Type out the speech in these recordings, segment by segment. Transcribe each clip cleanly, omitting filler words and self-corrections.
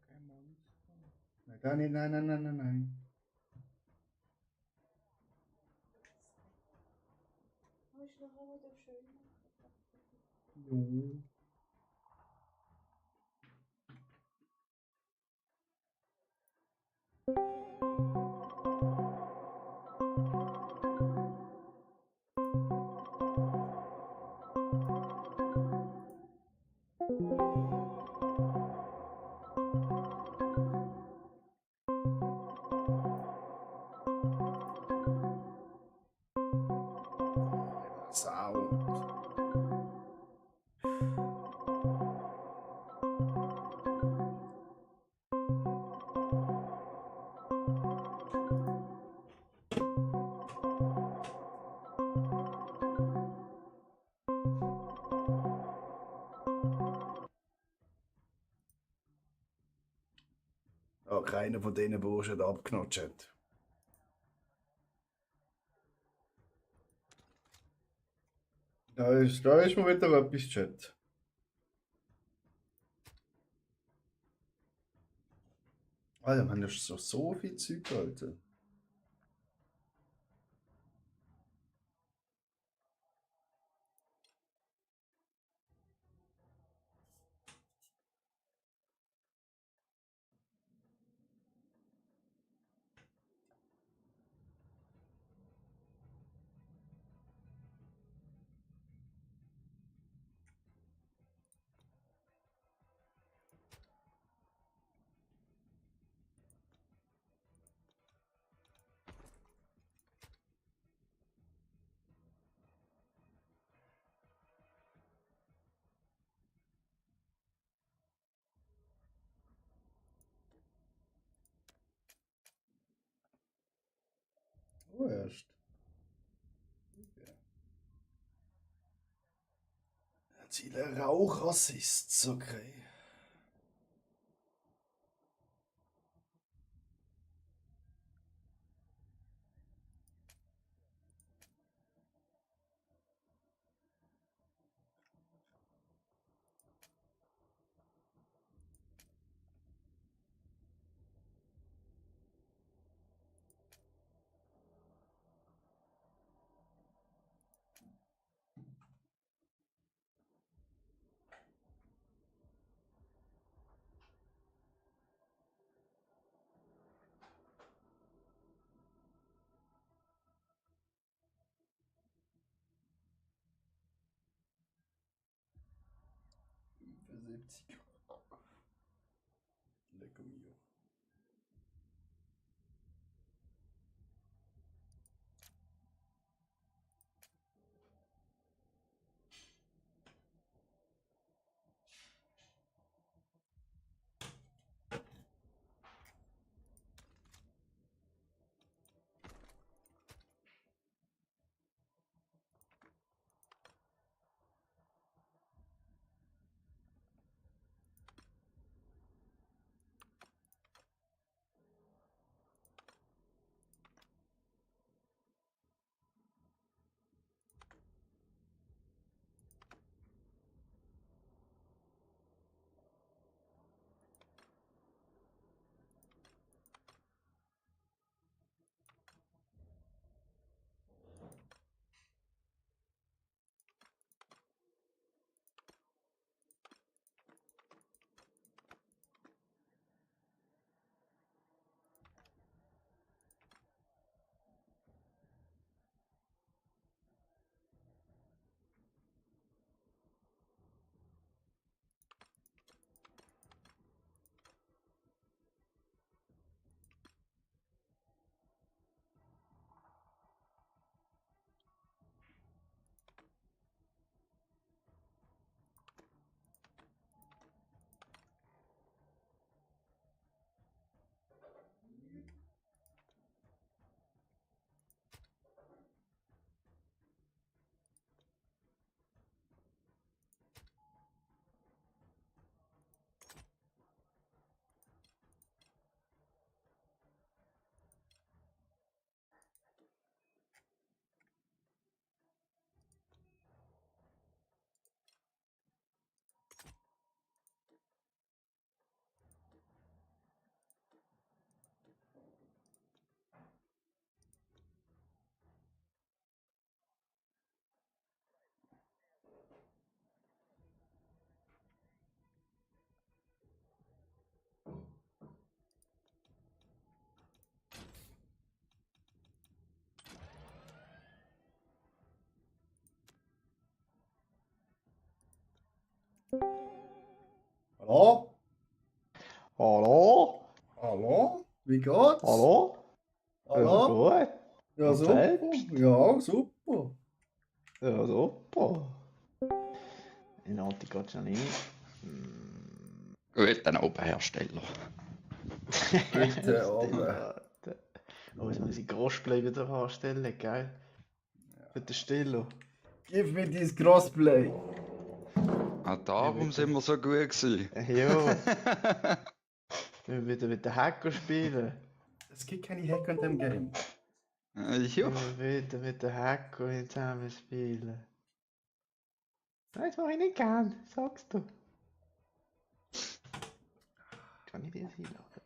Kein Monster. Nein, da nicht, nein, nein, nein, nein, nein. Hast du noch einmal schön machen? Jo. Sound. Ja, keiner von diesen Burschen hat abgenommen, Chat. Da ist mal wieder etwas, Chat. Alter, man, das ist so viel Zeug, Alter. Oh, erst. Ziele Rauchrassists, okay. Für 70. Lecker mio. Hallo? Hallo? Hallo? Wie geht's? Hallo? Hallo? Ja, gut. Ja, Und super. selbst? Ja, super. Ja, super. In Alti geht schon nicht. Gut, dann oben Hersteller. Bitte, oben. Oh, jetzt muss ich Crossplay wieder anstellen, geil. Für den Stiller. Gib mir dieses Crossplay. Ah, darum sind wir so gut gewesen. Ja, wir müssen wieder mit den Hacker spielen. Es gibt keine Hacker in dem Game. Ja. Wir müssen wieder mit den Hacker zusammen spielen. Nein, das mache ich nicht gern, sagst du. Kann ich dir das einladen?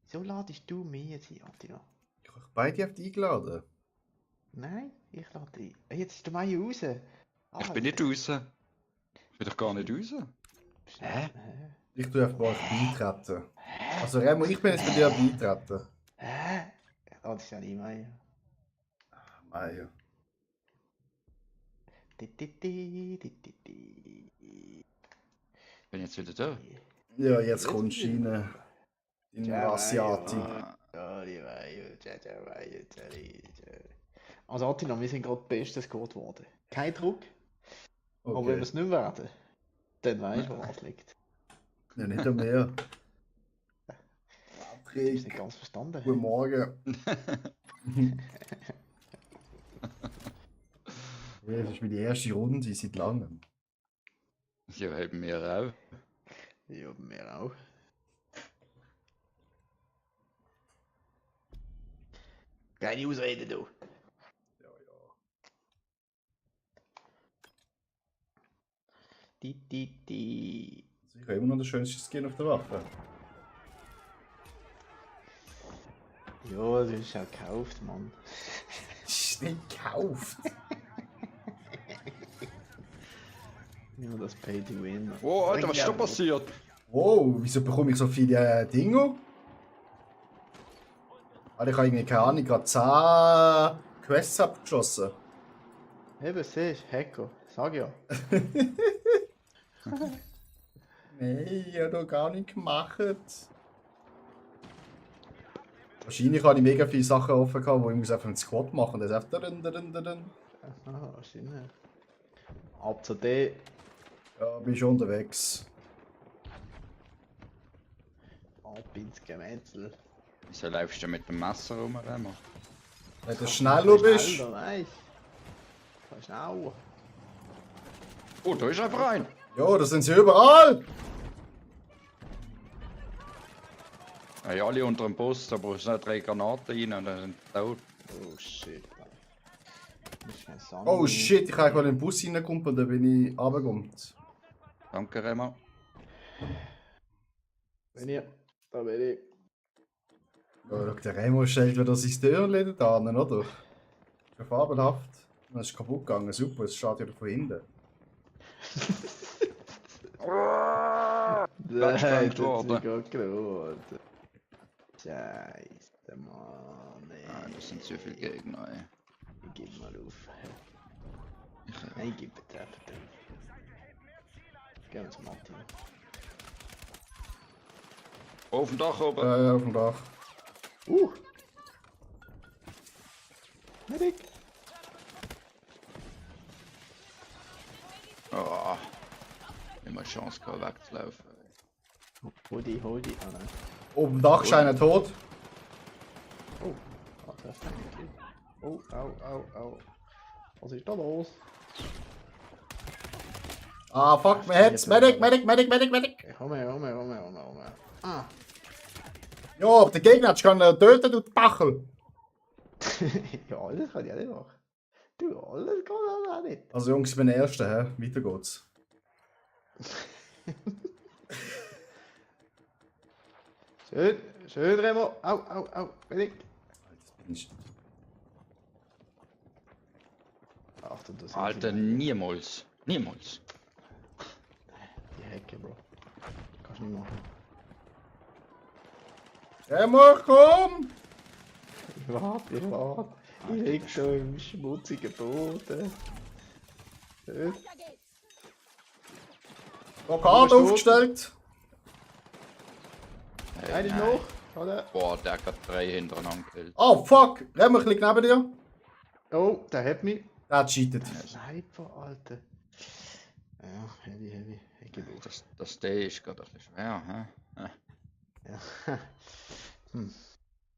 Wieso ladest du mich jetzt ein, Attila? Ich habe beide auf die eingeladen. Nein, ich lade ein. Jetzt ist der Mai raus. Ich bin nicht raus. Ich bin doch gar nicht raus. Hä? Ich tue einfach bei euch beitreten. Also Remo, ich bin jetzt bei dir beitreten. Hä? Ich lade es ja nicht mehr. Ah ja. Bin jetzt wieder da. Ja, jetzt kommst du rein. In Asiati. Also Attila, wir sind gerade Bestes geworden. Kein Druck, aber wenn wir Okay. es nicht werden, dann weißt du, woran es liegt. Ja, nicht mehr. Ich habe es Patrick, nicht ganz verstanden. guten Morgen. Ja, das ist meine erste Runde seit langem. Ja, haben wir auch. Ja, mir auch. Keine Ausrede, du. Ja, ja. Die. Also ich habe immer noch den schönsten Skin auf der Waffe. Ja, du hast auch gekauft, Mann. Ist nicht gekauft. Nur das Pay to Win. Oh, Alter, was ist da passiert? Wow, wieso bekomme ich so viele Dinge? Alter, ich habe irgendwie keine Ahnung, gerade 10 Quests abgeschlossen. Eben, siehst du, Hacker. Sag ja. Nein, ich habe doch gar nicht gemacht. Wahrscheinlich habe ich mega viele Sachen offen gehabt, wo ich muss einfach einen Squad machen. Das ist einfach Aha, wahrscheinlich. Ab zu D. Ja, bin schon unterwegs. Ab ins Gemetzel. Wieso läufst du mit dem Messer rum, Remo? Wenn du schneller bist. Schneller, weißt du? Schneller. Oh, da ist einfach ein. Ja, da sind sie überall. Ja, alle unter dem Bus, da brauchst du noch 3 Granaten rein und dann sind sie tot. Oh shit. Das ist ein Sunny. Oh shit, ich habe gerade in den Bus reingekommen und dann bin ich runtergekommen. Danke, Remo. Bin ich. Da bin ich. Ja, schau, der Remo stellt wieder sein Türchen da an, oder? Schon fabelhaft. Dann ist es kaputt gegangen, super, es steht wieder von hinten. Nein, das Weggerannt ist worden. nicht gut geworden. Scheiße, Mann. Ah, das sind zu viele Gegner, ey. Ich gebe mal auf. Nein, ich gebe jetzt einfach auf. Gehen wir zum Martin. Auf dem Dach oben. Ja, auf dem Dach. Medic! Oh. Immer Chance gehabt wegzulaufen. Hol die. Ah nein. Auf dem Dach ist einer tot. Oh, das ist ein Kill. Oh, au. Was ist da los? Ah, fuck, man hat's. Medic. Ich komme. Ah. Ja, aber der Gegner hat dich töten, du Bachel. Ja, alles kann ich auch nicht machen. Du, alles kann ich auch nicht. Also Jungs, ich bin der Erste, hä? Weiter geht's. Schön, Remo. Au. Medic. Achtung, das sind Alter, niemals. Niemals. die Hecke, Bro. Kannst du nicht machen. Remo, komm! Ich warte. Ich lieg so im schmutzigen Boden. Schön. Blockade aufgestellt. Hey, Einer ist nein. noch. Oder? Boah, der hat gerade 3 hintereinander gekillt. Oh fuck! Renn mal ein bisschen neben dir. Oh, der hat mich. Der hat cheatet. Sniper, Alter. Ja, heavy. Ich gebe auf. Das D ist gerade ein bisschen schwer, hä? Ja.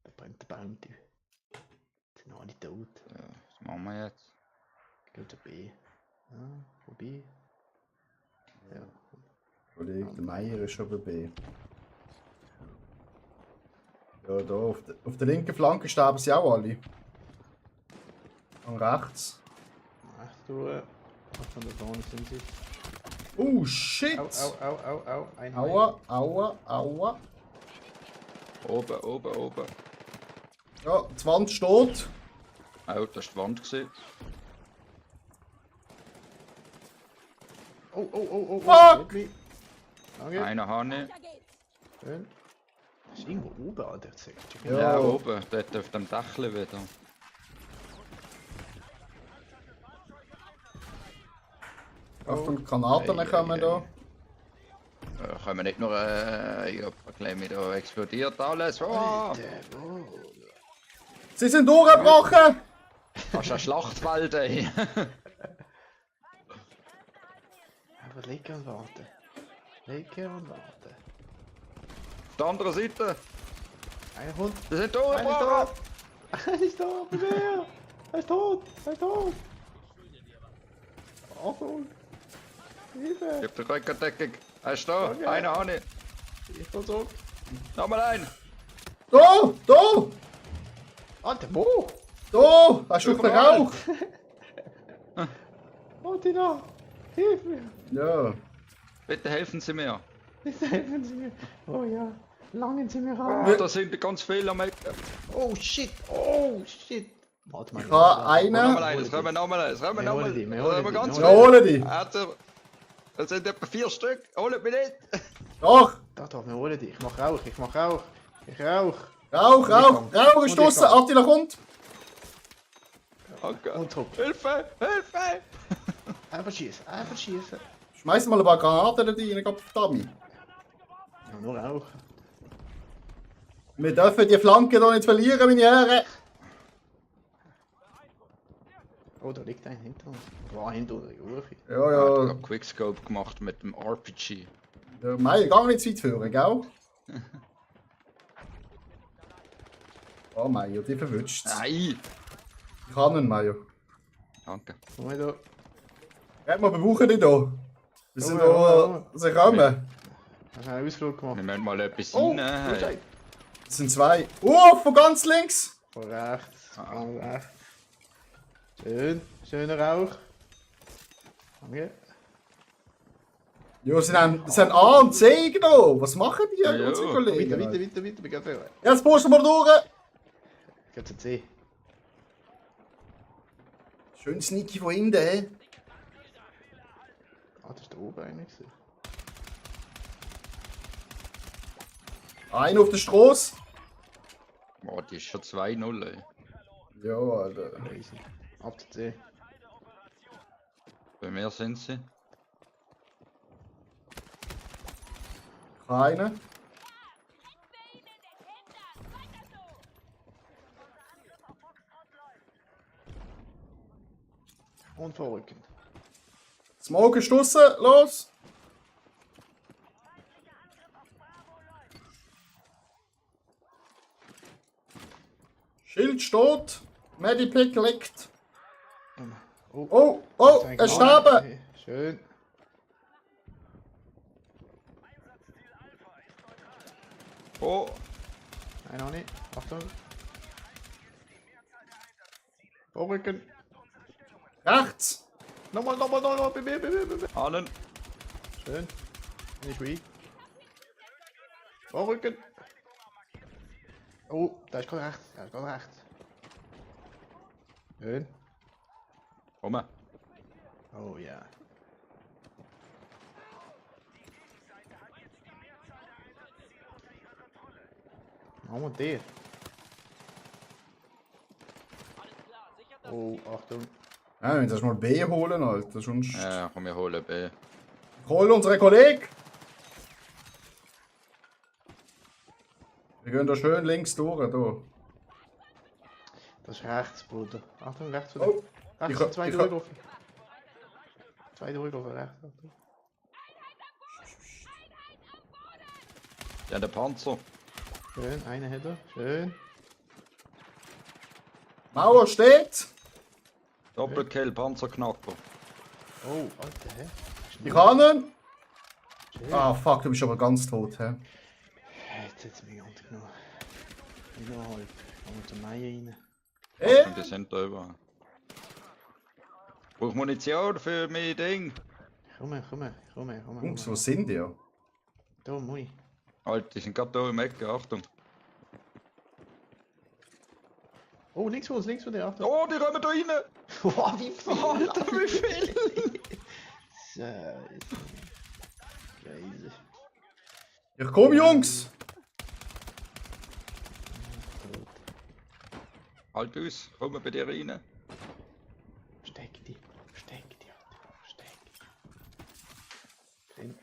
Da brennt der Bounty. Sind noch alle tot. Ja, was machen wir jetzt? Ich gehe zu B. Ja, vorbei. Ja. Kollege, der Meier ist schon bei B. Ja, da auf der linken Flanke sterben sie auch alle. Und rechts. Rechts durch. Von da vorne sind sie. Oh shit! Au. Ein Aua. Oben. Ja, die Wand steht. Oh, das war die Wand. Gewesen. Oh. Fuck! Hit me. Danke. Einer habe Schön. Das ist irgendwo oben, Alter. Check. ich. Ja. Ja, oben. Dort auf dem Dächli wieder. Achtung, Granaten kommen da. Können wir nicht nur ich hab ein bisschen da explodiert alles. Oh, Alter, oh. Sie sind durchgebrochen! das ist ein Schlachtfeld, ey. Einfach liegen und warten. Auf der anderen Seite. Einer kommt. Wir sind Einer ist durchgebrochen. tot. Einer ist tot. Bei mir. Er ist tot. Achtung. Hilfe. Ich hab die Rückendeckung. Er ist da. Okay. Einer habe ich. Ich bin zurück. Nochmal ein. Da! Alter, wo? Da! Hast du den Rauch? Martina. Hilf mir. Ja. Bitte helfen Sie mir. Bitte helfen Sie mir. Oh ja. Langen Sie mir Oh, an. da sind ganz viele am Ecken. Oh shit. Warte mal. Ich habe einen. Nochmal ein. Es kommen nochmal ein. Es kommen Wir holen nochmal die, ein. wir Es holen kommen die, ganz wir Ja, hole die! Es sind etwa 4 Stück. Holt mich nicht. Doch! Da, wir holen die. Ich mach Rauch. Ich rauch. Rauch ist draussen! Attila kommt! Okay. Und zurück. Hilfe! Einfach schießen. Schmeiß mal ein paar Granaten da rein, Gott verdammt! Ja, nur Rauch. Wir dürfen die Flanke hier nicht verlieren, meine Herren! Oh, da liegt einer hinter uns. War hinter der Urche. Ich Ja. hab Quickscope gemacht mit dem RPG. Der Meier, gar nicht zu weit führen, gell? Oh Meier, die verwünscht. Nein! Ich kann ihn, Meier. Danke. Komm mal da. Red mal, wir brauchen dich hier. Wir sind Oh, da... Sie kommen. Hast du einen Ausflug gemacht? Wir müssen mal etwas Oh, rein. Hey. Es sind zwei. Von ganz links! Von rechts. Von rechts. Schöner Rauch. Danke. Ja, sie haben A und C genommen. Was machen die, Ja, unsere ja. Kollegen? Weiter. Wir gehen vor. Jetzt posten wir durch. Ich gehe zu C. Schön sneaky von hinten, hä? Ah, das ist da oben eigentlich. Einer auf der Straße. Boah, die ist schon 2-0, ey. Ja, Alter. Easy. Ab zu C. Bei mir sind sie. Keiner. Und vorrücken. Smoke ist draussen. Los! Schild steht. Medipick liegt. Oh, Oh, er sterben! Schön. Oh! Nein, noch nicht. Achtung. Vorrücken. Rechts! Nochmal. Bei mir. Allen! Schön. Bin ich weak. Vorrücken. Oh, da ist gerade rechts. Schön. Komm! Oh ja. Machen wir den. Oh, Achtung. Ja, wir müssen erst mal B holen, Alter. Sonst... Ja, komm, wir holen B. Hol unseren Kollegen! Wir gehen da schön links durch. Da. Das ist rechts, Bruder. Achtung, rechts von Oh, dir. Rechts, ich- zwei ich- durchlaufen. Zwei durchlaufen, rechts. Achtung. Ja, der Panzer. Schön, eine hätte. Schön. Mauer steht. Doppelkill, Panzerknacker. Oh, Alter, hä? Ich habe ihn. Schön. Ah, fuck, du bist aber ganz tot, hä? Jetzt hat es mich ganz genommen. Innerhalb. Kommen wir zur Meier rein. Und die sind da überall. Brauch Munition für mein Ding. Komm. Jungs, wo sind die? Da, Mui. Alter, die sind gerade da im Ecke, Achtung. Oh, links von dir, Achtung. Oh, die räumen da rein! Oh, wie viel? Alter, wie viel! Scheiße. Crazy. Ich komm, Jungs! Tot. Halt aus, komm bei dir rein. Steck die, Alter. Steck. Drin.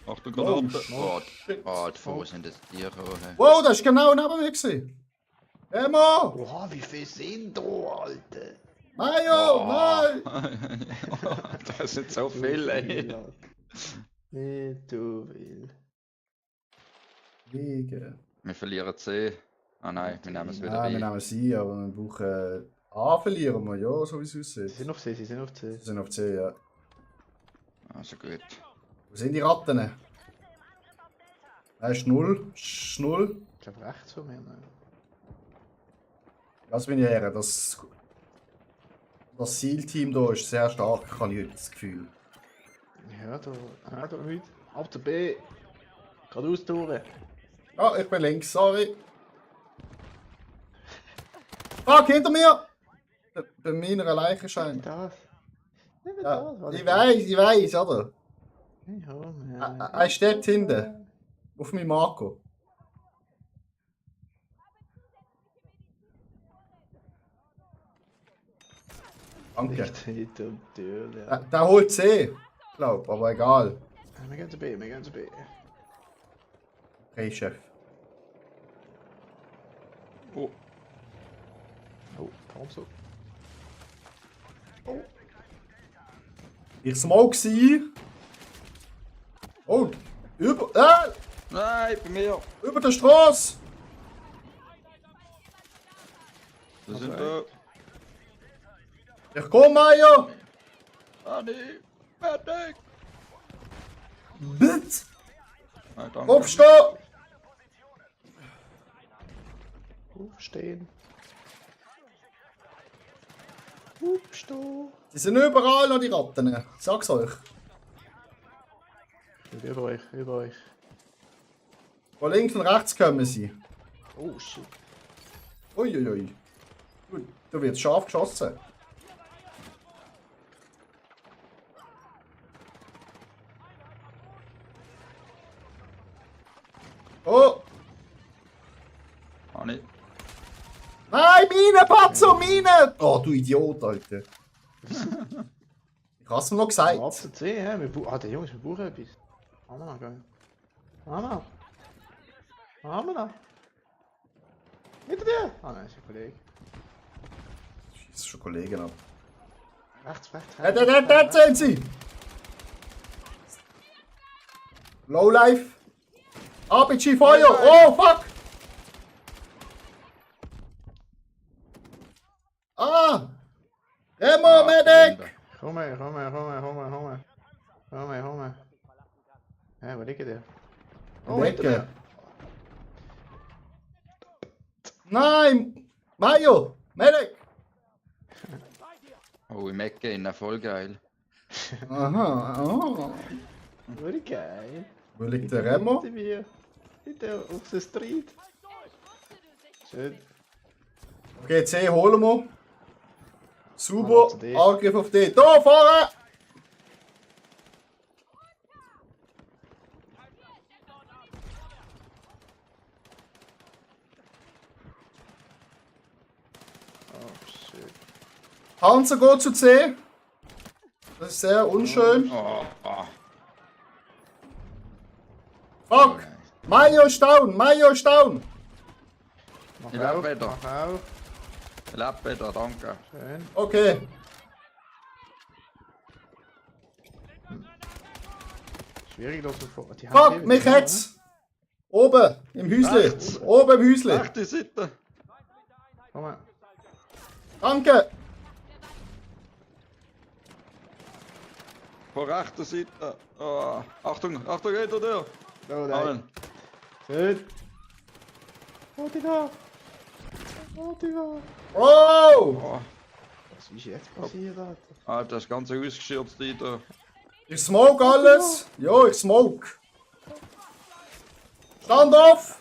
Achtung, Oh, Granate. oh, Oh, wo sind das Tiere gekommen? Wow, das ist genau neben mir gewesen. Emma! Oha, wie viel sind da, Alter? Mayo! Nein! Das sind so viele, ey. Wie du willst. Wege. Wir verlieren C. Ah nein, wir nehmen es wieder Ja, wir rein. nehmen sie, aber wir brauchen A verlieren wir, ja, so wie es Sie aussieht. sind auf C, sie sind auf C. Sie sind auf C, ja. Also gut. Wo sind die Ratten? Das ist 0. Ist 0. Ich glaube rechts von mir. Ne? Lass mich her, das SEAL-Team da ist sehr stark, habe ich heute das Gefühl. Ja, da nicht. Ab der B. Geradeaus durch. Ah, ich bin links, sorry. Fuck, hinter mir! Bei meiner Leiche scheint. Das. Nicht mehr Ja, das. ich weiß, oder? Ja, Er steht hinten. Auf meinem Marco. Danke. Nicht hinter der Tür. Der holt C, glaub, aber egal. Wir gehen zu B, wir gehen zu B. Okay, Chef. Oh, Oh, Panzer. Ich smoke sie. Oh, nein, bei mir! über der Straße. Wir sind da. Ich komm, Mayo. Ah nein, fertig! Bitte. Nein, danke. Aufstehen. Aufstehen. Aufstehen. Die sind überall noch die Ratten. Ich sag's euch. Über euch. Von links und rechts kommen sie. Oh shit. Uiuiui. Du wirst scharf geschossen. Oh! Ah nein. Nein, Mine, Patzo, Mine! Oh, du Idiot, Alter. Ich hab's mir noch Ab gesagt. der C, hä? Der Jungs, wir brauchen etwas. Haben wir noch, gell? Haben wir noch? Hinter dir! Ah nein, ist ein Kollege. Das ist schon Kollegen ab. Rechts. Da sind sie! Lowlife! RPG Feuer! Oh, fuck! Ah! Remo, Medic! Komm her. Hä, wo liegt der? Oh, hinter Decke. dir! Nein! Mayo! Medic! Oh, im Ecke innen, voll geil. Aha, oh. Wurde geil. Wo liegt der Remo? Hinter mir. Hinter auf der Street. Schön. Okay, C holen wir. Mal Super, zu D. Angriff auf D. Da vorne! Oh shit. Panzer geht zu C. Das ist sehr unschön. Oh, Fuck! Mayo ist down! Mayo ist down! Mach Ich lebe auf, wieder. mach auf. Ich lebe wieder, danke. Schön. Okay. Schwierig, dass wir vor. Die haben Fuck, ewig mich dran, hat's! Oben, im Häusli. Rechts. Oben im Häusli. Rechte Seite. ne? Komm mal. Danke. Von rechter Seite. Oh, Achtung, Achtung, hinter dir. Oh nein. Amen. Schön. Portugal. Portugal. Oh! Oh, Was ist jetzt passiert, Alter? Alter, das ganze ausgeschürzt da. Ich smoke alles. Jo, ich smoke. Stand auf!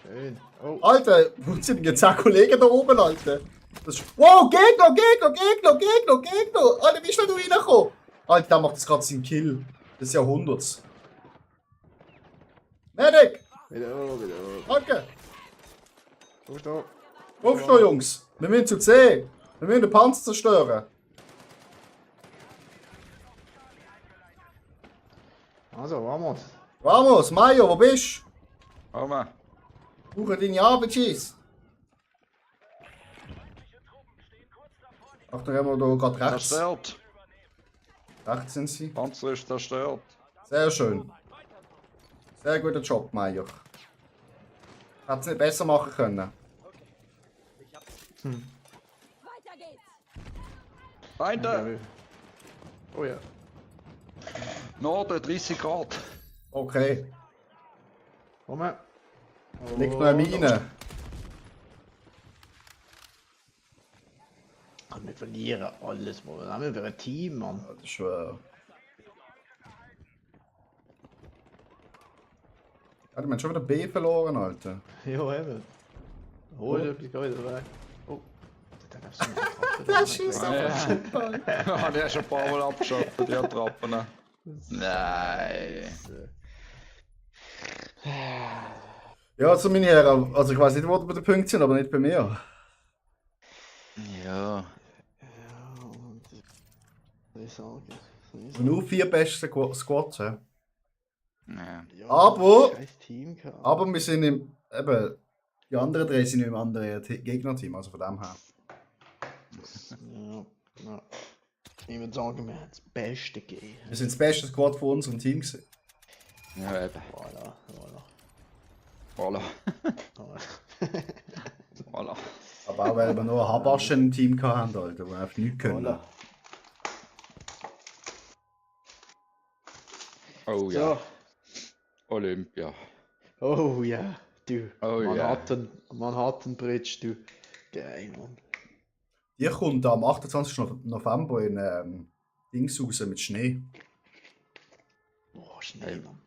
Schön. Oh. Alter, wo sind denn jetzt auch Kollegen da oben, Alter? Das ist... Wow, Gegner, Gegner, Gegner, Gegner, Gegner! Alter, wie ist denn du reingekommen? Alter, der macht jetzt gerade seinen Kill des Jahrhunderts. Medic! Wieder hoch, wieder hoch. Danke! Aufstehen. Aufstehen, Jungs! Wir müssen zu C! Wir müssen den Panzer zerstören! Also, vamos. Vamos, Mayo, wo bist du? Amen. Suche deine Arbeitsscheiss! Achtung, haben wir da gerade rechts. Zerstört. Rechts sind sie. Panzer ist zerstört. Sehr schön. Sehr guter Job, Meier. Hätte es nicht besser machen können. Weiter geht's. Feinde. Oh ja. Norden 30 Grad. Okay. Komm mal. Liegt noch eine Mine. Wir verlieren alles, Mann. Wir haben ein Team, Mann. Das ist schwer. Ja, die haben schon wieder B verloren, Alter. Ja, eben. Hol dir etwas, geh wieder weg. Oh. Da darfst du nicht attrappen. Der schießt Ja. einfach shit, Alter. Ja, die hast schon ein paar Mal abgeschossen, die Attrappen. Nein. Ja, also meine Herren, also ich weiß nicht, wo die bei den Punkten sind, aber nicht bei mir. Ja. Ja, und was soll ich sagen? Nur 4 beste Squads, ja. Ja. Ja, Aber- scheiß Team gehabt. Aber wir sind im, eben, die anderen 3 sind im anderen Gegnerteam, also von dem her. Ja, ja. Ich würde sagen, wir haben das Beste gegeben. Wir sind das beste Squad von unserem Team gewesen. Ja, eben. Voilà, voilà. Voilà. voilà. Voilà. Aber auch weil wir nur Habaschen im Team hatten, Alter, die einfach nichts können. Voilà. Oh ja. So. Olympia. Oh ja, du. Oh ja. Manhattan Bridge, du. Geil, Mann. Die kommt am 28. November in Dings raus mit Schnee. Boah, schnell, Mann.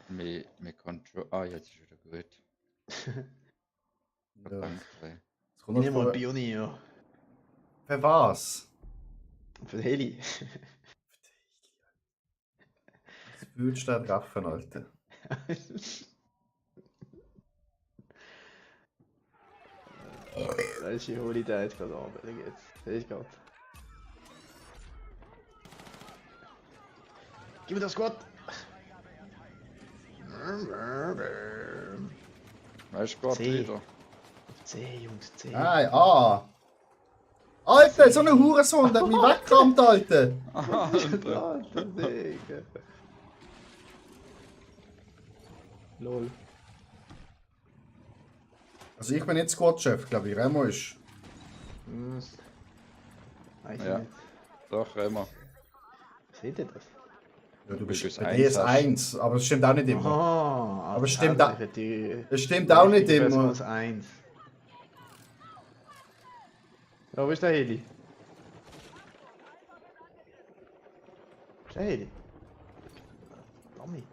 Wir können schon. Ah, jetzt ist wieder gut. Ja. Verdammt. Es kommt Ich noch nehme mal vor- Pionier. Für was? Für den Heli. Das würdest du da treffen, Alter. Da ist die Holiday jetzt gerade runter. Da geht's. Sehe ich gerade. Gib mir das Gott! Weißt du gerade C. wieder? C, Jungs, C. Nein, A. Alter, so ein Hurensohn, der hat mich weggerammt, Alter. Alter. Lol. Also ich bin nicht Squad-Chef, glaube ich. Remo ist. Weiß Ja. ich nicht. Doch, immer. Seht ihr das? Ja, du bist bist eins bei dir ist hast. 1, aber das stimmt auch nicht immer. Aha, Aber stimmt also auch- ich hätte Das stimmt auch nicht besser immer. als 1. Ja, wo ist der Heli? Wo ist der Heli? Tommy.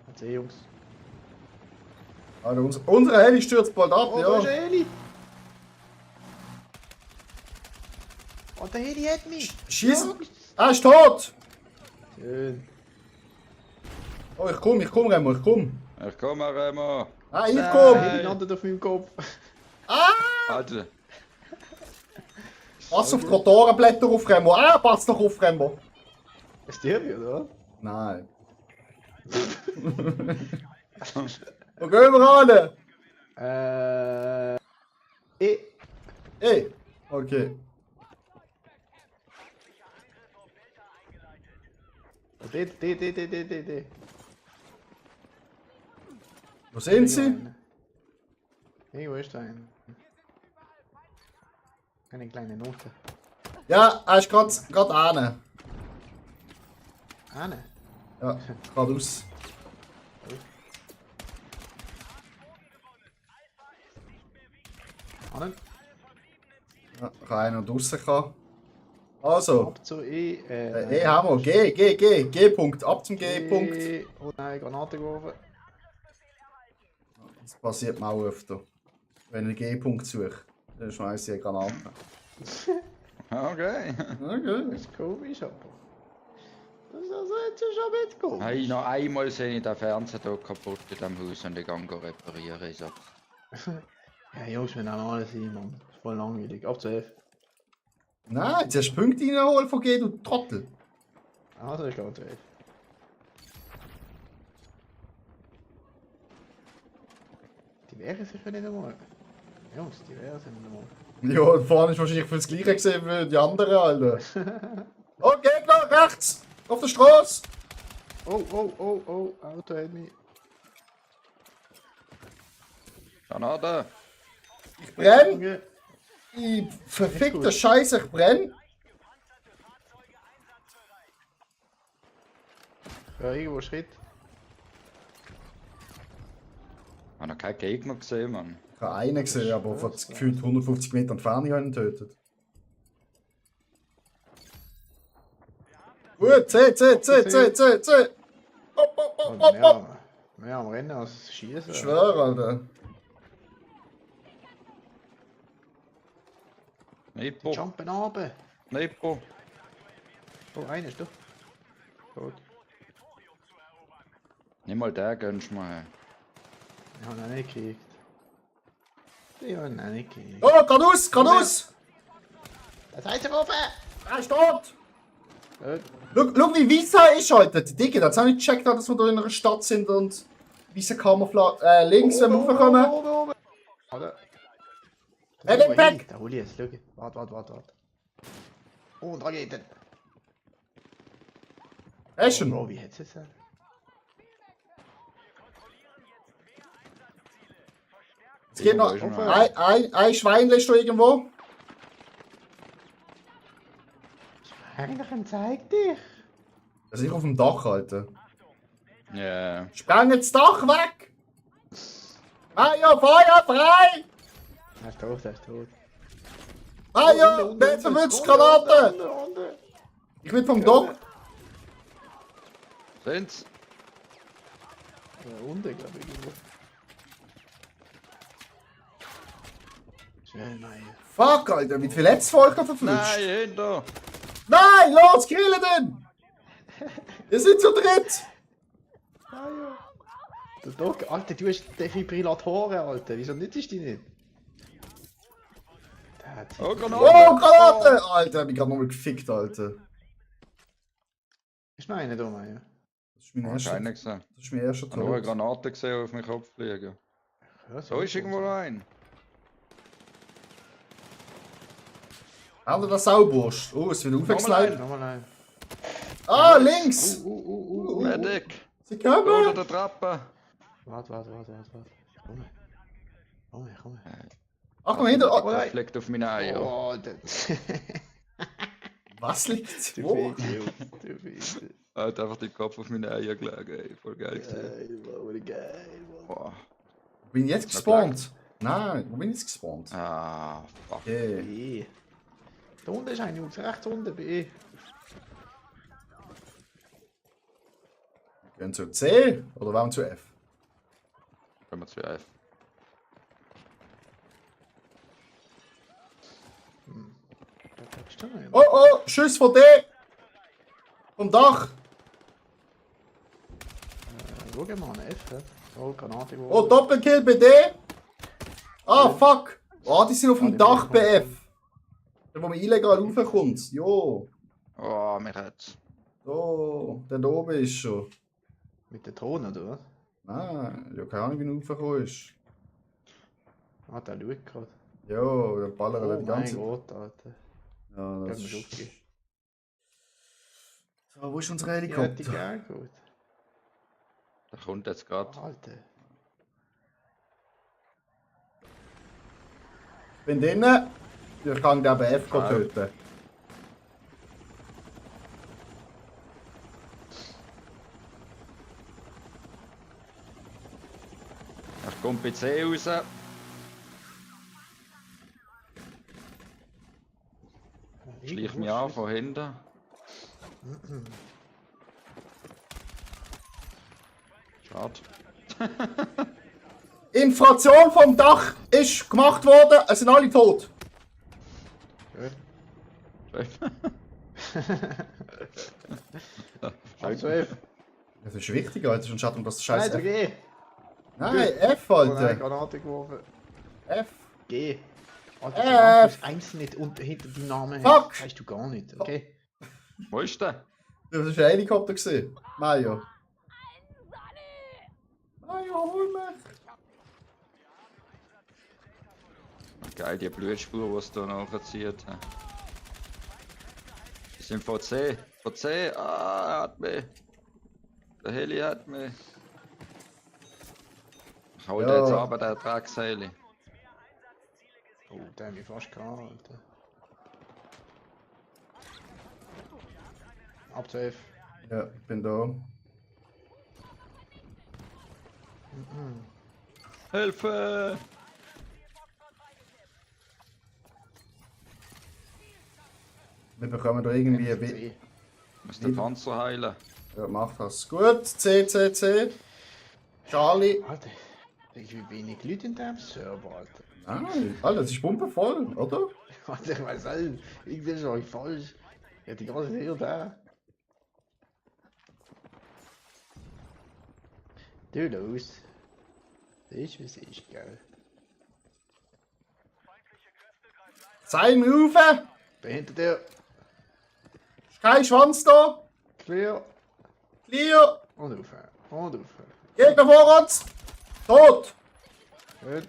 Hat's Jungs. Alter, unsere Heli stürzt bald ab, Oh, da ist ja. der Heli! Oh, der Heli hat mich! Schieß! Er ist tot! Schön. Oh, ich komm, Remo, ich komm. Ich komme, Remo. Ah, ich Der komm! Heli landet auf meinem Kopf. Alter. Pass auf die Rotorenblätter auf, Remo. Ah, pass doch auf, Remo. Ist der wie, oder? Nein. Wo gehen wir an? Ey, okay. D. Wo sind sie? Hey, wo ist der eine? Eine kleine Note. Ja, er ist gerade an. Eine? Ja, geradeaus. Einen? Ja, kann einer draussen kann. Also, Ab zu E. haben wir. G-Punkt. Ab zum G-Punkt. Oh nein, Granate geworfen. Das passiert mir auch öfter. Wenn ich einen G-Punkt suche, dann schmeiße ich eine Granate. Okay. Okay. Das ist komisch, aber. Das ist also jetzt schon mitgekommen. Hey, noch einmal sehe ich den Fernseher hier kaputt in diesem Haus und ich gehe reparieren. Ich sag's. Ja, Jungs, wir nehmen alles ein, Mann. Das ist voll langweilig. Ab zu F. Nein, jetzt hast du Punkte reinholen von G, du Trottel. Also, ich gehe ab zu F. Die wehren sich ja nicht einmal. Jungs, die wehren sich nicht einmal. Ja, vorne ist wahrscheinlich für das Gleiche gesehen wie die anderen, Alter. Oh, Gegner, rechts! Auf der Straße! Oh, Auto hat mich. Granate! Ich brenn! Junge. Ich verfickte Scheiße, ich brenn! Ja, irgendwo Schritt. Ich habe noch keinen Gegner gesehen, Mann. Ich habe einen gesehen, aber von gefühlt 150 Metern Entfernung habe ich ihn getötet. Gut, C! Hopp! Mehr am Rennen als Schießen. Ich schwöre, Alter. Nippo! Jumpen runter. Nippo! Oh, einer ist doch. Tot. Nicht mal der gönnst du mir. Ich habe ihn nicht gekriegt. Ich habe ihn nicht gekriegt. Oh, geradeaus! Das heißt er oben! Er ist tot! Schau, wie weiss er ist, Alter. Die Dicke, das habe ich nicht gecheckt, dass wir da in einer Stadt sind und weisse Camouflage. Links, wenn wir raufkommen. Warte. Er liegt weg! Da hol ich jetzt, schau. Warte. Oh, da geht er. Hast du ihn? Bro, wie hättest du es denn? Es geht noch. Ein Schwein ist da irgendwo. Eigentlich zeig dich. Das ist auf dem Dach, Alter. Ja. Yeah. Spreng jetzt das Dach weg! Feuer frei! Er ist tot. Feuer! Nicht verwünscht, Granate! Ich bin vom Dach. Sind's? Unten, glaube ich, irgendwo. Schön, Meier. Fuck, Alter, wie viel letztes Volk verflutscht? Nein, hinter! Nein, los, grillen den! Wir sind zu dritt! Meier. Der Doc, Alter, du hast Defibrillatoren, Alter. Wieso nützt die nicht? Der hat Oh, Granate! Oh, Granate! Alter, hab ich gerade nochmal gefickt, Alter. Ist noch einer da, Meier? Das ist mein Hast du erster, einen gesehen? das ist mein erster Ich habe nur eine Tod. Granate gesehen auf meinen Kopf fliegen. Ja, So ist irgendwo ein. Haben wir das Sauwurst? Oh, es wird aufgeslidet. Nochmal ein. Ah, links! Medic! Sie Unter kommen! der Treppe! Warte. Komm. Achtung, hinter... Oh, Der fliegt auf meine Eier. Oh, Alter. was liegt? Du Wo? Fiese. Er hat einfach den Kopf auf meine Eier gelegen, ey. Voll geil gewesen. Geil, Mann. Boah. Wo bin ich jetzt gespawnt? Nein, wo bin ich jetzt gespawnt? Ah, fuck. Okay. B. Da unten ist ein Jungs, rechts unten, B. Gehen zu C oder warum zu F? Kommen wir zu F. Da kriegst du noch einen. Oh, Schuss von D! Vom Dach! Schau mal an F, hä? Oh, Granate geworfen. Oh, Doppelkill bei D! Ah, fuck! Oh, die sind auf dem Dach bei F. Da, wo man illegal raufkommt. Jo. Oh, mich hat's. Oh, der da oben ist schon. Mit der Drohne, oder was? Nein, ja, keine Ahnung, wie er raufgekommen ist. Ah, der schaut gerade. Ja, der ballert Oh die mein ganze Zeit. Gott, Alter. Ja, das Gib mir ist... Schucki. So, wo ist unser Ja, die Helikopter? gern gut. Da kommt jetzt gerade. Alter. Ich bin drinnen. Ich kann den F töten. Er kommt bei C raus. Schleich mich an von hinten. Schade. Infraktion vom Dach ist gemacht worden. Es sind alle tot. Also F. Das ist wichtig, Alter. Sonst hat man das Nein, scheiße der G. Nein, F, Oh nein, Alter. Granate geworfen. F. G. Alter, der Name F. ist eins nicht unter hinter dem Namen. Fuck. Das weißt du gar nicht, okay? Wo ist der? Das war ein Helikopter. Mario. Mario, hol mich. Geil, die Blutspur, die es da nachzieht. Die sind von C. Von C. Ah, er hat mich. Der Heli hat mich. Ich hol Ja. jetzt aber den Drecksheli. Oh, der hat mich fast gehabt, Alter. Ab zu F. Ja, ich bin da. Hilfe! Wir bekommen da irgendwie... C. Ich muss den Panzer heilen. Ja, mach das. Gut, C, C, C. Charlie. Alter, wie wenig Leute in diesem Server, Alter. Nein, Alter, das ist pumpenvoll, oder? Alter, ich weiß nicht, irgendwie ist euch falsch. Ja, die ganze Zeit hier da. Du los. Siehst wie es ist, gell? Sei mir rauf! Bin hinter dir. Ist kein Schwanz da! Clear. Clear! Und rauf. Und rauf. Gegner vor uns! Tot! Gut.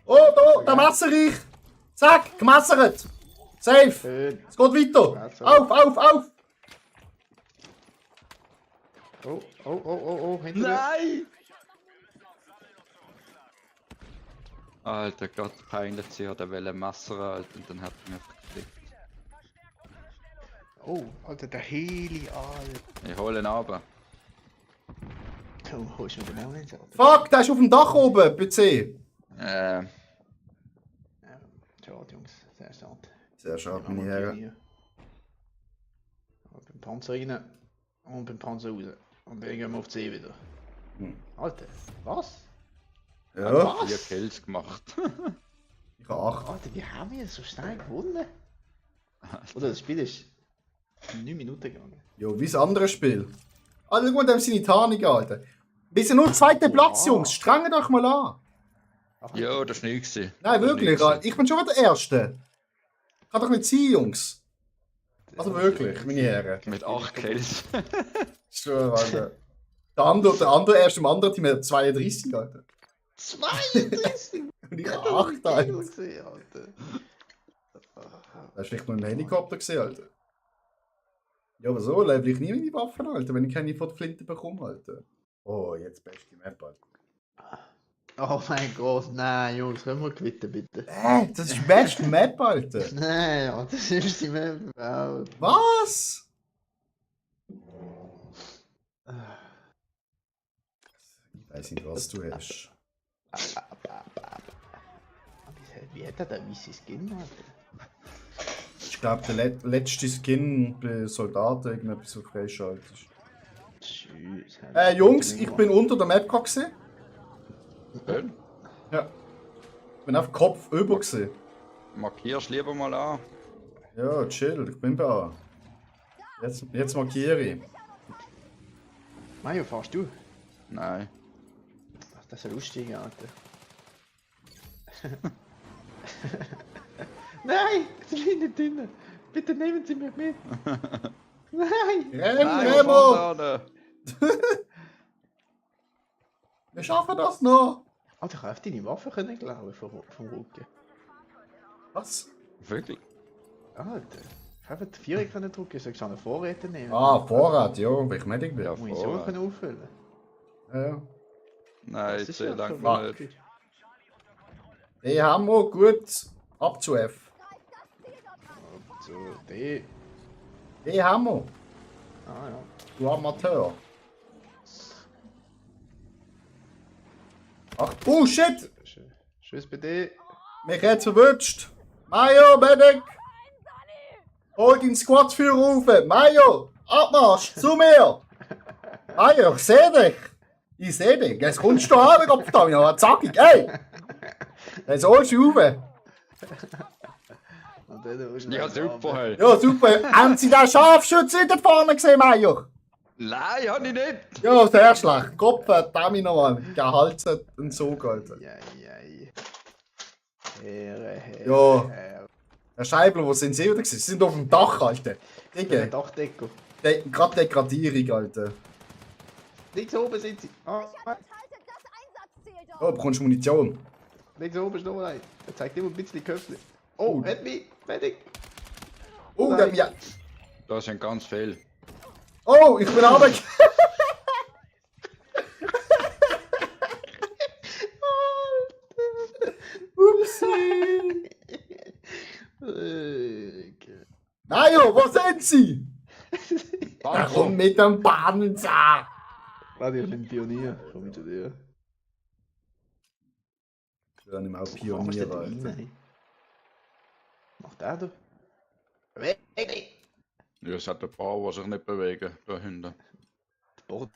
Oh, da, der Messerreich! Zack, gemessert! Safe! Gut. Es geht weiter! Messer. Auf, auf, auf! Oh, oh, oh, oh, oh, hinter dir. Nein! Alter Gott, peinlich, sie hat ein Messer halt und dann hat er mich einfach gekriegt. Oh, Alter, der Heli, Alter. Ich hole ihn runter. Oh, holst du mir den auch nicht, Alter. Fuck, der ist auf dem Dach oben, bei C. Schade, Jungs. Sehr schade. Sehr schade, Nehmen wir meine mal Herren. die hier. Und beim Panzer rein und beim Panzer raus. Und dann gehen wir auf C wieder. Hm. Alter, was? Ja, 4 Kills gemacht. ich habe 8. Alter, wie haben wir so schnell gewonnen? Oder das Spiel ist 9 Minuten gegangen. Jo, wie das andere Spiel. Alter, schau mal, dem seine Tarnung, Alter. Wir sind nur zweiter Platz, Jungs. Strengt euch mal an. Ach, Ja, das war nichts. Nein, wirklich, Alter. Ich bin schon wieder der Erste. Kann doch nicht sein, Jungs. Also wirklich, meine Herren. Mit 8 Kills. Schon, Alter. Der andere erst im anderen Team hat 32, Alter. 32! Und ich habe 8, Alter. Alter. Da hast vielleicht nur einen Helikopter gesehen, Alter. Ja, aber so level ich nie meine Waffen, Alter, wenn ich keine von der Flinte bekomme, Alter. Oh, jetzt beste Map, Alter. Oh mein Gott, nein, Jungs, können wir quitten, bitte? Das ist die beste Map, Alter. Nein, ja, das ist die Map. Wow. Was? Ich weiß nicht, was du hast. Wie hat er da weiße Skin, Alter? Ich glaube, der letzte Skin bei Soldaten irgendetwas so freischaltet. Tschüss. Jungs, ich bin unter der Map gewesen. Schön. Ja. Ich bin auf Kopf über gewesen. Markierst lieber mal an. Ja, chill, ich bin da. Jetzt markiere ich. Mario, fahrst du? Nein. Ach, das ist ja lustig, Alter. Nein, sie liegen nicht drin. Bitte nehmen Sie mich mit. Nein! Rem, Nein, Remo! Fontane. Wir schaffen das noch. Alter, ich habe deine Waffe können klauen vom Rücken. Was? Wirklich? Alter, ich habe die 4 können drücken, ich soll einen Vorräte nehmen. Ah, Vorrat, ja, weil ich Medic bin. Ja, Munition Vorrat. können auffüllen. Ja. Nein, Das ist so ja lang schon nicht. Die haben wir gut. Ab zu F. So, die. Die haben wir. Ah ja. Du Amateur. Ach, oh shit! Tschüss bei dir. Mich hat's verwünscht. Mayo, Medic! Hol deinen Squadführer rauf! Mayo! Abmarsch! Zu mir! Mayo, ich seh dich! Ich seh dich! Jetzt kommst du an, Kopf da, aber zackig, ey! Jetzt holst du rauf! Und dann musst du Ja, noch super, hey. Ja, super! Haben Sie den Scharfschütze da vorne gesehen, Mayo? Nein, hab ich nicht. Ja, sehr schlecht. Kopf, damn ich nochmal. Gehalten und so, Alter. Ja, ja, ja. Herr. Ja. Herr Scheibler, wo sind Sie wieder gewesen? Sie sind auf dem Dach, Alter. Der Digga, Dachdecker. gerade Degradierung, Alter. Links oben sind sie. Ah, Haltet das Einsatzziel dort. Oh, du bekommst Munition. links oben ist noch ein. Er zeigt immer ein bisschen die Köpfe. Oh, hat mich. Fertig. Oh, Nein. der hat mich... Da sind ganz viel. Oh, ich bin runter. Upsi. Mayo, wo sind Sie? Er kommt mit dem Panzer. Warte, ich bin Pionier. Komm zu dir. Ich bin nicht mehr Warum ist Pionier, der Alter. rein? Macht der da? Weg! Ja, es hat ein paar, die sich nicht bewegen, da hinten. Bord.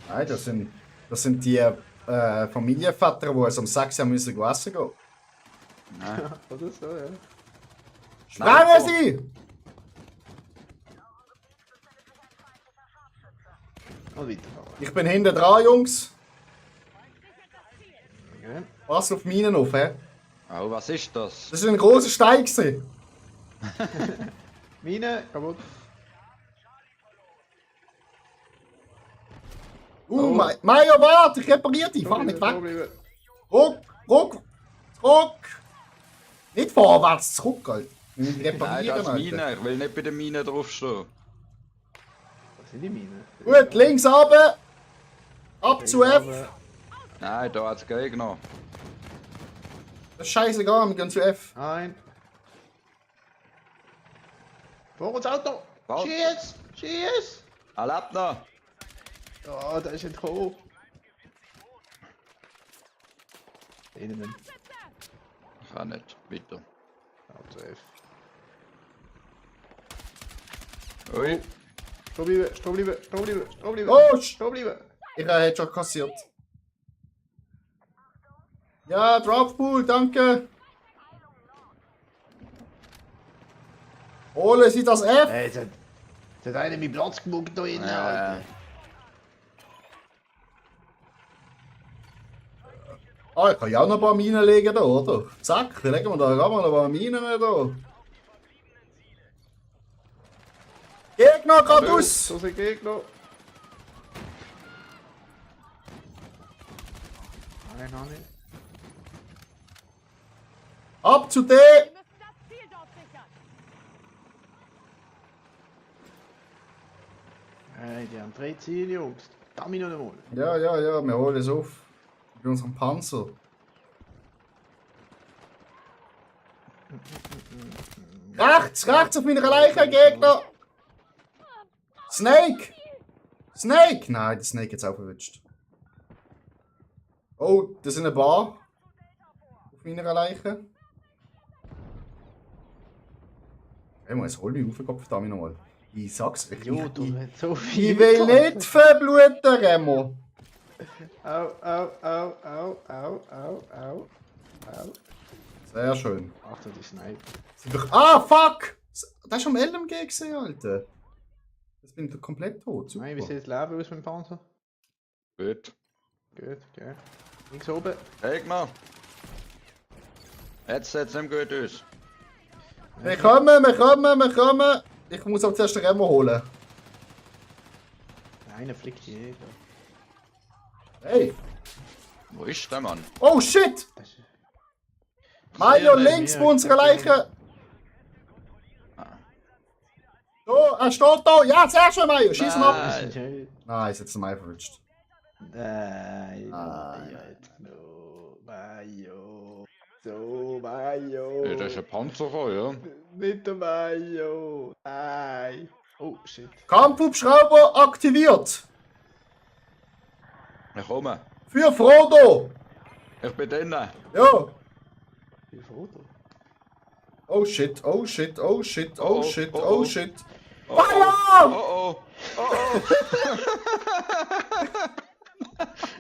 Nein, das sind die Familienväter, die es um 6 Uhr müssen essen gehen. Nein. Oder so, ja. Sprengen Sie! Und weiterfahren. Ich bin hinten dran, Jungs. Okay. Pass auf Minen auf, hä? Oh, was ist das? Das ist ein großer Stein gewesen. Mine, kaputt. Oh. Mayo, warte, ich repariere dich. Fahr nicht weg. Bleiben. Ruck. Nicht vorwärts, zurück, Alter. Wir müssen Nein, reparieren, das ist Alter. Mine. Ich will nicht bei der Mine draufstehen. Was sind die Minen? Gut, links runter. Ab zu F. Nein, da hat es Gegner. Das ist scheißegal, wir gehen zu F. Nein. Vor uns Auto! Warte. Schieß! Schieß! Er lebt noch. Oh, da ist entkommen. Innen. Ich kann nicht. Weiter. Auto F. Ui. Stehen bleiben, stehen bleiben, stehen bleiben, stehen bleiben. Oh, Stehen bleiben. ich hätte schon kassiert. Ja, Droppool, danke. Holen Sie das F. Hey, jetzt hat einer meinen Platz gemuckt da innen. Ja. Alter. Ah, ich kann ja auch noch ein paar Minen legen da, oder? Zack, legen wir da noch ein paar Minen da. Gegner geradeaus! So sind Gegner. Nein, noch nicht. Ab zu D! Wir müssen das Ziel dort sichern. Hey, die haben 3 Ziele, Jungs. Da mich noch einmal. Ja, wir holen es auf. Bei unserem Panzer. Rechts auf meiner Leiche, Gegner! Snake! Snake! Nein, der Snake hat es auch verwünscht. Oh, das ist eine Bar. Auf meiner Leiche. Ich muss hol mich auf, Kopf, nochmal. Ich sag's euch. Jo, du hast so viel. Ich will nicht verbluten, Remo. Au, au, au, au, au, au, au, au. Sehr schön. Achtung, die Snipe. Sie doch. Ah, fuck! Das ist am LMG gesehen, Alter. Jetzt bin ich doch komplett tot. Super. Nein, wie sieht das Leben aus mit dem Panzer? Gut. Gut, okay. Links oben. Gegner. Jetzt sieht es nicht gut aus. Wir kommen. Ich muss aber zuerst den Remo holen. Nein, Einer fliegt hier nicht. Hey! Wo ist der Mann? Oh shit! Das ist... Mayo, Sehr links mir, bei unserer okay. Leiche! Da, er steht da! Ja, sehr schön, Mayo! Schieß ihn ab! Das ist schön. Nein, ist jetzt mal verrutscht. Nein, Nein. no, Mayo. So, Mayo. Ja, das ist ein Panzer, ja. Nicht der Mayo. Nein. Oh, shit. Kampfhubschrauber aktiviert! Ich komme. Für Frodo! Ich bin drinnen. Ja! Wie Foto? Oh shit, oh shit, oh shit, oh Oh, shit, oh, oh oh. shit. Oh, Feuer! oh, oh, oh,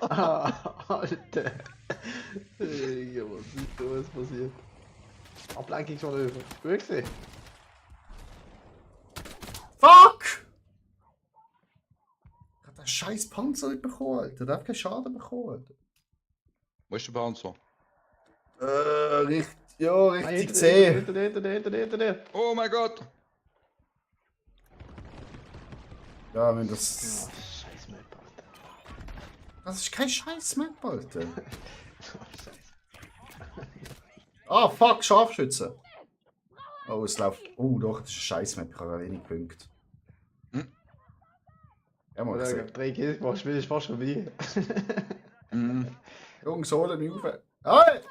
oh. Alter. Digga, was ist da was passiert? Ablenkungsmanöver. Gut gesehen. Fuck! Ich hab den scheiß Panzer nicht bekommen, Alter. Der hat keinen Schaden bekommen, Alter. Wo ist der Panzer? Richtig C. Hinter dir. Oh mein Gott. Ja, wenn das... Scheiß Map, Alter. Das ist kein scheiß Map, Alter. Oh, Scheiße. Ah, fuck, Scharfschütze. Oh, es läuft... Oh, doch, das ist ein scheiß Map. Ich habe wenig Punkte. Ja, mal Oder gesehen. 3 Kills gemacht, Spiel ist fast vorbei. Jungs, holen mich auf. Hey!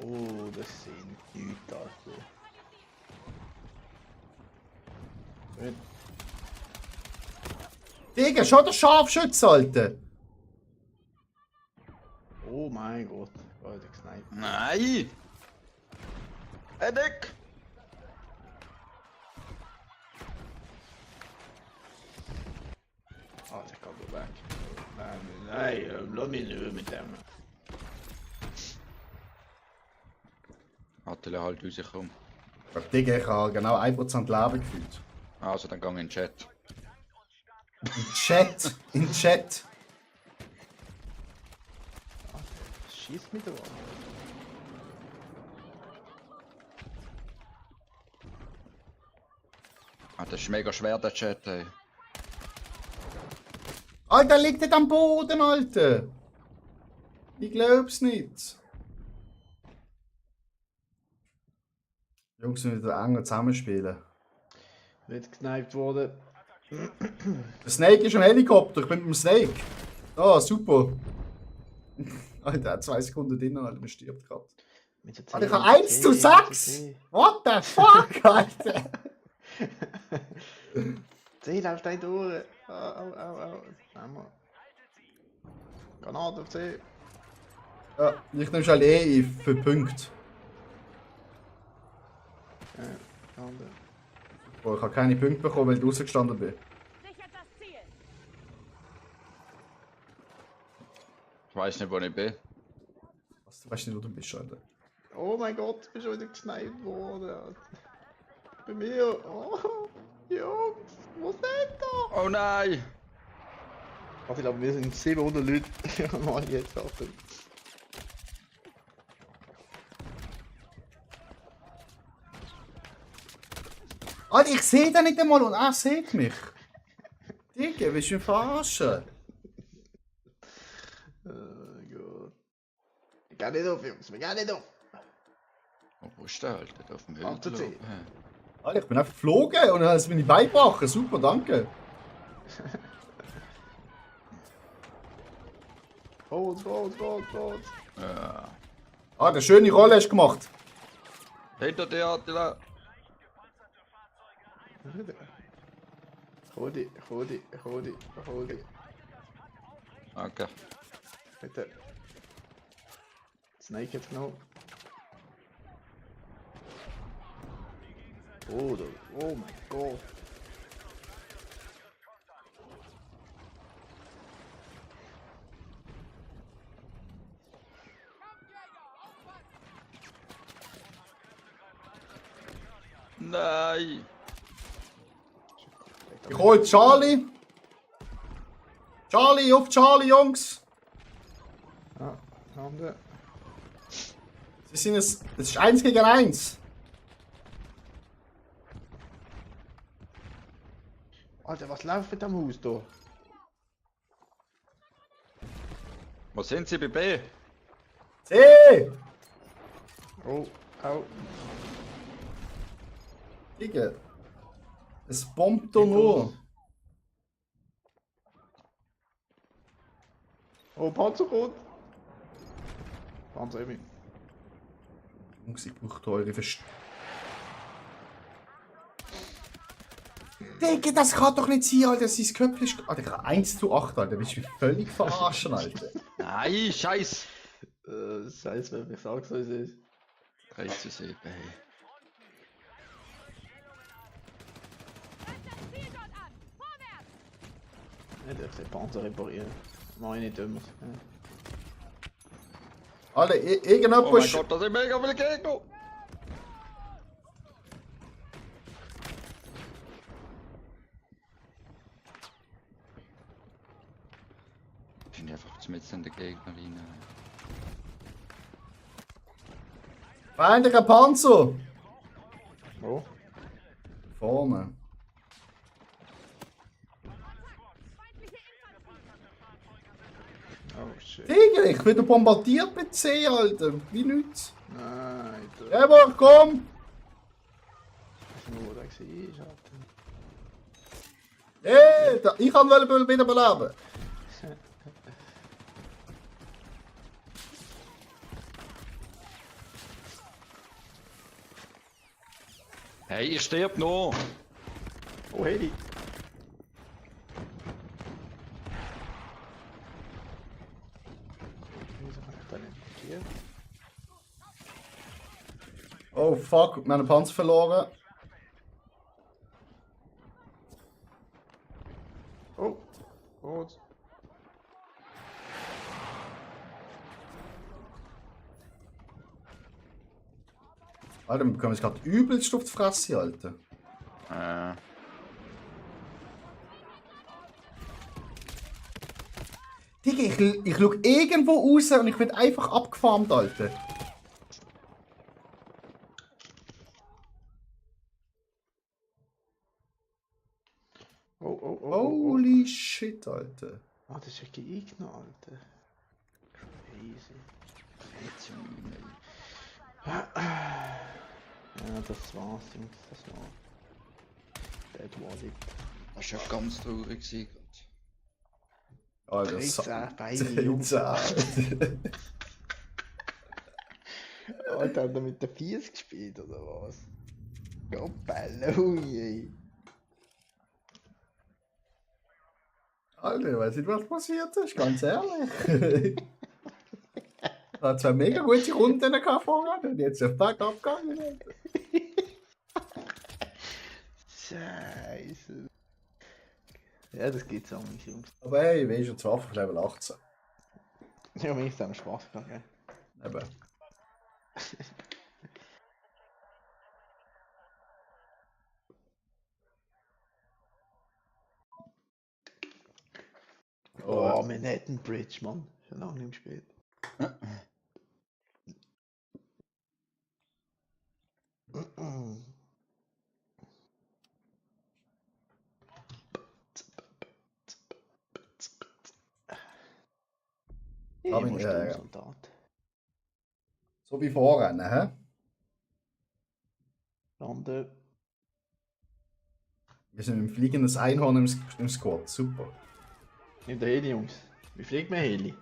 Oh, das sind nichts aus. Digga, schon der Scharfschütze, Alter. Oh mein Gott. Oh, der gesniped. Nein. Edik. Ah, der kann doch weg. Nein, lass mich nicht mit dem. Hat er halt rausgekommen. Digga, ich habe genau 1% Leben gefühlt. Also, dann gang in den Chat. Im Chat, im Chat. Schießt mich da an. Ah, das ist mega schwer, der Chat, ey. Alter, liegt nicht am Boden, Alter. Ich glaub's nicht. Jungs müssen wieder enger zusammenspielen. Nicht gesniped worden. Der Snake ist im Helikopter, ich bin mit dem Snake. Ah, super. Alter, er hat 2 Sekunden drin, Alter, man stirbt gerade. Mit der Alter, ich C, habe mit 1 der zu C, 6! mit What the fuck, Alter? der C läuft ein durch. Au. Einmal. Granate auf C. Ja, ich nehme schon eh für Punkte. Andere. Boah, ich habe keine Punkte bekommen, weil ich rausgestanden bin. Sichert das Ziel. Ich weiß nicht, wo ich bin. Was, du weißt nicht, wo du bist, Alter. Oh mein Gott, ich bin schon wieder gesniped worden. Alter. Bei mir. Oh, Jungs, wo sind da? Oh nein. Ach, ich glaube, wir sind 700 Leute. Ja, mal jetzt, Alter. Alter, ich sehe den nicht einmal und er sieht mich. Digga, willst du mich verarschen? Gut. Wir gehen nicht auf, Jungs, wir gehen nicht auf. Oh, wo ist der, Alter? Da auf dem Auf der Hügel. C. Alter, ich bin einfach geflogen und dann hat es meine Beine gebrochen. Super, danke. Rot. Ja. Ah, eine schöne Rolle hast du gemacht. Hinter dir, Attila. Hol die. Danke. Bitte. Snake jetzt genommen. Oh mein Gott. Nein. Ich hole Charlie. Charlie, auf Charlie, Jungs! Ja, Hände. Sie sind es ist 1 gegen 1. Alter, was läuft mit dem Haus da? Wo sind sie bei B? C! Oh, au. Digga. Es bombt da nur. Oh, Panzer kommt. Panzer eben. Jungs, ich brauche eure Verstärkung. Digga, das kann doch nicht sein, Alter. Sein Köpfchen ist... Alter, 1:8, Alter. Bist du mich völlig verarschen, Alter. Nein, Scheiß! Scheiße, wenn ich sage, so ist es. 3:7, hey. Ziel dort an! Vorwärts! Ich darf den Panzer reparieren. Mach ich nicht dümmer. Alter, irgendjemand Oh mein ist... Gott, da sind mega viele Gegner! Ich bin einfach mitten in der Gegnerlinie. Feindlicher Panzer! Oh, Vorne. Feindliche Infanterie! oh shit. Digga, ich werde bombardiert mit C, Alter. Wie nichts. Nein, du. Eber, komm! Ich weiß nicht, wo der war, Alter. Hey, ich kann wieder beleben. Hey, ich sterb noch! Oh, Heli. Wieso kann ich da nicht markieren? Oh fuck, wir haben einen Panzer verloren. Oh, gut. Alter, wir bekommen jetzt gerade übelst auf die Fresse, Alter. Digga, ich schau irgendwo raus und ich werde einfach abgefarmt, Alter. Oh. Holy shit, Alter. Ah, das ist ein Gegner, Alter. Crazy. Ja, das war's, Jungs, das war. Dead Wallet. Das war ja ganz traurig gewesen Alter, 13 Beine, Jungs. 13. Alter, hat er mit der Fies gespielt, oder was? Gottballoni, ey. Alter, ich weiß nicht, was passiert ist, ganz ehrlich. Da hat 2 mega gute Runden gehabt vorher und jetzt ist der abgegangen. Alter. Scheiße. Ja, das geht's auch nicht, Jungs. Aber hey, weißt du, 2 Level 18. Ja, mir ist es Spaß gegangen. Eben. Oh, Manhattan Bridge, Mann. Schon lange nicht gespielt. Hab ich- muss ja, dumm ja. Soldat. So wie vorrennen, hä? Lande. Wir sind mit dem fliegendes Einhorn im Squad, super. Nimm der Heli, Jungs. Wie fliegt man Heli?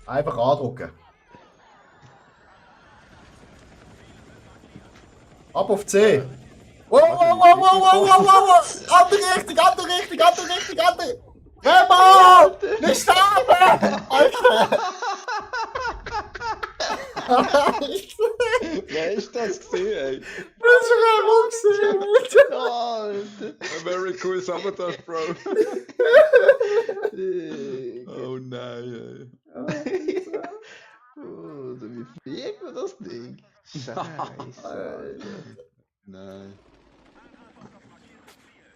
Einfach andrucken. Ab auf C. Wow, wow, wow, wow, wow, wow, wow, wow. Andere Richtung, andere Richtung, andere Richtung, andere. Remo! Nicht sterben! Alter! Wer ist das gesehen, ey? Das ist Remo gewesen, Alter! Alter! A very cool Sabotage, Bro. Oh nein, ey. Oh, wie fliegt man das Ding? Scheiße, Alter. Nein.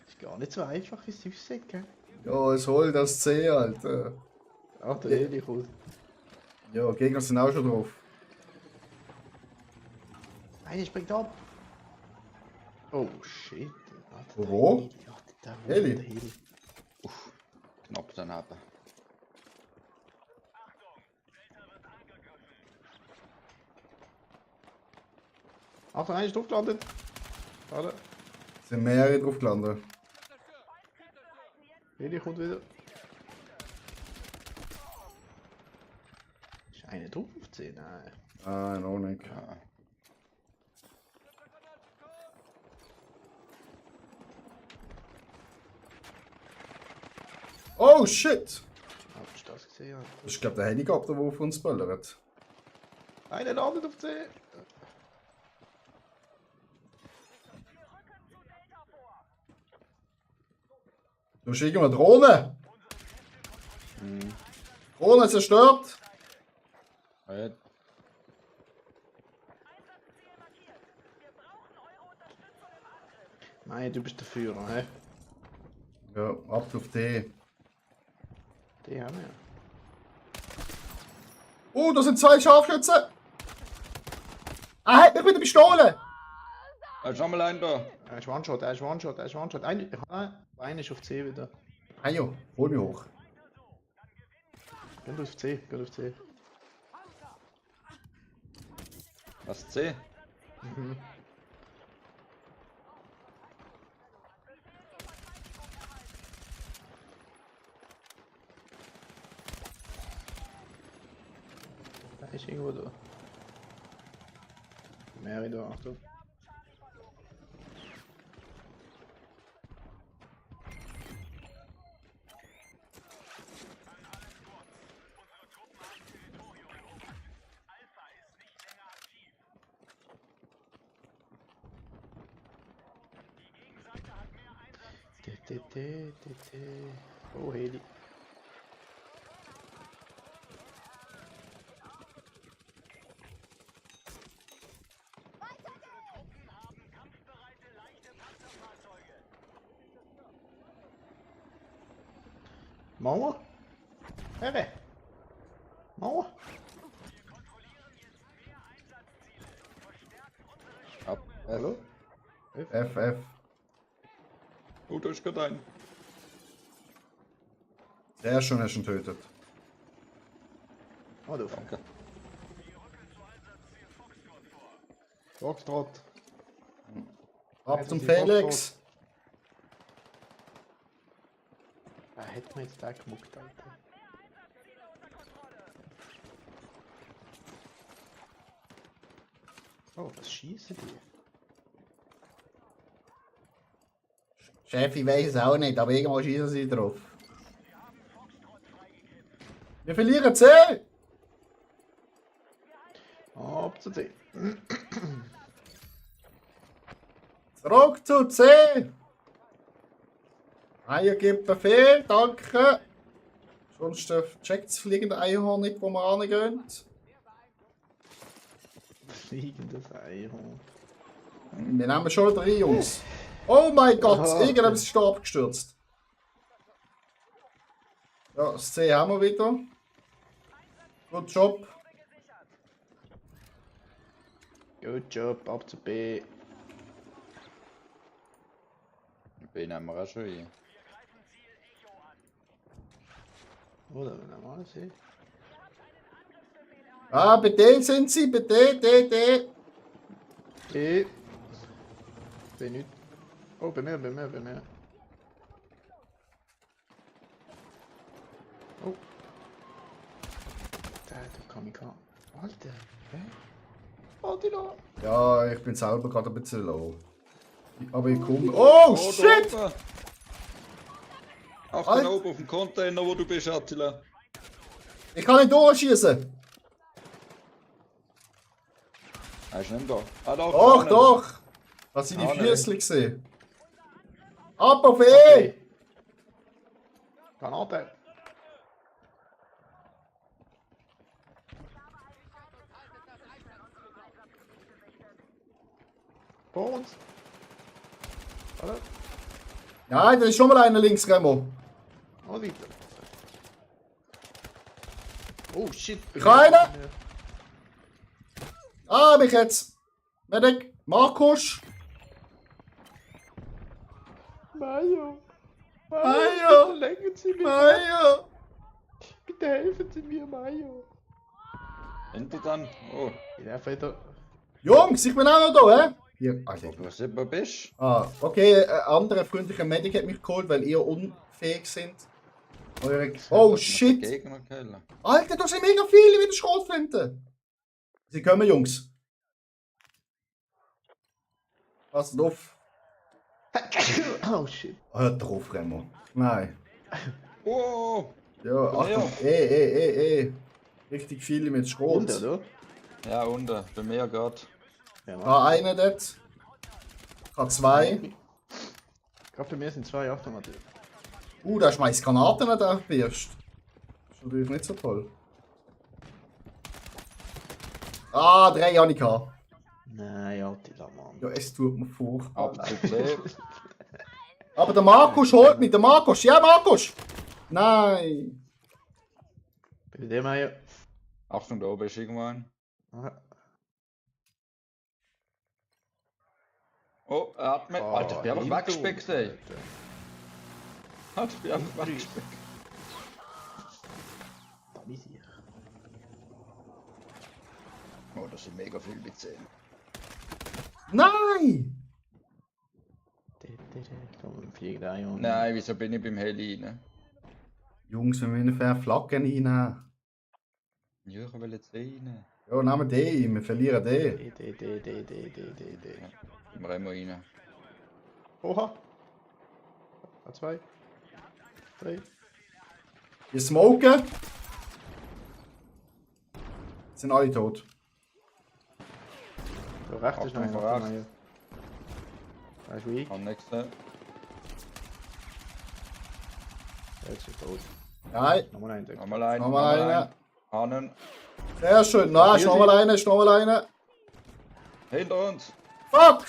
Ist gar nicht so einfach, wie es aussieht, gell? Ja, es holt das C, Alter. Ach, der Heli kommt. Ja, Gegner sind auch schon drauf. Einer springt ab. Oh shit. Alter, der Wo? Heli, Alter, der Heli? der Heli. Knapp daneben. Achtung, einer ist drauf gelandet. Warte. Sind mehrere drauf gelandet. Heli kommt wieder. Ist einer drauf auf 10? Nein. Ah, noch nicht. Ja. Oh shit! Hast du das gesehen? Alter? Das ist, glaube der Helikopter, der auf uns böllert. Einer landet auf 10. Du hast irgendwo eine Drohne! Drohne zerstört! Ja, Nein, du bist der Führer, hä? Ja, ab auf D. Die haben wir. Oh, da sind zwei Scharfschützen! Er hat mich mit der Pistole! da ist noch mal einer da. Er ist One-Shot, er ist One-Shot, er ist One-Shot. Einer ist auf C wieder. Hey jo, hol mich hoch. Geht auf C, geht auf C. Was C? Da ist irgendwo da. Mehrere da, Achtung. Oh, Heli. Mauer? Herre! Mauer? Ab. Hallo? FF. Oh, da ist gerade ein. Sehr schön, hast du ihn tötet. Oh, du Danke. Foxtrot. Ab zum die Felix! Er hätte mir jetzt da gemuckt, Alter. Oh, was schießen die? Chef, ich weiß es auch nicht, aber irgendwo schießen sie drauf. Wir verlieren C! Ab zu C. Zurück zu C! Eier gibt Befehl, danke. Sonst checkt das fliegende Einhorn nicht, wo wir rangehen. Fliegendes Einhorn. Wir nehmen schon drei Jungs. Oh mein Gott, Aha. irgendetwas ist da abgestürzt. Ja, das C haben wir wieder. Gut Job. Good job, ab zu B. B nehmen wir auch schon hier. Oder wenn er mal sieht. Ah, bei D sind sie, bei D. B. B nicht. Oh, bei mir. Oh. Da kann ich gar. Alter, hä? Alter, Ja, ich bin selber gerade ein bisschen low. Aber ich komme. Oh, shit! Da oben. Ach, Alter. da oben auf dem Container, wo du bist, Attila. Ich kann nicht durchschießen. Er ist nicht da. Ah, da Doch, vorne. doch. Das sind die Ah, Füße gesehen. Ab auf E! Granate. Vor uns. Warte. Nein, da ist schon mal einer links, Remo. Oh, weiter. Oh shit. Keine! Ah, mich jetzt! Medic! Markus! Mario! Mario! Bitte lenken Sie mich! Mario! Bitte helfen Sie mir, Mario! Hinter dann. Oh, Ich darf wieder. Jungs, ich bin auch noch da, hä? Hier, Alter. wo bist du? Ah, okay, ein anderer freundlicher Medic hat mich geholt, weil ihr unfähig sind. Oh shit! Gegner killen. Alter, da sind mega viele mit der Schrotflinte! Sie kommen, Jungs. Passt auf. Oh shit. Hört drauf, Remo. Nein. Oh! Ja, Achtung. Richtig viele mit Schrot. Runter, oder? Ja, unten. Bei mir geht. Ja, Da einer dort. Ich habe zwei. Gerade bei mir sind 2 Achtung natürlich. Der schmeißt Granaten an der Birst. Das ist natürlich nicht so toll. 3 habe ich gehabt. Nein, Attila, Mann. Ja, es tut mir furchtbar Ab leid. zu C. Aber der Markus holt mich, der Markus. Ja, Markus! Nein! Bei dem Mario. Achtung, da oben ist irgendwann. Aha. Oh, er hat mich. Alter, ich bin einfach weggespeckt, ey. Alter, ich bin einfach weggespeckt. Da ist ich. Oh, das sind mega viele mit 10. Nein! Komm, fliegt ein und. Nein, wieso bin ich beim Heli rein? Jungs, wir müssen fair Flaggen reinnehmen. Ja, ich will jetzt rein. Ja, nehmen den, wir verlieren den. Im Remo rein. Oha! 2. 3. Wir smoken. Sind alle tot. Da rechts ist noch Achtung, einer. rechts. Mario. Da ist weak. Am nächsten. Jetzt ist er tot. Nein, Nochmal einen. Dort. Nochmal einen. nochmal einer. Hannen. Sehr schön. Nein, ist nochmal einer, ist nochmal einer. Hinter uns. Fuck!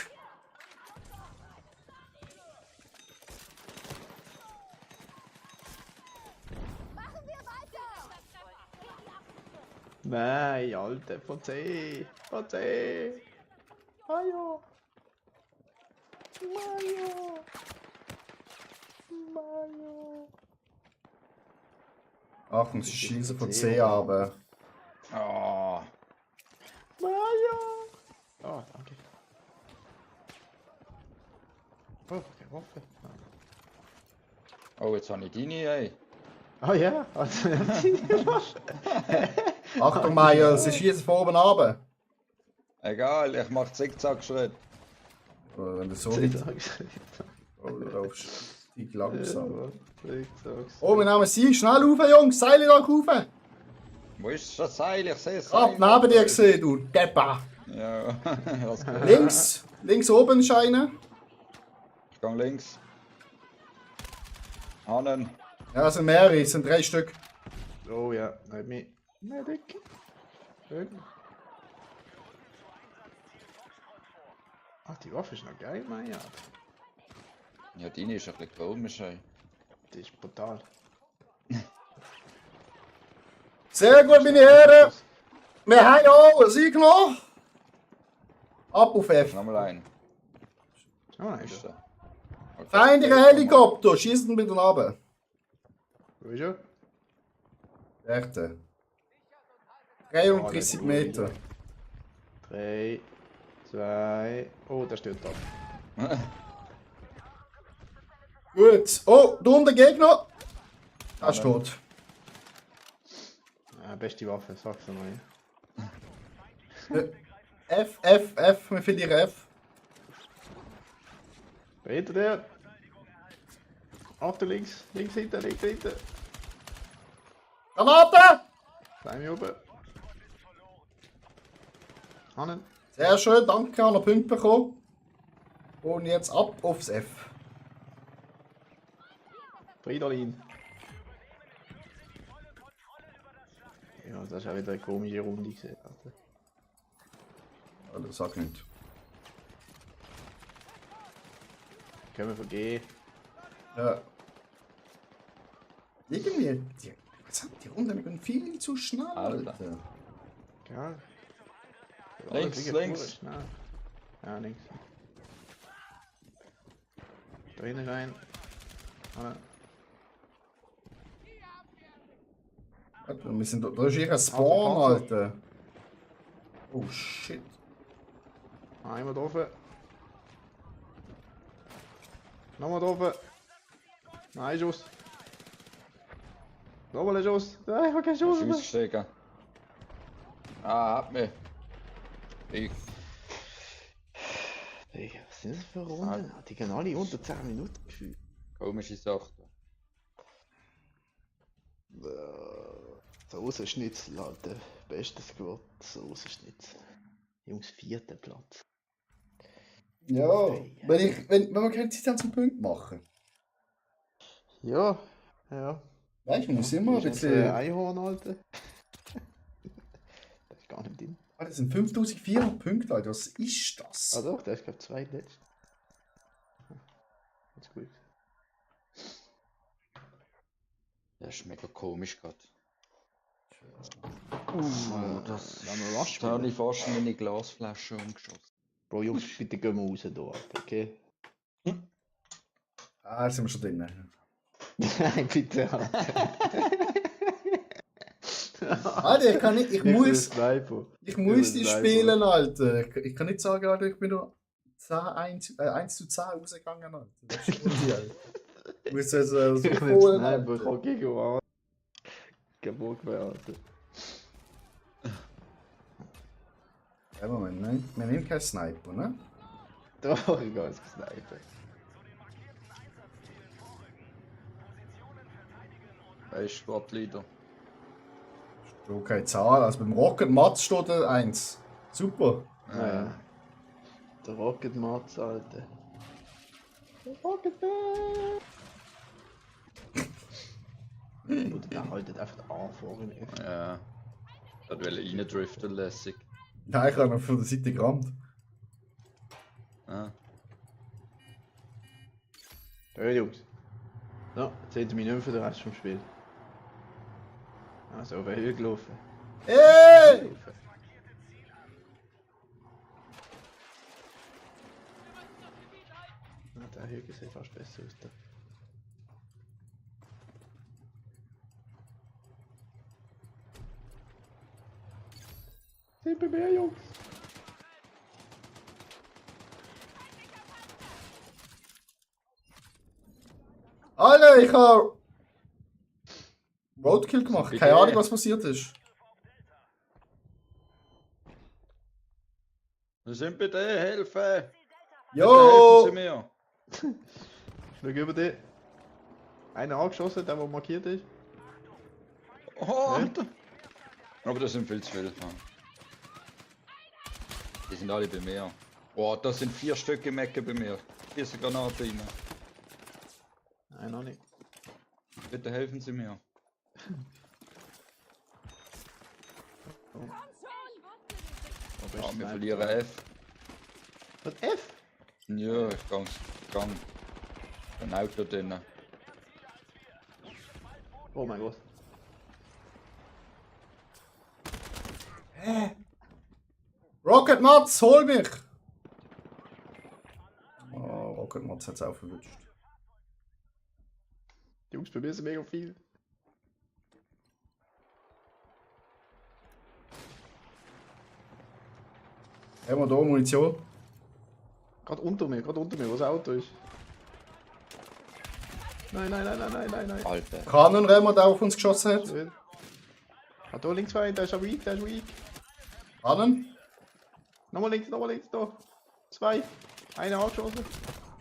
Nein, Alter, von C! Von C! Mario! Mario! Mario! Achtung, sie schießen von C aber. Oh. Mario! Oh, danke. Oh, keine Waffe. Oh, jetzt habe ich deine, ey. Oh ja, also Achtung, Meier, sie schießen von oben runter. Egal, ich mach Zickzack-Schritt. Wenn du so nicht laufst, die langsam. Oh, wir nehmen sie schnell rauf, Jungs, Seile da rauf. Wo ist das Seil? Ich sehe es. Ab, neben dir gesehen, du Deppa. Ja, was geht? Links oben ist einer. Ich gehe links. Hannen. Ja, es sind mehrere, es sind 3 Stück. Oh ja, nicht mehr. Medic. Schön. Ach, die Waffe ist noch geil, Maja. Ja, deine ist ein bisschen komisch, ey. Die ist brutal. Sehr gut, meine Herren. Wir haben auch einen Sieg noch. Ab auf F. Nochmal einen. Oh nein, Ist er. Okay. Feindliche Helikopter, schießen bitte runter. wo ist er? Rechte. 33 Meter. 3, 2. Oh, der steht da. Gut. Oh, da unten Gegner. Er ist tot. Ja, beste Waffe, sag's mal. F, F, F. Wir verlieren F. Hinter der. Achtung, links. Links hinten, links hinten. Granate! Bleib mir oben. Hannen. Sehr schön, danke, an der Punkte bekommen. Und jetzt ab aufs F. Fridolin. Ja, das ist auch wieder eine komische Runde gesehen. Also, sag nicht. Können wir vergehen. Ja. Irgendwie, die Runde gehen viel zu schnell, Alter. Alter. Geil. Links, links. Ja, links. Da hinten rein. Ah, Alter, wir sind da ist hier ein Spawn, Alter. Oh shit. einmal drauf. Nochmal drauf. Nein, Schuss. Nochmal ein Schuss. Nein, ich habe keinen Schuss mehr. Aussteigen. Ah, hat mich. Ich. Digga, was sind das für Runden? Die gehen alle unter 10 Minuten gefühlt. Komische Sache. Soßenschnitzel, Alter. Bestes Squad, Soßenschnitzel. Jungs, 4. Platz. Ja, wenn wir keine Zeit haben zum Punkt machen. Ja, ja. Weißt du, man muss immer ein bisschen. Einhorn, Alter. Das ist gar nicht drin. Ah, das sind 5400 Punkte, Alter. Was ist das? Ah doch, der ist glaube ich zweitletzt. Ganz gut. Das ist mega komisch gerade. Das haben wir rasch. Da habe ich fast meine Glasflasche umgeschossen. Bro, Jungs, bitte gehen wir raus hier, Alter, okay? Ah, da sind wir schon drin. Nein, bitte, Alter. Alter, ich kann nicht, ich muss die Sniper. spielen, Alter. Ich kann nicht sagen, Alter, ich bin nur 1 zu 10 rausgegangen, Alter. Das ist ungeil. Ich muss jetzt so Ich holen, Sniper, ich Alter. kann gegen Mann. Kein Bock mehr, Alter. Ja, Moment, nein. Wir nehmen keinen Sniper, ne? Doch, ich kann es Sniper. Wer ist Sportleader? Steht keine Zahl. Also beim Rocket Matz steht 1. Super. Ja. Der Rocket Mats, Alter. Der Rocket Mats! Oder der haltet einfach den A vor ihm. Ja. Das will reindriften lässig. Nein, ich habe noch von der Seite gerammt. Ah. Ja, Jungs. So, jetzt hätten wir nicht mehr für den Rest vom Spiel. Also, auf Höhe gelaufen. Ey! Ja, der Hügel sieht fast besser aus. Da. Sind bei mir, Jungs. Alter, ich habe Roadkill gemacht. Keine Ahnung, was passiert ist. Wir sind bei dir, helfen! Jo! Helfen Sie mir! Schau über dich. Einer angeschossen, der markiert ist. Oh, Alter! Aber das sind viel zu viele. Die sind alle bei mir. Boah, das sind 4 Stück im Ecke bei mir. Hier ist eine Granate rein. Nein, noch nicht. Bitte helfen Sie mir. Ja, wir verlieren F. Was F? Ja, ich gang. Ein Auto drin. Oh mein Gott. Rocket Mats, hol mich! Oh, Rocket Mats hat es auch verwünscht. Jungs, bei mir sind mega viel. Haben wir hier Munition? Gerade unter mir, wo das Auto ist. Nein. Alter. Kanonenremmer, der auf uns geschossen hat. Schön. Ah, da links rein, der ist weak. Kanon? Nochmal links, da. 2. Einer angeschossen.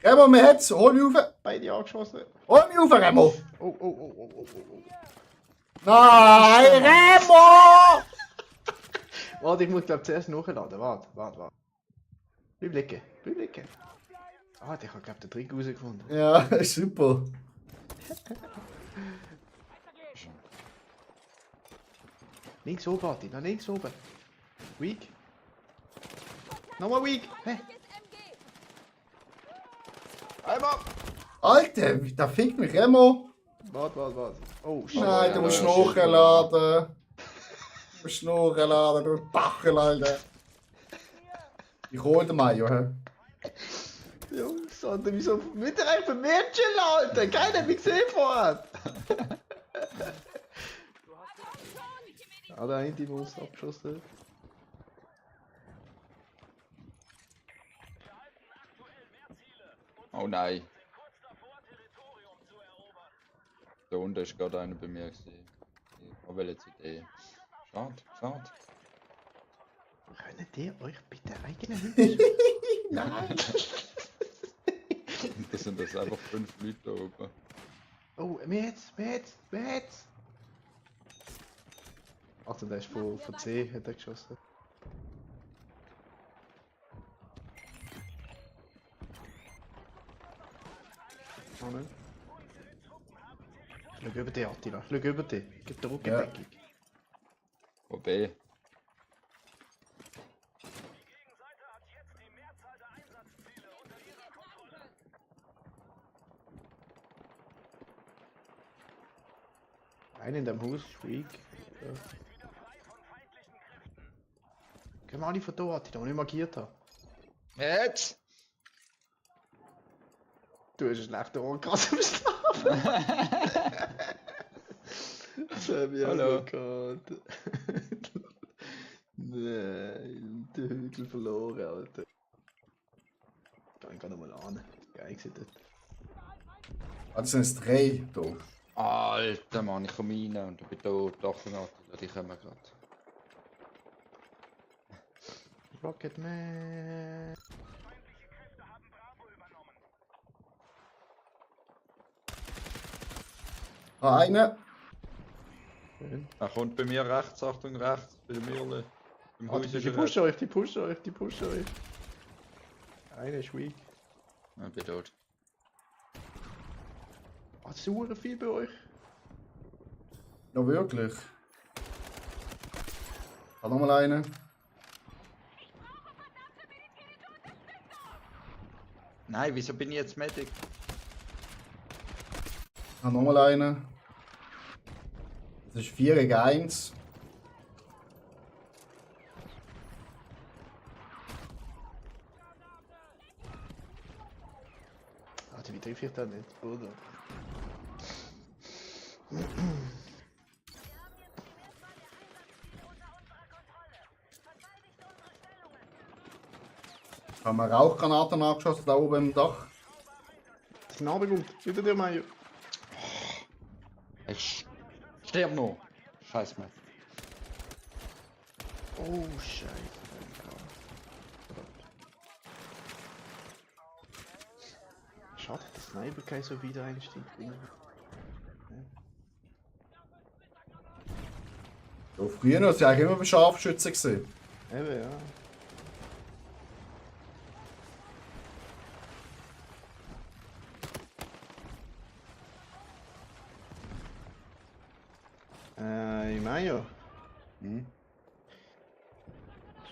Remo, wir hat's. Hol mich rauf. Beide angeschossen. Hol mich rauf, Remo. Oh. Nein, Remo! Warte, ich muss glaube zuerst nachladen. Warte. Bleib liegen. Ah, ich habe glaube den Trick rausgefunden. Ja, super. Links oben, Adi, nach links oben. Weak. Nochmal weak. Hä? Einmal! Alter, da fickt mich Remo. Warte. Oh, shit. Nein, du musst ja, nachladen. Du musst nachladen, du Bachel, Alter. Ich hole den Mayo, hä? Jungs, Alter, wieso mit der einfach Mädchen, Alter? Keiner hat mich gesehen vorher. Ah, der eine muss abgeschossen. Oh nein. Da unten ist gerade einer bei mir gesehen. Ich habe jetzt Idee. Schade, schade. Könnt ihr euch bitte eigene Hüte? Nein! Das sind das einfach 5 Leute da oben. Oh, Metz! Achtung, der ist von C, hat er geschossen. Oh nein. Schau über dich, Attila. Schau über dich. Gib dir Rückendeckung. Wo B? Einer in dem Haus, Freak. Ja. Gehen wir alle von da, Attila, wo ich markiert habe. Jetzt! Du hast einen schlechten Ohrkrass am Schlafen. Das habe ich auch Hallo. noch gehabt. Nein, den Hügel verloren, Alter. Da ich nochmal an. Geil gewesen dort. Ah, das sind jetzt 3 hier. Alter Mann, ich komme rein und ich bin tot. Achtung, Attila, die kommen gerade. Rocket Man. Ah, einer. Schön. Er kommt bei mir rechts, Achtung, rechts, bei mir. Im Ah, Haus die ist er pushen euch, die pushen euch. Einer ist weak. rechts. Ich bin tot. Ah, sauer viel bei euch. Ja, wirklich. Hat nochmal einen. Nein, wieso bin ich jetzt Medic? Hat nochmal einen. Das ist 4 gegen 1. Alter, wie treffe ich da nicht, oder? Haben wir Rauchgranaten angeschossen, da oben im Dach. Das Gnade gut, hinter dir, Mario. Ich sterb noch. Scheiß mir. Oh, Scheiße. Schade, dass Sniper kein so Wiedereinstieg bringt. Ja, früher war es eigentlich immer bei Scharfschützen gewesen. Eben, ja. Mayo. Hm?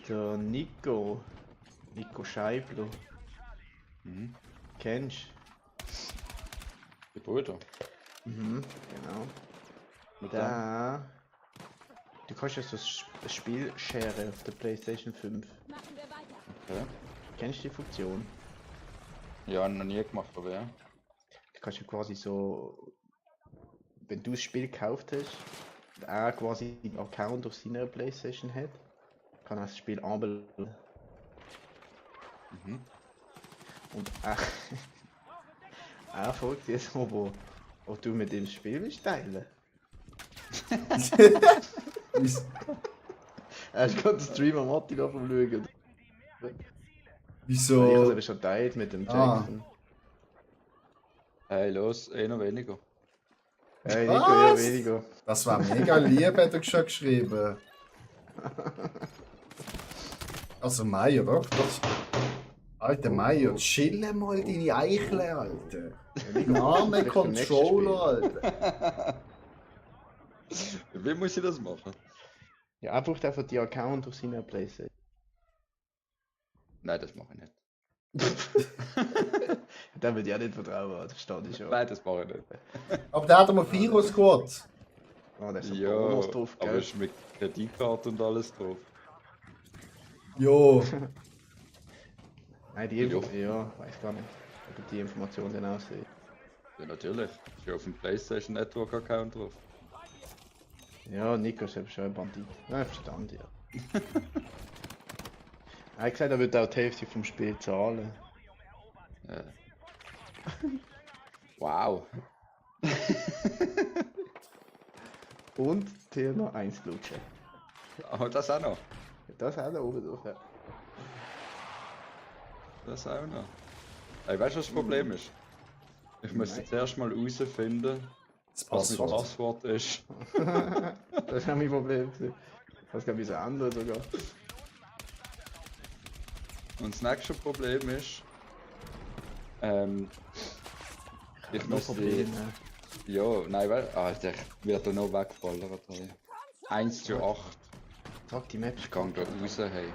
Der Nico Scheibler. Mhm. Kennst Die Brüder. du? Mhm, genau. Mit dem. Da. Du kannst ja so ein Spiel sharen auf der PlayStation 5. Machen wir weiter. Okay. Kennst du die Funktion? Ja, noch nie gemacht, aber ja. Du kannst ja quasi so, wenn du das Spiel gekauft hast und er quasi einen Account auf seiner PlayStation hat, kann er das Spiel anmelden. Mhm. Und er, er fragt jetzt, ob du mit dem Spiel willst teilen. Wie's- Er ist gerade den Stream am Attila vom Schauen. Ich habe Wieso? es schon teilt mit dem Ah. Jackson. Hey, los, noch weniger. Hey, Nico, ja Was? weniger. Das war mega lieb, hat er schon geschrieben. Also Meier, doch. Alter Meier, chille mal deine Eichel, Alter. Name Vielleicht beim nächsten Controller, Alter. Wie muss ich das machen? Ja, er braucht einfach die Account auf seiner PlayStation. Nein, das mache ich nicht. Der würde ich auch nicht vertrauen, das steht ich schon. Nein, das mache ich nicht. Aber der hat einmal Viro-Squad. Oh, da ist ein Ja, Bonus drauf, aber gell? ist mit Kreditkarte und alles drauf. Jo. Nein, die Info, ja, weiß gar nicht, ob ich die Information dann aussehe. Ja, natürlich. Ist ja auf dem PlayStation Network Account drauf. Ja, Nico ist eben schon ein Bandit. Ja, verstanden, ja. Er hat gesagt, er würde auch die Hälfte vom Spiel zahlen. Ja. Wow. Und dir noch eins lutschen. Aber das auch noch. Das auch da oben drauf. Ja. Das auch noch. Ey, weißt du, was das Problem ist? Ich muss Nein. jetzt erst mal herausfinden, Das was mein Passwort. Passwort ist. Das war mein Problem. Das glaube ich so andere sogar. Und das nächste Problem ist, ich Noch muss die, Probleme. ja, nein, weil, Alter, ich werde noch wegfallen. 1 zu 8. Sag, die Map Ich ist kann da raus, hey.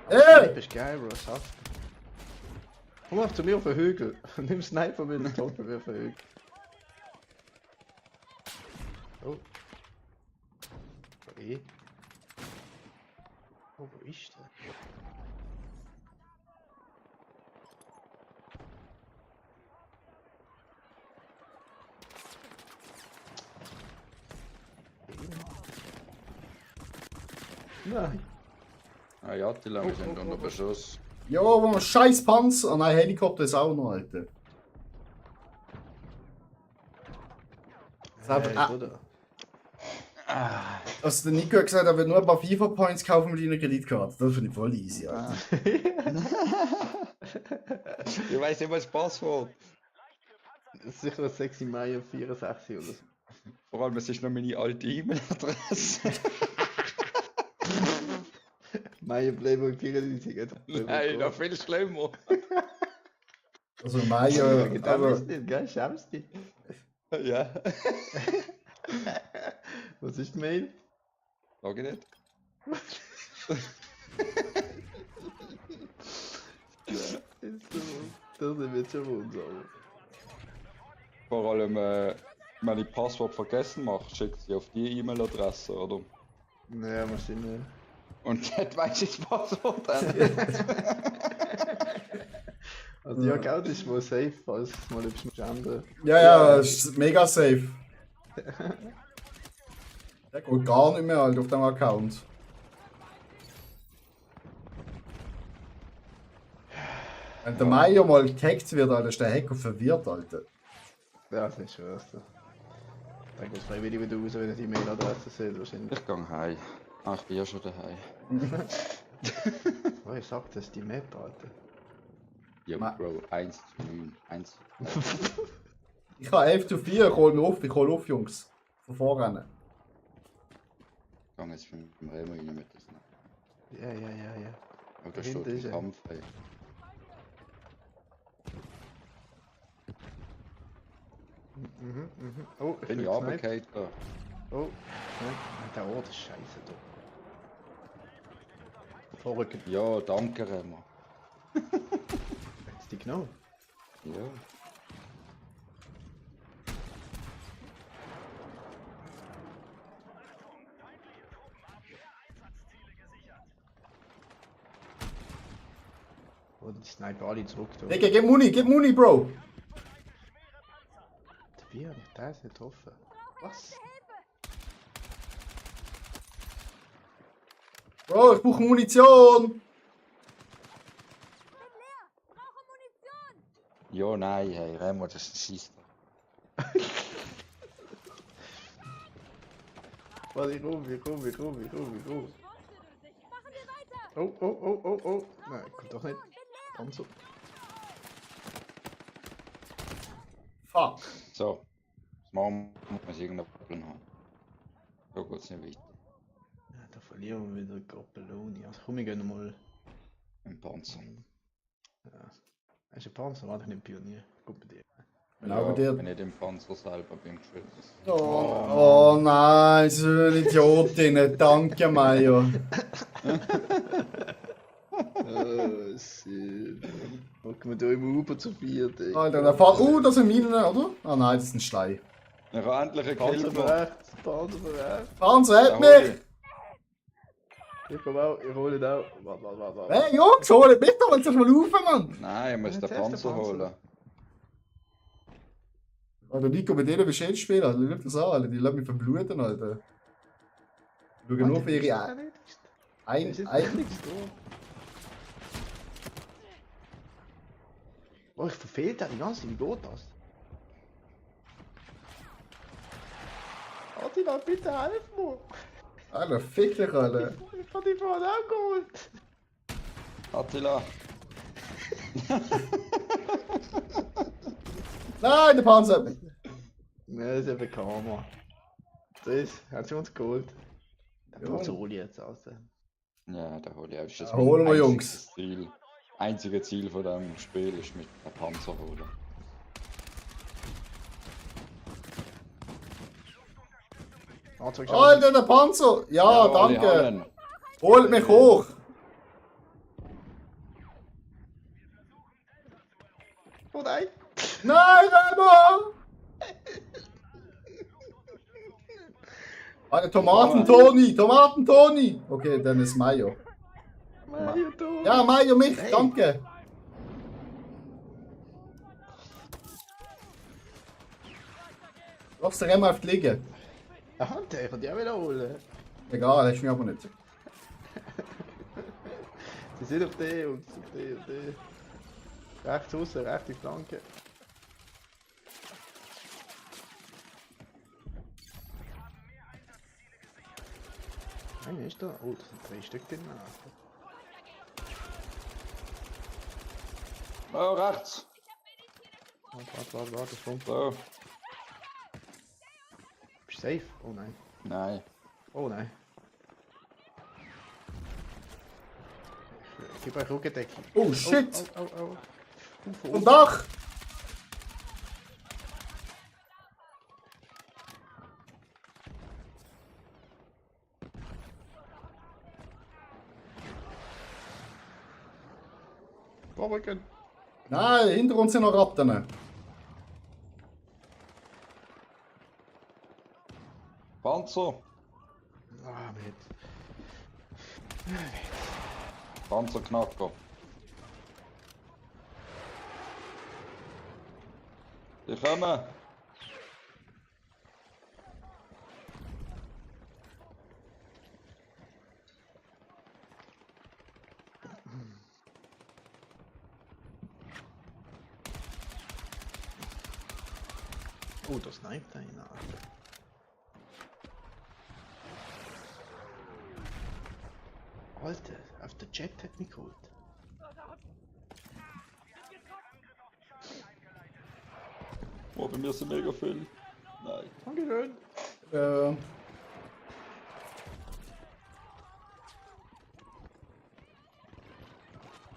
Die Hey! Map ist geil, Bro, saft. Komm auf zu mir auf den Hügel. Nimm Sniper mit und top mir auf den Hügel. Oh. Okay. Oh, wo ist der? Nein. Ah ja, die Lange Oh, sind oh, unter oh. Beschuss. Jo, wo man scheiß Panzer. Oh nein, Helikopter ist auch noch, Alter. Hey, Bruder. Also der Nico hat gesagt, er wird nur ein paar FIFA-Points kaufen mit einer Kreditkarte. Das finde ich voll easy, Alter. Ich weiß immer das Passwort. Das ist sicher ein sexy Mai 64 oder so. Vor allem, es ist noch meine alte E-Mail-Adresse. Mai Playboy 94. Nein, noch viel schlimmer. Also Maya, Da aber bist du nicht, gell? Schämst dich. Ja. Was ist die Mail? Sag ich nicht. Ist so. Das sind wir schon wunderbar. Vor allem, wenn ich Passwort vergessen mache, schickt sie auf die E-Mail-Adresse, oder? Naja, mal sehen. Und dort weiß ich das Passwort auch. Also ja, Geld ist wohl safe, falls es mal etwas mit anderen. ja, ist mega safe. Der geht gar nicht mehr, Alter, auf dem Account. Wenn der Maya mal gehackt wird, Alter, ist der Hacker verwirrt, Alter. Ja, das ist schon erst. Da geht es freiwillig wieder raus, wenn ihr die Mailadresse seht, wahrscheinlich. Ich gehe heim. Ah, ich bin ja schon daheim. Oh, ich sag das, die Map, Alter. Ja, Bro, 1 zu 9. 1 zu 9. Ich habe 11 zu 4, ich hol auf, Jungs. Von vorne. Ich gehe jetzt mit dem Remo rein mit das noch. Ja. Aber da Hinten steht ist ein er. Kampf, ey. Oh, Bin ich will gesniped. runtergefallen da. Oh, nein, der Ort ist scheiße da. Vorrücken. Ja, danke Remo. Hättest du die genommen? Ja. Oh, die sniper alle zurück da. Digga, gib Muni, Bro! Der Bier, der ist nicht getroffen. Was? Bro, ich brauche Munition! Brauche Munition! Ja, nein, hey, Remo, das ist ein Scheiß. Warte, ich komm. Machen wir weiter! Oh. Nein, kommt doch nicht. Panzer. Fuck. So, das machen wir, muss irgendeinen Plan haben. So geht's nicht weiter. Ja, da verlieren wir wieder Goppeloni. Also komm, wir gehen mal. Im Panzer. Ja. Hast du einen Panzer? Warte, ich nicht Pionier. Gut bei dir. Genau bei dir. Wenn ich im Panzer selber bin geschützt. Oh nein, so eine Idiotin. Danke, Maya. Shit. Okay. hocken wir da im Uber zu viert, ey. Alter, der Fall. Das sind Minen, oder? Ah nein, das ist ein Stein. Ich habe endlich einen Panzer Kill von gemacht. rechts, Panzer von rechts. Panzer, Da hält hol mich! ich. Ich komm auch, ich hole ihn auch. Warte. Hey Jungs, holt mich doch, jetzt erst mal rauf, Mann! Nein, ich muss Ja, den zuerst den Panzer Panzer. holen. Alter, Nico, mit denen willst du jetzt spielen, Alter. Schau das an, Alter. Die lassen mich verbluten, Alter. Schau nur für ihre ein. Oh, ich verfehlt die ganze Zeit, wie geht das? Attila, bitte helf mir! Alter, fick dich, Alter. Ich hab die vorhin auch geholt! Attila. Nein, der Panzer hat mich. Nein, das ist eben Karma. Das hat sie uns geholt. Der Ja. Panzer hole ich jetzt aus. Ja, da hole ich auch. Das ist Ja, holen wir, mein Jungs. einziges Ziel. Einzige Ziel von diesem Spiel ist mit dem Panzer holen. Alter, der Panzer! Ja, Jawohl, ich habe danke! ihn. Holt mich hoch! Oh nein! Nein, Remo! Alter, Tomaten-Toni! Okay, dann ist Mayo. Mario, du! Ja, Mayo, mich, Hey. danke! Lass den Remo auf die liegen. Aha, der kann die auch wieder holen. Egal, hast du mich aber nicht. Sie sind auf D und auf D und D. Rechts raus, rechte Flanke. Einer ist da. Oh, das sind 3 Stück drin. Oh, rechts. Warte, das kommt. So. Bist du safe? Oh nein. Nein. Oh nein. Ich gebe euch Rückendeckung. Oh shit! Oh. Vom Dach! Vorrücken. Nein, hinter uns sind noch Ratten. Panzer. Ah, mit. Panzerknacker. Die kommen. Oh, das sniped einer. Alter, auf der Jet hat mich geholt. Oh, bei mir sind mega viel. Nein. Dankeschön. Äh,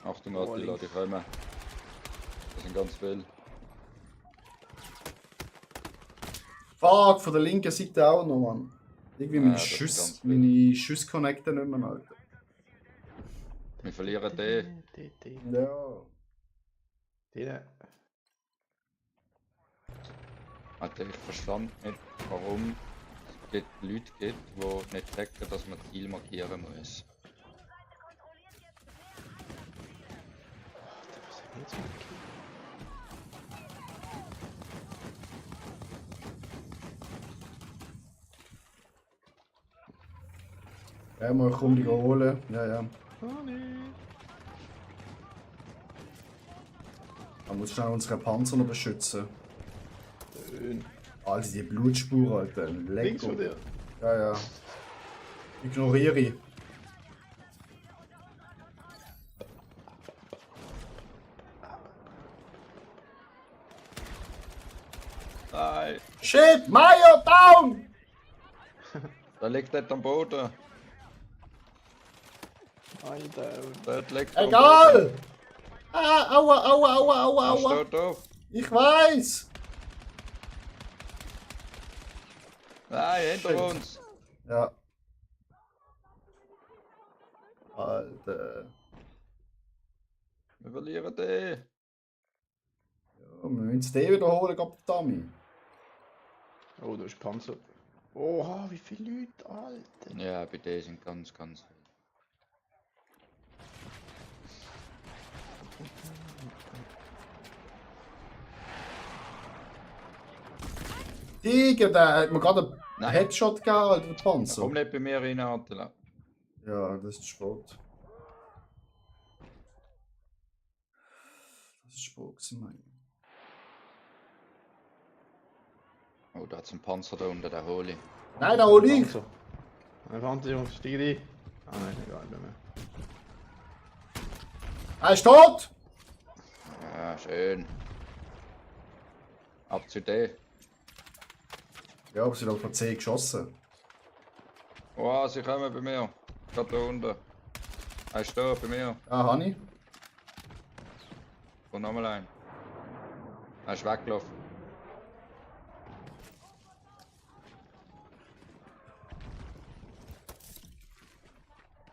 Achtung, Attila, die kommen. Das sind ganz viele. Fuck, von der linken Seite auch noch, Mann. Irgendwie meine das ist Schuss, ganz viel. meine Schuss connecten nicht mehr, Alter. Wir verlieren den. Ja. Den. Alter, ich verstand nicht, warum es Leute gibt, die nicht checken, dass man Ziel markieren muss. Was hat jetzt mit Kill? Ja, mal komm die holen. Ja. Man muss schnell unsere Panzer noch beschützen. Schön. Also die Blutspur, Alter. Links von Lecker. dir. Ja. Ignoriere ich. Nein! Shit, Mayo, down! Da liegt dort am Boden. Alter. Dort liegt er am Egal! Boden. Ah, aua. Er steht auf. Ich weiß! Nein, hinter uns. Ja. Alter. Wir verlieren den. wir müssen es den wiederholen, Gott Dummy. Oh, da ist Panzer. Oha, wie viele Leute, Alter. Ja, bei denen sind ganz, ganz viele. Tiger, der hat mir gerade einen Nein. Headshot gegeben, Alter, der Panzer. Komm nicht bei mir rein, Attila. Ja, das ist Sport. Das ist Sport gewesen, mein. Oh, da hat es einen Panzer da unten, der hole ich. Nein, da hol ich! Panzer. Ein Panzer, Jungs, steig rein. Ah nein, egal, nicht mehr. Er ist tot! Ja, schön. Ab zu dir. Ja, aber sie haben von C geschossen. Oh, sie kommen bei mir. Gerade da unten. Er ist da bei mir. Ja, Hani. Komm nochmal ein. Er ist weggelaufen.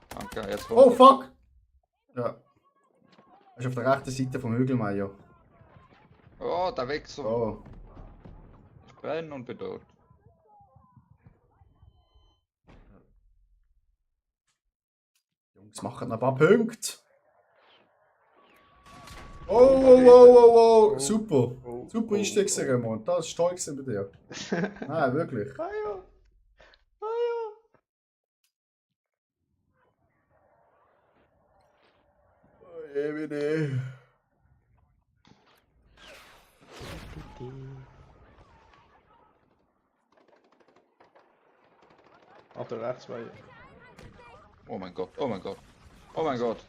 Danke, jetzt Oh kommt fuck! Ja. Er ist auf der rechten Seite vom Hügel, Mario. Oh, der Wichser. Oh. Ich brenne und bin tot. Jungs, machen noch ein paar Punkte. Oh, oh, oh, oh, oh. Super. Super Einstieg, Ramon. Das ist toll gewesen bei dir. Nein, wirklich. Ah ja. Ah ja. Oh, Emine. Auf der rechts, zwei. Oh mein Gott, oh mein Gott. Oh mein Gott.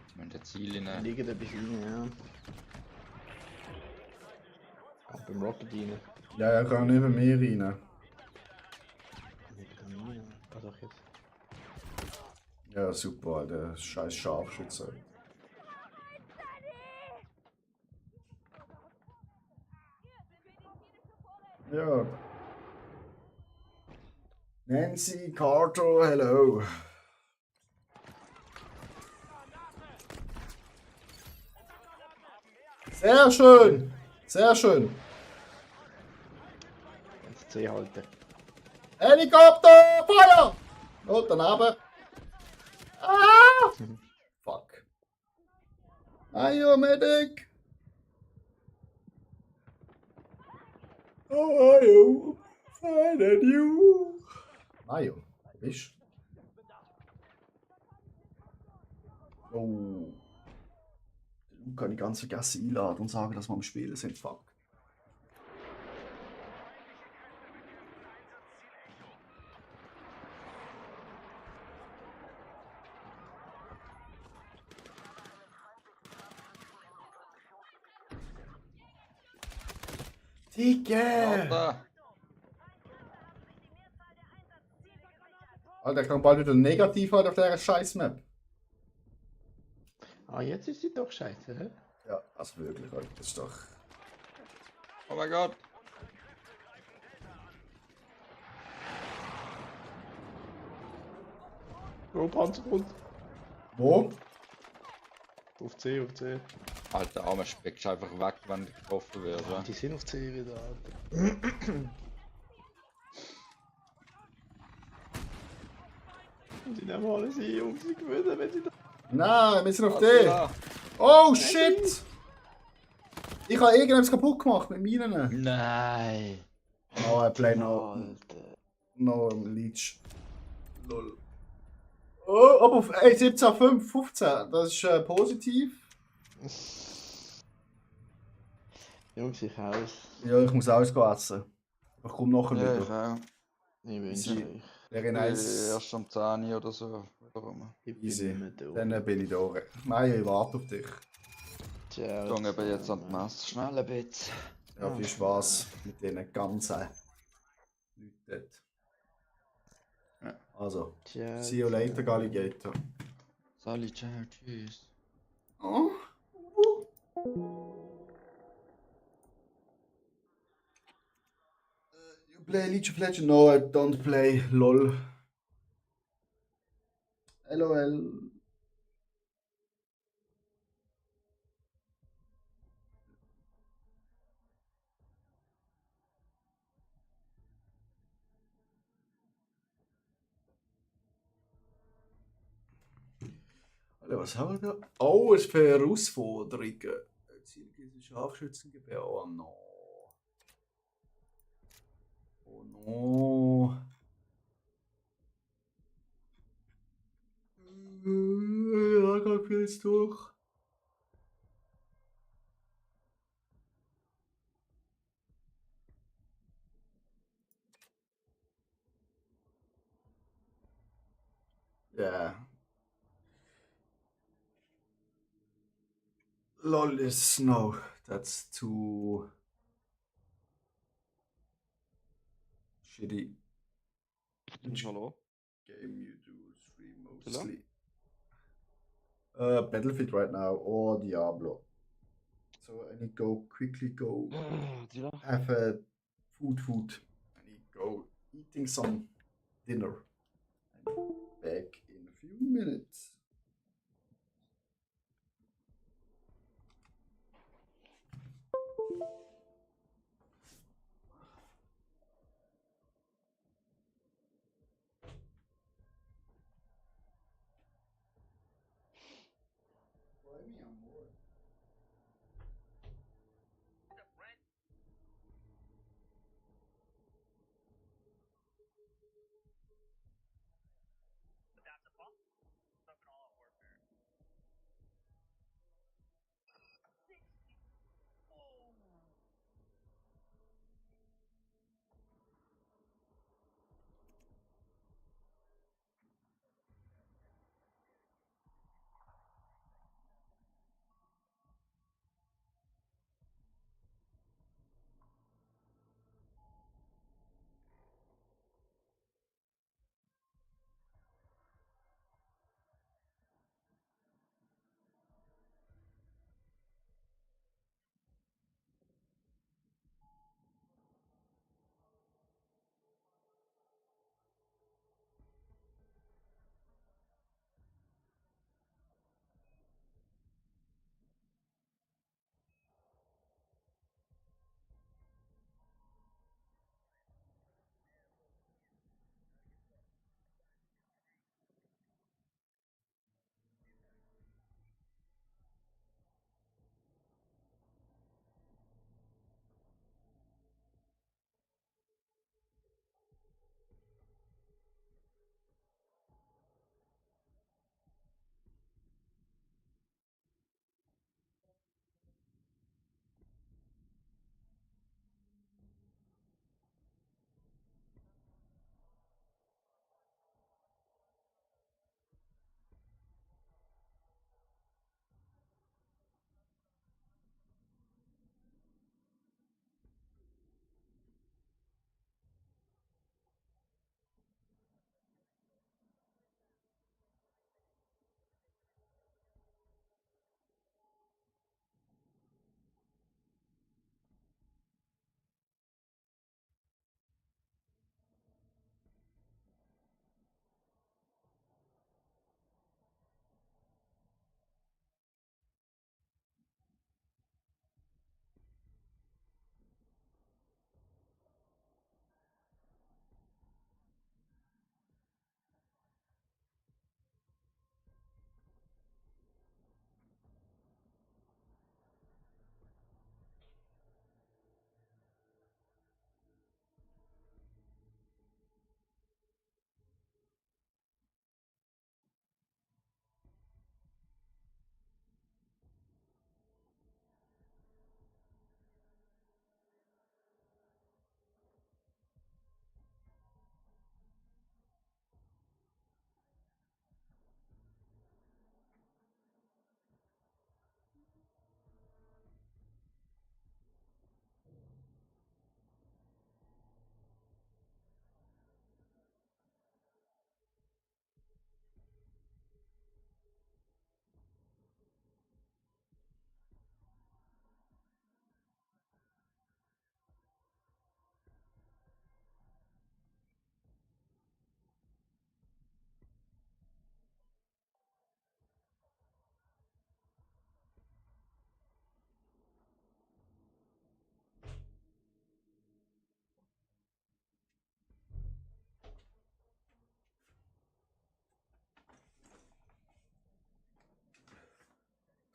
Ich meine, der Ziel in der. Liegen da bis rein, ja. Auch beim Rocket rein. Ja, er kann neben mir rein. Nicht bei mir. Ah doch jetzt. Ja, super, Alter. Scheiß Scharfschütze. Ja. Nancy Carter, hello. Sehr schön. Sehr schön. Jetzt C halten. Helikopter, Feuer! Oh, daneben. Ah! Fuck. Ayo, Medic! Oh, Ayo. Find you. Ayo, wo bist du? Oh. Den kann ich ganz vergessen einladen und sagen, dass wir am Spielen sind. Fuck. Dicke! Alter! Alter, ich kann bald wieder negativ halt auf dieser scheiß Map. Ah, jetzt ist sie doch scheiße, hä? Ja, also wirklich, Alter, das ist doch... Oh mein Gott! Oh, Panzer kommt. Wo? Auf C, auf C. Alter, armer Speck, ist einfach weg, wenn du getroffen wirst. Ja? Die sind auf C wieder, Alter. Und die nehmen alles ein, um sie gewinnen, wenn sie da... Nein, wir sind auf D. Attila. Oh shit! Ich habe irgendwas kaputt gemacht mit meinen. Nein! Oh, I play no, Alter. no Leech. Lol. Oh, aber auf 17,5, 15, das ist positiv. Jungs, ich aus. Ja, ich muss essen. Ich komme nachher Ja, ich wieder. auch. Ich wünsche Sie- euch. Wäre nice. Erst am 10 oder so. Warum? Ich Easy. bin nicht mehr da. Dann bin ich da. Nein, ich warte auf dich. Ciao. Ich gehe jetzt an die Messe. Schnell ein bisschen. Ja, viel Spaß mit diesen ganzen Leuten dort. Ja. Also, Ciao. see you later, Alligator. Sali, ciao, tschüss. Oh. You play League of Legends? No, I don't play LOL. LOL. Alter, was haben wir da? Oh, es für Herausforderungen. Zielgewisse Scharfschützengewehr. Oh no. Oh no. Ja, geht viel jetzt durch. Yeah. LOL is no. That's too shitty. Which Hallo? game you do stream Hello? mostly? Battlefield right now or Diablo. So I need quickly go Dila? have a food. I need go eating some dinner. I'm back in a few minutes.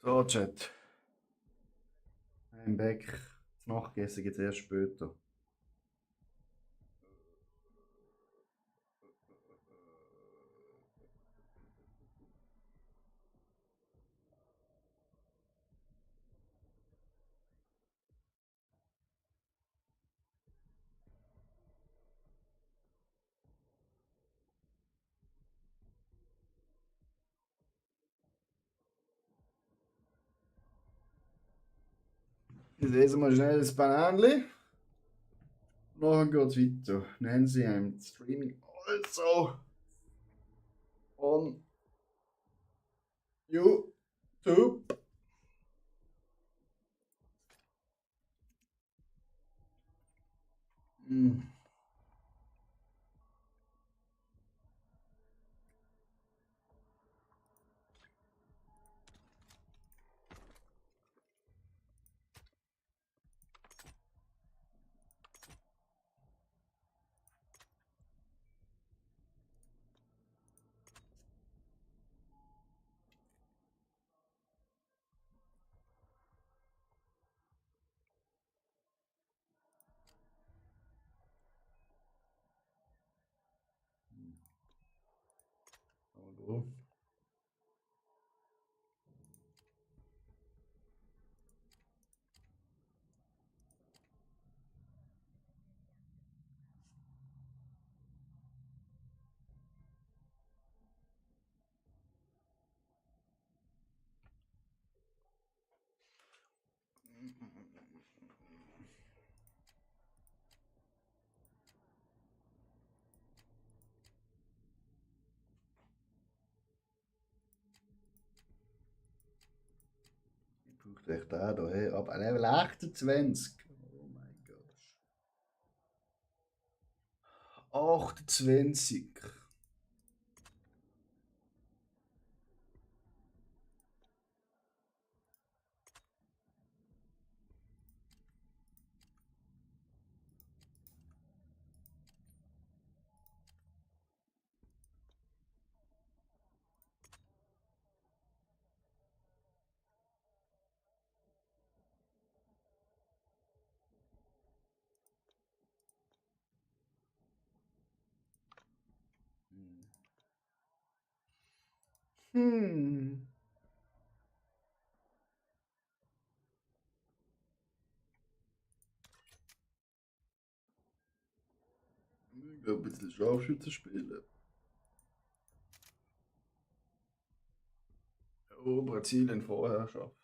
So, Chat. Ein Back. Das Nachgessen gibt es erst später. Jetzt lesen wir schnell das Bananli. Nachher geht es weiter. Nancy im Streaming. Also. On YouTube. Mm. Hallo. Ich brauche echt da hier. Ab Level 28. Oh mein Gott. 28. Hm. Ich glaube, ein bisschen Scharfschützen spielen. Oh, Brasilien Vorherrschaft.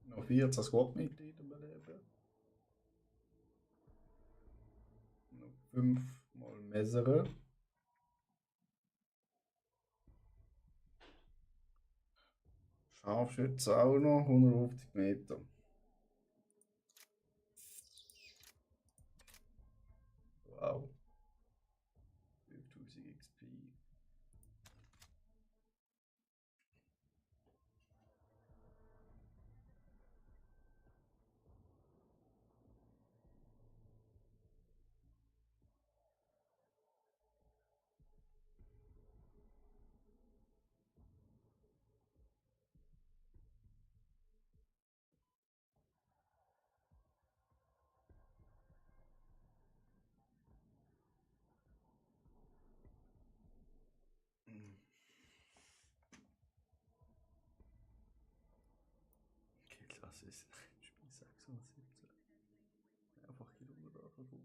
Noch 14 Squad-Mitglieder beleben. Noch 5 mal Mesere. Scharfschützen auch noch, 150 Meter. Wow. 5000 XP. Okay, Klasse ist Spiel 617. Mehrfach Kilometer 58.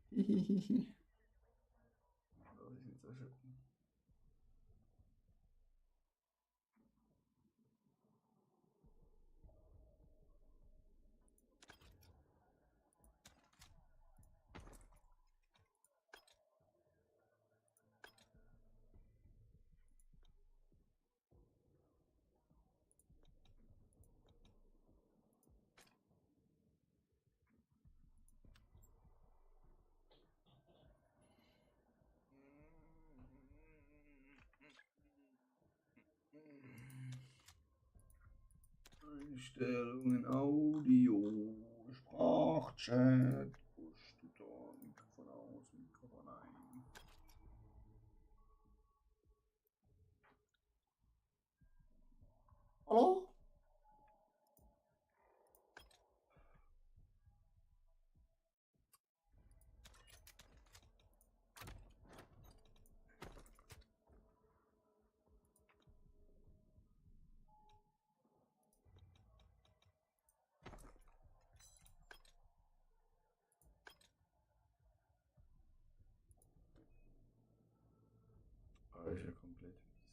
Hihihihi. Das ist nicht so schön. Einstellungen, Audio, Sprachchat, Push-to-Talk, Mikrofon aus, Mikrofon ein. Hallo? Ah, ist ja komplett weiss.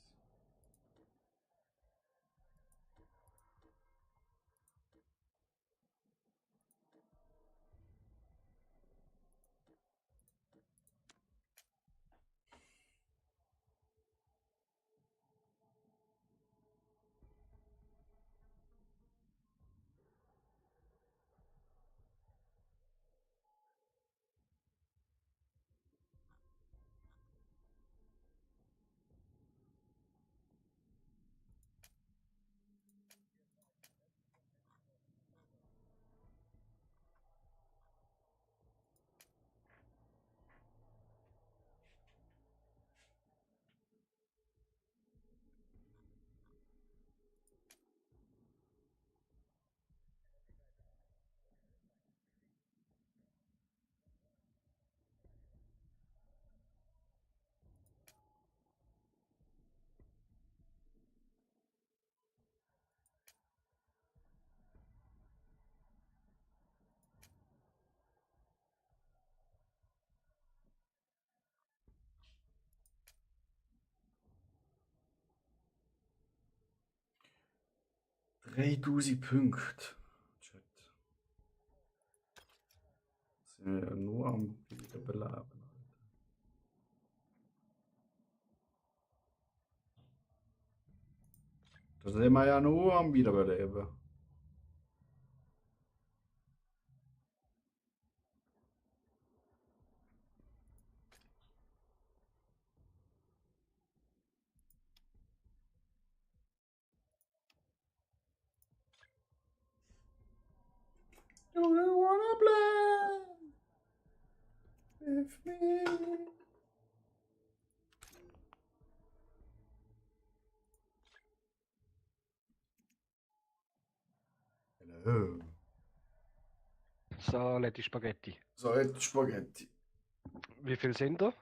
$3000 Punkte. Chat. Sind wir ja nur am Wiederbeleben. Da sind wir ja nur am Wiederbeleben. Do you wanna play with me? Hello. Saletti Spaghetti. So, jetzt Spaghetti. Wie viel sind da?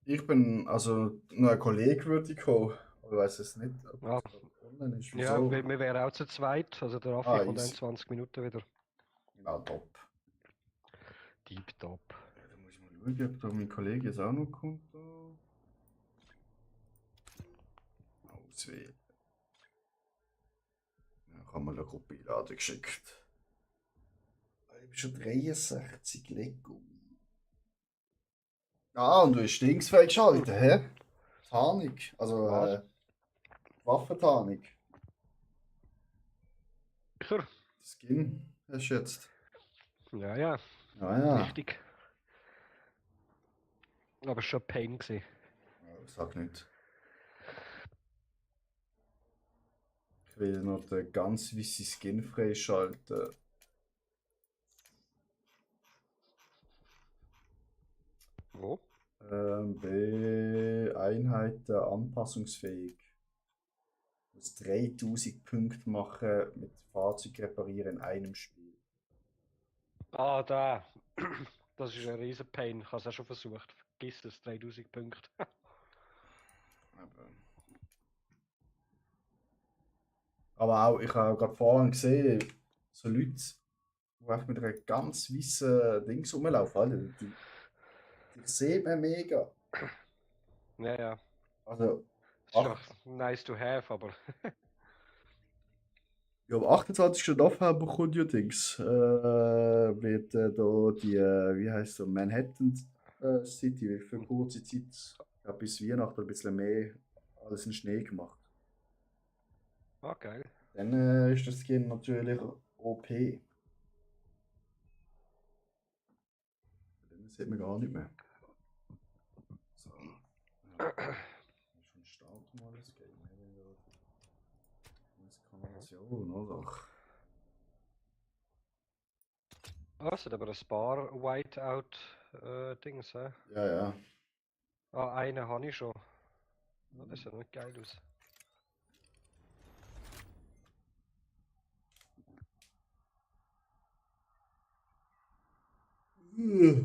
Ich bin, also, noch ein Kollege würde ich kommen. Aber ich weiß es nicht, ob Ah. das online ist. Ja, Wieso? wir wären auch zu zweit. Also der Raffi Ah, kommt in easy. 20 Minuten wieder. Ja, top. Deep top. Ja, da muss ich mal schauen, ob da mein Kollege jetzt auch noch kommt. Da. Auswählen. Ja, ich habe mal eine Gruppe Einladung geschickt. Ich bin schon 63, Lego. Ah, und du hast Dings freigeschaltet, hä? Tarnung, also Was? Waffentarnung. Sicher? Skin hast du jetzt. Ja, ja, Ja, ja. richtig. Aber es war schon ein Pain gewesen. Ja, sag nicht. Ich will noch den ganz weißen Skin freischalten. Wo? Bei Einheiten anpassungsfähig. Ich muss 3000 Punkte machen mit Fahrzeug reparieren in einem Spiel. Ah, da. Das ist ein riesen Pain. Ich habe es auch schon versucht. Vergiss es, 3000 Punkte. Aber auch, ich habe gerade vorhin gesehen, so Leute, die einfach mit einer ganz weißen Dings rumlaufen. Alter, die sieht man mega. Ja, ja. Also, Es ist einfach nice to have, aber. ja, am 28. November kommt ja Dings. Wird da die, wie heißt so, Manhattan City wird für kurze Zeit, ich glaube bis Weihnachten ein bisschen mehr, alles in Schnee gemacht. Ah, geil. Dann ist das Skin natürlich OP. Dann sieht man gar nicht mehr. So. Ja. Schon starten mal das Game. Eskalation, oder? Ah, es hat aber ein paar Whiteout-Dings, hä? Ja, ja. Ah, einen habe ich schon. Ah, das sieht nicht geil aus. Das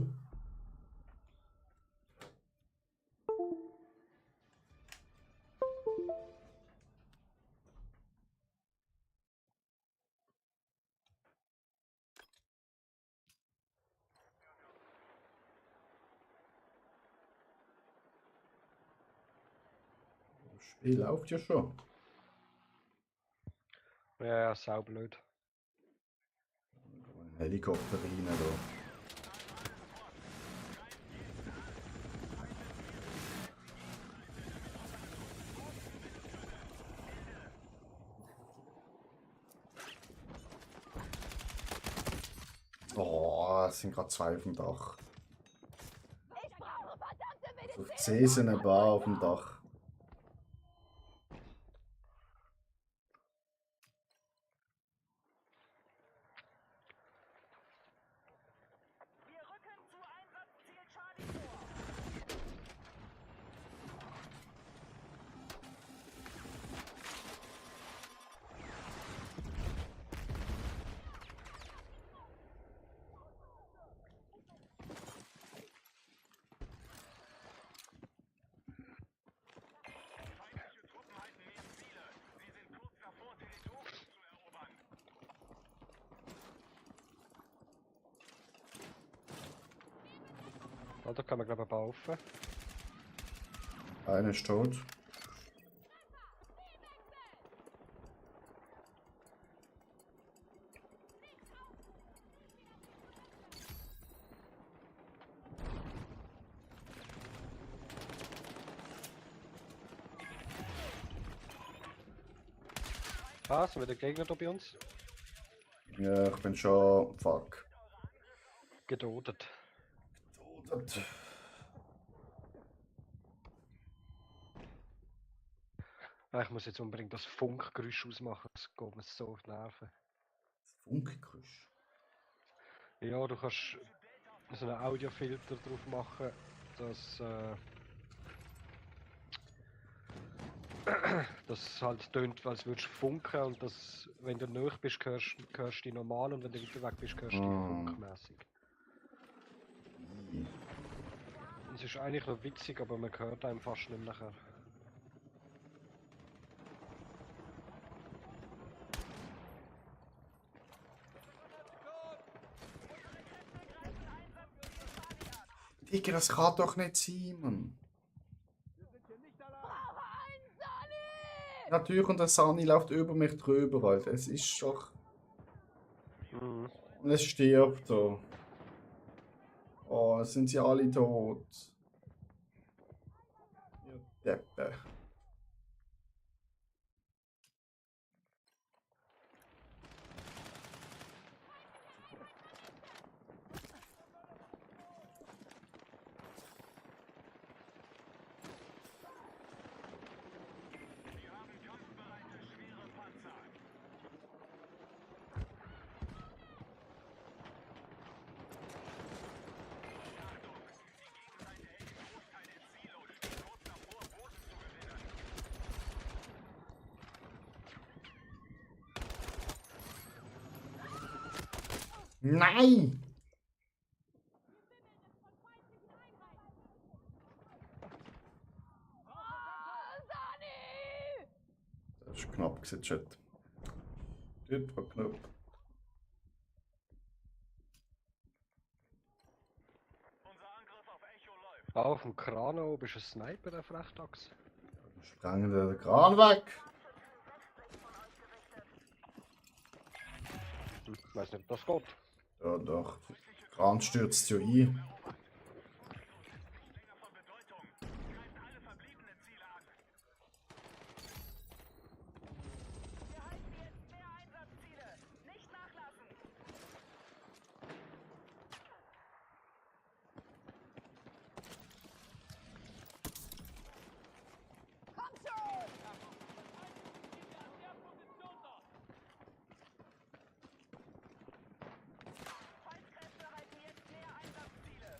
Spiel läuft ja schon. Ja, saublöd. Ein Helikopter rein da. Oh, es sind gerade zwei auf dem Dach. Ich brauche verdammte So Medizin! 10 sind ein paar auf dem Dach. Wir rücken zu Einsatzziel Charlie vor! Ah, da kann man glaube ich laufen. Einer ist tot. Ah, sind wieder Gegner da bei uns? Ja, ich bin schon. Fuck. Gedodet. Tot. Ah, ich muss jetzt unbedingt das Funkgeräusch ausmachen, das geht mir so auf die Nerven. Funkgeräusch. Ja, du kannst so einen Audiofilter drauf machen, dass das halt tönt, als würdest du funken und dass, wenn du nahe bist, hörst du die normal und wenn du weiter weg bist, hörst du die Ah. funkmäßig. Es ist eigentlich noch witzig, aber man hört einem fast nicht mehr nachher. Digga, das kann doch nicht sein, Mann. Brauche einen Sonny! Natürlich, und der Sunny läuft über mich drüber, Alter. Es ist doch. Mhm. Und es stirbt da. Oh, es sind sie alle tot. Ja, Deppe. Nein! Oh, Sonny! Das ist knapp gewesen, Chat. Das war knapp. Ah, auf dem Kran oben ist ein Sniper auf Rechtachse. Sprengen den Kran weg! Ich weiß nicht, ob das geht. Ja, doch. Der Kran stürzt ja ein. Wir halten jetzt mehr Einsatzziele! Nicht nachlassen! Komm schon! Feinkräfte halten jetzt mehr Einsatzziele!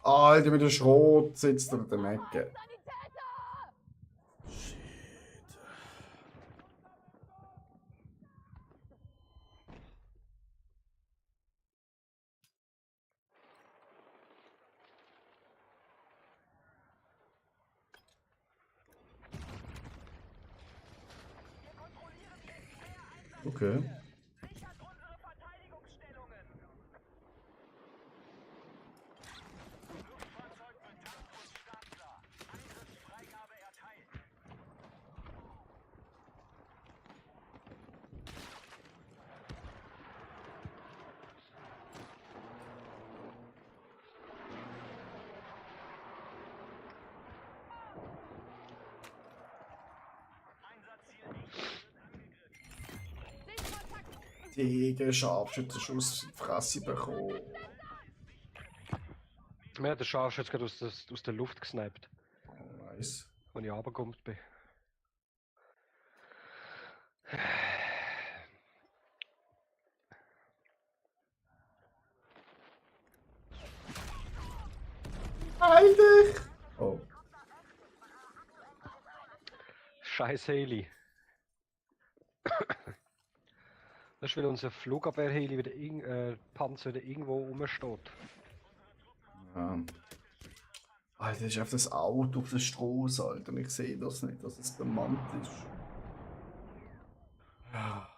Alter, mit der Schrot sitzt er in der Ecke. Okay. Sichert unsere Verteidigungsstellungen. Luftfahrzeug betankt und startklar. Angriffsfreigabe erteilt. Einsatzziel nicht. Die Scharfschützenschuss in die Fresse bekommen. Mir hat der Scharfschütze gerade aus der Luft gesniped, Oh, nice. als ich runtergekommen bin. Heil dich! Oh. Scheiß Heli. Das ist, weil unser Flugabwehr-Heli wieder Panzer wieder irgendwo rumsteht. Ja. Alter, das ist einfach das Auto auf der Straße, Alter. Ich sehe das nicht, dass es bemannt ist. Ja.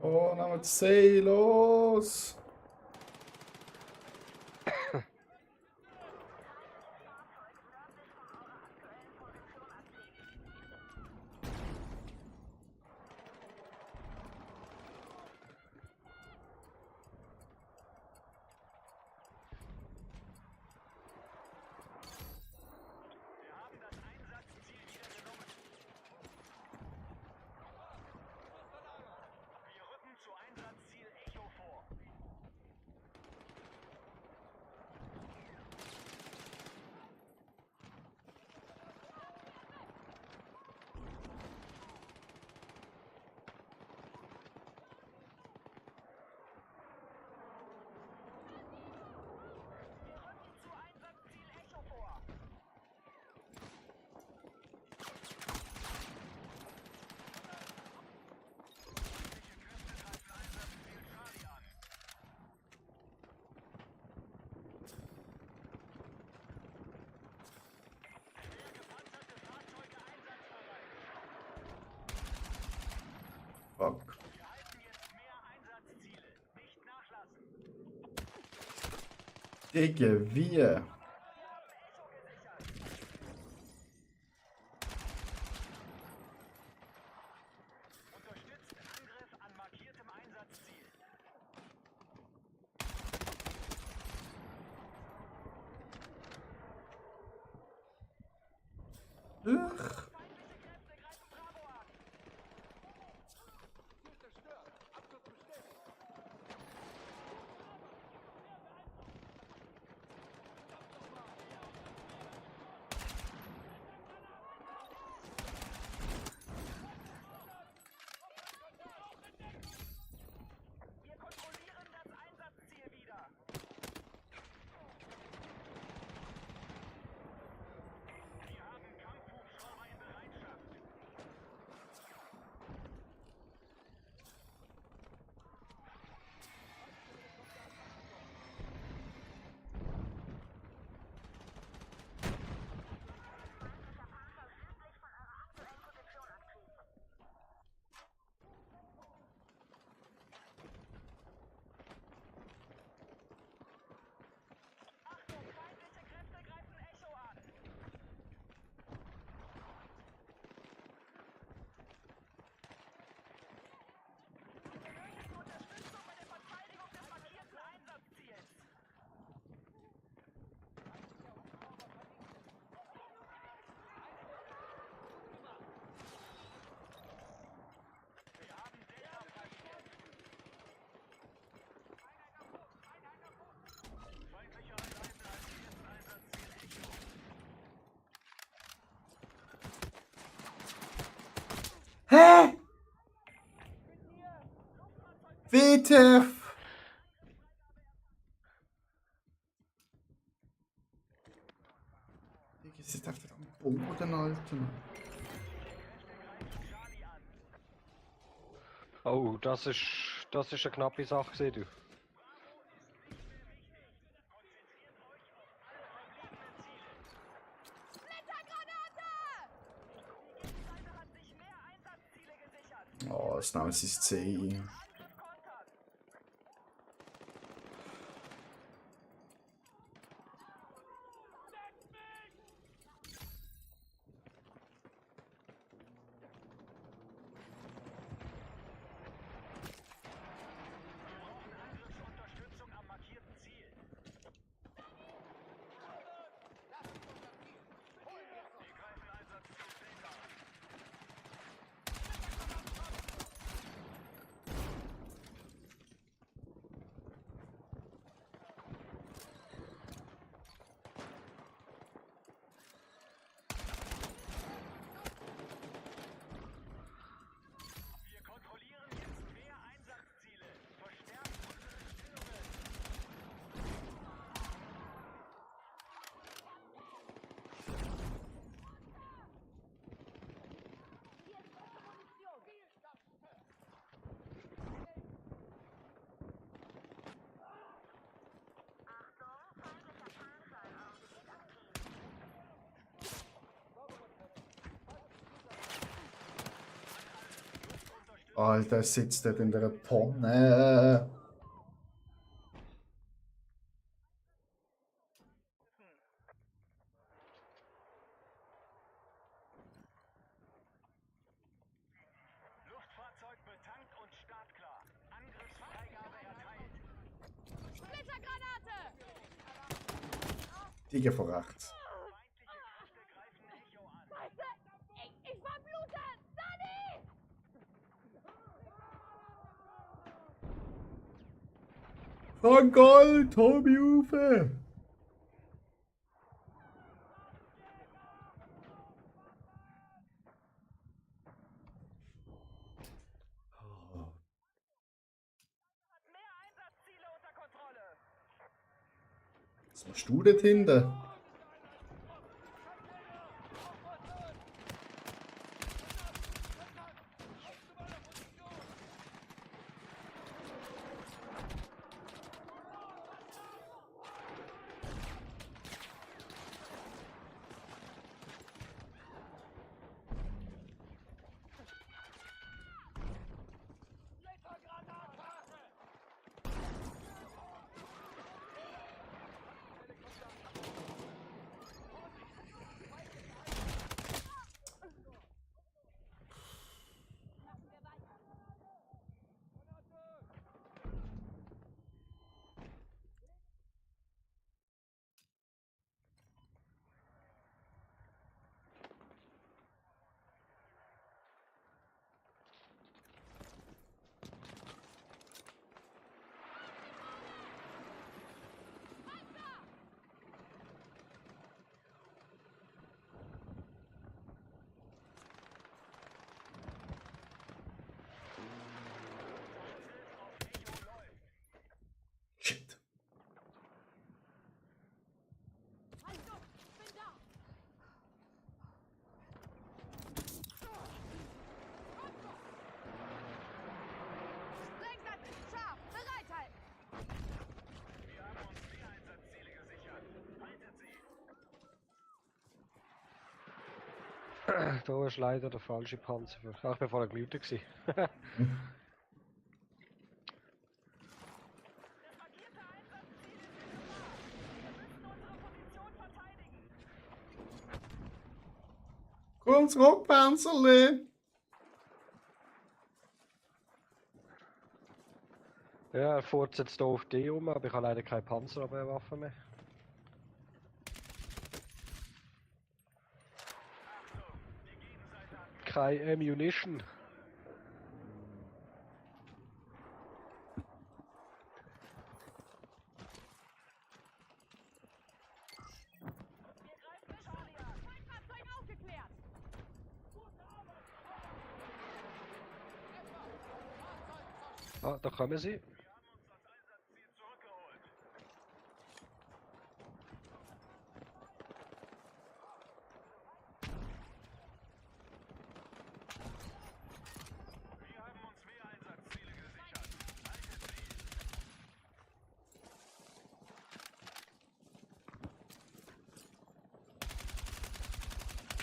Oh, nehmen wir die See los! Wir rücken zu Einsatzziel Echo vor. Wir rücken zu Einsatzziel Echo vor. Fuck. Wir halten jetzt mehr Einsatzziele. Nicht nachlassen. Digga, wie? Unterstützt Angriff an markiertem Einsatzziel. Ugh. Feindliche Kräfte greifen Bravo an. Wir kontrollieren das Einsatzziel wieder. Wir haben Kampfhubschrauber in Bereitschaft. Achtung, feindliche Kräfte greifen Echo an. Wir benötigen Unterstützung bei der Verteidigung des markierten Einsatzziels. Wir haben Delta markiert. Feindliche Einheiten halten jetzt Einsatzziel Echo. Hä? WTF? Digga, ist jetzt einfach am Boden, Alter. Oh, das ist eine knappe Sache, gewesen, du. Die Gegenseite hat sich mehr Einsatzziele gesichert. Oh, jetzt nehmen sie das C. Angriff kontern. Wir brauchen Angriffsunterstützung am markierten Ziel. Wir greifen Einsatzziel Delta an. Alter, es sitzt dort in der Tonne. Luftfahrzeug betankt und startklar. Angriffsfreigabe erteilt. Splittergranate! Die von rechts. Feindliche Kräfte greifen Echo an. Scheiße! Ich verblute! Sunny! Von Gold, Tobi Uwe. Mehr Einsatzziele unter Kontrolle. Was machst du dort hinten? Shit. Hallo, bin da! Sprengsätze, scharf, bereithalten! Wir haben uns Einsatzziele gesichert. Haltet sie. Da ist leider der falsche Panzer. Ach, ich bin vorher gemutet gewesen. Das markierte Einsatzziel ist in Gefahr. Wir müssen unsere Position verteidigen. Komm zurück, Panzerli. Ja, er fährt jetzt hier auf die um, aber ich habe leider keine Panzerabwehrwaffe mehr. Keine Ammunition. Wir greifen Charlie an. Feindfahrzeug aufgeklärt! Ah, da kommen sie. Wir haben uns das Einsatzziel zurückgeholt. Wir haben uns mehr Einsatzziele gesichert. Haltet sie.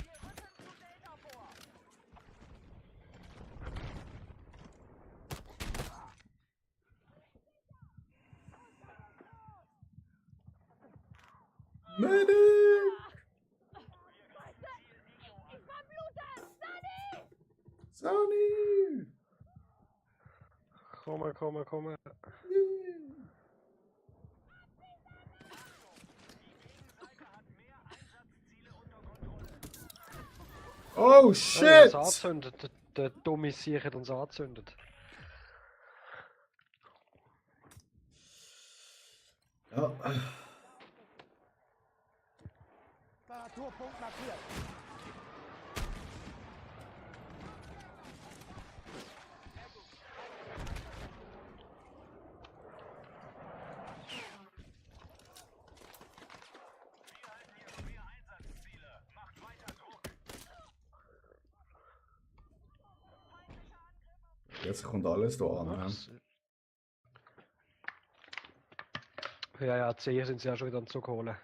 Wir rücken zu Delta vor. Medic. Scheiße! Ich verblute! Sunny! Sonny. Kommen, kommen, kommen. Oh Oh, shit. er hat's angezündet. Der dumme Sieg hat uns angezündet. Ja. Temperaturpunkt markiert. Wir halten hier mehr Einsatzziele. Macht weiter Druck. Jetzt kommt alles da an. Ja. Ja, ja, C sind sie ja schon wieder am Zug holen.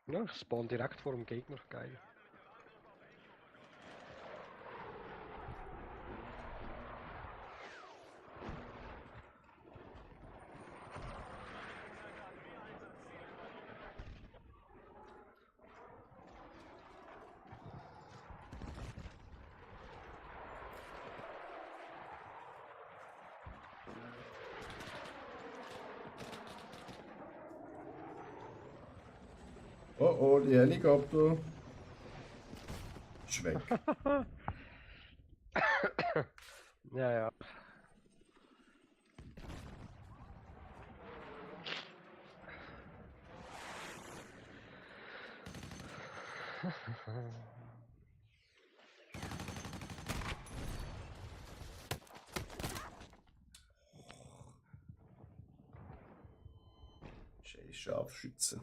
Ja, ich spawn direkt vor dem Gegner, geil. Oh oh, die Helikopter. Ist weg. Ja, ja. Scheiß Scharfschütze.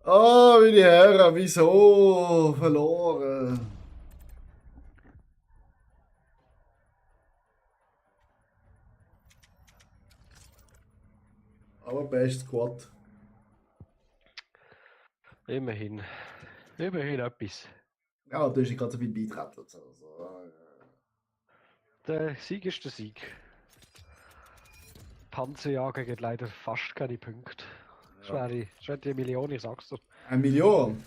Oh, meine Herren, wieso verloren? Aber best Squad. Immerhin. Immerhin etwas. Ja, du hast gerade so viel beitreten. Also, Der Sieg ist der Sieg. Panzerjager geht leider fast keine Punkte. Das wäre die Million, ich sag's dir. 1 Million?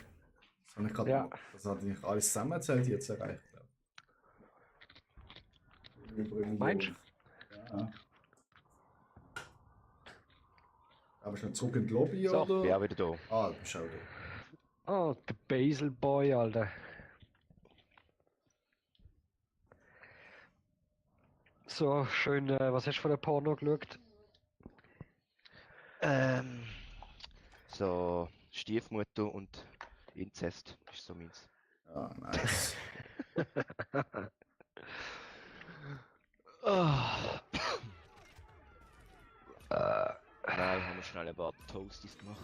Das habe ich gerade Ja. Das hat ich alles zusammengezählt jetzt erreicht. Über 1 Meinst Million. Ja. Aber schon zurück in die Lobby, So, oder? wer wieder da? Ah, du bist auch da. Oh, der Basil Boy, Alter. So, schön, was hast du von der Porno geschaut? So, Stiefmutter und Inzest ist so meins. Ja, nice. Nein, haben wir schnell ein paar Toasties gemacht.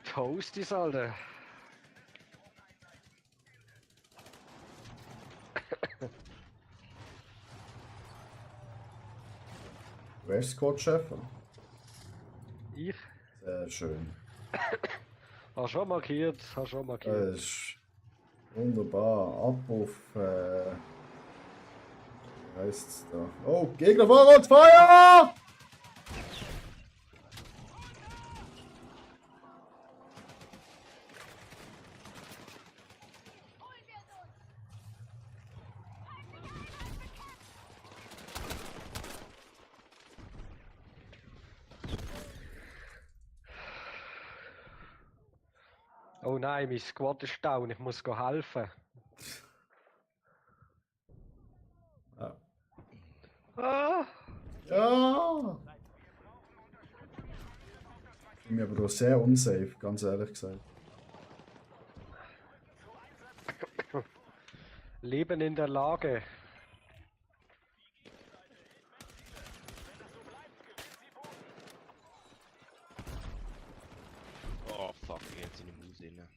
Toasties, Alter. Wer ist Squad-Chef? Ich? Sehr schön. Hast schon markiert, hast schon markiert. Das ist wunderbar. Ab auf. Wie heißt es da? Oh, Gegner vor uns, Feuer! Oh nein, mein Squad ist down, ich muss helfen. Ja. Ah, Ja! Ich bin mir aber doch sehr unsafe, ganz ehrlich gesagt. Leben in der Lage. Oh fuck, jetzt in die Maus rein.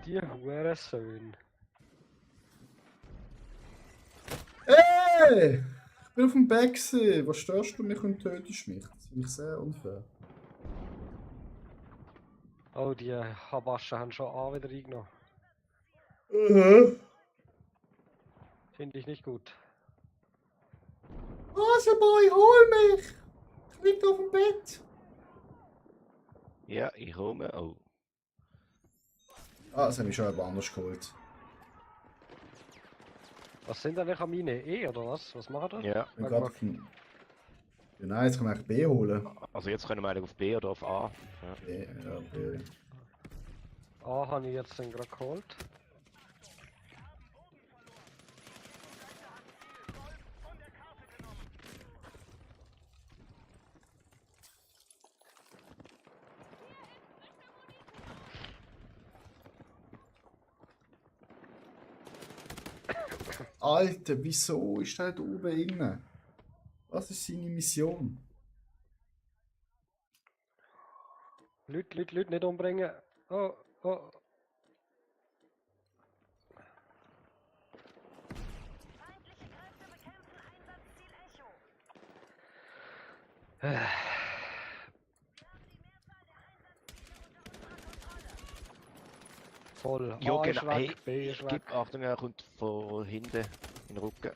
Die Hurensohn. Hey! Ich bin auf dem Back gewesen. Was störst du mich und tötest mich? Das finde ich sehr unfair. Oh, die Habaschen haben schon A wieder reingenommen. Finde ich nicht gut. Hasenboy, hol mich! Ich lieg auf dem Bett. Ja, ich komme. Oh. Ah, das hat mich schon jemand anders geholt. Was sind denn an meine E oder was? Was machen wir? Ja, Ich bin gerade auf dem... Ja, nein, jetzt kann man eigentlich B holen. also jetzt können wir eigentlich auf B oder auf A. Ja. B, ja, B. A habe ich jetzt dann gerade geholt. Alter, wieso ist der da oben inne? Was ist seine Mission? Leute nicht umbringen. Oh, oh. Feindliche Kräfte bekämpfen Einsatzziel Echo. Voll. Ja, A ist genau. Hey, weg, B ist weg. gib Achtung, er kommt von hinten in den Rücken.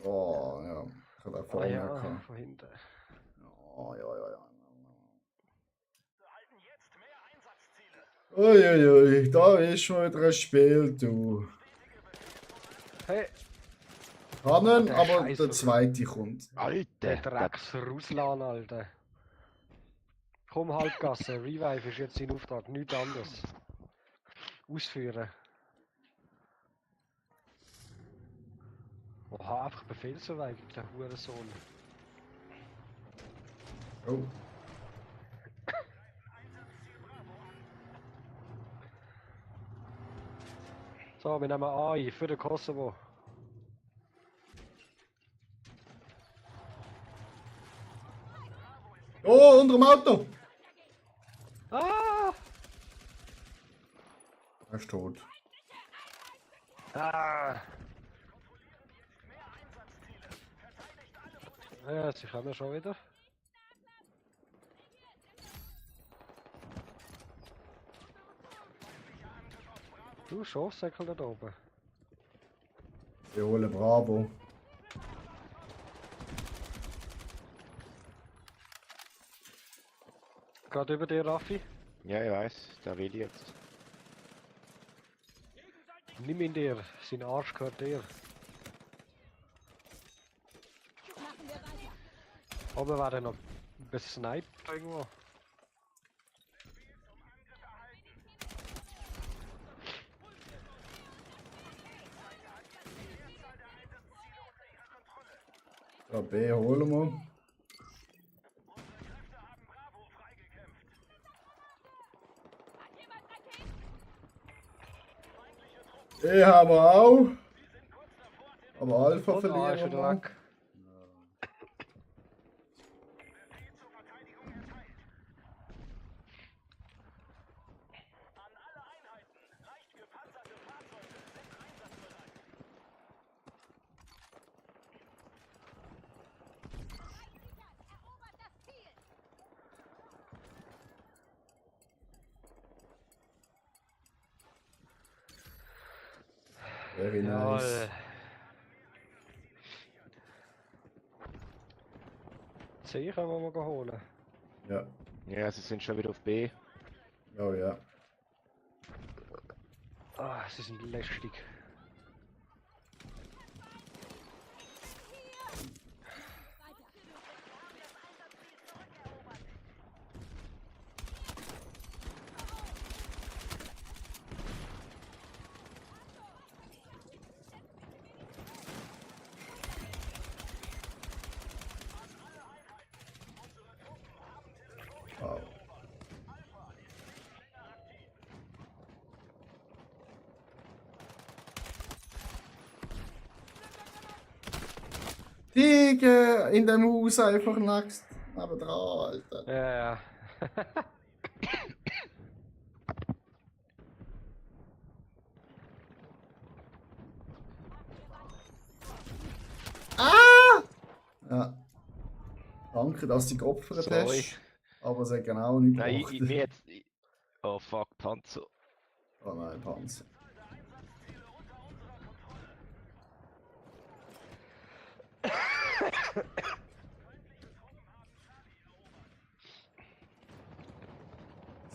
Oh, ja. Ich habe auch Ah vorne ja, gehabt. von hinten. Oh, ja, ja, ja. Wir erhalten jetzt mehr Einsatzziele. Uiuiui, da ist schon wieder ein Spiel, du. Hey, Kannen, der aber Scheiß der zweite kommt. der Alter! Drecks Ruslan, Alter. Komm, Halbgasse, Revive ist jetzt sein Auftrag, nichts anderes. Ausführen. Oha, einfach Befehlsverweigerung, der Hurensohn. Oh. So, wir nehmen AI für den Kosovo. Oh, unter dem Auto! Ah! Er ist tot. Ah! Ja, sie kommen schon wieder. Du, Schafsäckel da oben. Wir holen Bravo. Geht über dir, Raffi. Ja, ich weiß, da will ich jetzt. Nimm ihn dir, sein Arsch gehört dir. Machen wir weiter. Aber war er noch besniped irgendwo? Ja, B holen wir. Hat jemand Raketen? E haben wir auch. Aber Alpha Und A ist verlieren wieder wir. weg. An alle Einheiten. Leicht gepanzerte Fahrzeuge sind einsatzbereit. Erobert das Ziel. Very nice. Jawohl. C können wir mal holen. Ja. Ja, sie sind schon wieder auf B. Oh ja. Ah, sie sind lästig. Wow. Digga, in dem Haus einfach next nebendran, Alter. Ja, ja. Ah! Ja. Danke, dass du geopfert Sorry. hast. Aber es hat genau nichts Nein, gemacht. mir jetzt. Oh fuck, Panzer. Oh nein, Panzer.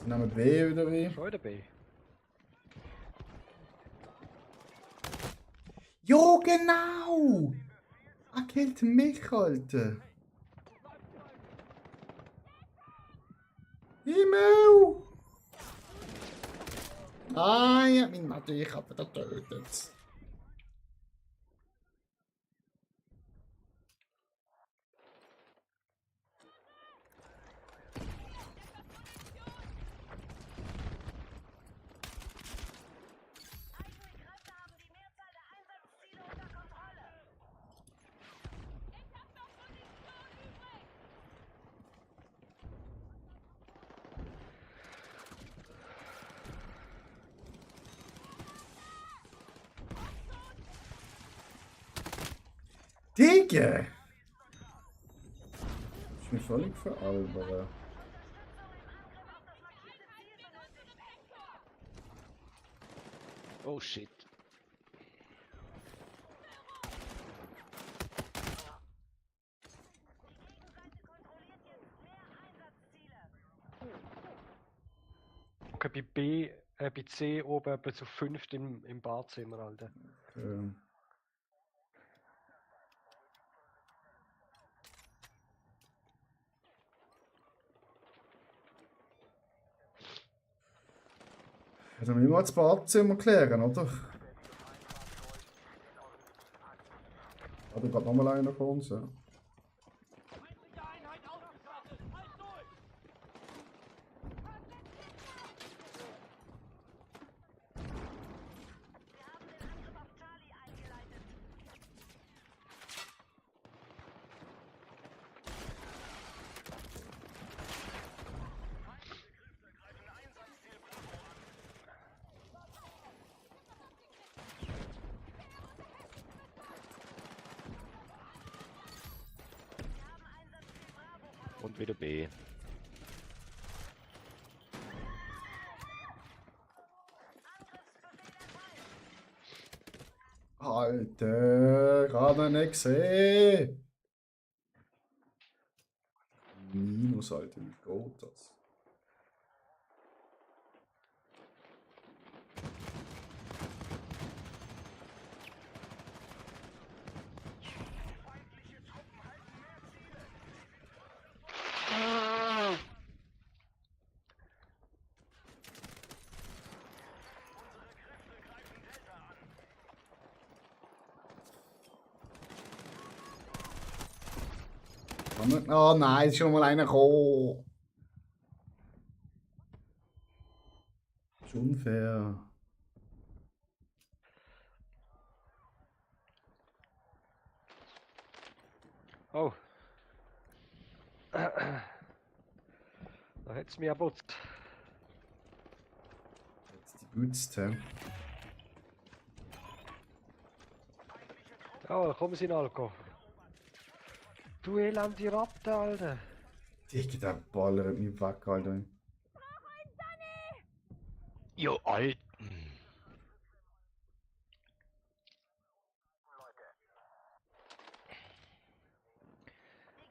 Sie nehmen B wieder wie. Schon wieder B. Ja, genau! Er killt mich, Alter. Himmel! Ah, ich hab mich natürlich aber getötet. Kräfte haben die Mehrzahl der Einsatzziele unter Kontrolle. Ich hab noch Munition übrig. Digga! Das ist mir völlig veralbert. Oh shit. Okay, bei B, bei C oben etwa zu 5 im Badzimmer, Alter. Ja, dann müssen wir das Badzimmer klären, oder? Hat gerade nochmal einer von uns, ja. Feindliche Einheit ausgeschaltet! Halt durch! Wir haben den Angriff auf Charlie eingeleitet. Und wieder B. Alter, gerade nicht gesehen. Minus, Alter, wie geht das? Oh nein, es ist schon mal einer gekommen. Das ist unfair. Oh. Da hätt's mir abutzt. Jetzt die Bützt, hä? Oh, kommen Sie Alko. Du elende Ratte, Alter. Digga, der ballert mich weg, Alter. Jo, Alter.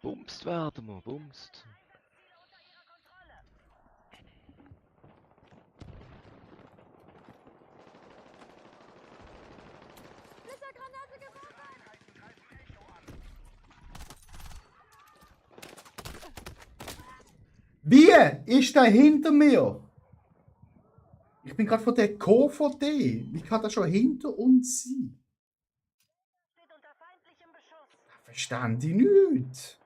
Bumst werden wir, bumst. Splittergranate geworfen! Wie? Ist der hinter mir? Ich bin gerade von der KVD. Wie kann der schon hinter uns sein? Steht unter feindlichem Beschuss. Verstand ich nicht.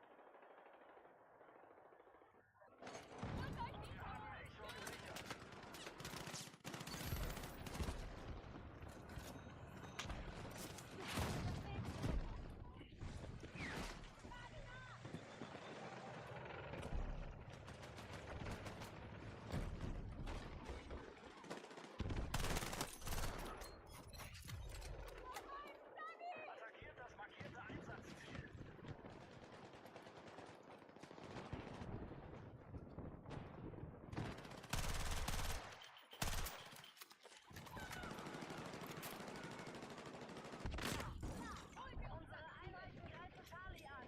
Unsere Einheiten greifen Charlie an.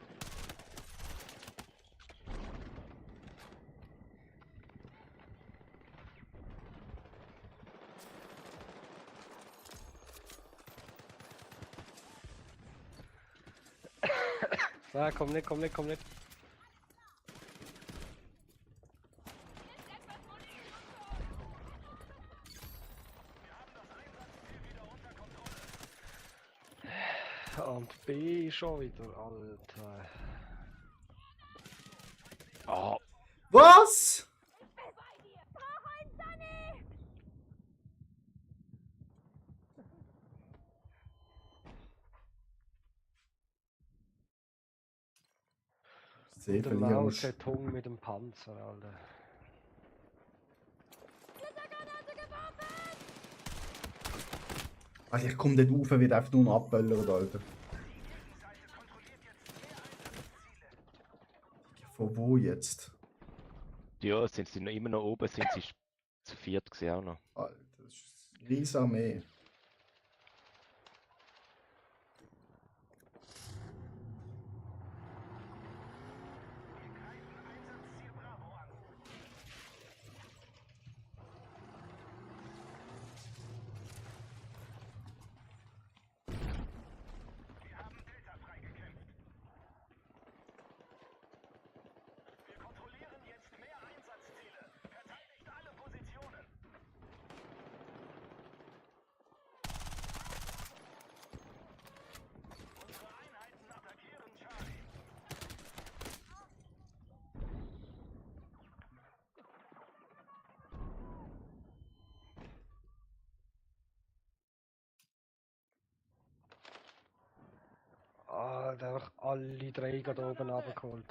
Na, komm nicht, komm nicht, komm nicht. Und B schon wieder, Alter. Ah, Was? Sehr Der verlieren Maus wir. hat Hunger mit dem Panzer, Alter. Splittergranate geworfen! Also ich komme dort rauf, wird einfach nur noch abböllert, Alter. Von wo jetzt? ja, sind sie noch immer noch oben, sind sie zu viert gesehen auch noch. Alter, das ist eine riesige Armee. Alter, einfach alle drei gerade oben runtergeholt.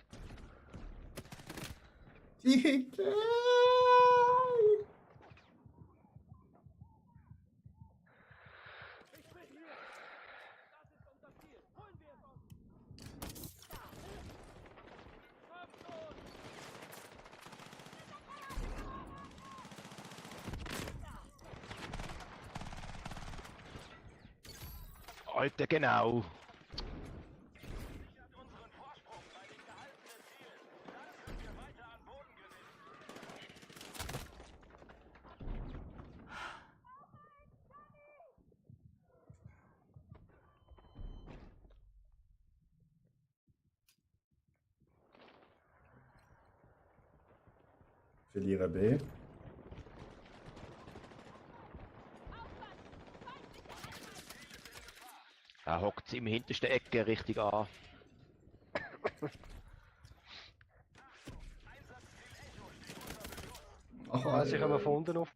Digga! Alter, genau. Verlierer B. Da hockt sie im hintersten Ecke richtig an. Ach, Also ich habe von unten auf.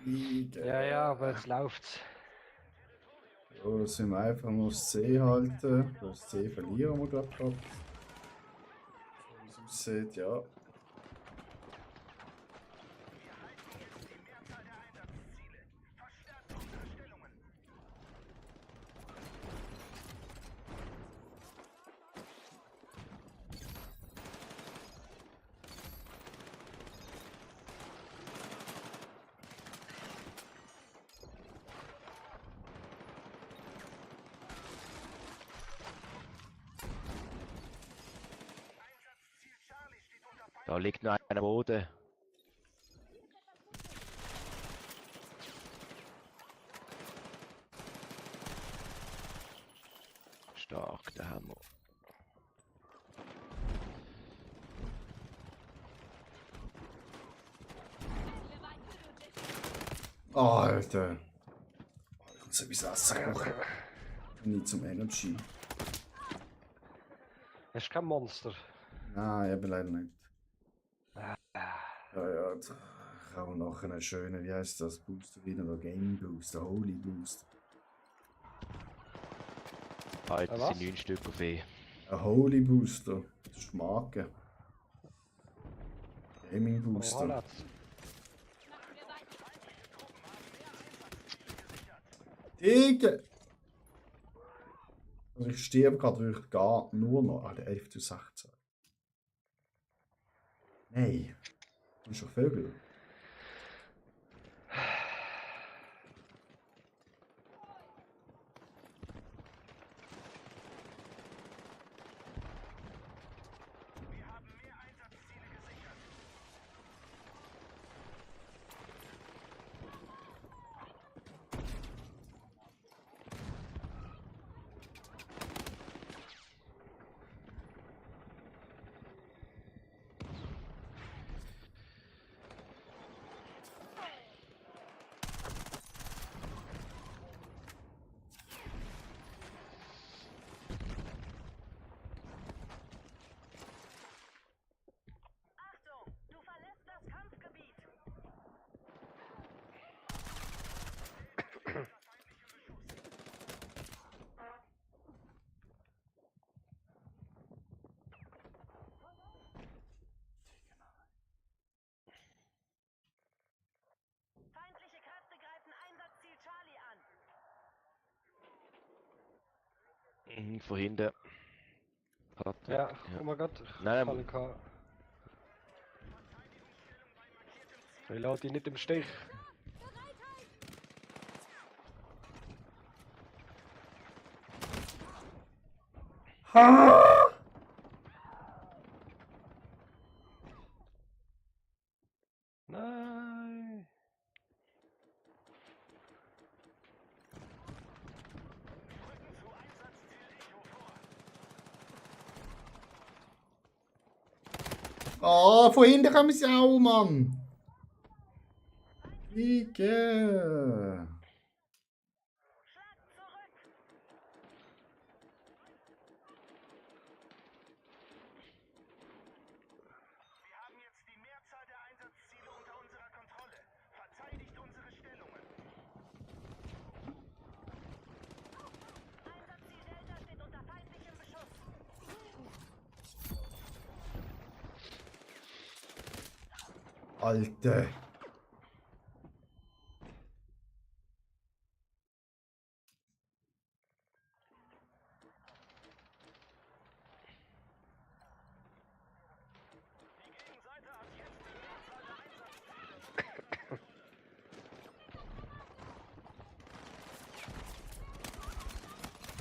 Ja, ja, aber jetzt läuft's. So, das sind wir einfach nur das C halten. Das C verlieren wir gerade. So wie es aussieht, ja. Da liegt noch einer am Boden. Stark, der Hammer. Oh, Alter. Ich muss etwas Wasser kochen. Nicht zum Energy. Das ist kein Monster. Nein, eben leider nicht. Ja, ja, ich habe noch einen schönen, wie heißt das, Booster wieder, der Game Booster, Holy Booster. Alter, Was? sind 9 Stück auf E. Ein Holy Booster, das ist die Marke. Gaming Oh, Booster. Hallatz. Digga! Also ich sterbe gerade wirklich gar nur noch an der 11 zu 16. Nein. Das ist doch Vögel. Achtung, du verlässt das Kampfgebiet. Feindliche Kräfte greifen Einsatzziel Charlie an. Mhm, von hinten. Patrick. Ja, oh mein Gott. Nein, Ich lasse dich nicht im Stich. Ha! Nein. Oh, von hinten kommen sie auch, Mann! Digga! Schlag zurück. Wir haben jetzt die Mehrzahl der Einsatzziele unter unserer Kontrolle. Verteidigt unsere Stellungen. Alter.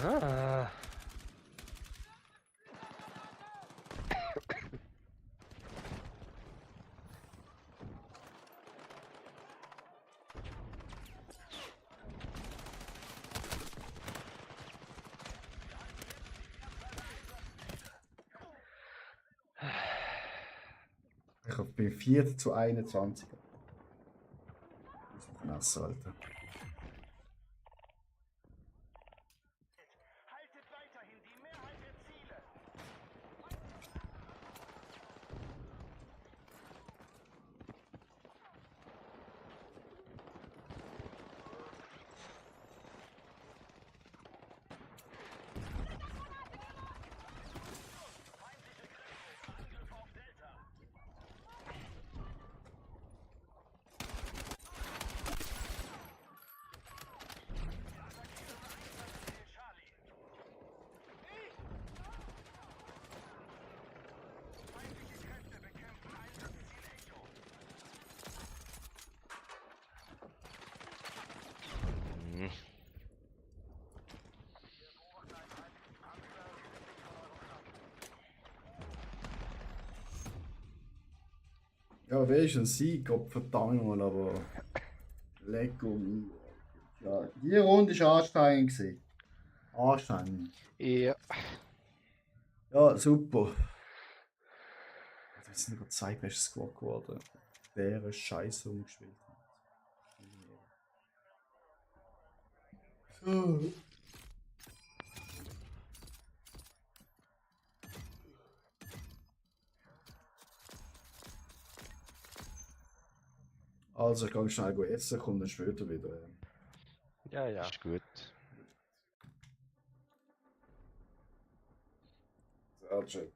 Ah. Ich bin 4:21. Das ist ein Messer, Alter. Haltet weiterhin die Mehrheit der Ziele. Hm. Ja, wer ist ein Sieg? Gott verdammt mal, aber. Lego. Ja, die Runde war anstrengend. Gewesen. Anstrengend. Ja. Ja, super. Jetzt sind gerade zwei beste Squad geworden. Der ist scheiße umgespielt. So. Also, ich gehe schnell gut essen, kommt dann später wieder. Ja, ja. Ist gut. So, Chat.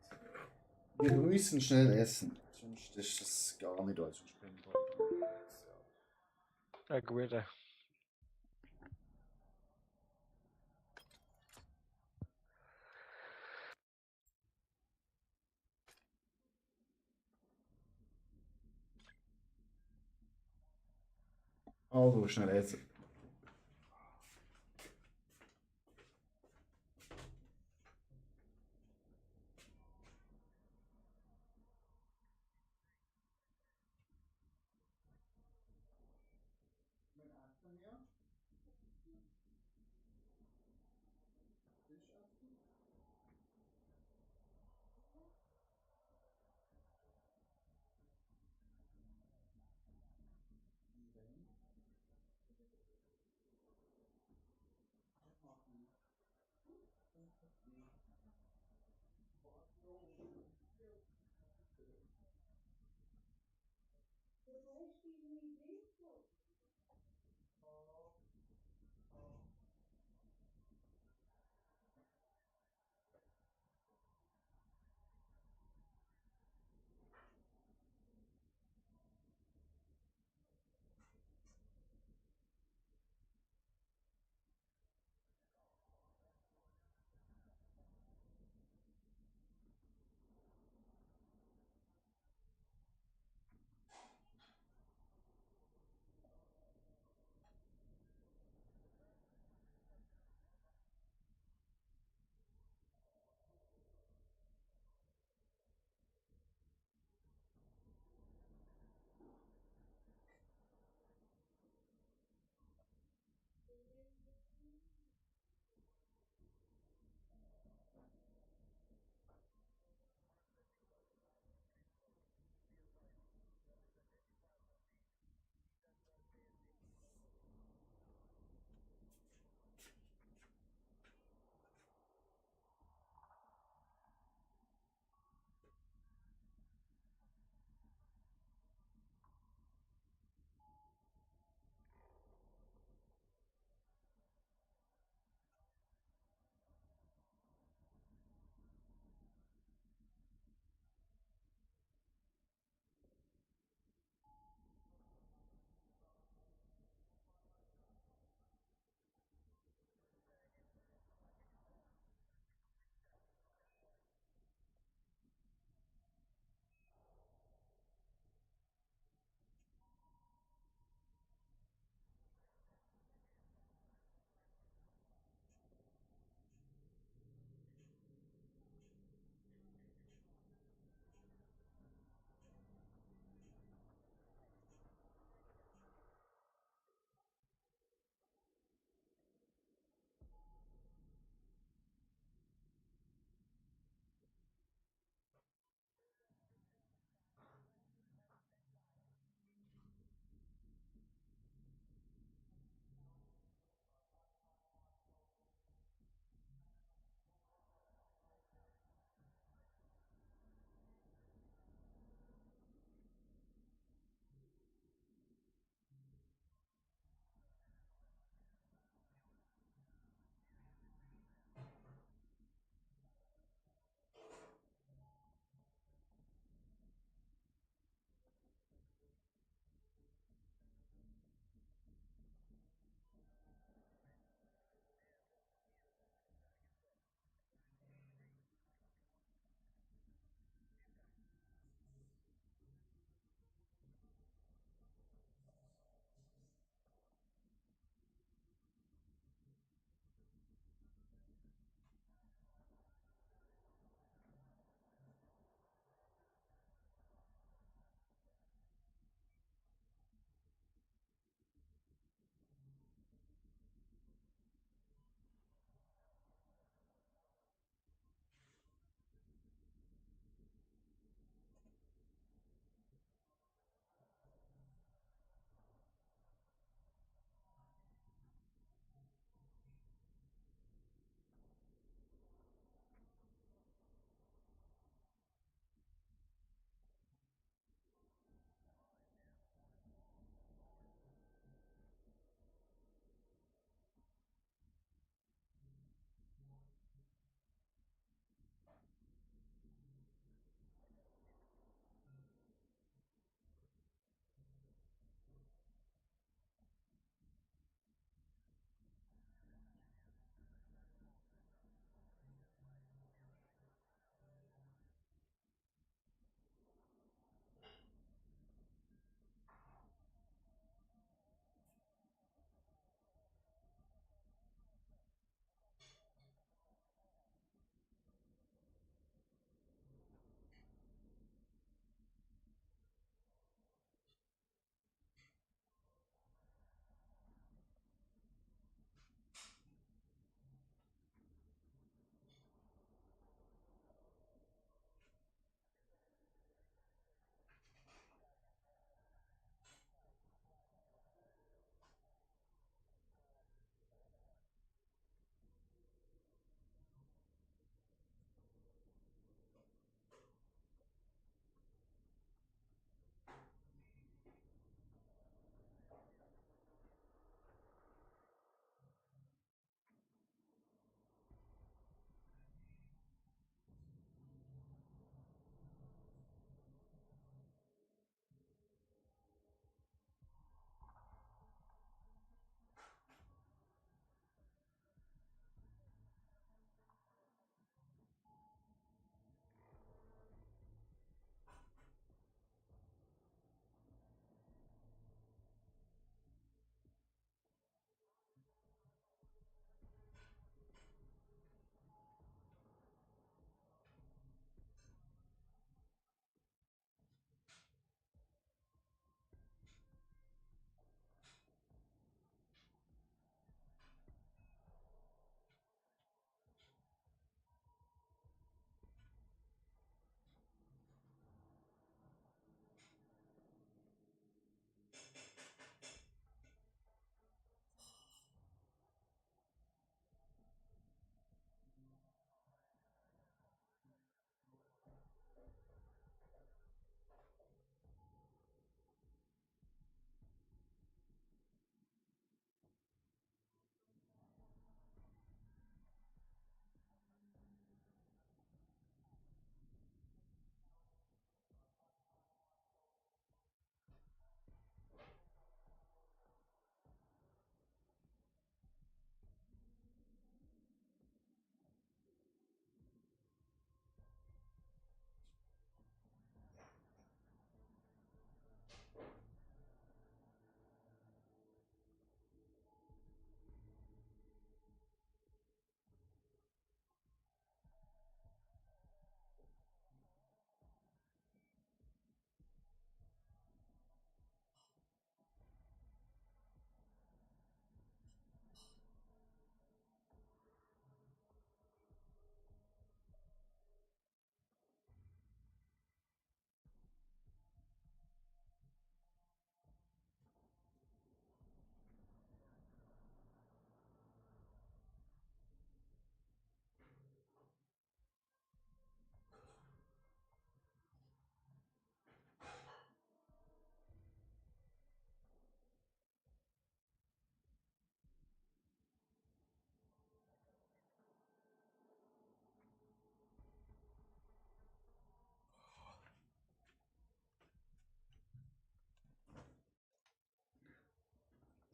Wir müssen schnell essen. Sonst ist das gar nicht alles. Sonst bin ich Ja, gut. Also, schnell essen.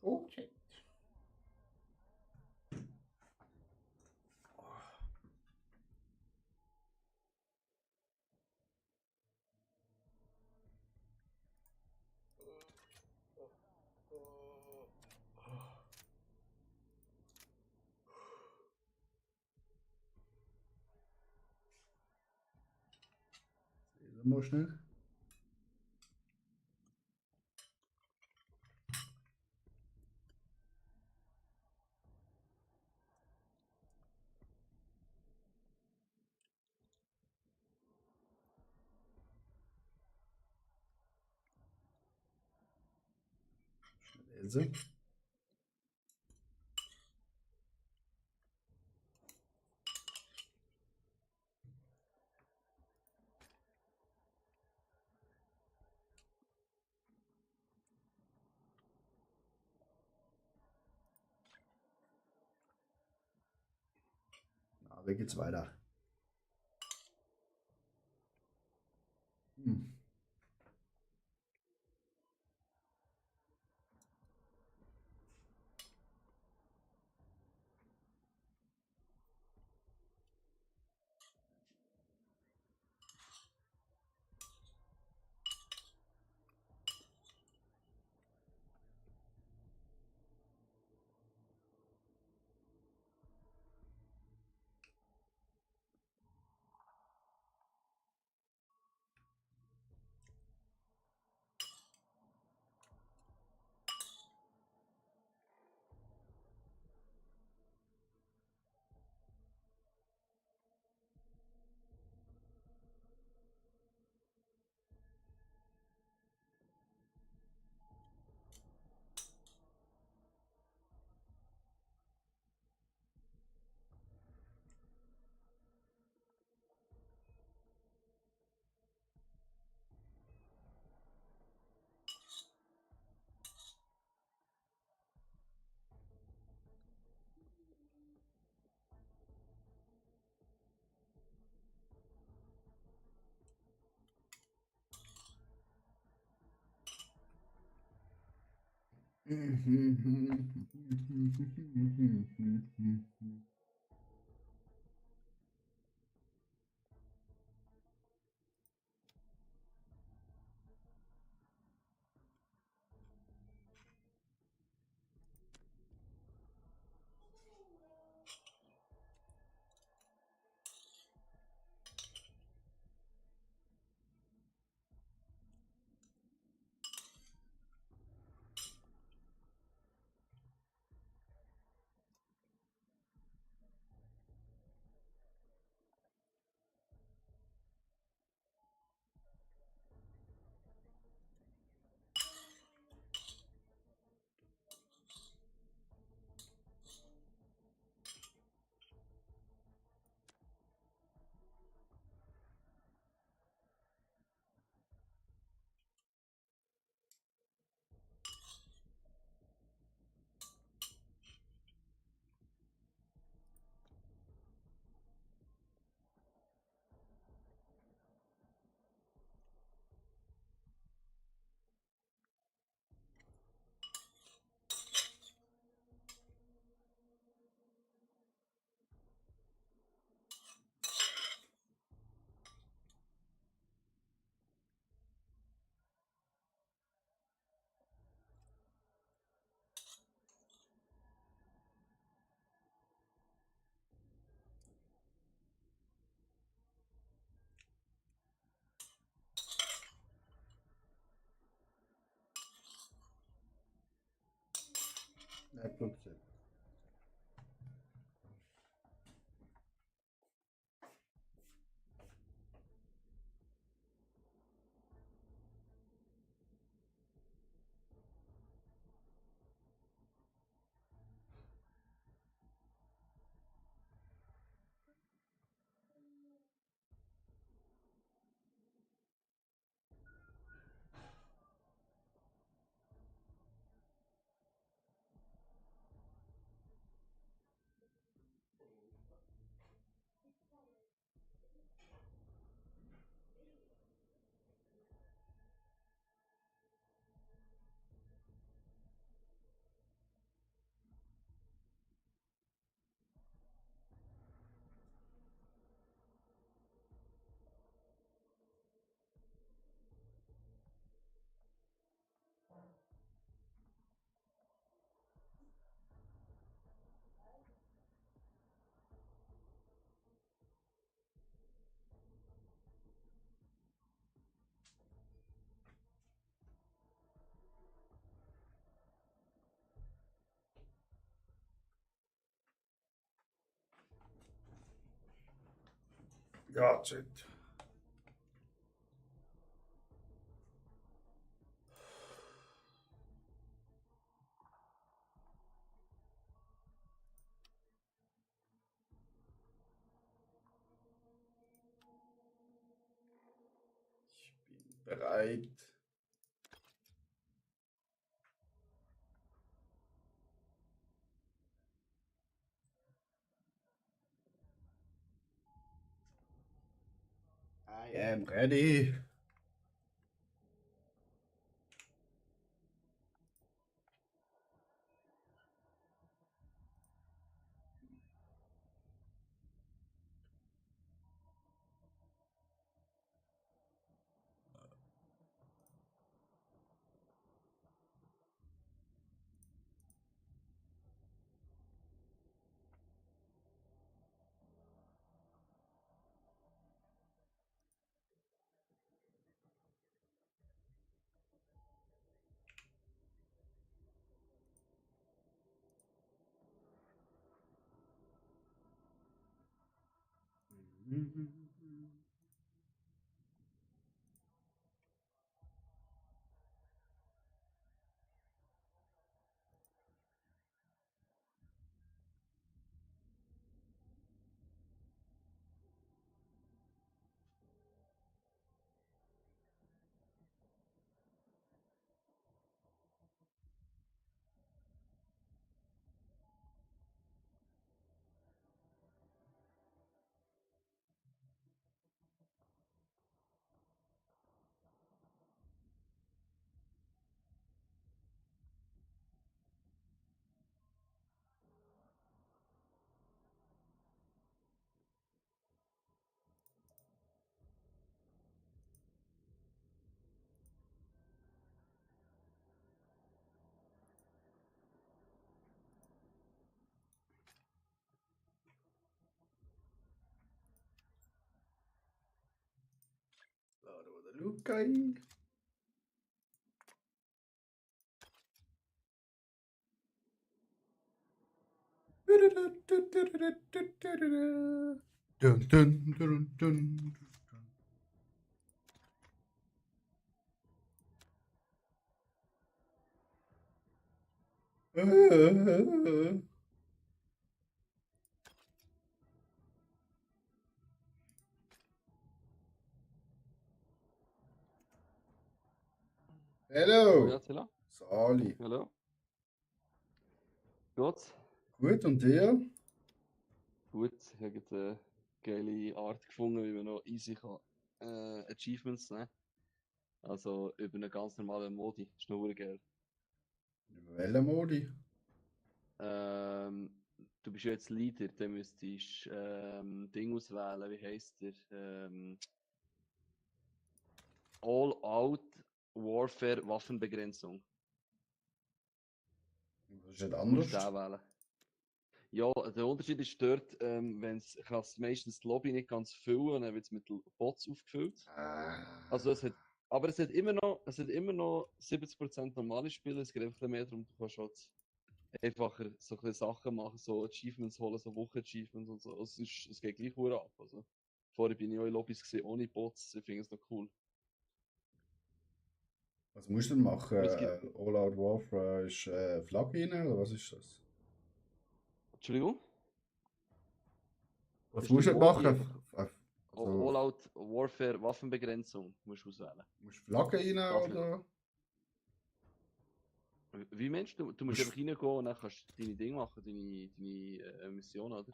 Okay. Mal schnell. Lese. Na, wie geht's weiter? Hm. Ja, Glückchen. God, shit. Ich bin bereit. I am ready. Laden wir den Luke ein. Dun, dun, dun, dun. Hello, Ja, Tilla. Sali. Hallo. Gut. Gut, und dir? Gut. Ich habe eine geile Art gefunden, wie man noch easy kann, Achievements nehmen. Also über einen ganz normalen Modi. Ist noch geil. Über welchen Modi? Du bist ja jetzt Leader, dann müsstest Ding auswählen, wie heisst der? All-Out Warfare Waffenbegrenzung. Das ist nicht Du musst anders. den wählen. Ja, der Unterschied ist dort, wenn es meistens die Lobby nicht ganz füllen und dann wird es mit Bots aufgefüllt. Also aber es hat immer noch 70% normale Spieler, es geht einfach mehr darum, du kannst halt einfacher so ein bisschen Sachen machen, so Achievements holen, so Wochen-Achievements und so. Es geht gleich gut ab. Also, vorher bin ich auch in Lobbys gesehen ohne Bots, ich finde es noch cool. Was musst du denn machen? Aber es gibt, All Out Warfare ist Flagge rein, oder was ist das? Entschuldigung? Was Das ist musst du der denn Modi machen? einfach. Also, All-Out Warfare Waffenbegrenzung musst du auswählen. musst du Flagge rein, Darf nicht. oder? Wie meinst du? Du musst einfach reingehen und dann kannst du deine Dinge machen, deine Mission, oder?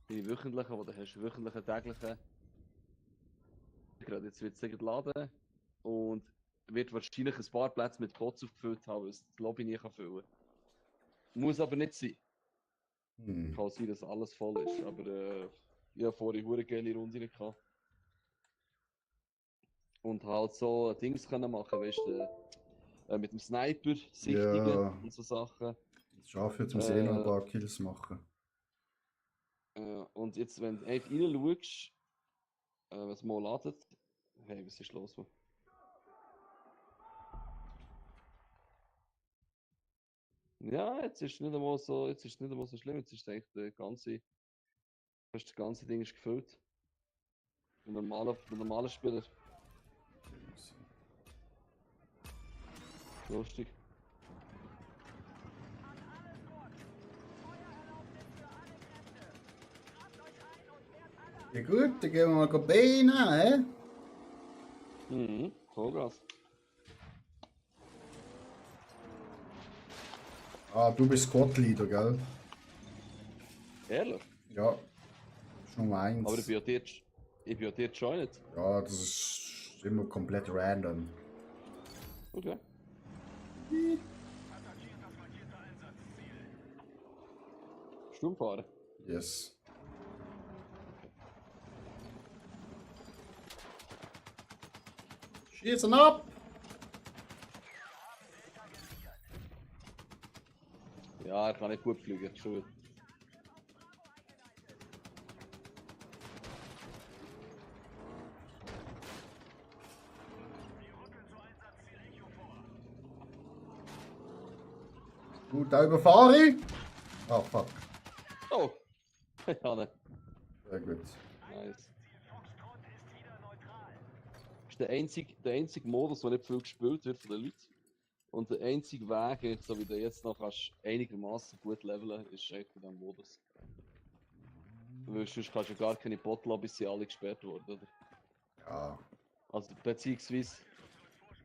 Deine wöchentlichen, die du hast, wöchentlichen, täglichen. Gerade jetzt wird es laden und wird wahrscheinlich ein paar Plätze mit Bots aufgefüllt haben, weil es die Lobby nie füllen kann. Muss aber nicht sein. Kann sein, dass alles voll ist, aber ich habe vorhin eine geile Runde gehabt. Und halt so Dings können machen, weißt du, mit dem Sniper sichtigen Ja, und so Sachen. das schaffe ich jetzt, muss ich noch ein paar Kills machen. Und jetzt, wenn du einfach reinschaust, was mal ladet. Hey, was ist los? Man? Ja, jetzt ist es nicht einmal so schlimm, jetzt ist eigentlich der ganze Das ganze Ding ist gefüllt. Ein normaler Spieler. Lustig. Ja gut, dann gehen wir mal B rein, hä? Mhm, Vollgas. Ah, du bist Squad-Leader, gell? Ehrlich? Ja. Das ist Nummer 1. Aber ich bin ja dir joined. Ja, das ist immer komplett random. Okay. Sturmfahren. Yes. Schießen ab! Ja, er kann nicht gut fliegen. Schon. Gut, da überfahre ich. Ah, fuck. Oh! Ja, ne. Sehr gut. Nice. Das ist der einzige Modus, der nicht viel gespielt wird von den Leuten. Und der einzige Weg, so wie du jetzt noch kannst, einigermaßen gut leveln, ist echt in diesem Modus. Weil sonst kannst du gar keine Bot-Lobbys, sind alle gesperrt worden, oder? Ja. Also beziehungsweise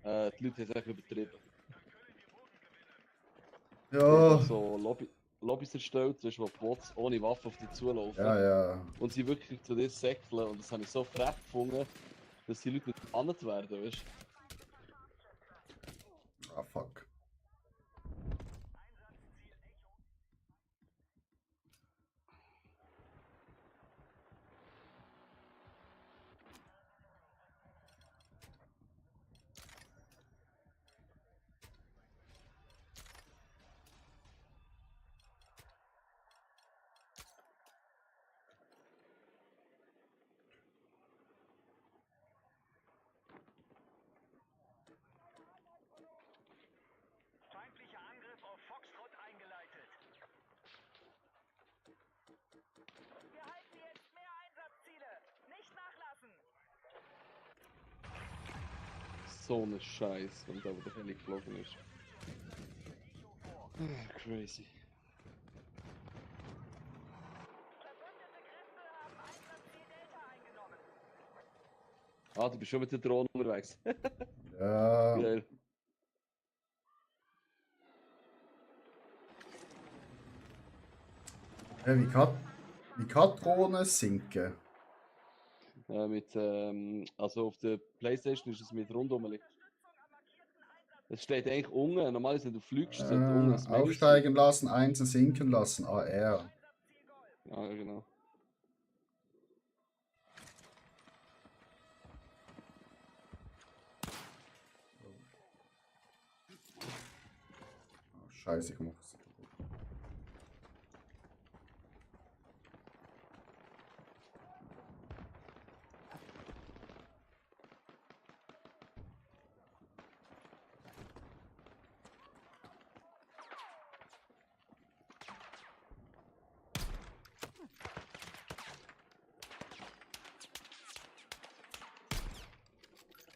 die Leute haben es echt übertrieben. Die Ja. haben so Lobbys erstellt, wo Bots ohne Waffe auf dich zulaufen. Ja, ja. Und sie wirklich zu dir säckeln. Und das habe ich so frech gefunden, dass die Leute nicht gebannt werden, weißt du? Ah, fuck. Feindlicher Angriff auf Foxtrot eingeleitet. Wir halten jetzt mehr Einsatzziele. Nicht nachlassen. So eine Scheiß, wenn da der Heli geflogen ist. Crazy. Verbündete Kräfte haben Einsatzziel Delta eingenommen. Ah, du bist schon mit der Drohne unterwegs. Ja. Geil. Wie kann Drohnen sinken? Also auf der Playstation ist es mit Rundumlicht. Es steht eigentlich unten, normalerweise wenn du fliegst, sollte unten das Menü Aufsteigen lassen, einzeln sinken lassen. AR. sein. Ja, genau. Oh, scheiße, ich mach das.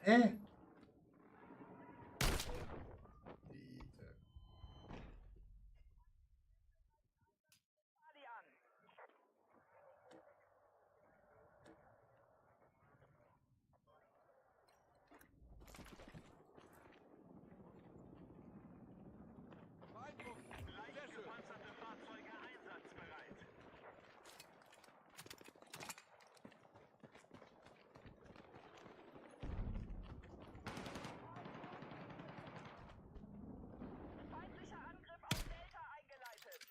Hä? Ali an. Leicht gepanzerte Fahrzeuge einsatzbereit. Feindlicher Angriff auf Delta eingeleitet.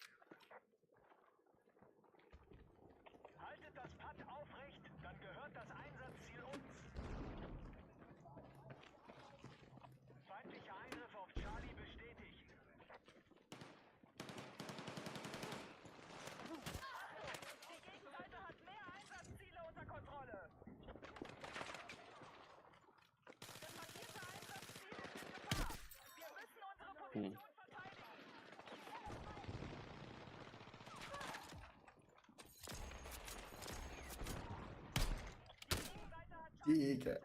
Haltet das Pad aufrecht, dann gehört das Einsatzziel uns. Feindlicher Angriff auf Charlie bestätigt. Die Gegenseite hat mehr Einsatzziele unter Kontrolle. Das markierte Einsatzziel ist in Gefahr. Wir müssen unsere Position verteidigen. Gegen.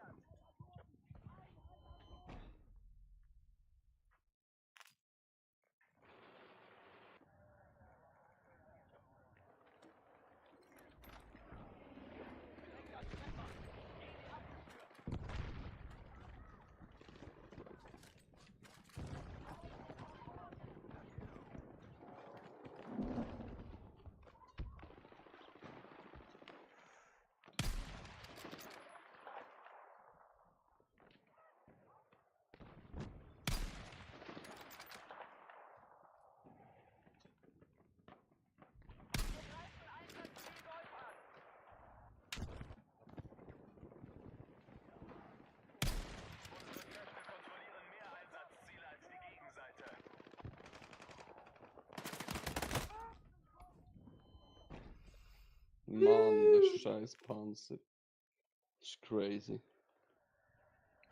Kontrollieren mehr Einsatzziele als die Gegenseite. Mann, der scheiß Panzer. Das ist crazy.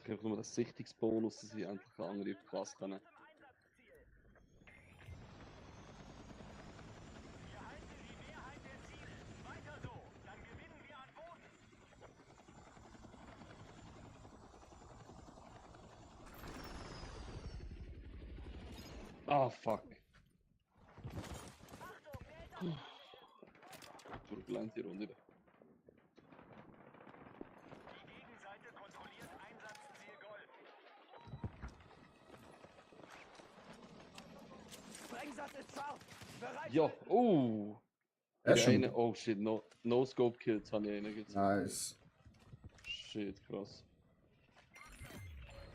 Ich habe nur den Sichtungsbonus, dass ich endlich einen Angriff krass kann. Zum Einsatzziel. Wir halten die Mehrheit der Ziele. Weiter so, dann gewinnen wir an Boden. Ah, fuck. Achtung, der ist Turbulente Runde. Die Gegenseite kontrolliert Einsatzziel Golf. Sprengsatz ist scharf. Bereit. Ja, oh! Er ist Der schon eine, oh shit, no Scope Kills habe ich einen gezogen. nice. Shit, krass.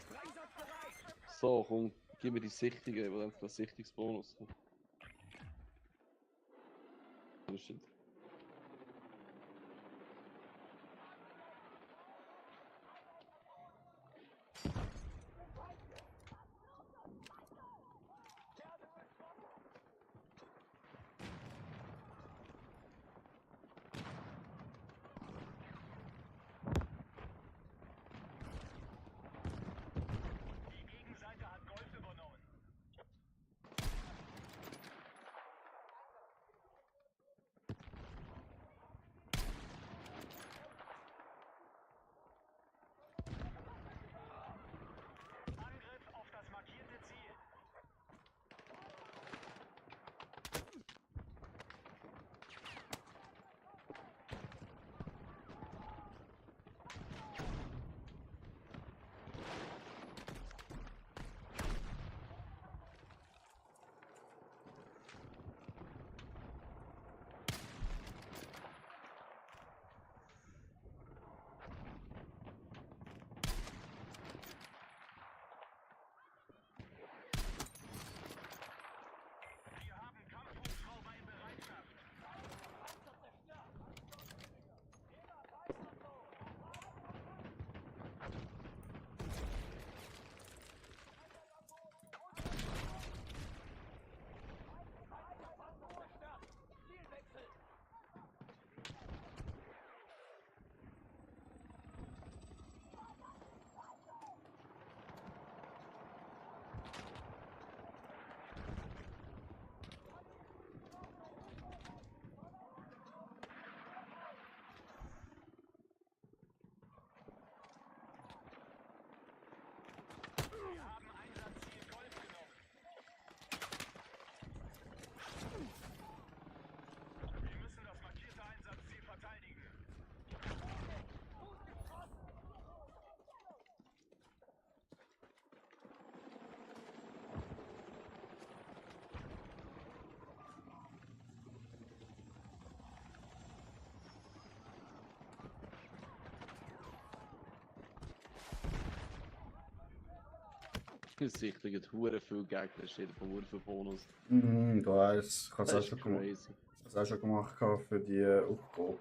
Sprengsatz bereit. So, komm, gib mir die Sichtige, weil einfach der Sichtungsbonus. Oh shit. Die Gegenseite hat Golf übernommen. Angriff auf das markierte Ziel. Wir haben Kampfhubschrauber in Bereitschaft. Wir haben Einsatzziel Golf genommen. Wir müssen das markierte Einsatzziel verteidigen. Sichtlich hat hure viel Gegner, steht von hure viel Bonus. Mhm, ich weiß. Ich habe es auch Das ist schon gemacht. crazy. Ich habe es auch schon gemacht gehabt für die Aufgabe.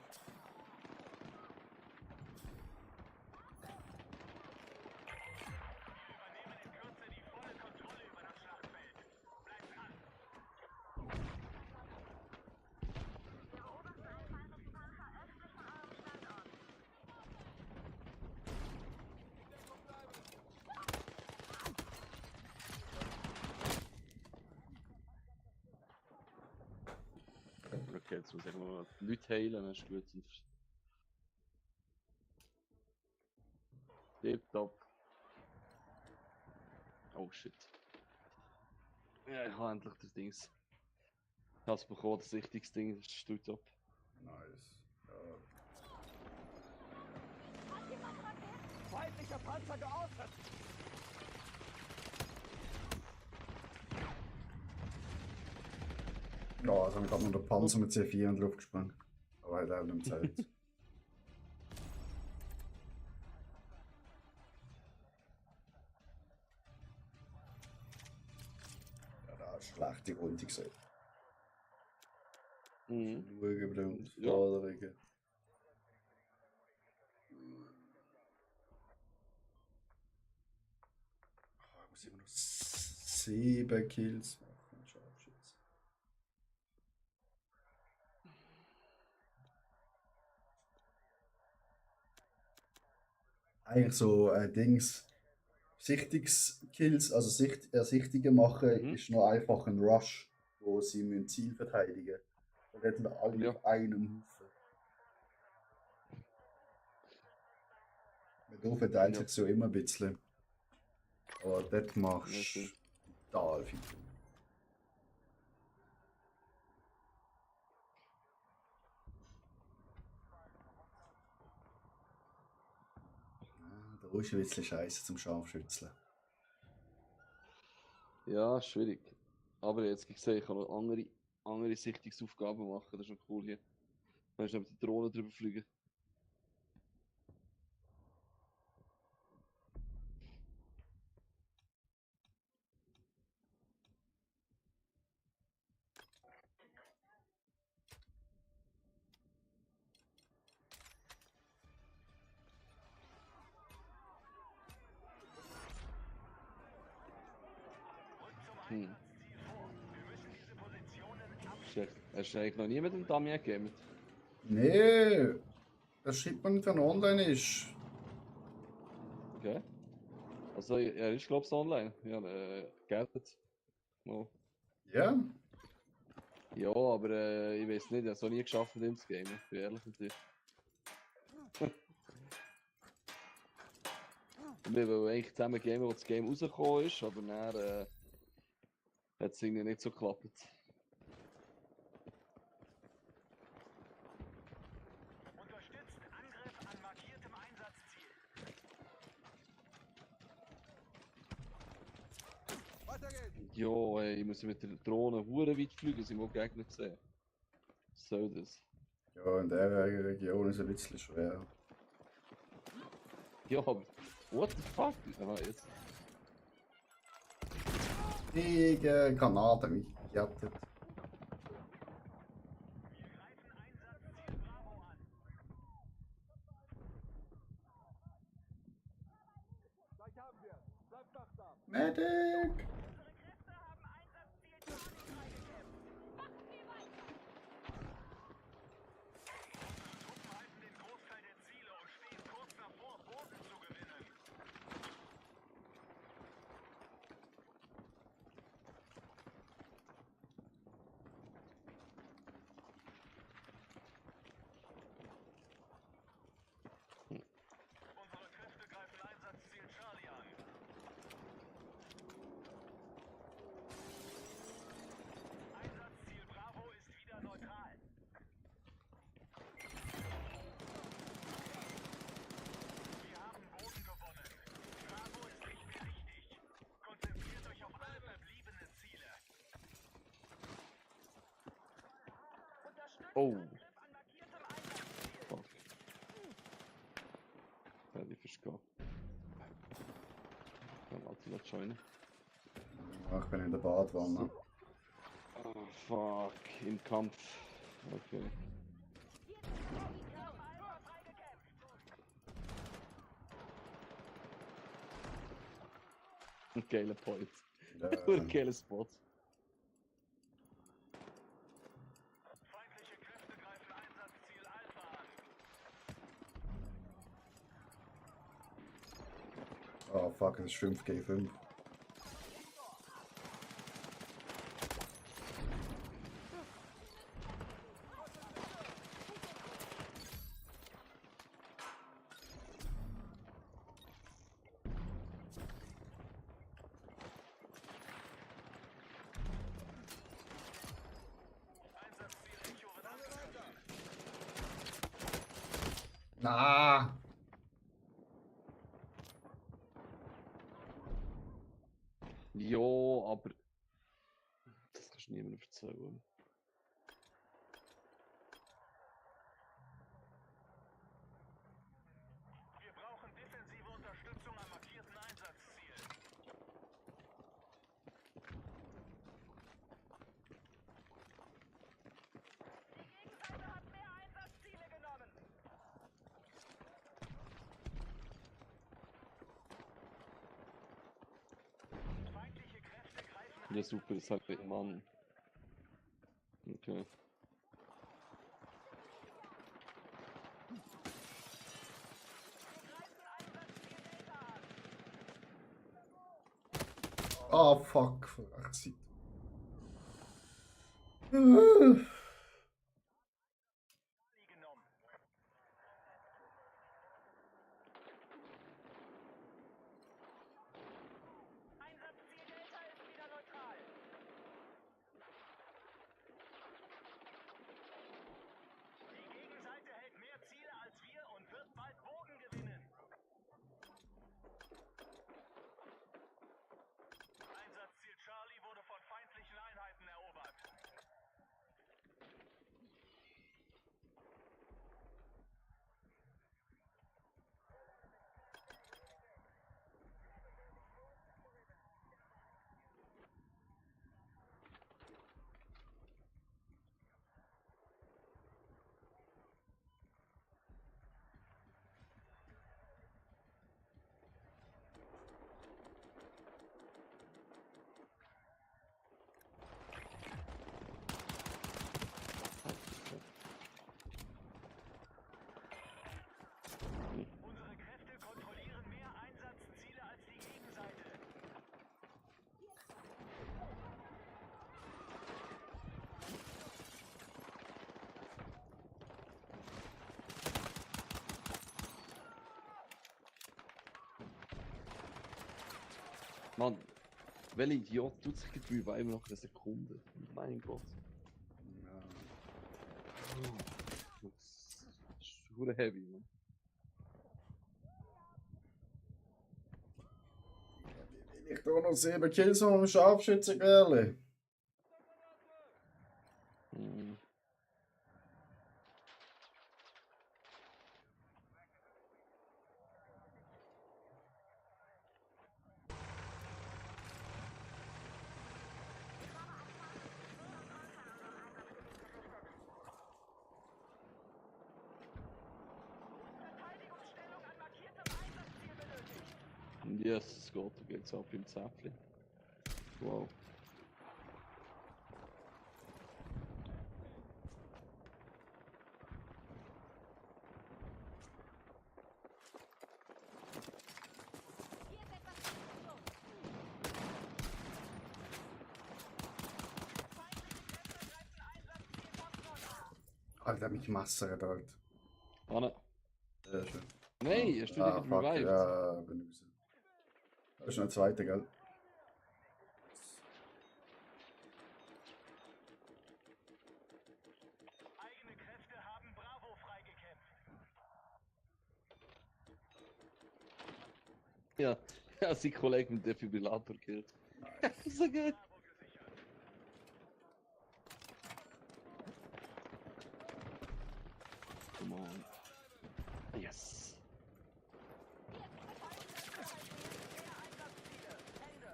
Wir übernehmen in Kürze die volle Kontrolle über das Schlachtfeld. Bleibt dran. Wir beobachten einen feindlichen Panzer östlich von eurem Standort. Okay, jetzt muss ich mal die Leute heilen, dann ist gut. Oh shit. Ja, ich habe endlich das Dings. Ich habe es bekommen, das Sichtungsding, das steht ab. Nice. Ja. Feindlicher Panzer geortet! Ja, also ich habe noch den Panzer mit C4 in die Luft gesprengt. Aber hat auch nicht Zeit. Ja, da ist schlechte Runde gesehen. Mhm. Schauen wir uns Ja. Forderungen. Ich muss immer noch 7 Kills machen. Scharfschütze. Eigentlich so Dings. Sichtungskills, also Ersichtungen machen, Mhm. ist noch einfach ein Rush, wo sie müssen Ziel verteidigen. Da werden alle Ja. auf einem Haufen. Da verteilt Ja. sich so immer ein bisschen. Aber dort machst Ja, du stimmt. total viel. Da ist ein bisschen scheiße zum Scharfschützeln. Ja, schwierig. Aber jetzt gesehen, ich kann noch andere Sichtungsaufgaben machen, das ist noch cool hier. Kannst du mit der Drohne drüber fliegen. Hm. Hast du eigentlich noch nie mit dem Damien gegeben? Nee, das schreibt man nicht, wenn er online ist. Okay. Also, er ist, glaube ich, online. Ja, geltet. Oh. Ja? Ja, aber ich weiß nicht, ich habe es noch nie geschafft, mit ihm zu gamen. Ich bin ehrlich mit dir. Wir wollen eigentlich zusammen gamen, wo das Game rausgekommen ist, aber dann hat es irgendwie nicht so geklappt. Unterstützt Angriff an markiertem Einsatzziel. Ja, ey, ich muss mit der Drohne hure weit fliegen, sie will Gegner sehen. Was soll das? Ja, in der Region ist es ein bisschen schwer. Ja, aber what the fuck? Aha, jetzt. Gegen Granaten mich gejattet. Gleich haben wir. Bleibt wachsam. Medic! Unsere Kräfte haben Einsatzziel Charlie freigekämpft. Machen Sie weiter! Truppen halten den Großteil der Ziele und stehen kurz davor, Boden zu gewinnen. Unsere Kräfte greifen Einsatzziel Charlie an. Einsatzziel Bravo ist wieder neutral. Wir haben Boden gewonnen. Bravo ist nicht mehr wichtig. Konzentriert euch auf alle verbliebenen Ziele. Unterstützt Oh. Angriff an markiertem Einsatzziel. Fuck. Ja, die verstehe. Dann warte ich joinen. Ja, ich bin in der Badwanne. Oh, fuck. Im Kampf. Okay. Alpha freigekämpft. Ein geiler Point. Ja, Ein geiler Spot. Feindliche Kräfte greifen Einsatzziel Alpha an. oh fuck, es ist 5 gegen 5. Na. Ja, aber das kannst du niemandem erzählen. Wir brauchen defensive Unterstützung am markierten Einsatzziel. Die Gegenseite hat mehr Einsatzziele genommen. Feindliche Kräfte greifen Ja, super, das sagt der Mann. Okay. Ah, fuck. Verrechtszeit. genommen. Einsatzziel Delta ist wieder neutral. Die Gegenseite hält mehr Ziele als wir und wird bald Bogen gewinnen. Einsatzziel Charlie wurde von feindlichen Einheiten erobert. Unsere Kräfte kontrollieren mehr Einsatzziele als die Gegenseite. Mann, welcher Idiot tut sich die Revive nach einer Sekunde? Mein Gott. Das ist super heavy, man. Ich tue noch 7 Kills mit dem Scharfschützengerle. Mhm. Verteidigungsstellung an markiertem Einsatzziel benötigt. Yes, es geht, da geht's ab im Zäpfchen. Wow. Hier ist etwas Munition. Feindliche Kräfte greifen Einsatzziel Boston an. Alter, mich massert dort. Anna. Sehr schön. Nein, hast du Ah, dich fuck, revived? ja, bin raus. Da ist noch ein zweiter, gell? Eigene Kräfte haben Bravo freigekämpft. Ja, ja, sein Kollege mit Defibrillator killt. So geil. Bravo gesichert. Come on. Yes. Mehr Einsatzziele. Ende.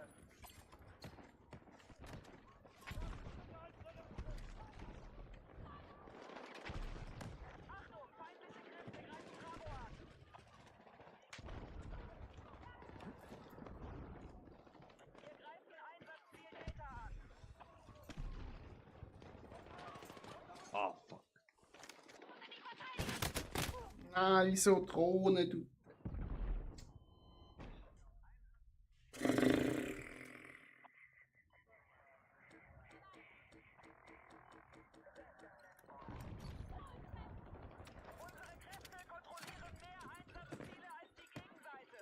Achtung, feindliche Kräfte greifen Bravo an. Wir greifen Einsatzziel Delta an. Ah, fuck. Nein, wieso Drohne, du. Unsere Kräfte kontrollieren mehr Einsatzziele als die Gegenseite.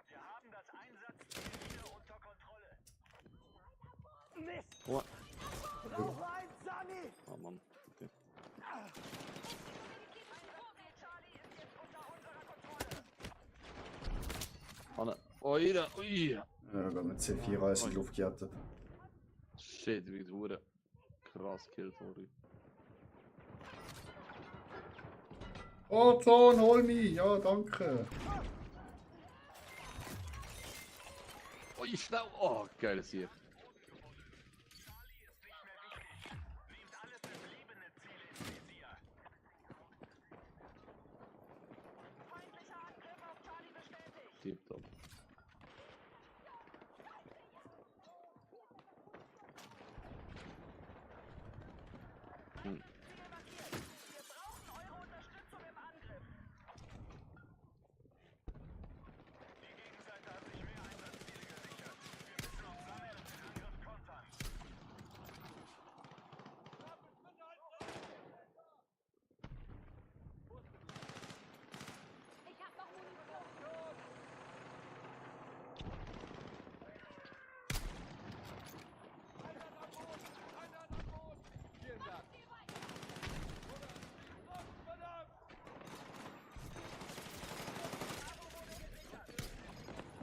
Wir haben das Einsatzziel wieder unter Kontrolle. Oh. Oh Mann. Okay. Anne. Oida, ui. Ja, wir haben mit C4 alles in die Luft gejettet. Shit, wie hure krass killt wurde. Oh, Zone, hol mich! Ja, danke. Ui, schnell. Oh, geil hier. Tipptopp. Hm.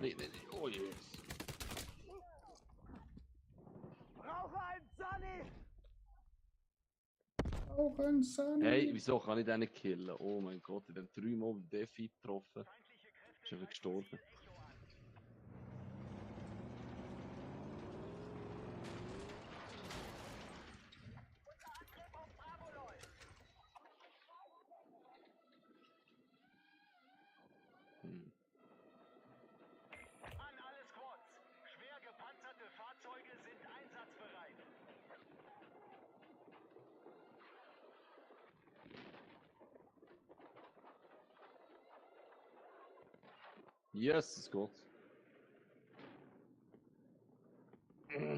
Nee, nee, nee. Oh yes. Auch ein Sunny. Hey, wieso kann ich den nicht killen? Oh mein Gott, ich habe 3-mal den Defi getroffen. Ist einfach gestorben. Hm. An alle Squads. Schwer gepanzerte Fahrzeuge sind einsatzbereit. Yes, Gott. Okay. Ich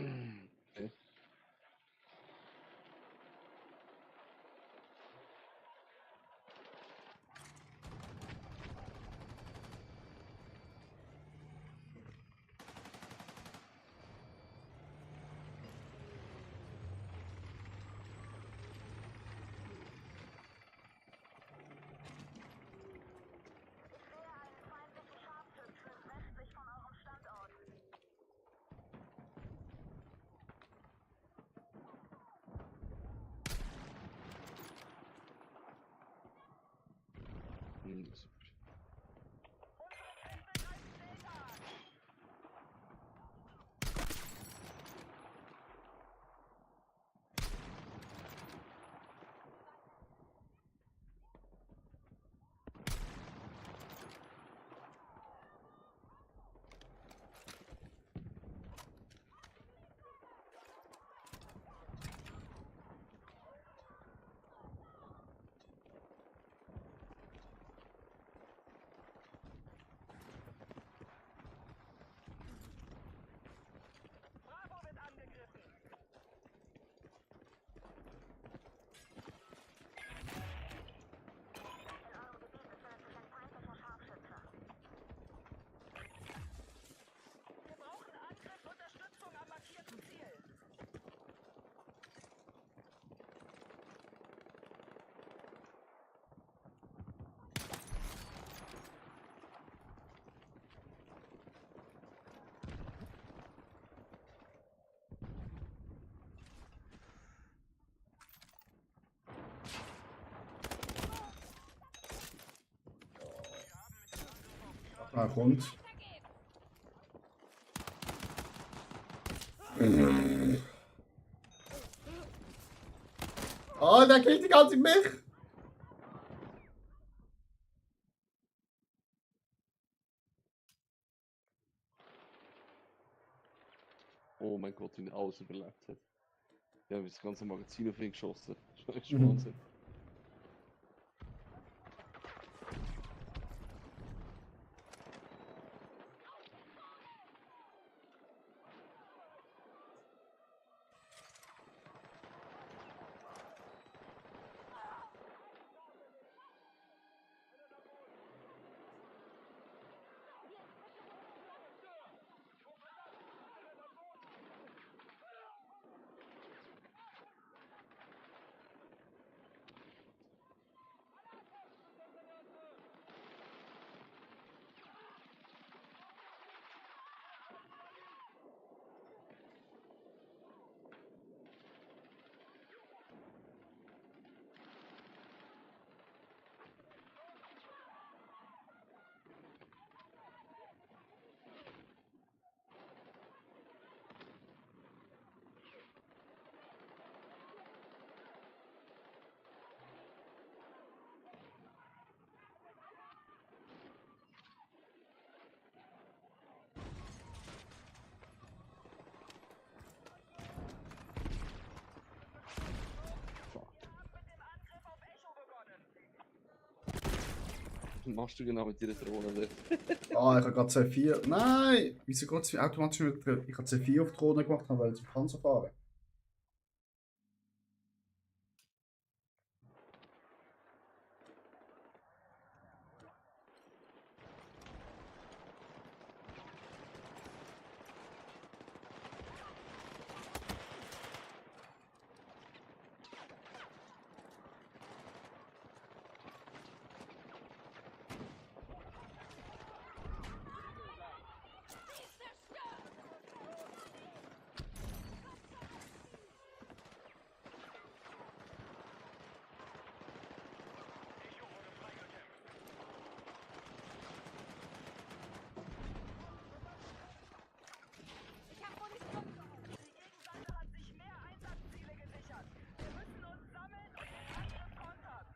sehe einen feindlichen Scharfschützen westlich von eurem Standort. Hm, super. Bravo wird angegriffen. In eurem Gebiet befindet sich ein feindlicher Scharfschütze. Wir brauchen Angriffsunterstützung am markierten Ziel. Na, kommt. Oh, der kriegt die ganze mich! Oh mein Gott, wie er alles überlebt hat. Ja, wie das ganze Magazin auf ihn geschossen. Das ist Mhm. Wahnsinn. machst du genau mit deiner Drohne dort? Ah, ich habe gerade C4. Nein! Wieso geht es automatisch nicht? Ich habe C4 auf die Drohne gemacht, weil ich zum Panzer fahren. Ich hab Munition. Die Gegenseite hat sich mehr Einsatzziele gesichert. Wir müssen uns sammeln und den Angriff kontern.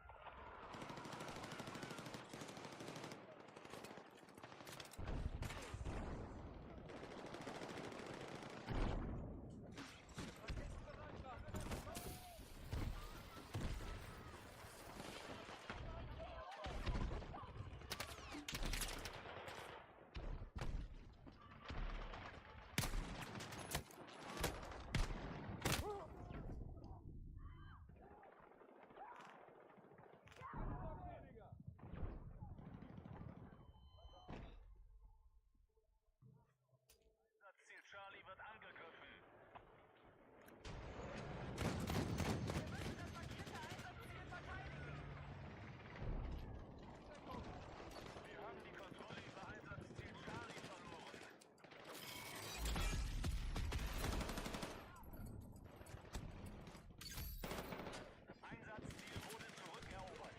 Ziel Charlie wird angegriffen. Wir haben die Kontrolle über Einsatzziel Charlie verloren. Einsatzziel wurde zurückerobert.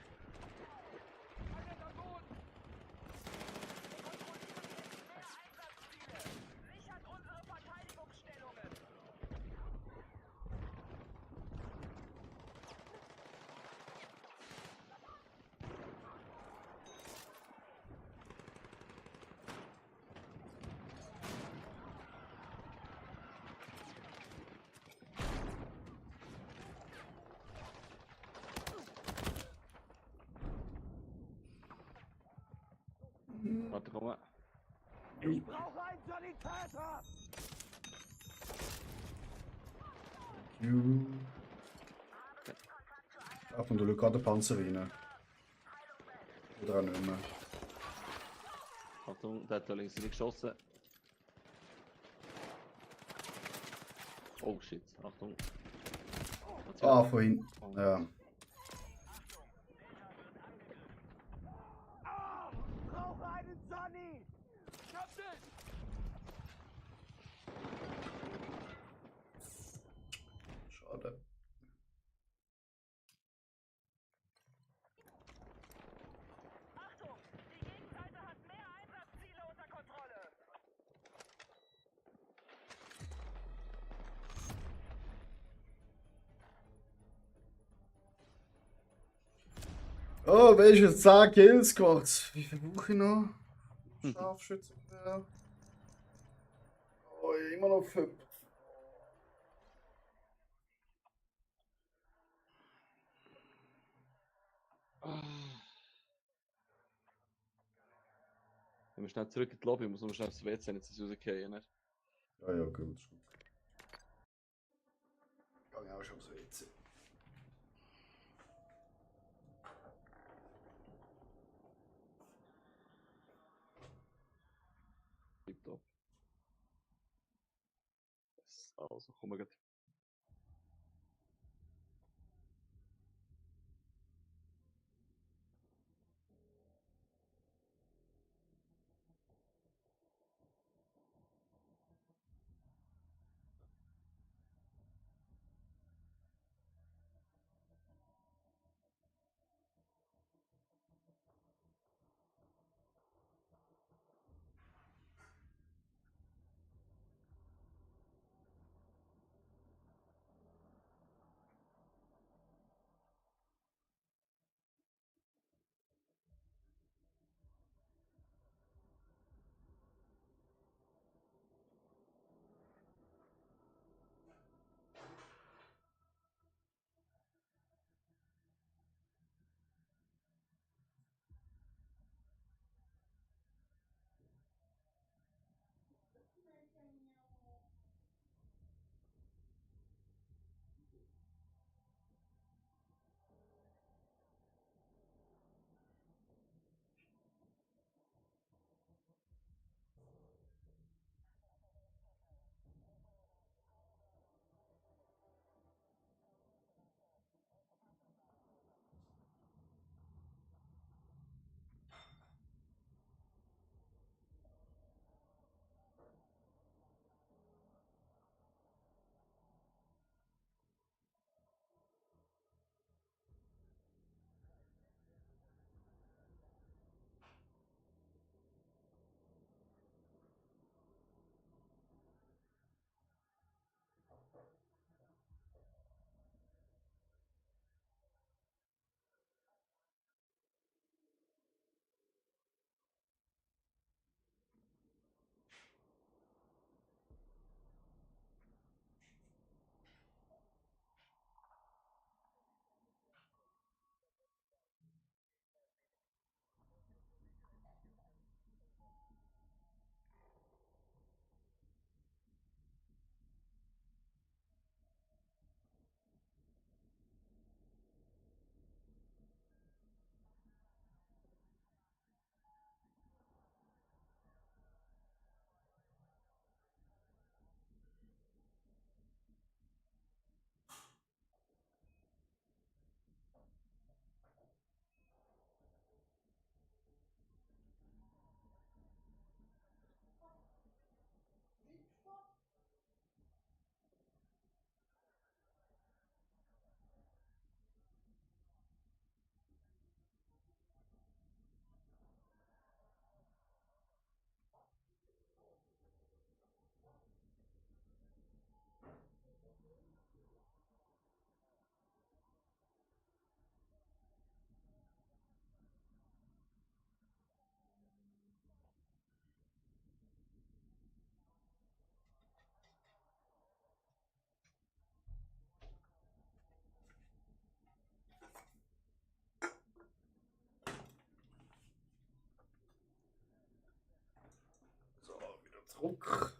Sichert unsere Verteidigungsstellungen. Warte, komm mal. Ich brauche einen Sanitäter. Achtung, du schaust gerade den Panzer rein. Oder auch nicht mehr. Achtung, der hat da links nicht geschossen. Oh shit, Achtung. Ah, vorhin. Ja. Brauche einen Sunny. Schade. Achtung, die Gegenseite hat mehr Einsatzziele unter Kontrolle. Oh, wer ist jetzt 10 Kills gemacht? Wie viel brauche ich noch? Scharfschütze. Ja. Oh, immer noch 5. Wenn wir schnell zurück in die Lobby, muss man schnell aufs WC, nicht dass rausgehen, ne? Ja, ja, gut. Ich gehe auch schon aufs WC. Tipptopp. Also, komm mal. Druck.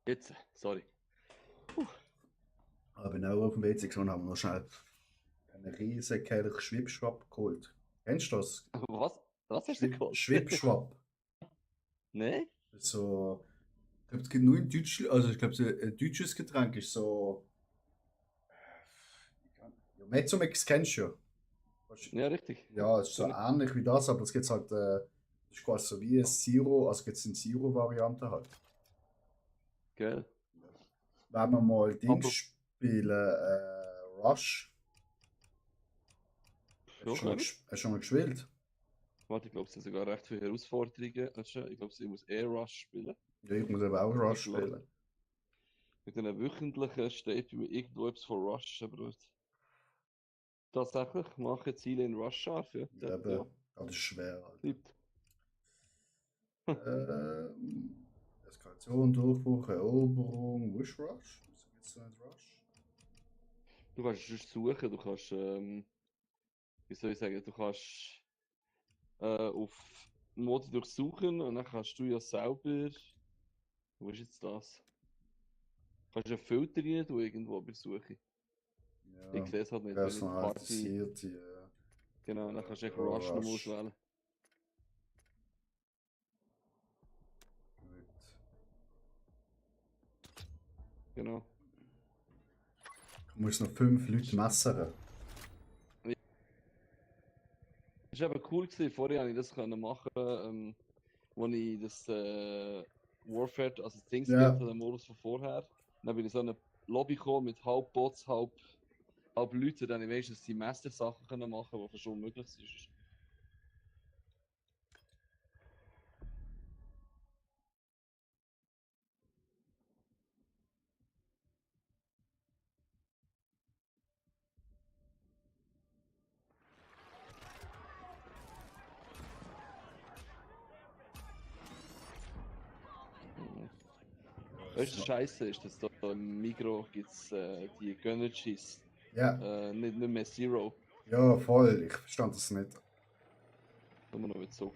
Jetzt, sorry. Aber wenn auch auf dem WC gesehen haben wir noch schnell einen riesen Kelch Schwipschwapp geholt. Kennst du das? Was? Was hast du geholt? Schwipschwapp. Nein? So, ich glaube, es gibt nur in Deutschland, also ich glaube, ein deutsches Getränk ist so. Ja, Mezzomix kennst du ja. Ja, richtig. Ja, es ist so Kenn ich. ähnlich wie das, aber es gibt halt, das ist quasi so wie ein Zero, also gibt es eine Zero-Variante halt. Geil. Wenn wir mal Ding Aber- spielen, Rush. Ja, Hast du schon mal gespielt? Warte, ich glaube, es sind sogar recht viele Herausforderungen. Ich glaube, ich muss eher Rush spielen. Ja, ich muss eben auch Rush Ich glaub- spielen. Mit einem wöchentlichen steht bei mir irgendwo etwas von Rush, aber tatsächlich mache Ziele in Rush scharf. Ja, Eben, das ist schwer. Alter. Liebt. Eskalation, Durchbruch, Eroberung, wo ist Rush? Wieso gibt's da nicht Rush? Du kannst es sonst suchen, du kannst, wie soll ich sagen, du kannst auf Modi durchsuchen und dann kannst du ja selber, wo ist jetzt das? Kannst du einen Filter rein tun irgendwo bei der Suche. Ja, Ich sehe es halt nicht, wenn ich Party... personalisierte. Genau, dann kannst du echt Ja, Rush nochmal Rush. auswählen. Gut. Genau. Ich muss noch 5 Leute messern. Das war eben cool gewesen. Vorher habe ich das können machen, als ich das Warfare, also das Ding Ja. gespielt habe, den Modus von vorher. Dann bin ich in so eine Lobby gekommen mit halb Bots, halb Leuten. Dann habe ich meistens die Master-Sachen können machen, die fast unmöglich sind. Weißt du, Scheiße ist, dass da im Migro gibt es die Gönnerchis, Ja, nicht mehr Zero, ja, voll. Ich verstand das nicht. sondern noch mit Zucker.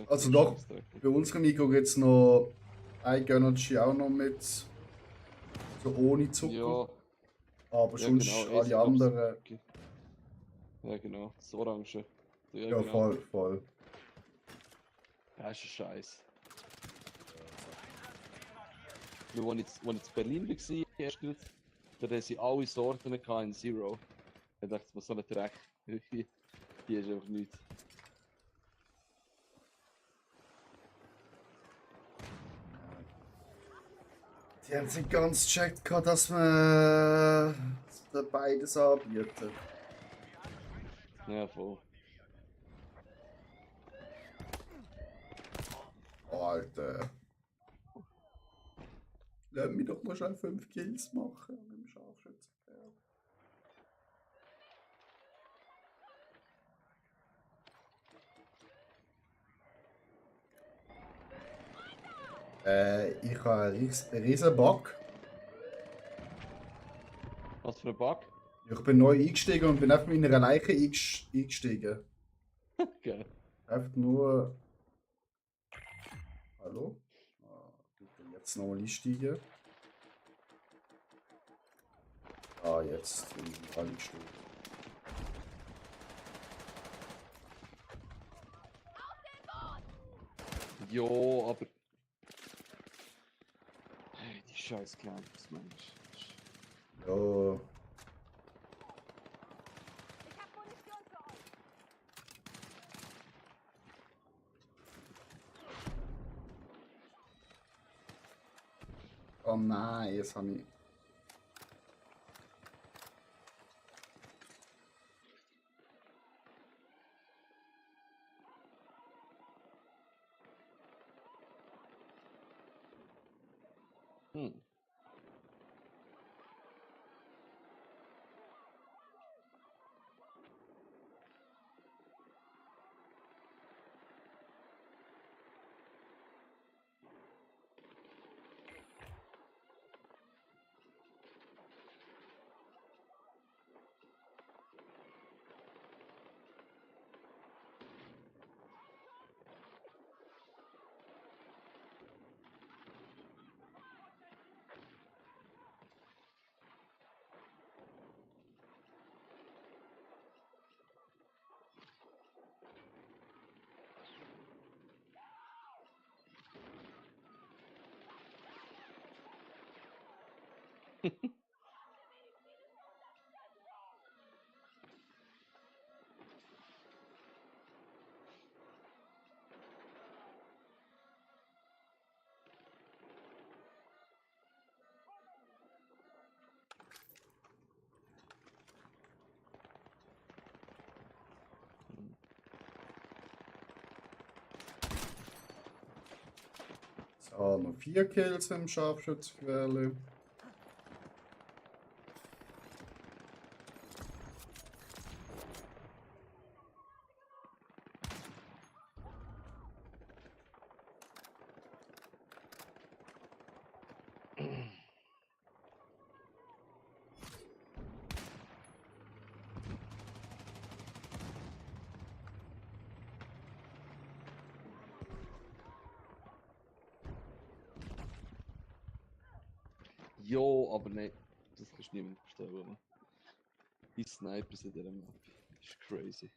Also doch, bei unserem Mikro gibt es noch ein Gönnerchi auch noch mit so ohne Zucker. Ja, Aber ja, sonst genau, alle ich glaub's. anderen. Ja, genau, das Orange. Ja, Ja, genau. voll, voll. Das ist ein Scheiß. Nur als ich in Berlin war, erstens, da hatten sie alle Sorten in Zero. Ich dachte, was so ein Dreck. Hier ist einfach nichts. Die haben nicht ganz gecheckt, dass man beides anbietet. Ja, voll. Alter. Lass mich doch mal schnell 5 Kills machen mit dem Scharfschützengewehr. Ich habe einen riesen Bug. Was für ein Bug? Ich bin neu eingestiegen und bin einfach mit einer Leiche eingestiegen. Geil. Einfach nur. Hallo? Bitte jetzt nochmal einsteigen. Jetzt bin ich eingestiegen. Jo, aber. Hey, die scheiß Clans, Mensch. Ja. Ich hab Munition für euch. Oh nein, jetzt habe ich. So, noch 4 Kills im Scharfschützengewehr. Jo, aber nein, das kannst du niemand verstehen, oder? Die Snipers in dieser Map. Das ist crazy.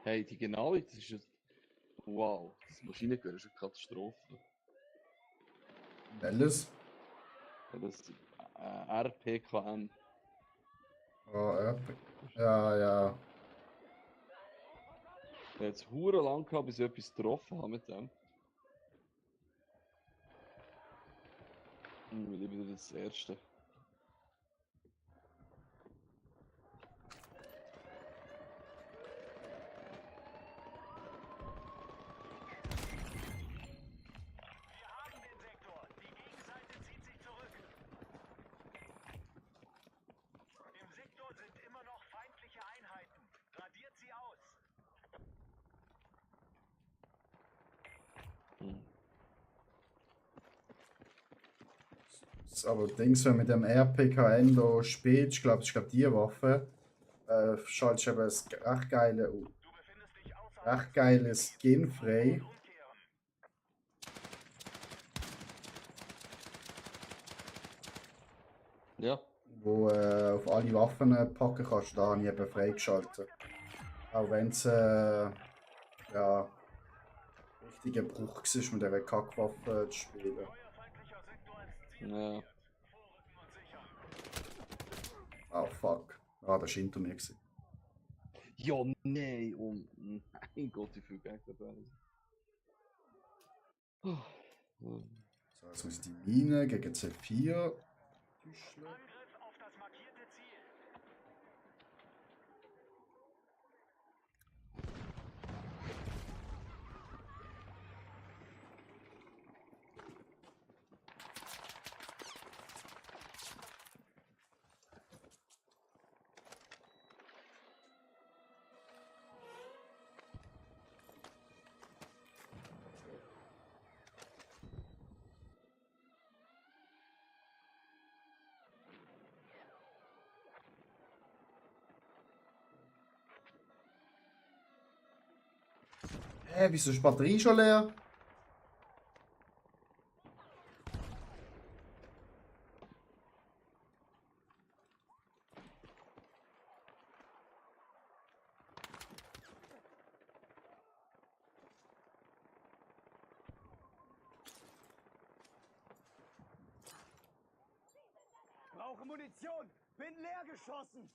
Hey, die Genauigkeit, das ist ja... Wow, das Maschinengewehr ist eine Katastrophe. Welches? Ja, das RPKM. Ja, ja. Ich habe jetzt hure lang gehabt, bis ich etwas getroffen habe mit dem. Weil ich wieder das erste. Wir haben den Sektor. Die Gegenseite zieht sich zurück. Im Sektor sind immer noch feindliche Einheiten. Radiert sie aus. Aber Dings, wenn mit dem RPKN da spielst, ich glaube, die Waffe, schaltest du eben ein Du befindest dich außerhalb recht geiles Skin frei, umkehren. Ja. wo auf alle Waffen packen kannst. Da habe ich eben freigeschaltet. Auch wenn es ja, richtiger Bruch war, mit dieser Kackwaffe zu spielen. Neuer feindlicher Sektor ins Ziel. Ja. Vorrücken und sichern. Oh fuck. Ah, das war hinter mir. Ja, nein, oh mein Gott, wie viel Geld dabei ist. So, jetzt muss ich die Mine gegen C4 tüscheln. Angriff auf das markierte Ziel. Wieso ist die Batterie schon leer? Brauche Munition. Bin leer geschossen.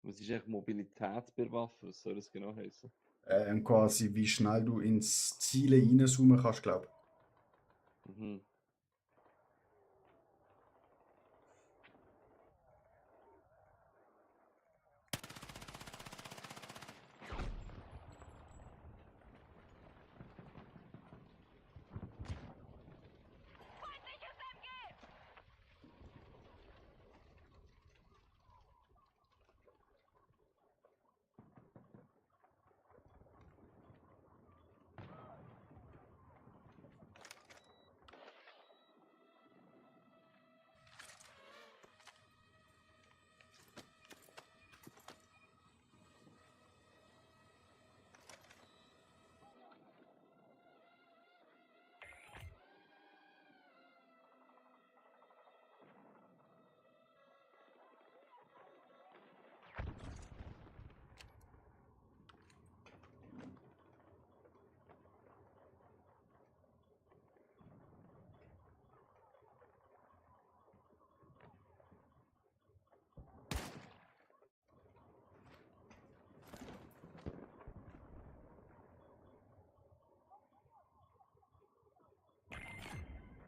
Was ist eigentlich Mobilität bei Waffen? Was soll das genau heißen? Quasi wie schnell du ins Ziel reinzoomen kannst, glaube ich. Mhm.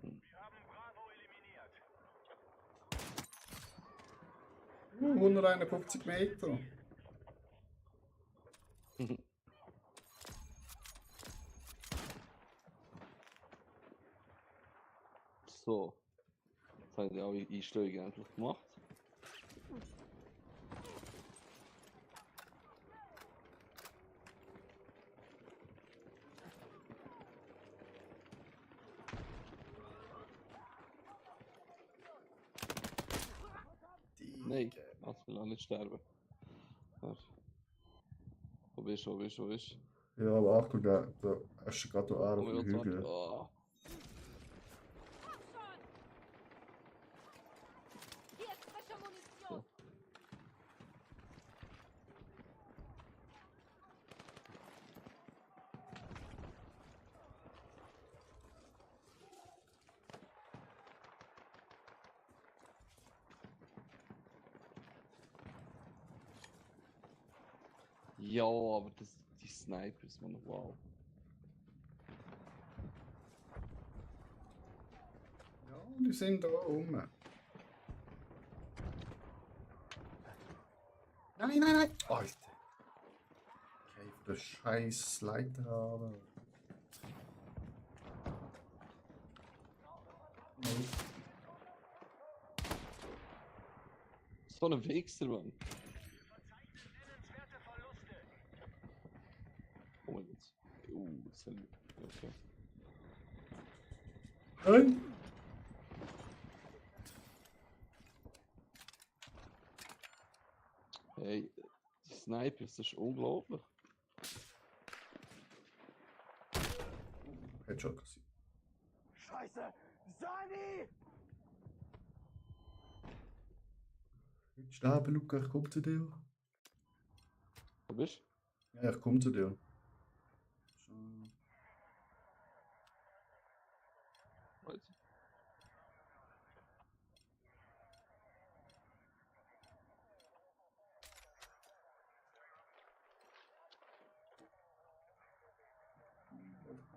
Wir haben Bravo eliminiert. 151 Meter. So. Jetzt habe ich alle Einstellungen endlich gemacht. Nein, lass mich auch nicht sterben. Ja. Wo bist du, wo bist du, wo bist du? Ja, aber Achtung, da hast du gerade da auf Oh, dem Hügel. oh. Hier ist frische Munition. Ja, aber das, die Snipers, man, wow. Ja, die sind da rum. Nein, nein, nein! Alter! Okay, für den scheiß Leiter haben. So ein Wichser, Mann. Nennenswerte Verluste. Oh mein Gott. Das sind... Okay. Nein! Hey, die Snipers, das ist unglaublich. Headshot kassiert. Scheiße! Sani! Nicht sterben, Luca, ich komme zu dir. Wo bist Ja, ich komme zu dir. So. du? Jetzt.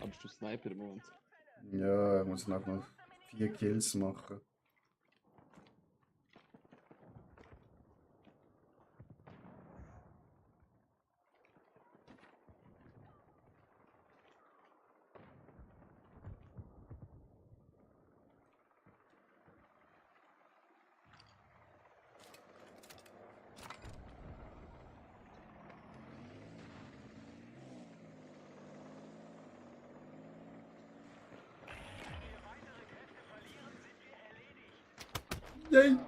Kannst du Sniper im Moment? Ja, ich muss noch 4 Kills machen. Yay! Wir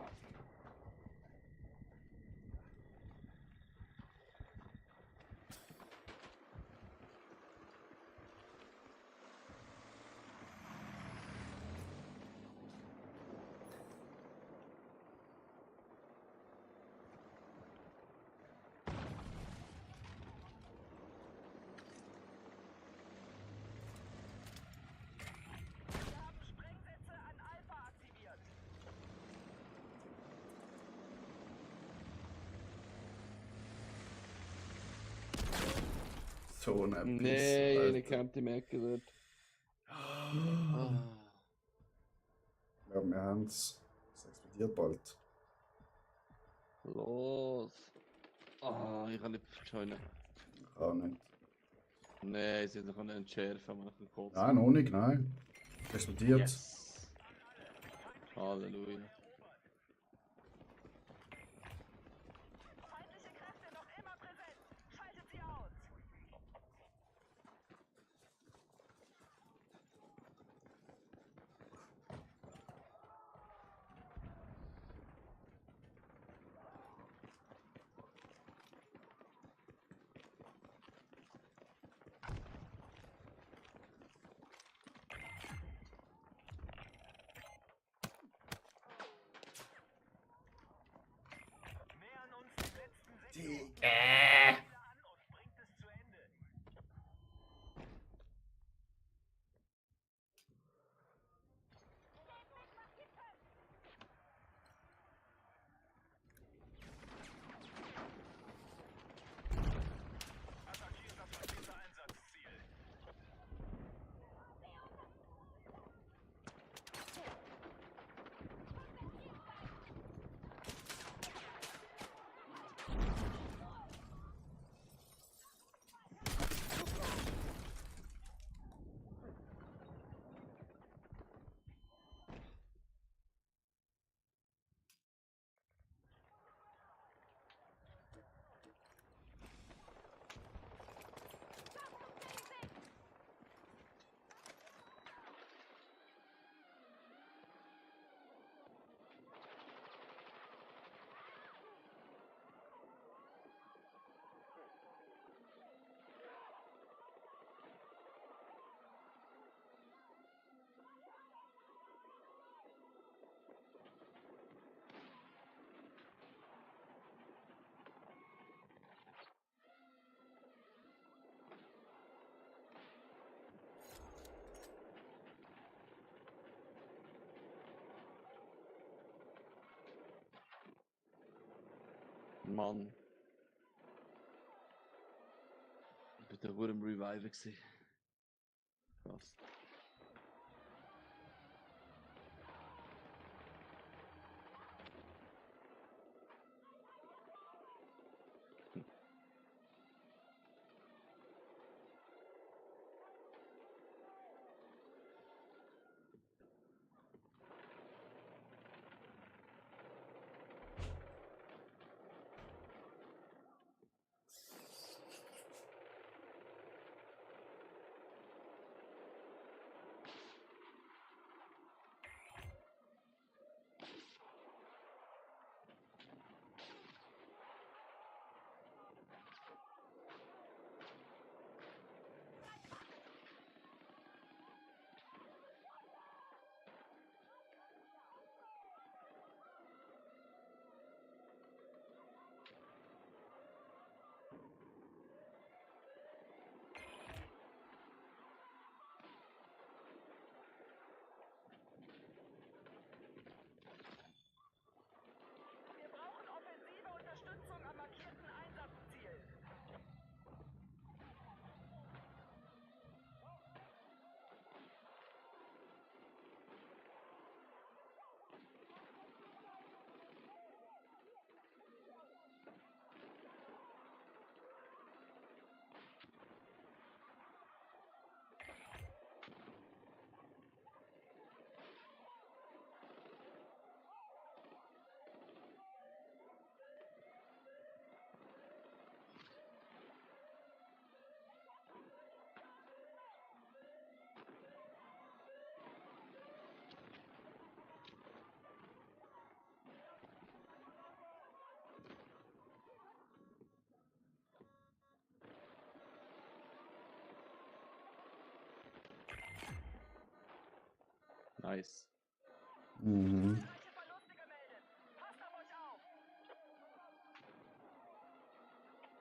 haben Sprengsätze an Alpha aktiviert. So ein Piss, Nee, eine Alter. campt im Ecke dort. Ah. Ja, wir haben es. Es explodiert bald. Los. Ah, ich kann nicht joinen. Auch nicht. Nee, sie haben noch einen Sheriff am kurz. Nein, noch nicht, nein. Es explodiert. Yes. Halleluja. Feindliche Kräfte noch immer präsent. Schaltet sie aus. Nähern uns dem letzten Sektor. Digga. Wieder an und bringt es zu Ende. Attackiert das verfehlte Einsatzziel. Mann. Ich bin da gut im Reviver gewesen. Krass. Nice. Mhm. Feindliche Verluste gemeldet. Passt auf euch auf.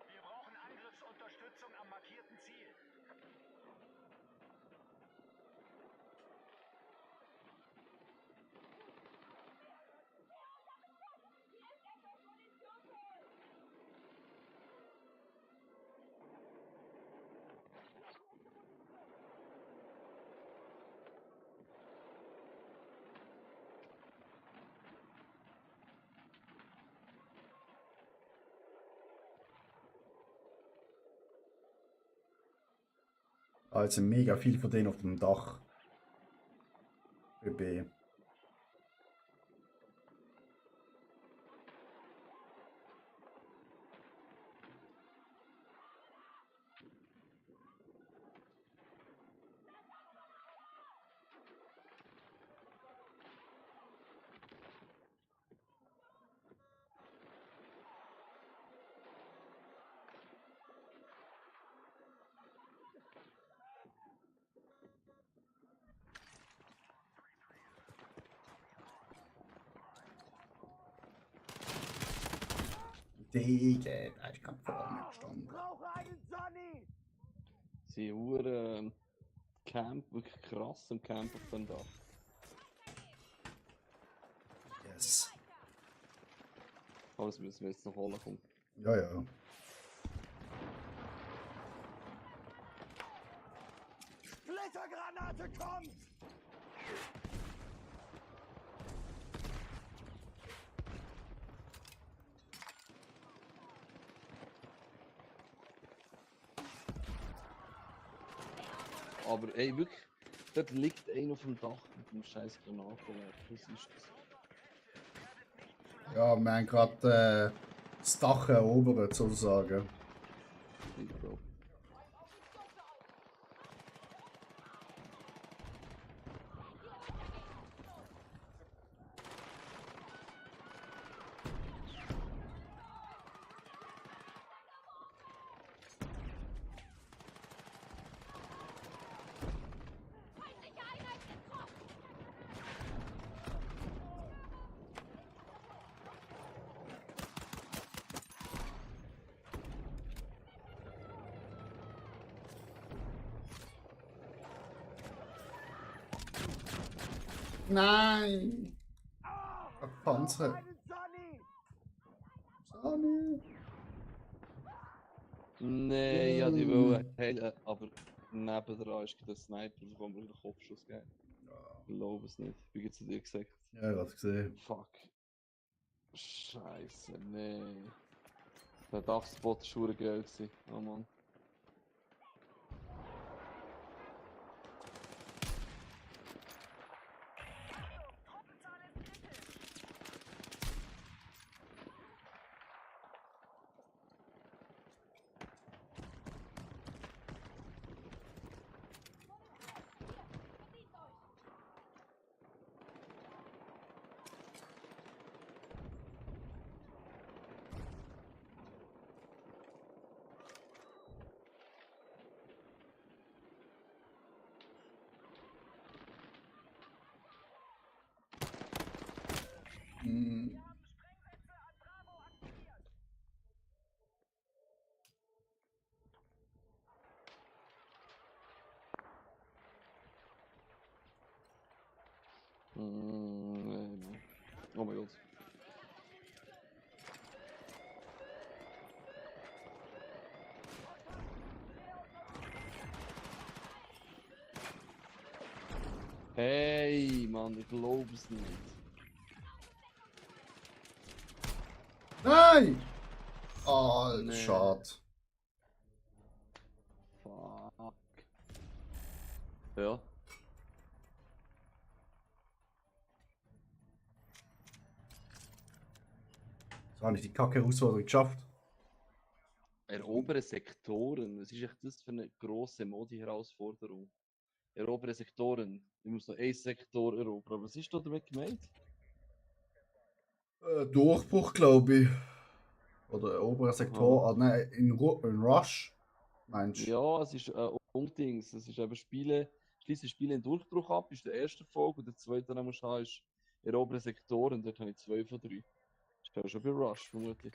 Wir brauchen Angriffsunterstützung am markierten Ziel. Also mega viel von denen auf dem Dach. ÖB. Digga, da hab ich keinen Fall mehr verstanden. Brauche einen Sonny. Sie Uhren Camp, wirklich krass im Camp auf dem Dach. Yes. Aber das müssen wir jetzt noch holen. Komm. Ja, ja. Splittergranate kommt. Aber ey, wirklich, dort liegt einer auf dem Dach mit dem scheiß Granatenwerfer. Was ist das? Ja, wir haben gerade das Dach erobert, sozusagen. Ich glaub. Nein! Panzer. Einen Sonny. Sonny. Nee, ja, die wollen heilen, aber nebendran ist der Sniper, wo mir den Kopfschuss geben. Ich glaube es nicht. Wie geht's dir gesagt? Ja, ich hab's gesehen. Fuck. Scheiße, nee. Der Dachspot war schon geil gewesen. Oh Mann. Truppenzahl ist kritisch. Hm. Sprengsätze an Bravo aktiviert. Nee, Mann. Oh mein Gott. Hey, Mann, ich glaube es nicht. Nein! Oh, Nee. schade. Fuck. Ja. So habe ich die kacke Herausforderung geschafft. Erobere Sektoren. Was ist echt das für eine grosse Modi-Herausforderung? Erobere Sektoren. Ich muss noch einen Sektor erobern. Was ist da damit gemeint? Durchbruch, glaube ich. Oder oberer Sektor. Aha. Ah, nein, in Rush. Meinst du? Ja, es ist Ungdings. Es ist eben Spiele, schließe Spiele in Durchbruch ab, ist der erste Folge, und der zweite, den musst du haben, ist erobere Sektoren, und dort habe ich 2 von 3. Das ist ja schon bei Rush, vermutlich.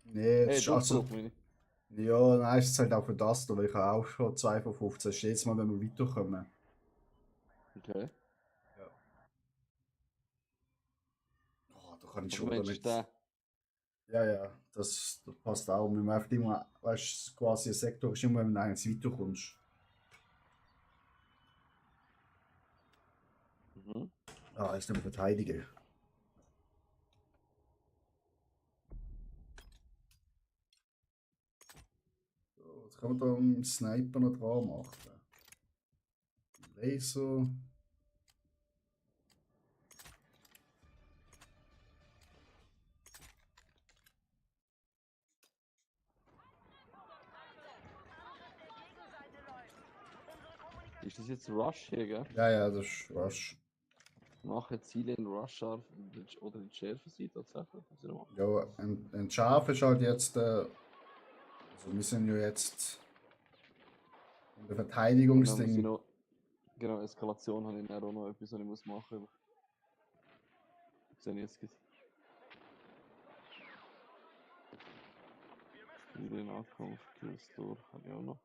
Nee, das ist also. Durchbruch, meine ich. Ja, nein, es zählt auch für das, da, weil ich habe auch schon 2 von 15. Das ist jedes Mal, wenn wir weiterkommen. Okay. Ja. Oh, da kann ich Also schon wieder meinst du nicht. den? Ja, ja, das passt auch. Wir müssen einfach immer, weißt du, quasi ein Sektor ist immer, wenn du eins weiterkommst. Mhm. Ah, jetzt nicht mehr verteidigen. So, jetzt kann man da einen Sniper noch dran machen. Laser. Ist das jetzt Rush hier, gell? Ja, ja, das ist was. Mache Ziele in Rush scharf oder in Schärfe sieht tatsächlich. Was ich noch mache. Ja, ein Schaf ist halt jetzt. Also wir sind ja jetzt in der Genau, muss ich Verteidigungsding. noch, genau, Eskalation habe ich dann auch noch etwas, was ich muss machen muss. Das sehe ich jetzt gleich. Wieder in Ankunft, Killstore habe ich auch noch.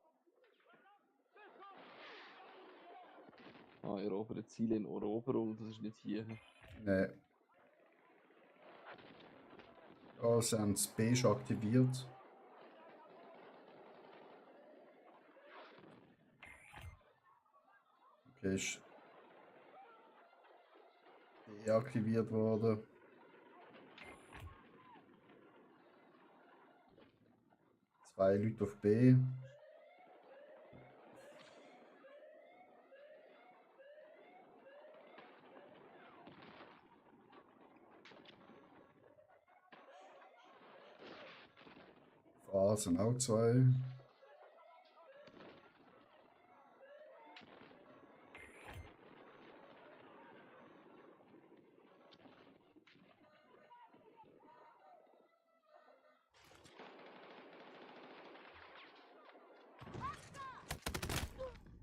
Ah, erobere Ziele in Eroberung, das ist nicht hier. Ne. Ja, sie haben das B schon aktiviert. Okay, ist deaktiviert worden. Zwei Leute auf B. Auf A sind auch zwei.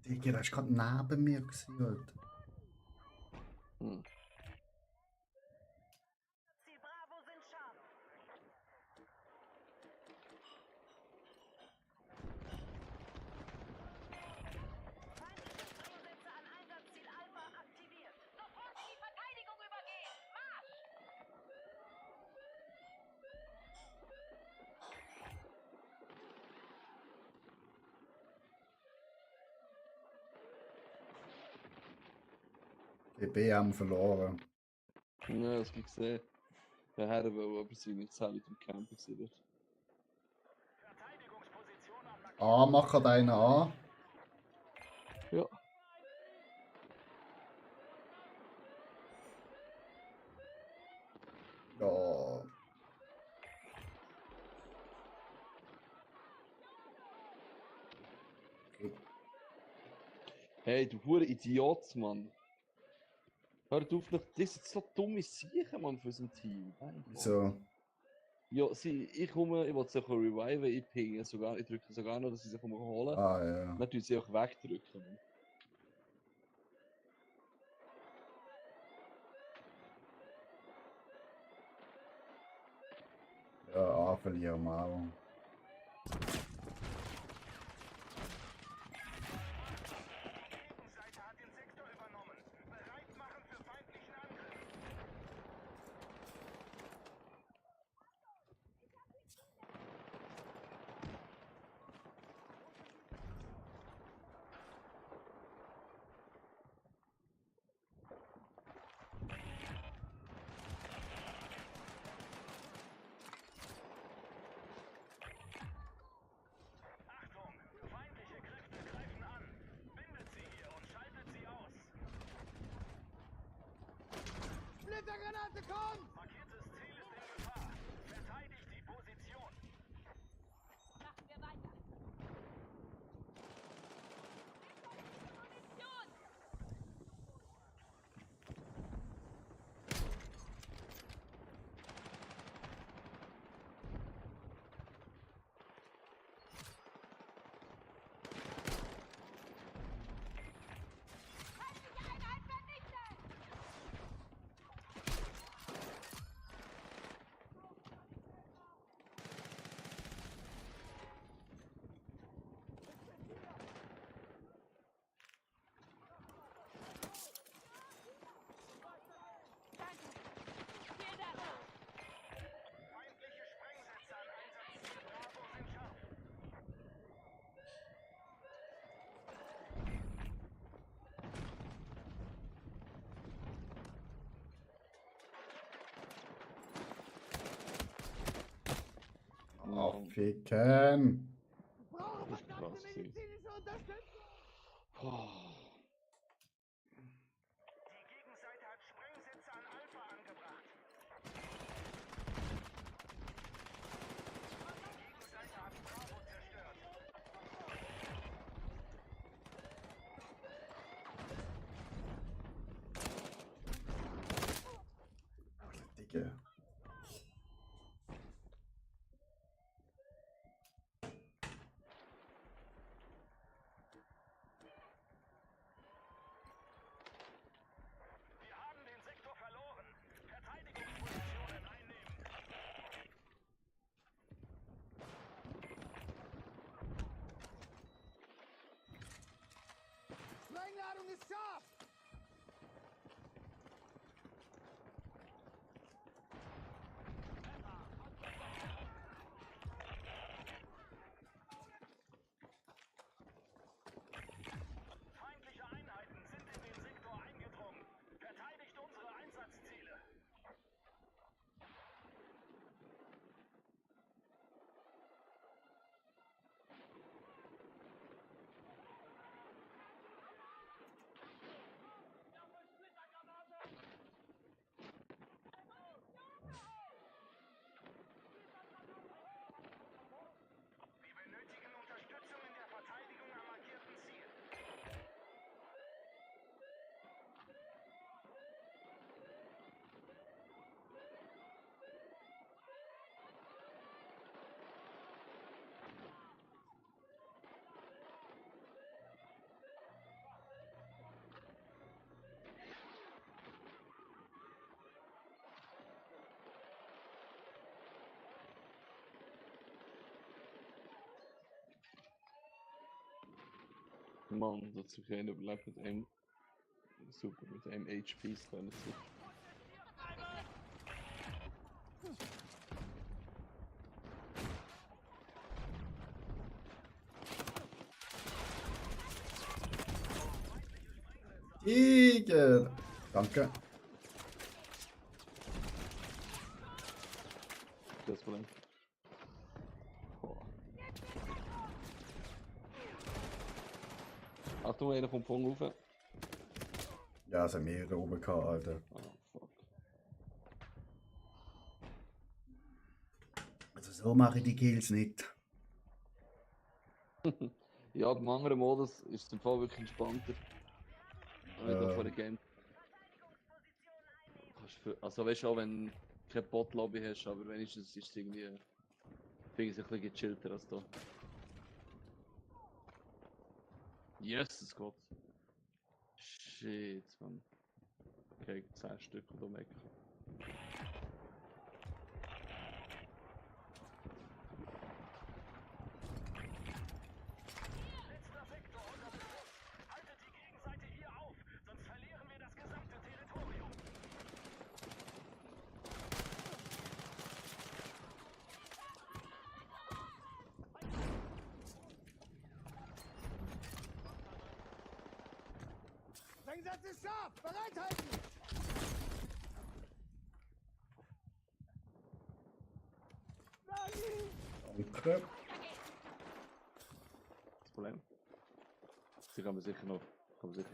Digga, das war gerade neben mir gewesen, Alter. Hm. Ziel Bravo sind scharf. Feindliche Sprengsätze an Einsatzziel Alpha aktiviert. Sofort in die Verteidigung übergehen. Marsch! Die B haben wir verloren. Ja, das gibt gesehen. Der Herr will aber sie nicht zählen im Camp gesehen wird. Verteidigungsposition am Markieren. A macht gerade einen an. Ja. Ja. Okay. Hey, du hure Idiot, Mann. Hör auf, noch, das sind so dumme Sachen, Mann, für unser Team. Mein Gott. So. Ja, ich komme, ich will sie auch reviven, ich pinge sogar, ich drücke sogar noch, dass sie sich holen. Ah, ja. Dann tun sie auch wegdrücken. Mann. Ja, A verlieren wir auch. Gegenseite hat den Sektor übernommen. Bereit machen für feindlichen Angriff. Achtung! Feindliche Kräfte greifen an. Bindet sie hier und schaltet sie aus. Splittergranate kommt! Markiertes Ziel ist in Gefahr. Verteidigt die Position. Machen wir weiter. Munition! Ficken. Das ist krass gewesen. Oh. Die Gegenseite hat Sprengsätze an Alpha angebracht. Die Gegenseite hat Bravo zerstört. Dicke. Wir haben den Sektor verloren. Verteidigungspositionen einnehmen. Sprengladung ist scharf! Feindliche Einheiten sind in den Sektor eingedrungen. Verteidigt unsere Einsatzziele. Wir benötigen Unterstützung in der Verteidigung am markierten Ziel. Mann, dazu kein überlebt mit einem. Super, mit einem HPs können sie. Tiger. Danke. Das Problem. Boah. Achtung, einer kommt von rauf. Ja, es haben mehrere oben gehabt, Alter. Ah, fuck. Also so mache ich die Kills nicht. Ja, beim anderen Modus ist es im Fall wirklich entspannter. Wenn du vor der Game. Also weißt du auch, wenn du keine Bot-Lobby hast, aber wenigstens ist es irgendwie. Finde ich es ein bisschen gechillter als da. Jesus Gott. Shit, man. Okay, 10 Stück oder weg. Letzter Sektor unter Beschuss. Haltet die Gegenseite hier auf, sonst verlieren wir das gesamte Territorium. Sprengsatz ist scharf! Bereithalten! Danke. Das Problem. Sie kann man sicher noch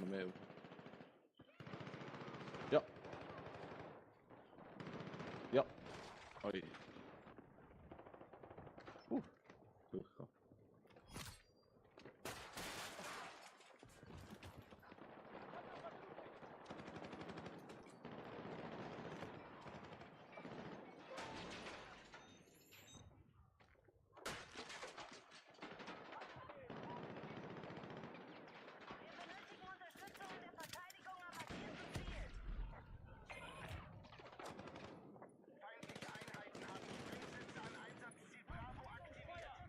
mehr. Ja. Ja. Oi. Durchgekommen. Wir benötigen Unterstützung in der Verteidigung am markierten Ziel. Feindliche Einheiten haben Sprengsätze an Einsatzziel Bravo aktiviert.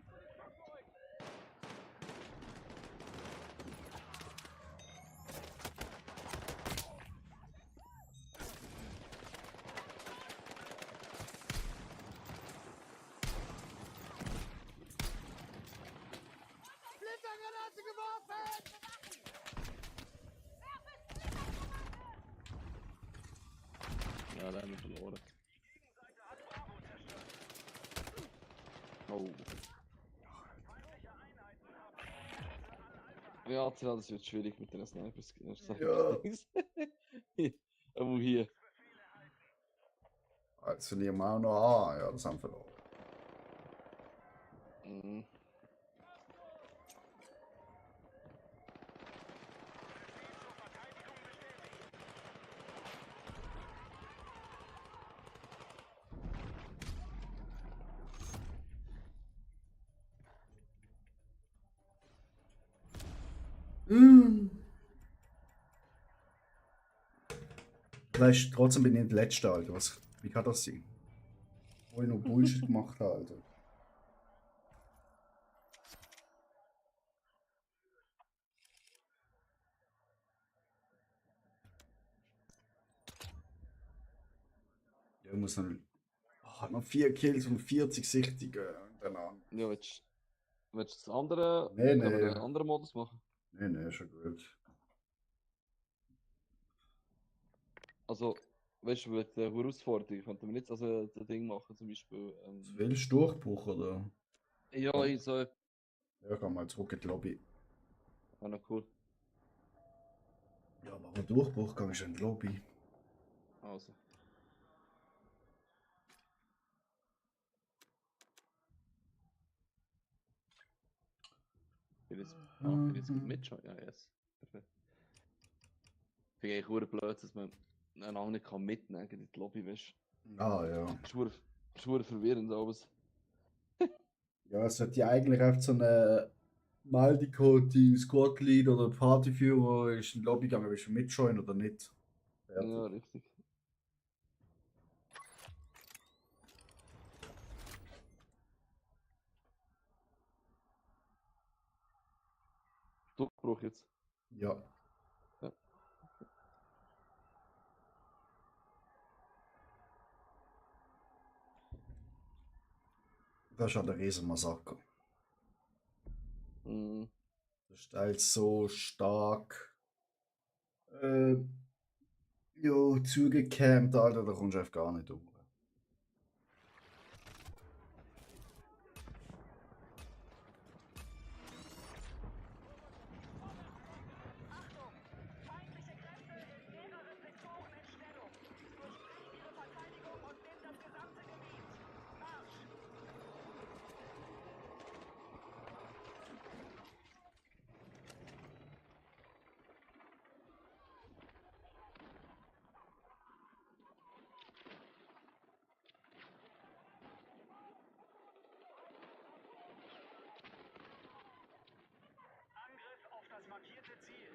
Blitzergranate geworfen! Ja, da haben wir verloren. Die Gegenseite hat Bravo zerstört. Oh. Ja, das wird schwierig mit den Snipers. Ja. Aber hier. Jetzt verlieren wir auch noch an. Ja, das haben wir verloren. Mhm. Weißt, trotzdem bin ich nicht der Letzte, Alter. Wie kann das sein? Wo ich noch Bullshit gemacht habe, Alter. Ja, ich muss noch 4 Kills und 40 Sichtige hintereinander. Ja, willst du das andere, Nee, können wir nee. den anderen Modus machen? Nee, schon gut. Also, weißt du, mit der Herausforderung könnten wir jetzt also das Ding machen, zum Beispiel. Willst du Durchbruch, oder? Ja, ich so. Ja, geh mal zurück in die Lobby. Ah, noch cool. Ja, aber ein Durchbruch gehst du in die Lobby. Also. Jetzt geht mit schon. Ja, yes. Perfekt. Ich finde eigentlich verdammt blöd, dass man einen auch nicht mitnehmen kann in die Lobby, weißt Ah, ja. du? Schwur verwirrend, aber Ja, es sollte ja eigentlich einfach so eine Meldecode, Squad Lead oder Partyführer ist in die Lobby gegangen, willst du mitjoinen oder nicht? Fertig. ja, richtig. Durchbruch jetzt. Ja. Ja. Das ist ja der Riesenmassaker. Mhm. Das ist halt so stark ja, zugecampt, Alter, da kommst du einfach gar nicht durch. Achtung! Feindliche Kräfte in mehreren Sektoren in Stellung. Durchbrecht ihre Verteidigung und nehmt das gesamte Gebiet. Marsch! Angriff auf das markierte Ziel.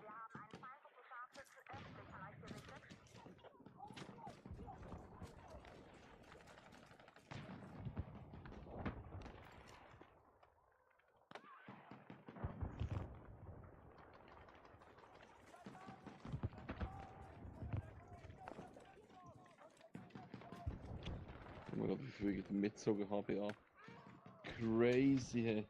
Wir haben einen feindlichen Scharfschützen östlich von euch gesichtet. Oh mein Gott, wie viel ich mitgezogen habe, ja. Crazy, hey.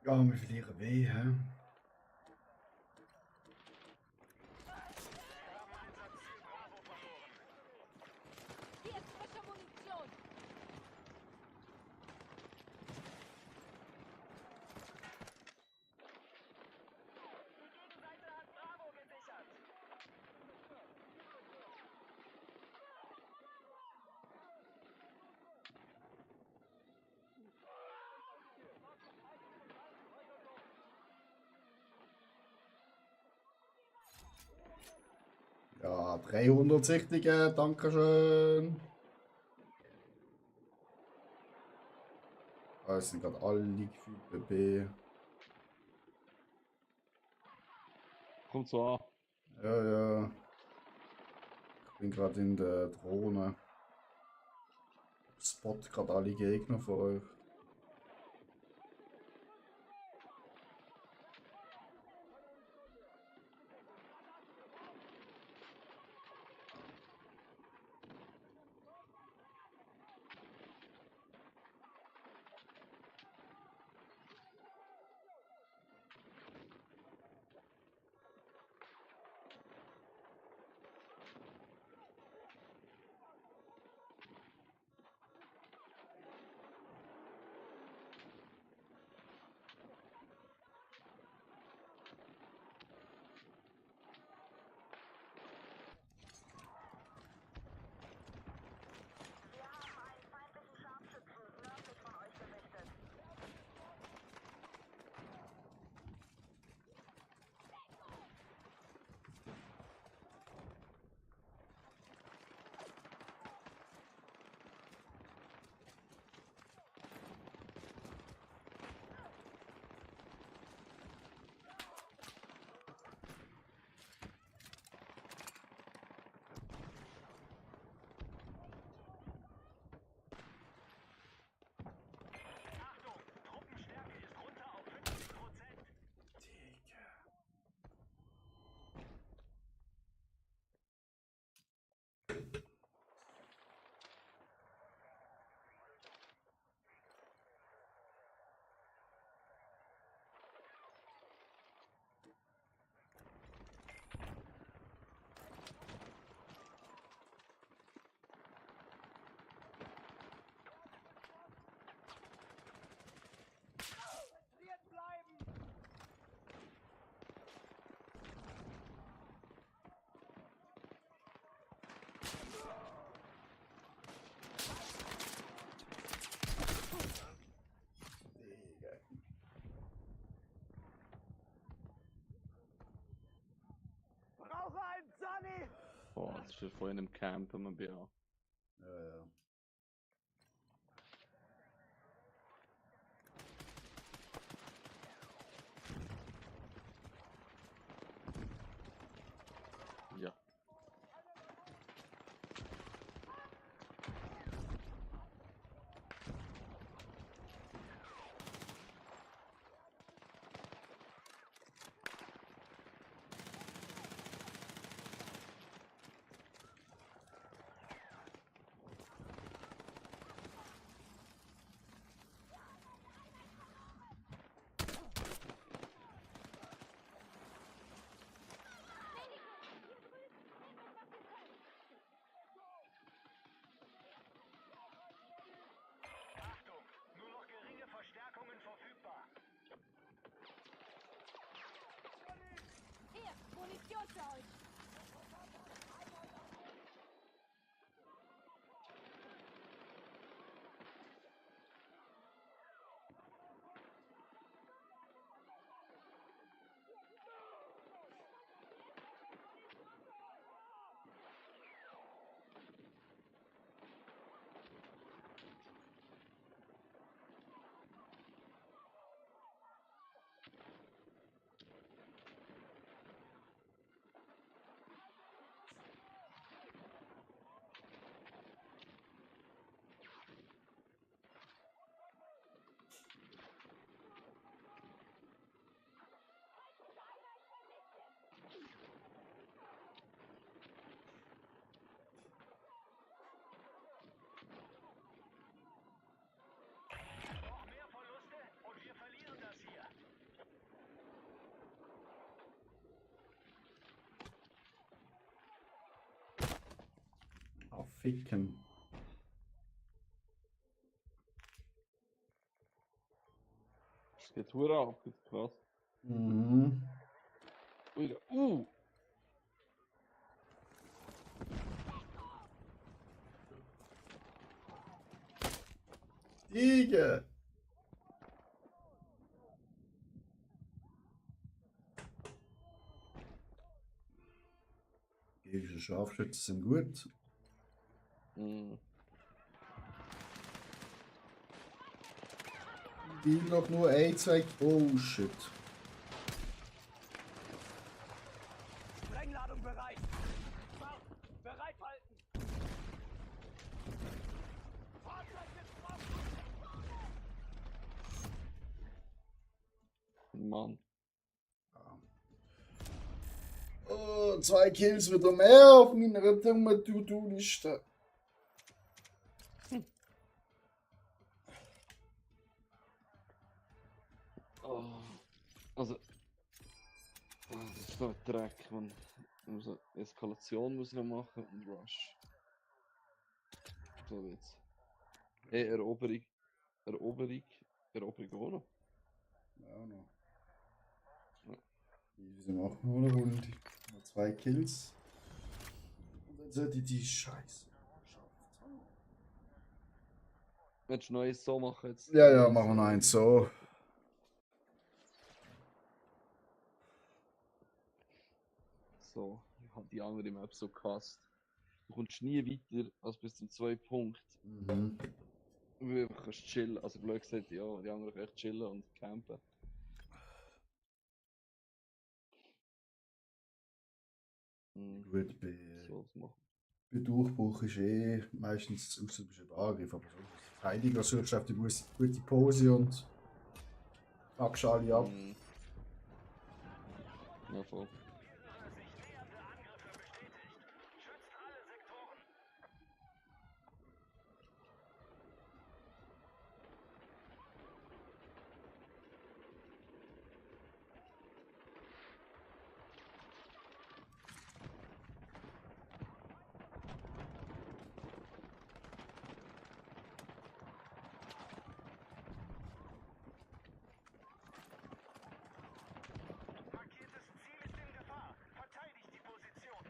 Ja, wir verlieren weh, hä? Hier ist frische Munition. Die Gegenseite hat Bravo gesichert. Ja, 300 Sichtige, dankeschön. Ah, es sind gerade alle gefühlt bei B. Kommt so an. Ja, ja. Ich bin gerade in der Drohne. Spot gerade alle Gegner von euch. Wir haben einen feindlichen Scharfschützen nördlich von euch gesichtet. Achtung, Truppenstärke ist runter auf 50%. Brauche einen Sunny! Boah, das ist ja vorhin im Camp am BH. Ja, ja. Ja. Achtung, nur noch geringe Verstärkungen verfügbar. Hier, Munition für euch. ficken. Es geht hure ab, krass. Mhm. Ui, Digga! Gegnerische Scharfschützen sind gut. Die noch nur ein, zwei. Oh shit. Sprengladung bereit. Bereit halten. Fahrzeug getroffen. Mann. Oh, 2 Kills wieder mehr auf meiner dummen To-Do-Liste. Oh. Also. Oh, das ist so ein Dreck, man. Also, Eskalation muss ich noch machen und Rush. So jetzt. Hey, Eroberung auch noch. Ja, noch. Wieso machen wir eine Runde? Noch 2 Kills. Und dann sollte ich die Scheiße. Willst du neues so machen jetzt? Ja, ja, machen wir noch eins so. So, ich habe die andere Map so gehasst. Du kommst nie weiter als bis zum 2 Punkt. Mhm. Wo du einfach kannst chillen. Also blöd gesagt, ja, die anderen können echt chillen und campen. Gut, So, das machen. bei Durchbruch ist meistens außer du bist im Angriff, aber so als Verteidiger suchst du auf die gute Pose und packst alle ab. Ja, voll. Markiertes Ziel ist in Gefahr. Verteidigt die Position.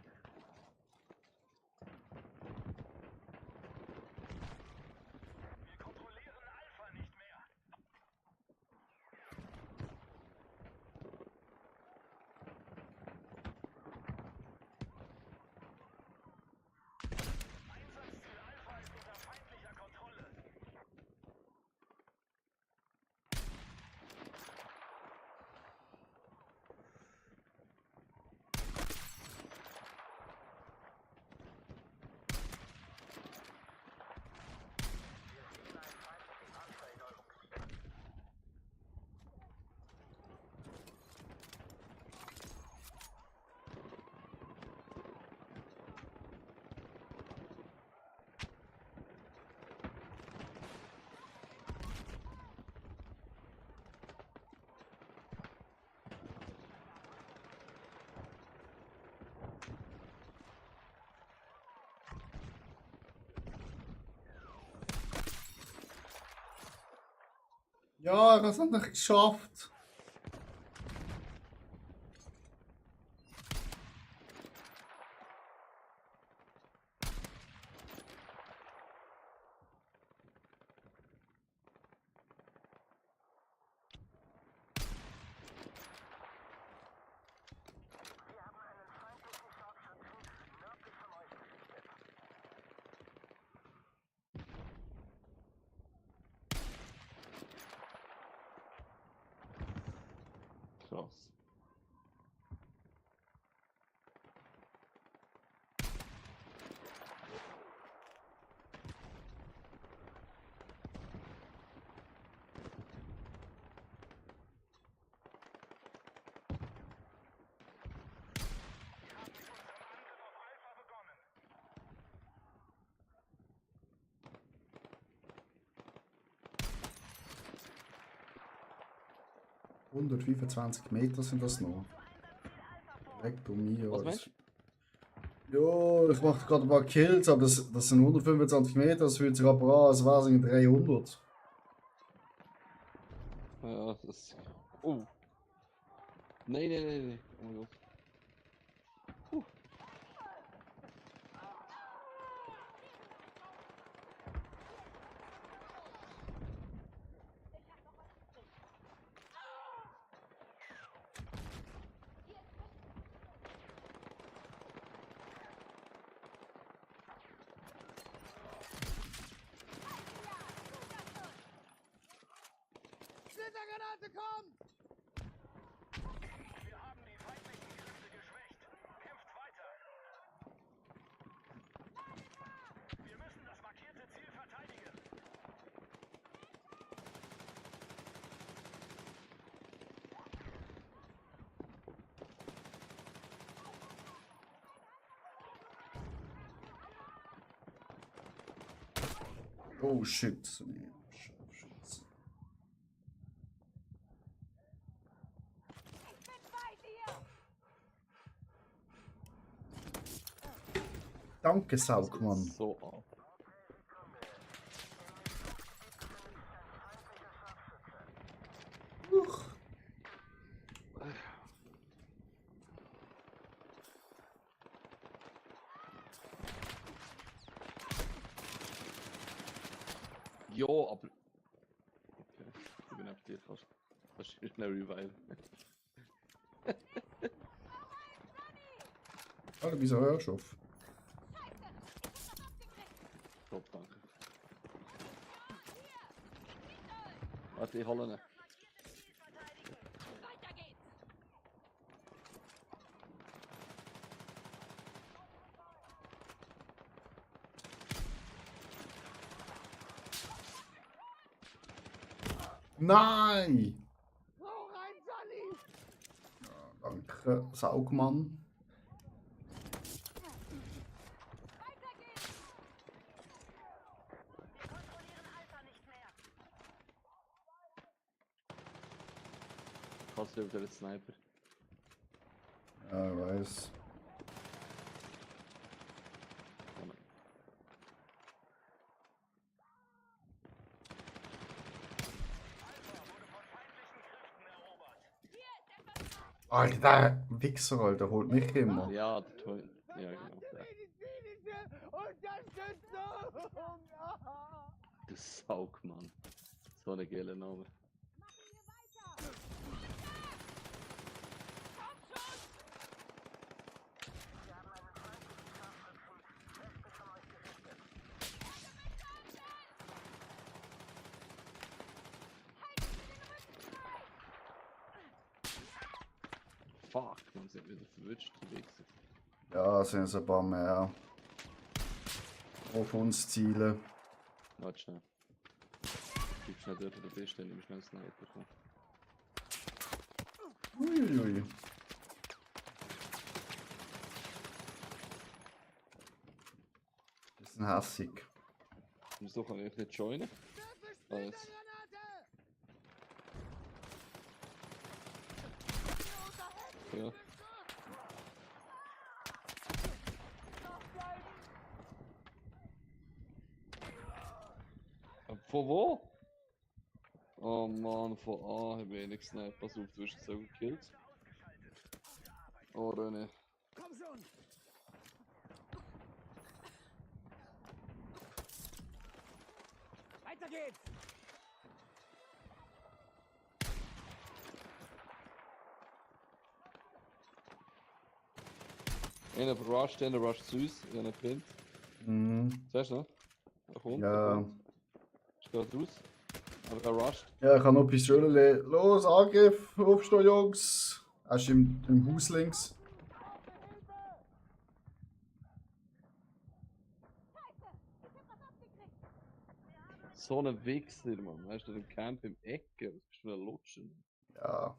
Wir kontrollieren Alpha nicht mehr. Einsatzziel Alpha ist unter feindlicher Kontrolle. Ja, er hat es endlich geschafft. Krass. Angriff auf Alpha begonnen. 125 Meter sind das noch. Weg bei mir. Was meinst du? Jo, ich mache gerade ein paar Kills, aber das sind 125 Meter, das fühlt sich aber an, als wäre es in 300. Ja, das. Oh. Nein, nein, nein, nein. Oh mein Gott. Puh. Wir haben die feindlichen Kräfte geschwächt. Kämpft weiter. Wir müssen das markierte Ziel verteidigen. Oh shit. Nee, Scharfschütze. Danke, Saugmann. So ab. Huch. Ja, aber. Okay, ich bin auf dir fast. Das ist schnell Revive. Alter, wieso hörst du auf? Top, danke. Warte, ich hole ihn. Nein! Ja, danke, Saugmann. Wir kontrollieren Alpha nicht mehr. Kannst du über den Sniper? Ja, ich weiß. Alter, der Wichser, Alter, holt mich immer. Ja, der Twin. Ja, genau. Der. Der Saugmann. So ein geiler Name. Fuck, man sind wieder verwünscht, die Wichser. Ja, sind es ein paar mehr. Auf uns zielen. Warte schnell. Gib schnell dort, wo du bist, dann nimm schnell einen Sniper. Komm. Uiuiui. Die sind hässig. Wieso kann ich nicht joinen? Alles. Ja. Von wo? Oh Mann, von A habe ich nichts gesniped. Pass auf, du wirst jetzt auch gekillt. Oh René. Weiter geht's! Einer rusht zu uns, einer pinnt. Mhm. Siehst du noch? Er kommt, er Ja. kommt. Steht raus. Aber er rusht. Ja, ich habe noch Pistole. Los, Angriff, aufstehen, Jungs. Er ist im Haus links. So ein Wichser, Mann. Weißt du, den Camp im Ecke. Was bist du für ein Lutschen? Ja.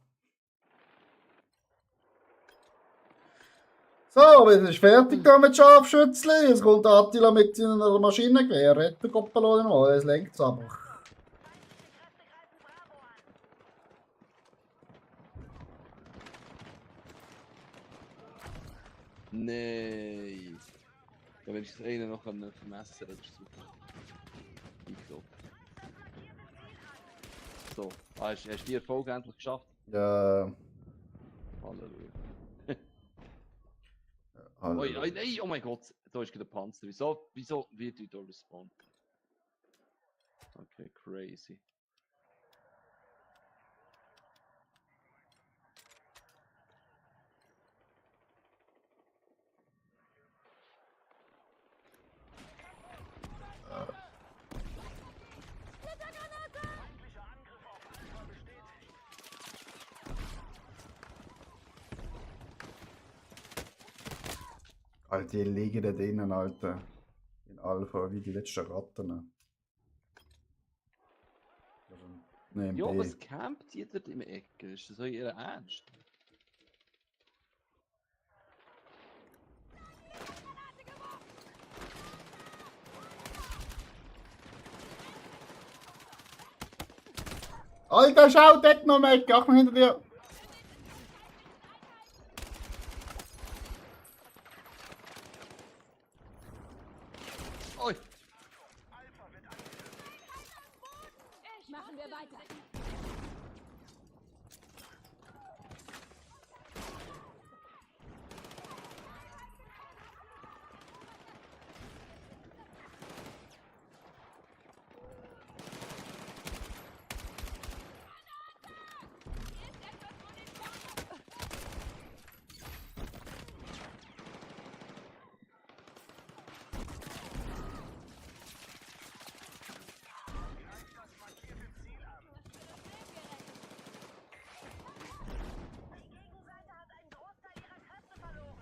So, wir sind fertig da mit Scharfschützli. Jetzt kommt Attila mit seiner Maschinengewehr. Retten Koppelon mal, es lenkt aber. Feindliche Kräfte greifen Bravo an. Nein. Ja, wenn ich einen noch vermessen, das ist super. Eingeloggt. So, hast du die Erfolg endlich geschafft? Ja. Halleluja. Hallo. Oi, oi, nein, oh mein Gott, da ist gerade der Panzer. Wieso wird die da respawnen? Okay, crazy. Feindlicher Angriff auf Alpha bestätigt. Alter, die liegen da drinnen, Alter. In Alpha, wie die letzten Ratten. Nein, Ja, B. was campt ihr dort im Ecke? Ist das euer Ernst? Alter, schau, dort noch weg, ach mal hinter dir. Oi! Machen wir weiter. Die Gegenseite hat einen Großteil ihrer Kräfte verloren.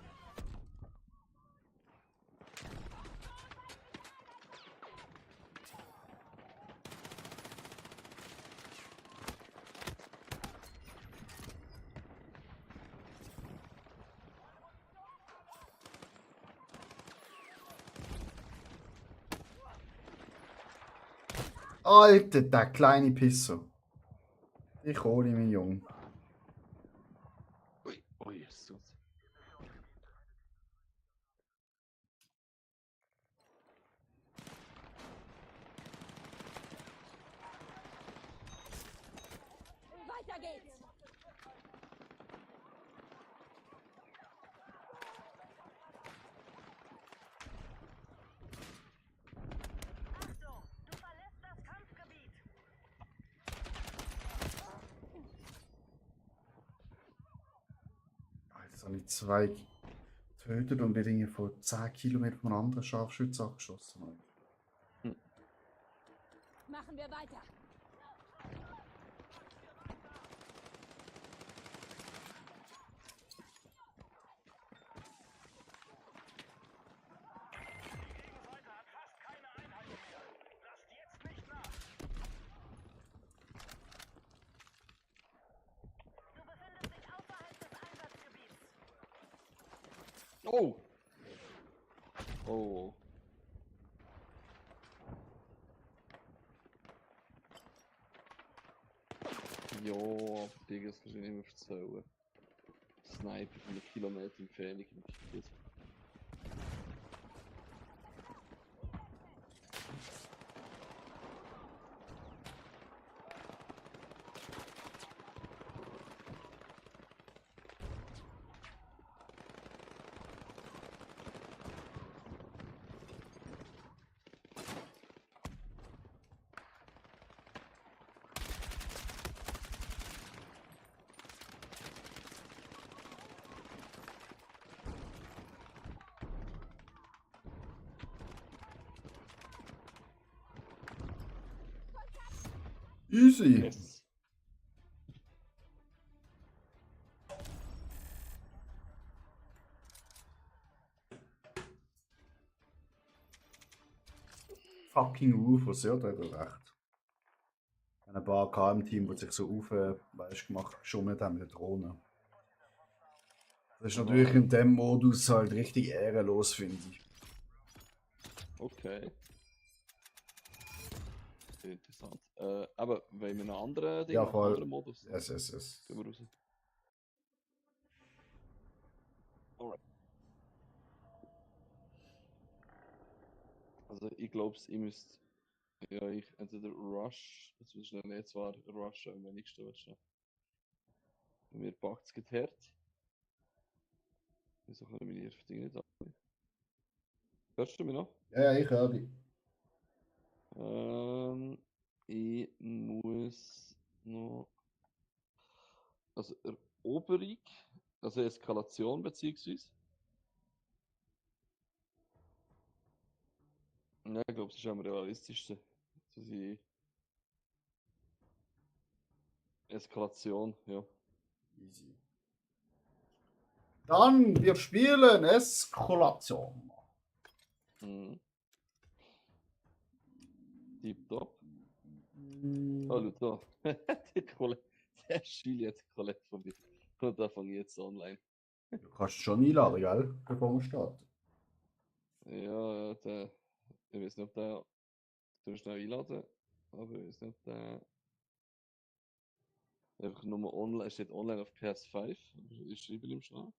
Alter, der kleine Pisser. Ich hole ihn, mein Junge. Ui, ui, Jesus. Weiter geht's. Achtung, du verlässt das Kampfgebiet. Alter, jetzt habe ich zwei getötet und die Dinge von 10 Kilometern von einem anderen Scharfschützen abgeschossen. Alter. Machen wir weiter. Gegenseite hat fast keine Einheiten mehr. Lasst jetzt nicht nach. Du befindest dich außerhalb des Einsatzgebiets. Oh! Oh. Ja, Digga, das kannst du nicht mehr erzählen. Sniper von 1 Kilometer Entfernung infiziert. Easy. Yes. Fucking Rufus, ja, da hat er recht. Ein paar KM-Team, die sich so auf, weißt, geschummelt haben mit der Drohne. Das ist natürlich in dem Modus halt richtig ehrenlos, finde ich. Okay. Sehr interessant. Aber wollen wir noch andere Dinge Ja, machen? voll. Andere Modus? Yes. Gehen wir raus. Alright. Also ich glaube, ich müsste. Ja, ich entweder Rush, das ist schnell nicht zwar Rush am wenigsten, weißt du. Bei mir packt es geteilt. Wieso können meine Dinge nicht an? Hörst du mich noch? Ja, ich höre dich. Ich muss noch. Also Eroberung, also Eskalation beziehungsweise. Ja, ich glaube, das ist am realistischsten. Dass ich Eskalation, ja. Easy. Dann, wir spielen Eskalation. Mhm. Tipptopp. Hallo da. Der Schüler hat ein Kollege von mir. Und da fange ich jetzt online. Du kannst schon einladen, gell? Bevor wir starten. Ja, der. Ich weiß nicht, ob der. Du schnell einladen. Aber ich weiß nicht, ob der. Einfach nur online. Steht online auf PS5. Ich schreibe ihm schon.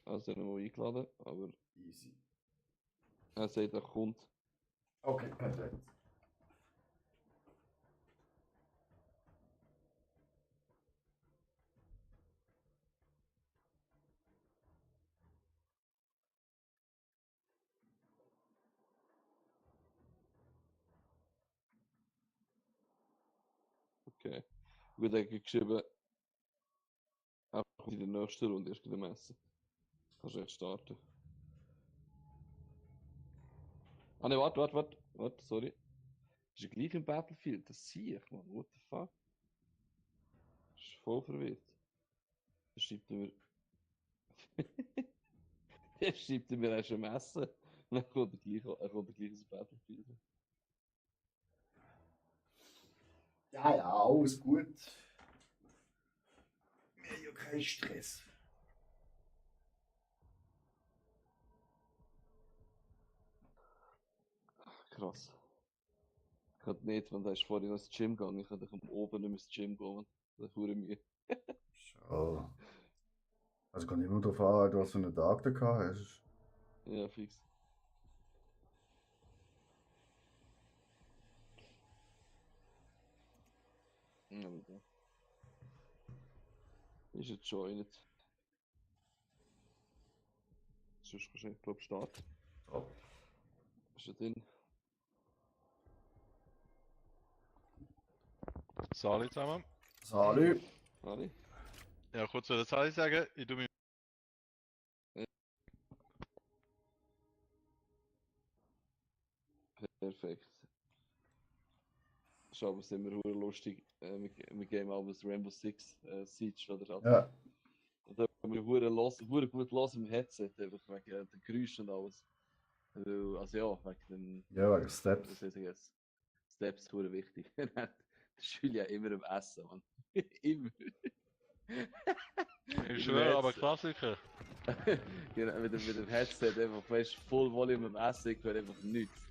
Also, den haben wir eingeladen. Aber Easy. er sagt, er kommt. Okay, perfekt. Okay. Gut, er hat geschrieben. Er kommt in der nächsten Runde erst wieder messen. Kannst du jetzt starten. Ah ne, warte, sorry. Ist er gleich im Battlefield? Das sehe ich, man. What the fuck? Ist voll verwirrt. Da schreibt er mir. Der schreibt er mir erst am Essen. Und dann kommt er gleich ins Battlefield. Ja, ja, alles gut. Wir haben ja keinen Stress. Krass. Ich kann nicht, wenn du hast vorhin ins Gym gegangen. Ich kann am oben nicht mehr ins Gym gehen. Das hure mir. So. Also kann immer darauf an, was für einen Tag du gehabt hast. Ja, fix. Ja, wieder. Ist jetzt joined. Sonst kannst du nicht, glaube ich, starten. So. Ist er drin? Sali zusammen. Salut. Ali? Ja, kurz wieder Sali sagen. Ich tue mich. Perfekt. Ist aber immer hure lustig. Wir gehen auch das Rainbow Six Siege oder halt. Ja. Und da haben wir hure gut los im Headset, einfach wegen den Geräuschen und alles. Also ja, wegen den. Ja, wegen Steps. Was soll ich jetzt? Steps hure wichtig. Der Schüler ja immer am Essen, Mann. Immer. Ich schwöre, aber Klassiker. Genau, mit dem Headset einfach, weißt du, voll Volume am Essen, ich höre einfach nichts.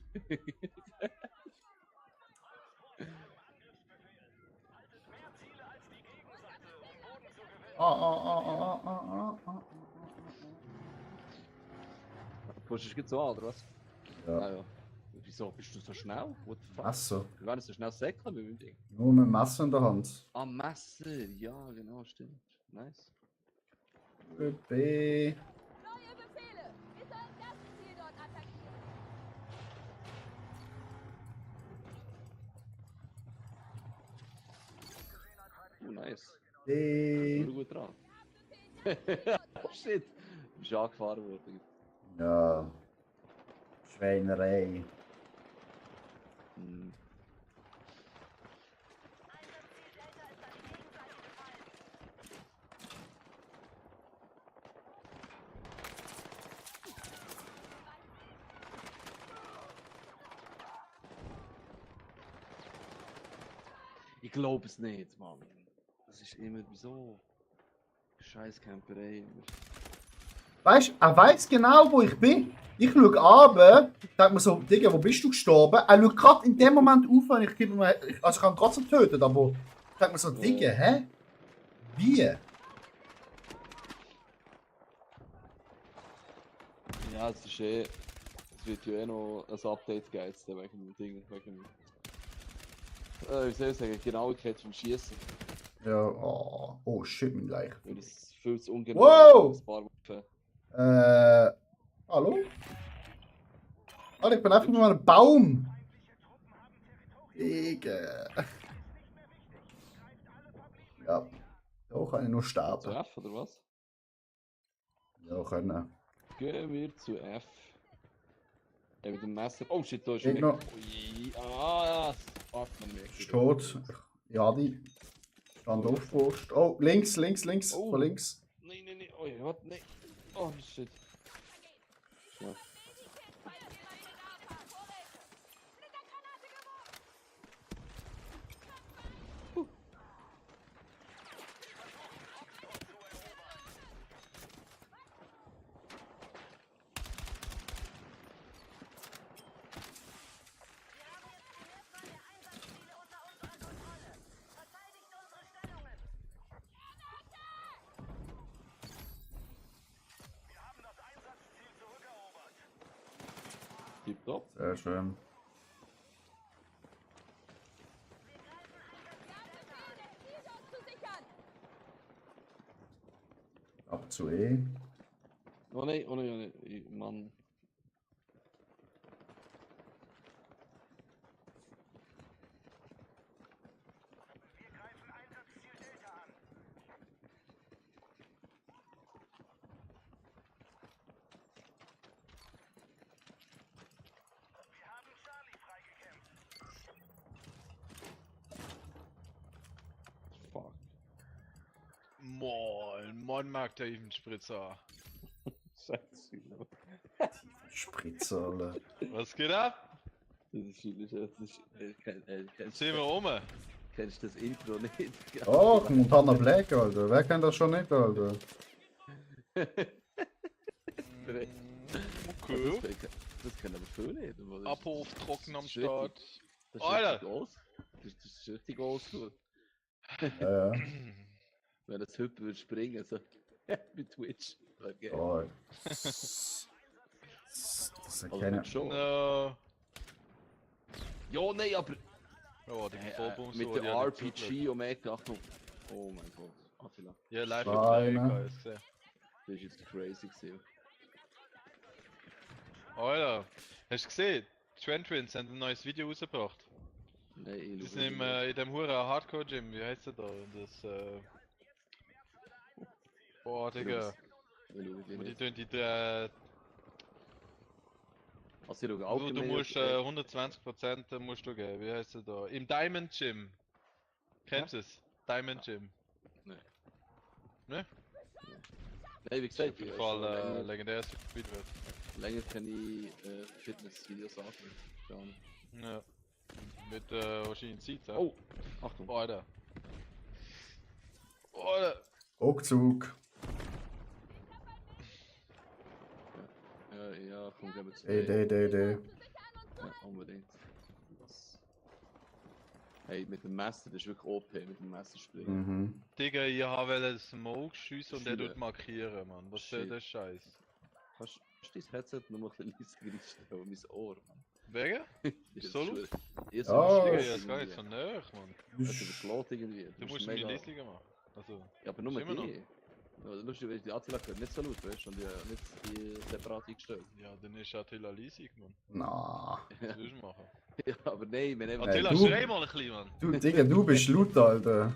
Kommst du jetzt so an, oder was? Ja. Ah ja. Wieso bist du so schnell? What the fuck? Messer. Wir werden so schnell säckeln mit dem Ding. Nur mit dem Messer in der Hand. Ah, Messer, ja, genau, stimmt. Nice. B. Neue Befehle! Wir sollen das Ziel dort attackieren! Nice. B. Voll gut dran. Oh shit! Du bist angefahren worden. Ja. Schweinerei. Hm. Ich glaube es nicht, Mann. Das ist immer wieso. Scheiß Camperei immer. Weißt du, er weiß genau, wo ich bin. Ich schaue runter, denke mir so, Digga, wo bist du gestorben? Er schaut gerade in dem Moment auf, wenn ich gebe mir, also ich kann ihn trotzdem töten, aber ich denke mir so, Digga, hä? Wie? Ja, es ist eh. Es wird ja eh noch ein Update geben jetzt wegen dem Ding. Wegen. Wie soll ich sagen? Genauigkeit vom Schießen. Ja, oh shit, mein Leich. Weil das viel zu ungenau Wow! ist, ein paar Waffen. Hallo? Alter, ich bin einfach nur ein Baum. Digga. Ja, da kann ich nur Zu sterben. F oder was? Ja, können. Gehen wir zu F. Mit dem Messer. Oh shit, da ist Gegner. Ui, ja. Fuck, man merkt Ist tot. Ja, die. Stand aufgepost. Oh, links. Oh. Von links. Nein. Oh, warte, nein. Oh shit. Ja. Tipptopp. Sehr schön. Ab zu E. Oh nein. Mann. Wir greifen Einsatzziel Delta an. Wir haben Charlie freigekämpft. Fuck. Moin mag der Spritzer. Scheiße. Spritzer, Alter. Was geht ab? Das ist viel, das ist. Sehen wir um. Kennst du das Intro nicht? Oh, Montana Black, Alter. Wer kennt das schon nicht, Alter? Okay. Das kann aber viel nicht. aber das Abhof ist- trocken am das ist richtig- Start. Das ist Alter! richtig groß. Das ist richtig oldschool. Ja. Wenn das heute würde springen, so mit Twitch. Okay. Oh. Das Also erkenne schon. No. Ja, nein, aber Oh, die Vollbums mit der RPG Omega. Achtung. Oh mein Gott. Attila. Ja, live Schweine. Replay, gesehen. Das ist jetzt crazy gewesen. Alter, hast du gesehen? Trendwins haben ein neues Video rausgebracht. Nein, ich Die schau sind nicht. in dem Huren Hardcore Gym, wie heißt der da? Das, boah, Digga. Ich schau die Wo die nicht. tun die, Also ich schau du allgemein musst auf- 120% musst du geben, wie heißt der da? Im Diamond Gym. Kennst du es? Diamond Gym. Nein. Ne? Nein, wie Das ist auf gesagt, jeden ich Fall schon legendäres Video. länger keine Fitnessvideos anschauen. Gar nicht. Ja. Mit wahrscheinlich Zeit, ja? Oh, Achtung. Oh, Alter. Oh, Alter. Rückzug. Ja, komm, gehen wir zu D. Ja, unbedingt. Das. Hey, mit dem Messer, das ist wirklich OP, mit dem Messer springen. Mhm. Digga, ich habe den Smoke schiessen und der Shit. tut markieren, Mann. Was soll Shit. der Scheiß? Kannst du dein Headset noch mal ein bisschen leiser reinstellen, mein Ohr, Mann. Wegen? Das So ist laut? schwierig. Ja, Ja, so Digga, schwierig ja, das gar nicht so irgendwie. näher, Mann. Das überschlägt irgendwie. Du musst mich leisiger machen. Also, Ja, aber nur Ist mit immer noch. dir. Ja, lustig, weil die Attila gehört nicht so laut, weißt du, und die nicht die separat eingestellt. ja, dann ist Attila leisig, Mann. Na. Was willst du machen? Ja, aber nein, wir nehmen... Attila, du- schrei mal ein bisschen, Mann. Du, Digga, du bist laut, Alter.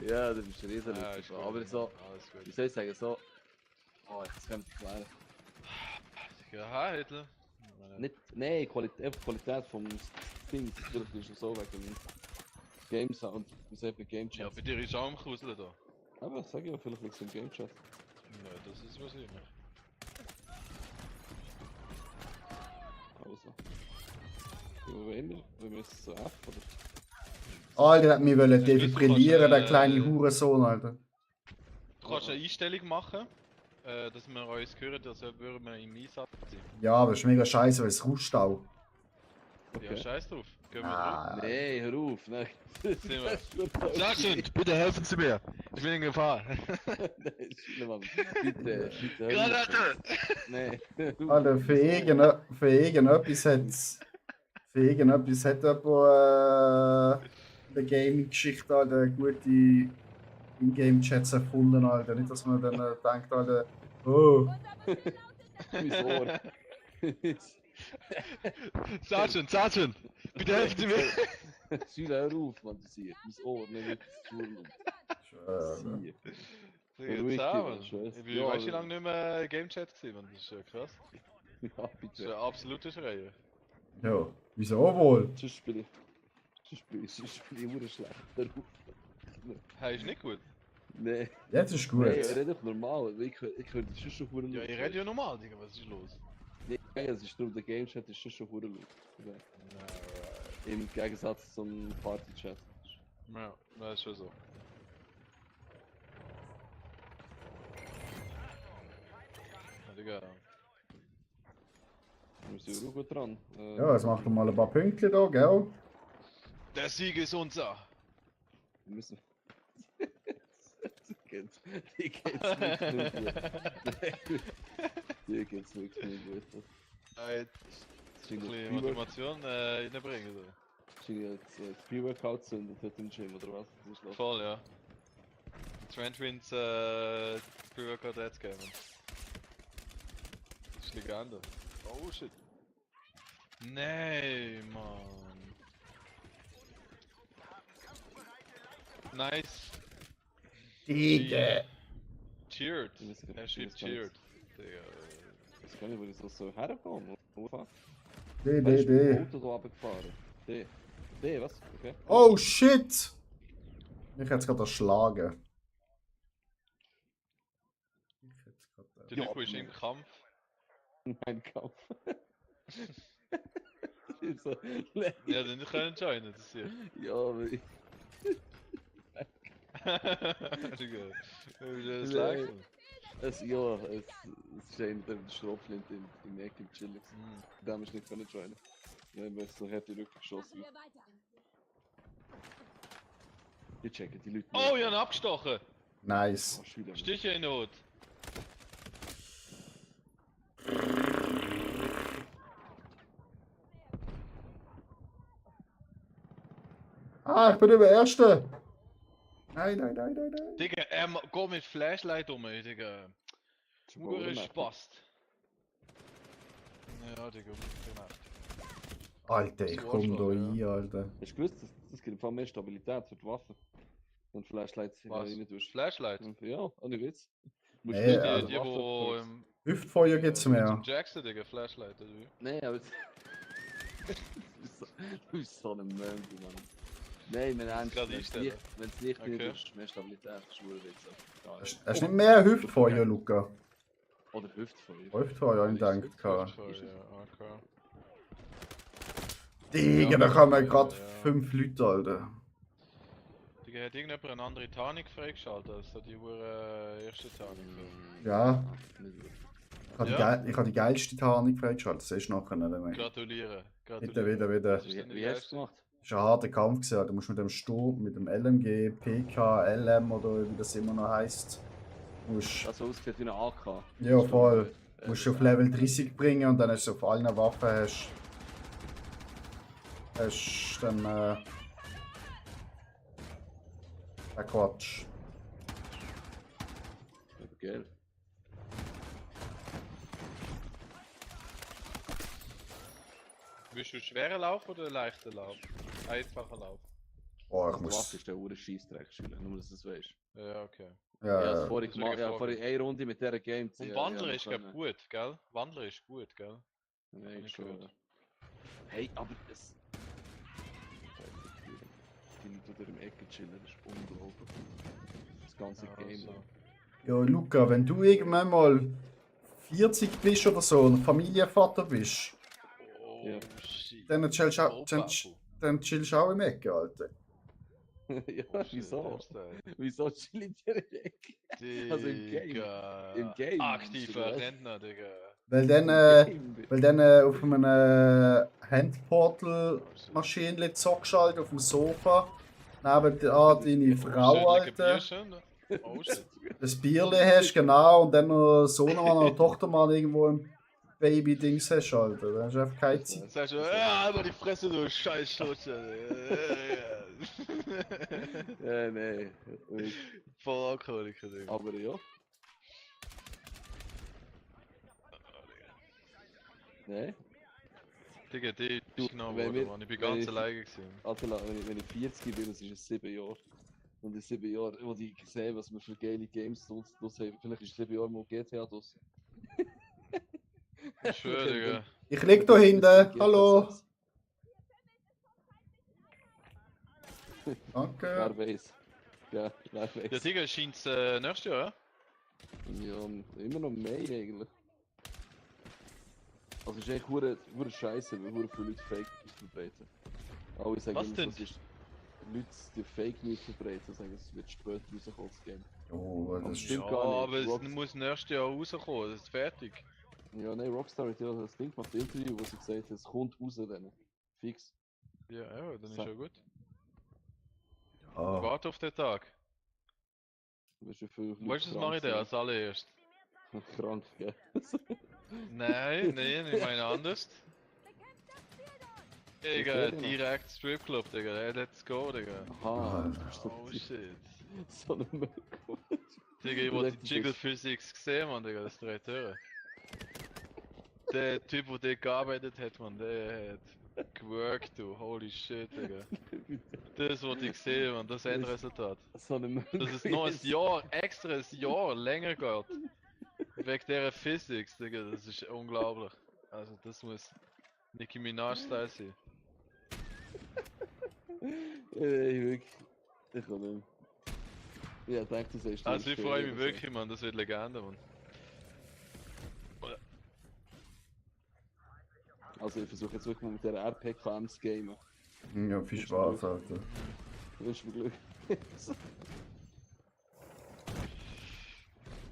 Ja, du bist riesen Ja, lustig. ist gut, Aber so, alles gut. wie soll ich sagen, so... Oh, ich kann es erklären. Digga, hi, Hitler. Meine- Nicht, nein, Qualität, die Qualität vom Ding, vielleicht ist es so wegen dem Game Sound, wie sagt man, Game Ja, Chat. bei dir ist auch am Kuseln da. Aber sag ich ja, vielleicht liegt es im Game Chat. Ja, das ist wahrscheinlich. Also. Ja, wenn wir es so F oder? Alter, hat mich wollen Hast du gewusst, defibrillieren, der du kleine kannst, Hurensohn, Alter. Du kannst eine Einstellung machen, dass wir uns hören, als würden wir im Einsatz sein. Ja, aber das ist mega scheiße, weil es ruscht auch. Ja, scheiß drauf. Gehen wir Ah, Nee, hör auf. Nein. Sind wir. Sergeant, bitte helfen Sie mir. Ich bin in Gefahr. Nein, Schillemann. Bitte, bitte. hör auf. Granate! Nein. Alter, für irgendetwas hat's. Für irgendetwas hat jemand in der Gaming-Geschichte Alter, eine gute In-Game-Chats erfunden, Alter. Nicht, dass man dann denkt, Alter, oh. Mein Ohr. Sergeant, bitte helfen Sie mir. Schüler, hör auf, Mann, du siehst. Mein Ohr, nicht mit Schulen. Äh, Jetzt zusammen. Ich bin Ja, weißt du, wie lange nicht mehr Game Chat gewesen, Mann. Das ist ja krass. Ja, Das ist bitte. ein absoluter Schreier. ja, wieso wohl? Sonst spiele ich Uhr schlecht. Hör auf. Hey, ist nicht gut. Nee. Jetzt ist gut. Nee, red doch normal. Ich höre das ist schon verdammt Ja, ich rede ja normal, Digga, was ist los? Nee, es ist nur der Game Chat ist schon verdammt laut. Im Gegensatz zum Party Chat. Ja, das ist schon so. Ja, Digga. Wir sind auch gut dran. Ja, jetzt macht er mal ein paar Pünktchen da, gell? Der Sieg ist unser! Wir müssen. Die geht's wirklich nicht gut. Die geht's wirklich nicht gut. Ein bisschen Motivation reinbringen. So. Jetzt Pre-Workout zündet hat im Gym oder was? Was ist los? Voll, ja. Trent wins Pre-Workout Dead Game. Das ist Legende. Oh shit. Nee, Mann. Nice. Digga. Cheered. Ich weiß gar nicht, Er ich schreibt weiß gar nicht. cheered. Digga. Ich weiß gar nicht, wo ich so hergekommen. Wo fuck? D. Auto da runtergefahren. D, was? Okay. Oh shit! Ich hätte es gerade erschlagen. Der Nico ist im Kampf. Mein Kampf. so, Ja, dann können joinen, das hier. ja, aber ich. Digga. Das lag. Es ist einer der Schrotflint in Ecke im Chillen. Da haben wir nicht können joinen. Ja, weil es so hart in den Rücken geschossen wird. Ich checke die Leute. Oh, ich hab ihn abgestochen! Nice. Oh, Schüler. Stiche in Not. Ah, ich bin der Erste. Nein. Digga, geht mit Flashlight um, ey, Digga. Ure Spast. Ja, Digga, gemacht. Alter, ich komm da rein, Alter. Hast du gewusst, das gibt einfach mehr Stabilität für die Waffe? Und Flashlights Was? rein tust. Flashlight? Ja, ohne Witz. Musst Nee, nicht also- Die, wo Hüftfeuer gibt's mehr. Zum Jackson, Digga, Flashlight, oder wie? Nee, aber. Du bist so ein Möndel, Mann. Nein, wir haben Gerade einstellen. wenn es nicht Okay. ist, mehr Stabilität, Schwurwitze. Hast du nicht mehr Hüftfeuer, Luca? Oder Hüftfeuer. Hüftfeuer, ich denke. Hüftfeuer, ja, okay. Digga, da kommen gerade 5 Leute, Alter. Digga, hat irgendjemand eine andere Tarnung freigeschaltet als die erste Tarnung? Ja, Nicht gut. ich habe die geilste Tarnung freigeschaltet. Das ist nachher nicht mehr. Gratuliere. Wieder. Das ist dann die Wie hast du es geilste. gemacht? Das ist ein harter Kampf gewesen. Du musst mit dem Sturm, mit dem LMG, PK, LM oder wie das immer noch heisst. Musst, Also ausgesehen wie eine AK. ja, voll. Musst du auf Level 30 bringen und dann hast du auf allen Waffen hast dann der Quatsch. Aber geil. Willst du schweren Lauf oder leichten Lauf? Einfacher Lauf. Oh, ich Die Waffe muss. ist der Uhr Scheissdreck, Schüler, nur dass du es weißt. Ja, okay. Ja, Ja, das vorher das ist gemacht, ja, wirklich vorher eine Runde mit dieser Game. Und Wandler ist glaub gut, gell? Wandler ist gut, gell? Nein, ich schon. gehört. Hey, aber es. Die Leute, die im Ecke chillen, das ist unglaublich. Das ganze Ja, Game. also. ja, Luca, wenn du irgendwann mal 40 bist oder so und Familienvater bist, Oh, Ja. shit. dann chillst du Oh, auch, dann chillst du auch im Ecke, Alter. Ja, Oh shit, wieso? Hostile. Wieso chillt ihr weg? Also im Game. Digga. Im Game, Aktiver oder was? Rentner, Digga. Weil dann, Im Game. weil dann auf einem Handportal-Maschinchen zockst du halt auf dem Sofa. Neben deine Frau, Schön lecker Bier Alter. schon. Oh shit. Das Bierle hast, genau. Und dann noch Sohnemann oder Tochtermann irgendwo im Baby-Dings hast, Alter. Dann hast du einfach keine Zeit. Sag schon, ja, aber die Fresse, du Scheißschutze. Nee. Voll Alkoholiker, Digga. Aber ja. Nee. Digga, die Du, ist genau wenn geworden, wir- Mann. Ich bin wenn ganz ich- alleine gewesen. Also, wenn ich 40 bin, das ist es 7 Jahre. Und in 7 Jahren, wo ich sehe, was wir für geile Games draus haben, vielleicht ist 7 Jahre mal GTA draus. Ich schwöre, Digga. Ich lieg da hinten. Hallo. Danke. Wer weiß. Ja, wer Ja, weiß. Digga, scheint's nächstes Jahr, Ja, immer noch mehr eigentlich. Also, es ist echt hure scheiße, weil hure viele Leute Fake News verbreiten. Alle sagen, Was immer, denn? das ist Leute, die Fake News verbreiten, sagen, es wird später rauskommen, das Game. Oh, Aber das stimmt Ja, gar nicht. aber es Rockstar- muss nächstes Jahr rauskommen, das ist fertig. Ja, nein, Rockstar hat ja das Ding gemacht, das Interview, wo sie gesagt hat, es kommt raus dann. Fix. Ja, dann ist Sa- ja gut. Ah. Warte auf den Tag. Weißt du, für Weißt du, was mache ich denn als allererst? Krank, gell? Nein, ich meine anders. Digga, direkt Stripclub, Digga, hey, let's go, Digga. Aha, Ah. du bist so, Oh shit. so ein Mörder. Digga, ich wollte die Jiggle Physics gesehen, man, Digga, das dreht Türen. Der Typ, der dort gearbeitet hat, man, der hat geworkt, du, holy shit, Digga. Das wollte ich sehen, man, das Endresultat. So ein Mörder. Dass es noch ein Jahr, extra ein Jahr länger geht. Wegen dieser Physics, Digga, das ist unglaublich. Also, das muss Nicki Minaj-Style sein. Ey, wirklich. Ich kann nicht mehr. Ja, danke, du sagst Also, ich freue mich wirklich, man, das wird Legende, man. Also, ich versuche jetzt wirklich mal mit der RPKM zu gamen. Ja, viel Spaß, Alter. Wünsch mir Glück.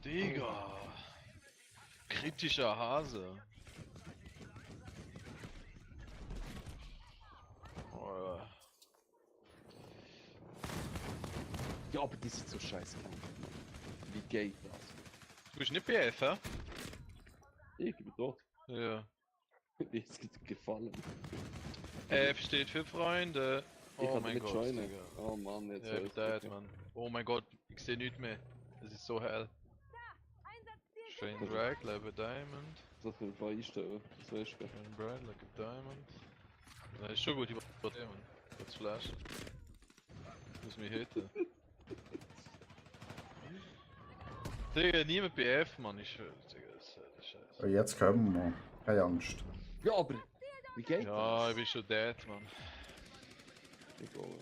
Digga! Kritischer Hase. Oh, Ja, aber die sind so scheiße. Wie geht das? du bist nicht BF, hä? Ich bin tot. Ja. Mir ist es gefallen. F steht für Freunde. Ich Oh kann mein nicht Gott, joinen. Digga. Oh Mann, jetzt Ja, höre ich ich's dead, wirklich. man. Oh mein Gott, ich sehe nichts mehr. Es ist so hell. Strain Drag, Level Diamond. Das will ich mal einstellen. Das weißt du. Strain Bright, like a Diamond. Na, ist schon gut, ich wollte man. Jetzt Flash. Muss mich hitten. Digga, niemand BF, man. Ich schwöre, Digga, das ist scheiße. Ja, jetzt kommen wir. Keine Angst. Ja, aber wie geht Ja, das? ich bin schon dead, man. Ich glaube.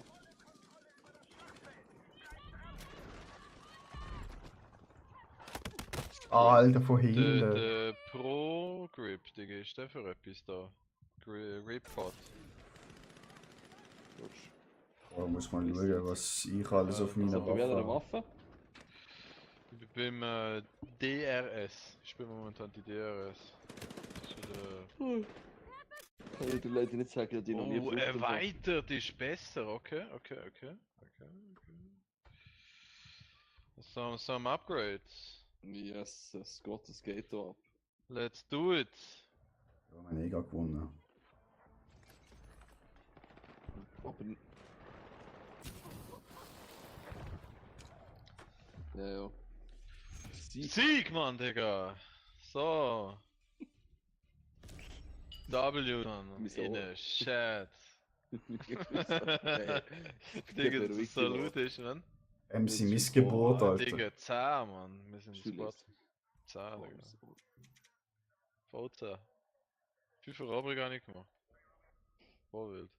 Alter, von Der hinten. Pro Grip, Digga, ist der für etwas da? Grip Pot. Da muss man schauen, was ich alles auf meiner Also, bei welcher Waffe habe. Waffe? Ich bin beim DRS. Ich bin momentan die DRS. Das ist der... Kann ich dir leider nicht sagen, dass ich noch nie Oh, gebraucht habe. erweitert ist besser. Okay. Some upgrades. Yes, es geht, es geht da ab. Let's do it. Ja, wir haben eh gerade gewonnen. Aber... Ja. Sieg, Mann, Digga. So. W, Mann. Wieso? In der Chat. Digga, Digga, das ist so lutig, man. MC Missgeburt, Alter. Digga, 10, Mann. Wir sind Spot. 10, Digga. Voll 10. 5 Robber gar nicht gemacht. Voll wild.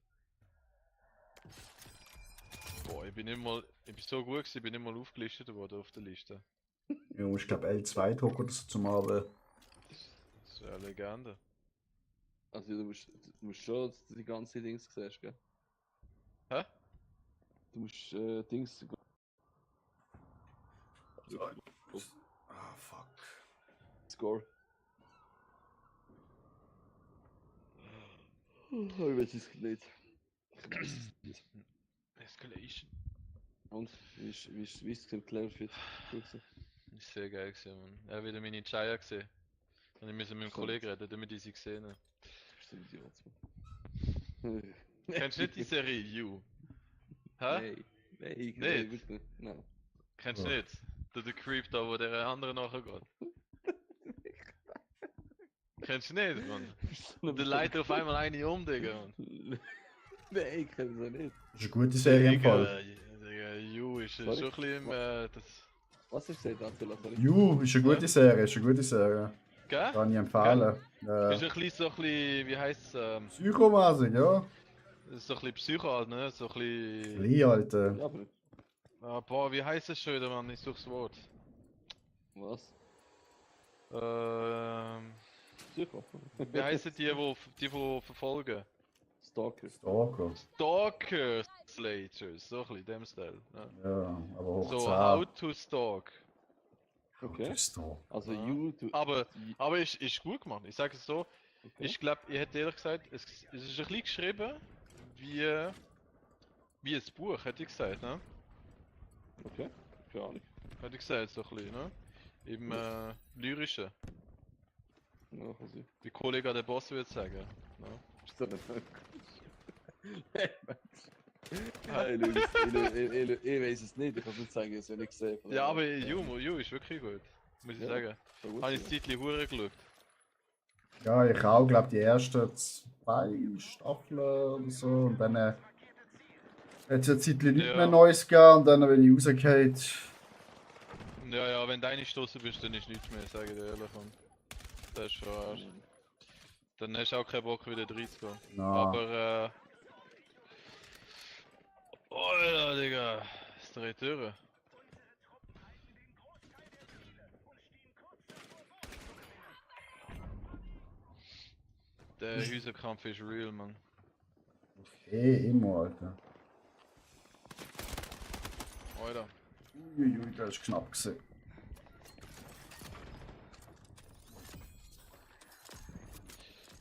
Boah, ich bin so gut gewesen, ich bin nicht mal aufgelistet worden auf der Liste. Ja, musst glaube L2 drucken oder so zum Abend. Das ist ja eine Legende. Also du musst schon die ganze Dings sehen, gell? Hä? Du musst Dings. Ah, fuck. Score. Ich weiß es nicht. Escalation. Und? Wie ist es im Level Fit? Ist sehr geil gewesen, man. Er hat wieder meine Chaya gesehen. Und ich musste mit dem Kollegen reden, damit ich sie gesehen habe. Bist du ein Idiot, Mann. Kennst du nicht die Serie You? Hä? Nein, Nicht? wirklich nicht. Nein. Kennst du nicht? Der Creep da, wo der andere nachgeht. Kennst du nicht, Mann? Der leitet auf einmal eine um, Digga, Mann. Nein, ich kenne das nicht. Das ist eine gute Serie im Fall. Digga, You ist schon Sorry? ein bisschen im, das... Was hast du gesagt, Attila? Sorry. Ju, ist eine gute Serie, ist eine gute Serie. Gell? Kann ich empfehlen. Ist ein bisschen so ein bisschen, wie heisst es, Psychomäßig, ja. so ein bisschen Psycho halt, ne? So ein bisschen... Klein, Alter. Ja, aber boah, wie heisst es schon wieder, Mann? Ich such's Wort. was? Psycho. Wie heißen die verfolgen? Stalker. Stalker. Stalker Slaters, so ein bisschen, dem Style. Ne? Ja, aber hoch So, 10. how to stalk. Okay. Stalker. Also, Ja. du. Aber ist gut gemacht. Ich sage es so, Okay. ich glaube, ich hätte ehrlich gesagt, es ist ein bisschen geschrieben wie ein Buch, hätte ich gesagt, ne? Okay. Keine Ahnung. Hätte ich gesagt, so ein bisschen, ne? Im Lyrischen, Ja, kann sein. wie Kollege der Boss würde sagen. Ne? Ist das nicht? Ich weiß es nicht, ich kann es nicht sagen, es ist nicht gesehen. Ja, aber You ist wirklich gut, muss ich Ja. sagen. Habe ich das Zeitchen hure geschaut. Ja, ich auch, glaube die ersten 2 Staffeln oder so. Und dann hat es eine Zeit nichts Ja. mehr Neues gegeben. Und dann, wenn ich rausgehe, Ja, wenn du reingestoßen bist, dann ist nichts mehr, sage ich dir ehrlich. Mann. Das ist schon Arsch. Dann hast du auch keinen Bock wieder reinzugehen. na, Aber oh ja, Digga. Das dreht Türen. Der Häuserkampf ist real, Mann. immer, Alter. Alter. Uiuiui, das ist knapp gewesen.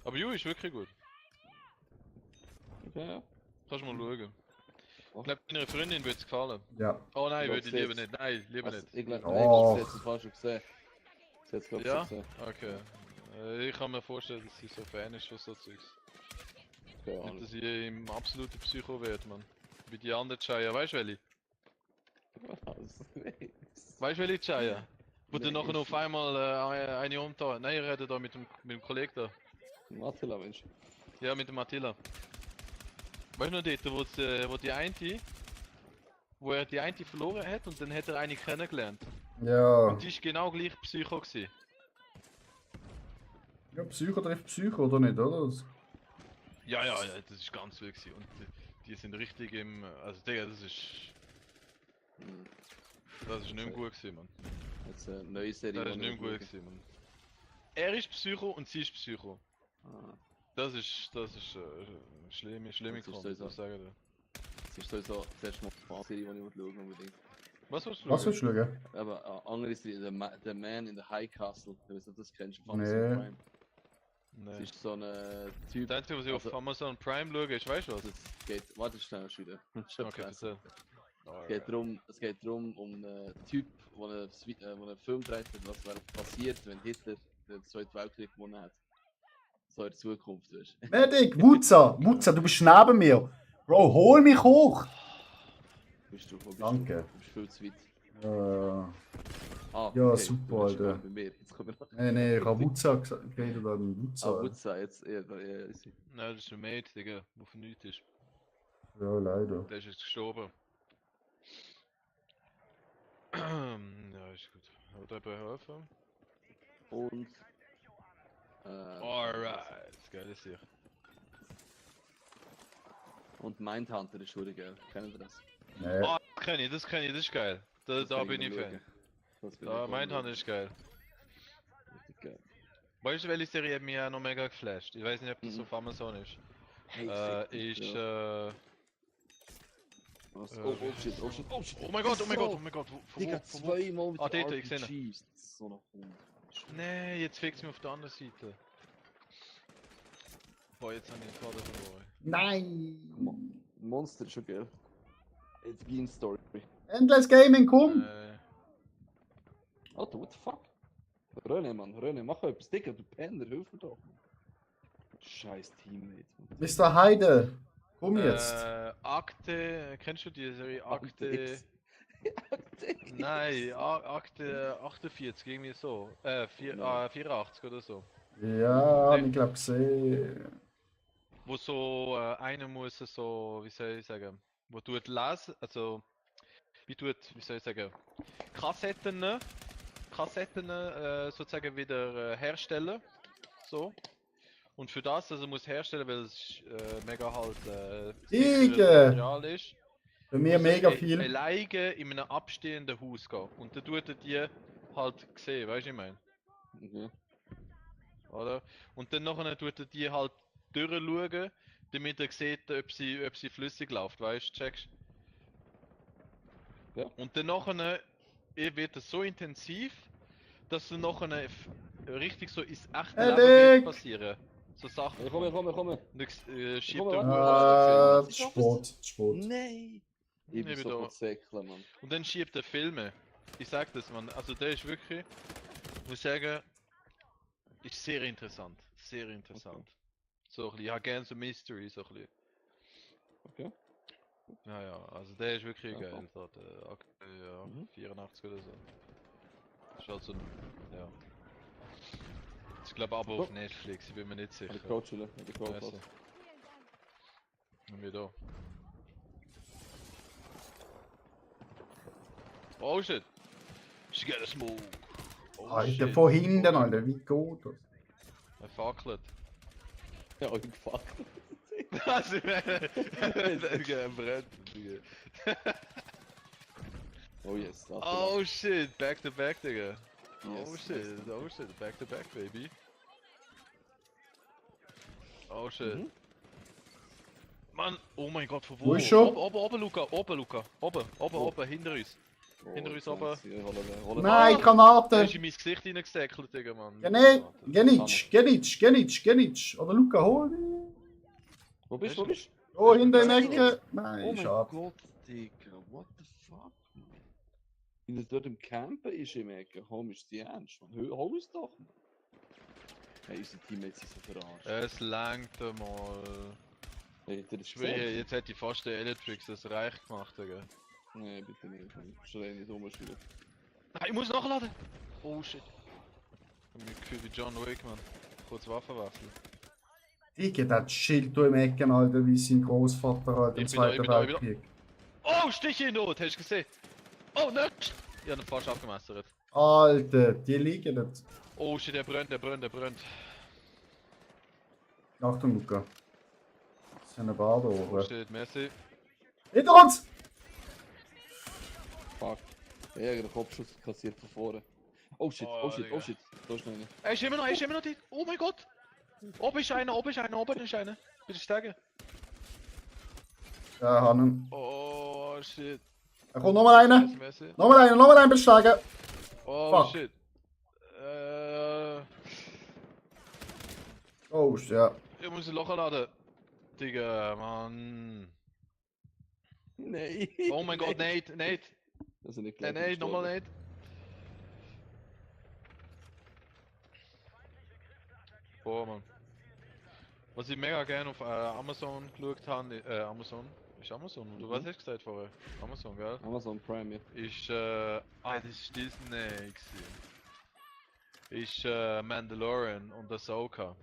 Aber You ist wirklich gut. Okay, ja. Kannst du mal schauen. Oh. Ich glaube, deiner Freundin würde es gefallen. Ja. Oh nein, Ich würde ich glaub, lieber sie nicht. Nein, lieber Also, nicht. ich glaube, Oh. sie hat es fast schon gesehen. Sie hat es, glaube ich, Ja? schon gesehen. Okay. Ich kann mir vorstellen, dass sie so Fan ist von so Zeugs. Keine Nicht, Ahnung. dass sie im absoluten Psycho wird, man. Wie die anderen Chaya, weißt du welche? Was? Nee. Weißt du welche Chaya? Wo du Nee, nachher ich- auf einmal eine umtan. Nein, ihr redet da mit dem Kollegen da. Attila, Mensch. Ja, mit dem Attila. Weißt du noch dort, wo die eine, wo er die eine verloren hat und dann hat er eine kennengelernt. Ja. Und die ist genau gleich Psycho gewesen. Ja, Psycho trifft Psycho, oder nicht, oder? Ja, das ist ganz wild gewesen. Und die sind richtig im, also Digga, das ist nicht mehr gut gewesen, man. Jetzt eine neue Serie. Das ist die nicht wir mehr gut schauen. gewesen, man. Er ist Psycho und sie ist Psycho. Ah, Das ist schlimme Das ist Kombi, so. das sagen wir. das ist sowieso das erste Mal eine Serie, die ich schauen unbedingt. Was willst du Was schauen? willst du schauen? Aber andere Serie, The Man in the High Castle. Ich weiß nicht, ob du das kennst. Von Nee. Amazon Prime. Das Nee. ist so ein Typ. Das Einzige, was ich auf Also- Amazon Prime schaue, ist, weißt du was? Es geht. Warte schnell schon wieder. Schon Okay, vergessen. erzähl. Es geht darum, um einen Typ, der einen Film dreht hat, was wäre passiert, wenn Hitler den Zweiten Weltkrieg gewonnen hat. So in der Zukunft, weißt du. Medic, Wutza, du bist neben mir. Bro, hol mich hoch. Wo bist du? Danke. Du bist viel zu weit. Ja, Okay, super, du bist schon Alter. bei mir. Jetzt kommen wir noch. nee, ich habe Wutza gesagt, geredet an Wutza. Wutza, jetzt. Ja, ist Nein, das ist ein Mate, Digga, der von nichts ist. Ja, leider. Der ist jetzt gestorben. Ja, ist gut. Hat er helfen? Und. Alright, das geil ist hier. Und Mindhunter ist schon geil. Kennen Sie das? Nee. Ah, das kenn ich, das ist geil. Da bin ich Fan. Da, Mindhunter ist geil. Richtig geil. Weißt du, welche Serie hat mich auch noch mega geflasht? Ich weiß nicht, ob das Mhm. auf Amazon ist. Hey, Ist Was? Oh shit, oh shit, oh shit. Oh mein Gott, oh mein Gott, oh mein Gott. Digga, Von wo? zweimal mit Ah, der dort, ich sehe ihn. RPGs. Das ist so ein Hund. Nee, jetzt fix mich auf der anderen Seite. Boah, jetzt habe ich den Vater verloren. Nein! Monster ist schon geil. Jetzt Bean Story. Endless Gaming, komm! Alter, what the fuck? René, Mann, René, mach etwas. Digga, du Penner, hilf mir doch. Scheiß Teammate. Mr. Heide, komm jetzt! Akte, kennst du die Serie Akte Akte? X. Akte X. Nein, Akte 48, irgendwie so. 84 oder so. Ja, ich glaube gesehen. Wo so einer muss so, wie soll ich sagen, wo tut lesen, also wie soll ich sagen, Kassetten sozusagen wieder herstellen, so. Und für das, also muss herstellen, weil es mega halt sicheres Material ist. Bei mir muss mega er viel. alleine in einem abstehenden Haus gehen. Und dann tut er die halt sehen, weißt du, ich meine? Mhm. Oder? Und dann nachher tut er die halt durchschauen, damit er sieht, ob sie flüssig läuft, weißt du, checkst? Ja. Und dann nachher wird es so intensiv, dass du nachher richtig so ins echte Leben wird passieren. So Sachen. Ich komme. Und dann schiebt Komm, er warte. Sport. Nein! Ich bin so säckeln, Mann. Und dann schiebt er Filme. Ich sag das, man. Also der ist wirklich, muss sagen, ist sehr interessant. Sehr interessant. Okay. So ein bisschen, ja gerne so Mystery, so ein bisschen. Okay. Ja, also der ist wirklich Ja, geil. So, der Akte, ja, 84 oder so. Das ist halt so ein, ja. Ich glaube aber auf Netflix, ich bin mir nicht sicher. Die Coach, die Coach. Also. Und wir da. Oh shit! She got a smoke! Oh Alter, von hinten, Alter, wie geht das? Er fackelt. Ja, ich gefuckt. Also, der brennt. Oh yes. Oh shit, back to back, Digga. Yes, Oh shit, back to back, baby. Oh shit. Mann, oh mein Gott, von wo? Wo ist schon? Oben, Luca, oben, hinter uns. Hinter uns oben. Nein, Er Granate! ist in mein Gesicht reingesäckelt, Digga, Mann. Genic! Oder Luca, hol mich! Wo bist du? Oh, hinter der Ecke! Oh Nein, mein schade. Gott, Digga, what the fuck, man? Wenn er dort im Campen ist im Ecke, komm, ist die ernst, man. Hol es doch, man. Hey, unsere Teammates sind so verarscht. Es langt mal. Hey, der ist Ich schwöre, jetzt hätte ich fast den Electrix das Reich gemacht, Digga. Nee, bitte nicht, man. Schrei nicht rumspielen. Nein, ich muss nachladen! Oh shit. Ich hab mich gefühlt wie John Wick, man. Kurz Waffenwechsel. Digga, das Schild da im Ecken, Alter, wie sein Großvater halt im Ich bin da, Zweiten ich bin da. Weltkrieg. Oh, Stich in Not, hast du gesehen? Oh, nicht! Ich hab ihn fast abgemessert. Alter, die liegen dort. Oh shit, der brennt. Achtung, Luca. Das ist eine Bar da Oh oben. shit, merci. Hinter uns! Fuck. Ja, der Kopfschuss kassiert von vorne. Oh shit. Da ist noch einer. Er ist immer noch dort. Oh mein Gott! Oben ist einer. Bitte steigen. Ja, Hannen. Oh shit. Da kommt nochmal einer. Merci. Nochmal einen besteigen. Oh Fuck. shit. Oh, ja. Ich muss ein Loch laden. Digga, Mann. Nein. Oh mein Gott, Nate. Das ist nicht Nein, nochmal Nate. Boah, Mann. Was ich mega gerne auf Amazon geschaut habe, Amazon? Ist Amazon? Du was hast du gesagt vorher? Amazon, gell? Amazon Prime, ja. Ist, das ist Disney gewesen. Ist, Mandalorian und Ahsoka.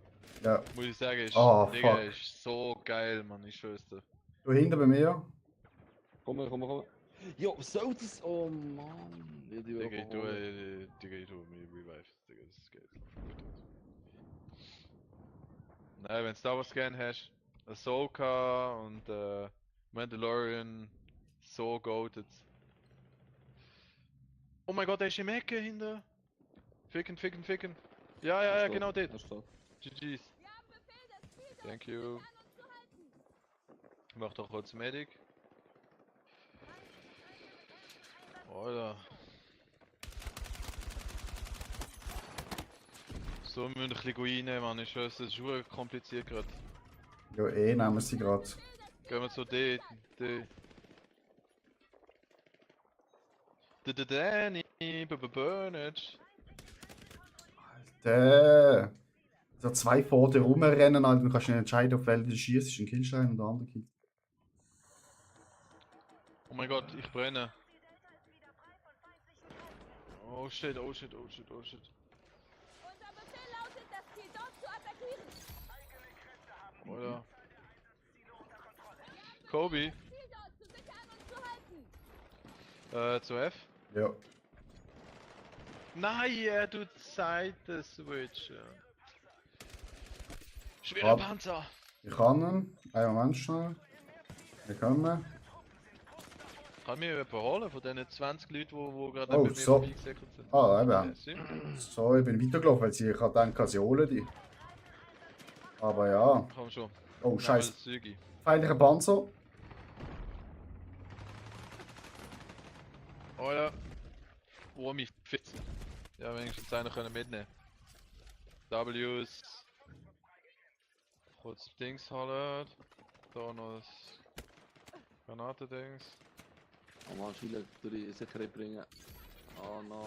Ja. Muss ich sagen, ist, Oh, Digga, fuck. ist so geil, Mann, ich schwör's dir. Du hinter bei mir. Komm. Jo, soll das? Oh Mann. Ja, die Digga, ich tu mir Revive. Digga, das ist geil. Nein, wenn du da was gern hast, Ahsoka und Mandalorian, so goated. Oh mein Gott, der ist im Ecke hinter. Ficken. Ja, genau dort. GG's. Thank you. Ich mach doch kurz Medic. So, wir müssen ein bisschen reinnehmen, Mann. Ich weiß, das ist super kompliziert gerade. Ja, nehmen sie gerade. Gehen wir zu D. Danny, Burnage. Der. So zwei vor dir rumrennen, Alter. Du kannst nicht entscheiden, auf welchen du schießt. Ein Killstein und der andere Kill. Oh mein Gott, ich brenne. Oh shit, oh shit, oh shit, oh shit. Unser Befehl lautet, das Ziel dort zu attackieren. Oder? Kobe, Ziel dort zu sichern und zu halten. zu F. Ja. Nein, er tut Seiten-Switch. Schwerer Panzer. Ich kann ihn. Einen Moment schnell. Wir kommen. Kann mir jemand holen von diesen 20 Leuten, die gerade Oh, bei mir so. vorbeigesäckelt sind? Ah, eben. Merci. So, ich bin weitergelaufen, weil ich denke, sie holen die. Aber ja. Komm schon. Oh, Nehmen wir scheiße. das Zügi. Feindlicher Panzer. Oh ja. Oh, mich fit. Ja, wenigstens einer können mitnehmen. W's. Kurz Dings holen. Da noch das Granatendings. Oh man, Schüler durch die Sicherheit bringen. Oh no.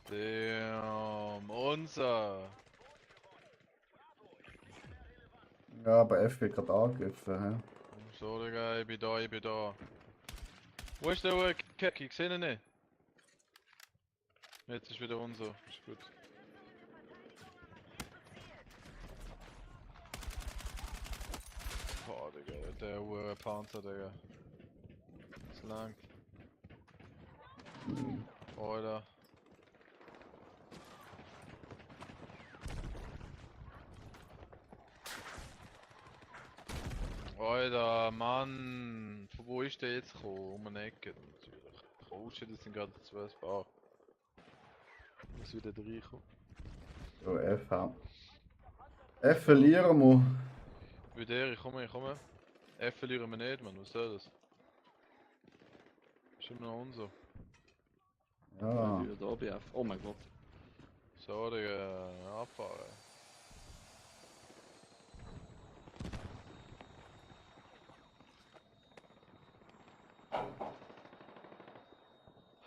Damn, unser. Ja, aber F wird gerade angegriffen. Hä? So, Digga, ich bin da, ich bin da. Wo ist der Keck? Ich sehe ihn nicht. Jetzt ist wieder unser. Ist gut. Boah, Digga, der Panzer, Digga. Das langt. Alter. Alter, Mann! Von wo ist der jetzt gekommen? Um eine Ecke natürlich. Oh shit, das sind gerade 12 Bar. Muss wieder reinkommen. So, F haben. F verlieren wir. Wie der, ich komme. F verlieren wir nicht, Mann, was soll das? Ist immer noch unser. Ja. Ich bin da bei F. Oh mein Gott. So, Digga, abfahren.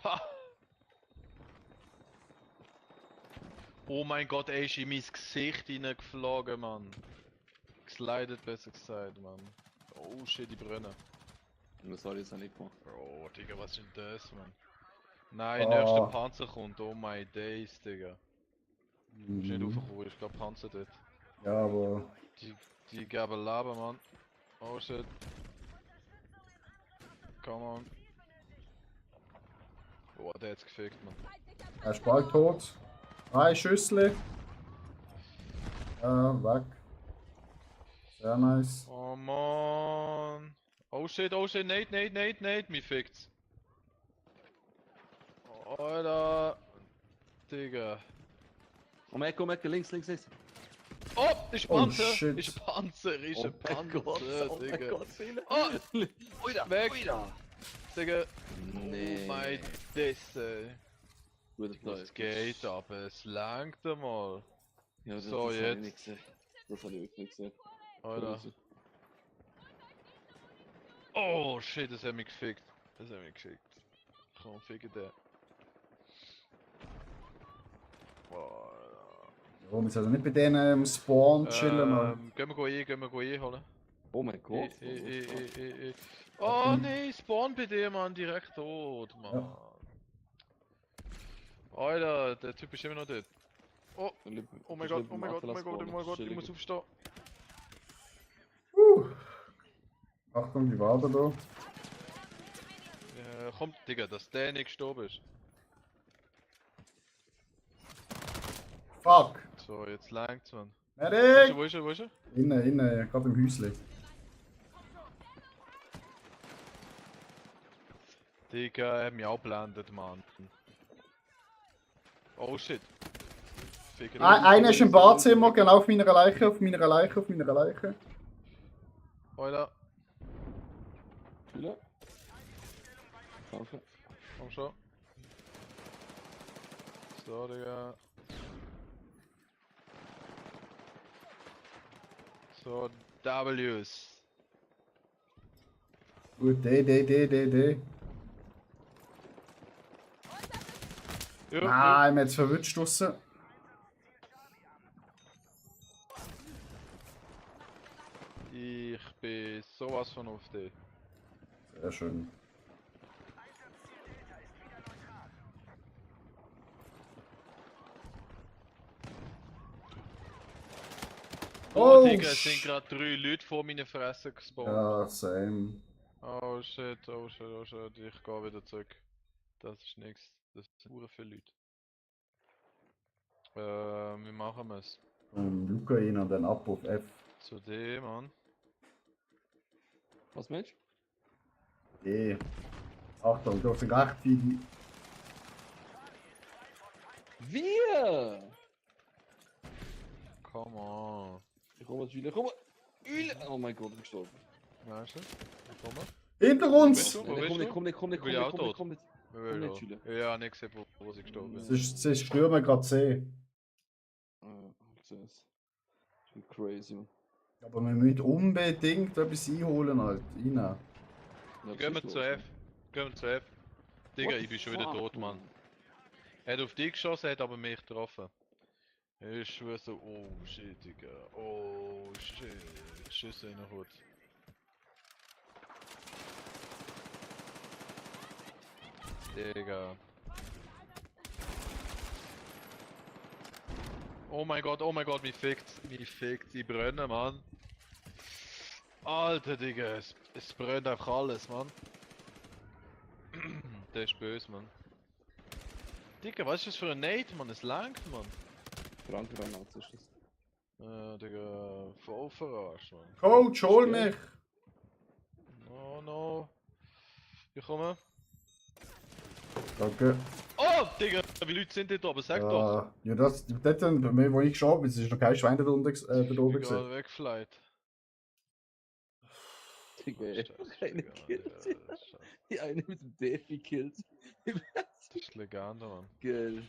Ha! Oh mein Gott, ey, ist in mein Gesicht hineingeflogen, Mann. Geslidet, besser gesagt, Mann. Oh shit, die brennen. Das habe ich jetzt auch nicht gemacht. Oh, Digga, was ist denn das, Mann? Nein, Oh. nächster Panzer kommt, oh my days, Digga. Ist nicht Mhm. aufgekommen, ich glaub Panzer dort. Ja, aber. Die geben Leben, Mann. Oh shit. Come on. Oh, der hat's gefickt, Mann. Er ist bald tot. 3 Schüssel. Ja, weg. Sehr nice. Oh man. Oh shit, Nate, mich fickt's. Oh, Alter. Digga. Oh mein Gott, links. Oh, ist Oh, Panzer, shit. ist Panzer, Oh mein Panzer, Gott, oh mein Digga. Gott, viele. Oh, Uida, weg. uida. Digga. Nee. Oh mein Disse. Guter Play. Was geht aber? Es langt einmal. Ja, das, So, das jetzt. habe ich nicht gesehen. Das habe ich wirklich nicht gesehen. Alter. Oh shit, das hat mich gefickt. Komm, ficke der. Boah, Ja, wir müssen also nicht bei denen im Spawn chillen. Gehen wir holen. Oh mein Gott. Oh nee, Spawn bei dir, Mann, direkt tot, Mann. Ja. Alter, der Typ ist immer noch dort. Oh mein Gott, ich muss aufstehen. Achtung, die warten da. Komm, Digga, dass der nicht gestorben ist. Fuck! So, jetzt langt's, Mann. Medic! Wo ist er? Innen, gerade im Häuschen. Digga, er hat mich auch blendet, Mann. Oh shit. Ficker. Einer ist im Badzimmer, genau auf meiner Leiche, Alter, Schüler. Danke. komm schon. So, Digga. So, W's. Gut, D. Ja, Nein, wir haben es verwünscht draussen. Ich bin sowas von auf dich. Sehr schön. Oh, Oh, Digga, es sind gerade 3 Leute vor meiner Fresse gespawnt. ja, same. Oh shit, oh shit, oh shit, ich geh wieder zurück. Das ist nix. Das sind hure viele Leute. Wie machen wir's? Luca ihn und dann ab auf F. Zu dem, Mann. Was meinst E. Achtung, da sind recht viele. du? Wir! Come on. Ich komme jetzt wieder, komm! Oh mein Gott, ich bin gestorben. Weißt du? Komm mal. Hinter Wo uns! bist du? Wo Nein, bist du? komm nicht, Ich bin auch tot. komm nicht. Ja, nicht, ja. Schüler. Ja, nicht gesehen, wo sie gestorben Es sind. ist Stürmer gerade C. Ich bin crazy, man. Aber wir müssen unbedingt etwas einholen, halt. Rein. Ja, Gehen wir was zu ist F. los, Gehen wir zu F. Digga, What the ich bin schon wieder fuck, tot, Mann. Er hat auf dich geschossen, hat aber mich getroffen. Ich schwör so, oh shit, Digga. Oh shit. Schüsse in den Hut. Digga. Oh mein Gott, mich fickt, die brennen, Mann. Alter, Digga, es brennt einfach alles, Mann. Der ist böse, Mann. Digga, was ist das für ein Nate, Mann? Es langt, Mann. Brandgranate ist das. Digga, voll verarscht, Mann. Coach, hol Ist mich! Oh no. Ich komme. Danke. Oh, Digga, wie viele Leute sind dort oben? Sag doch. Ja, das, dort, bei mir, wo ich geschaut bin, es ist noch kein Schwein da oben Ich bin gewesen. gerade weggeflight. Digga, Scheiße, eine Digga, killt. Digga, Scheiße. Die eine mit dem Defi killt. Das ist Legende, Mann. Geil.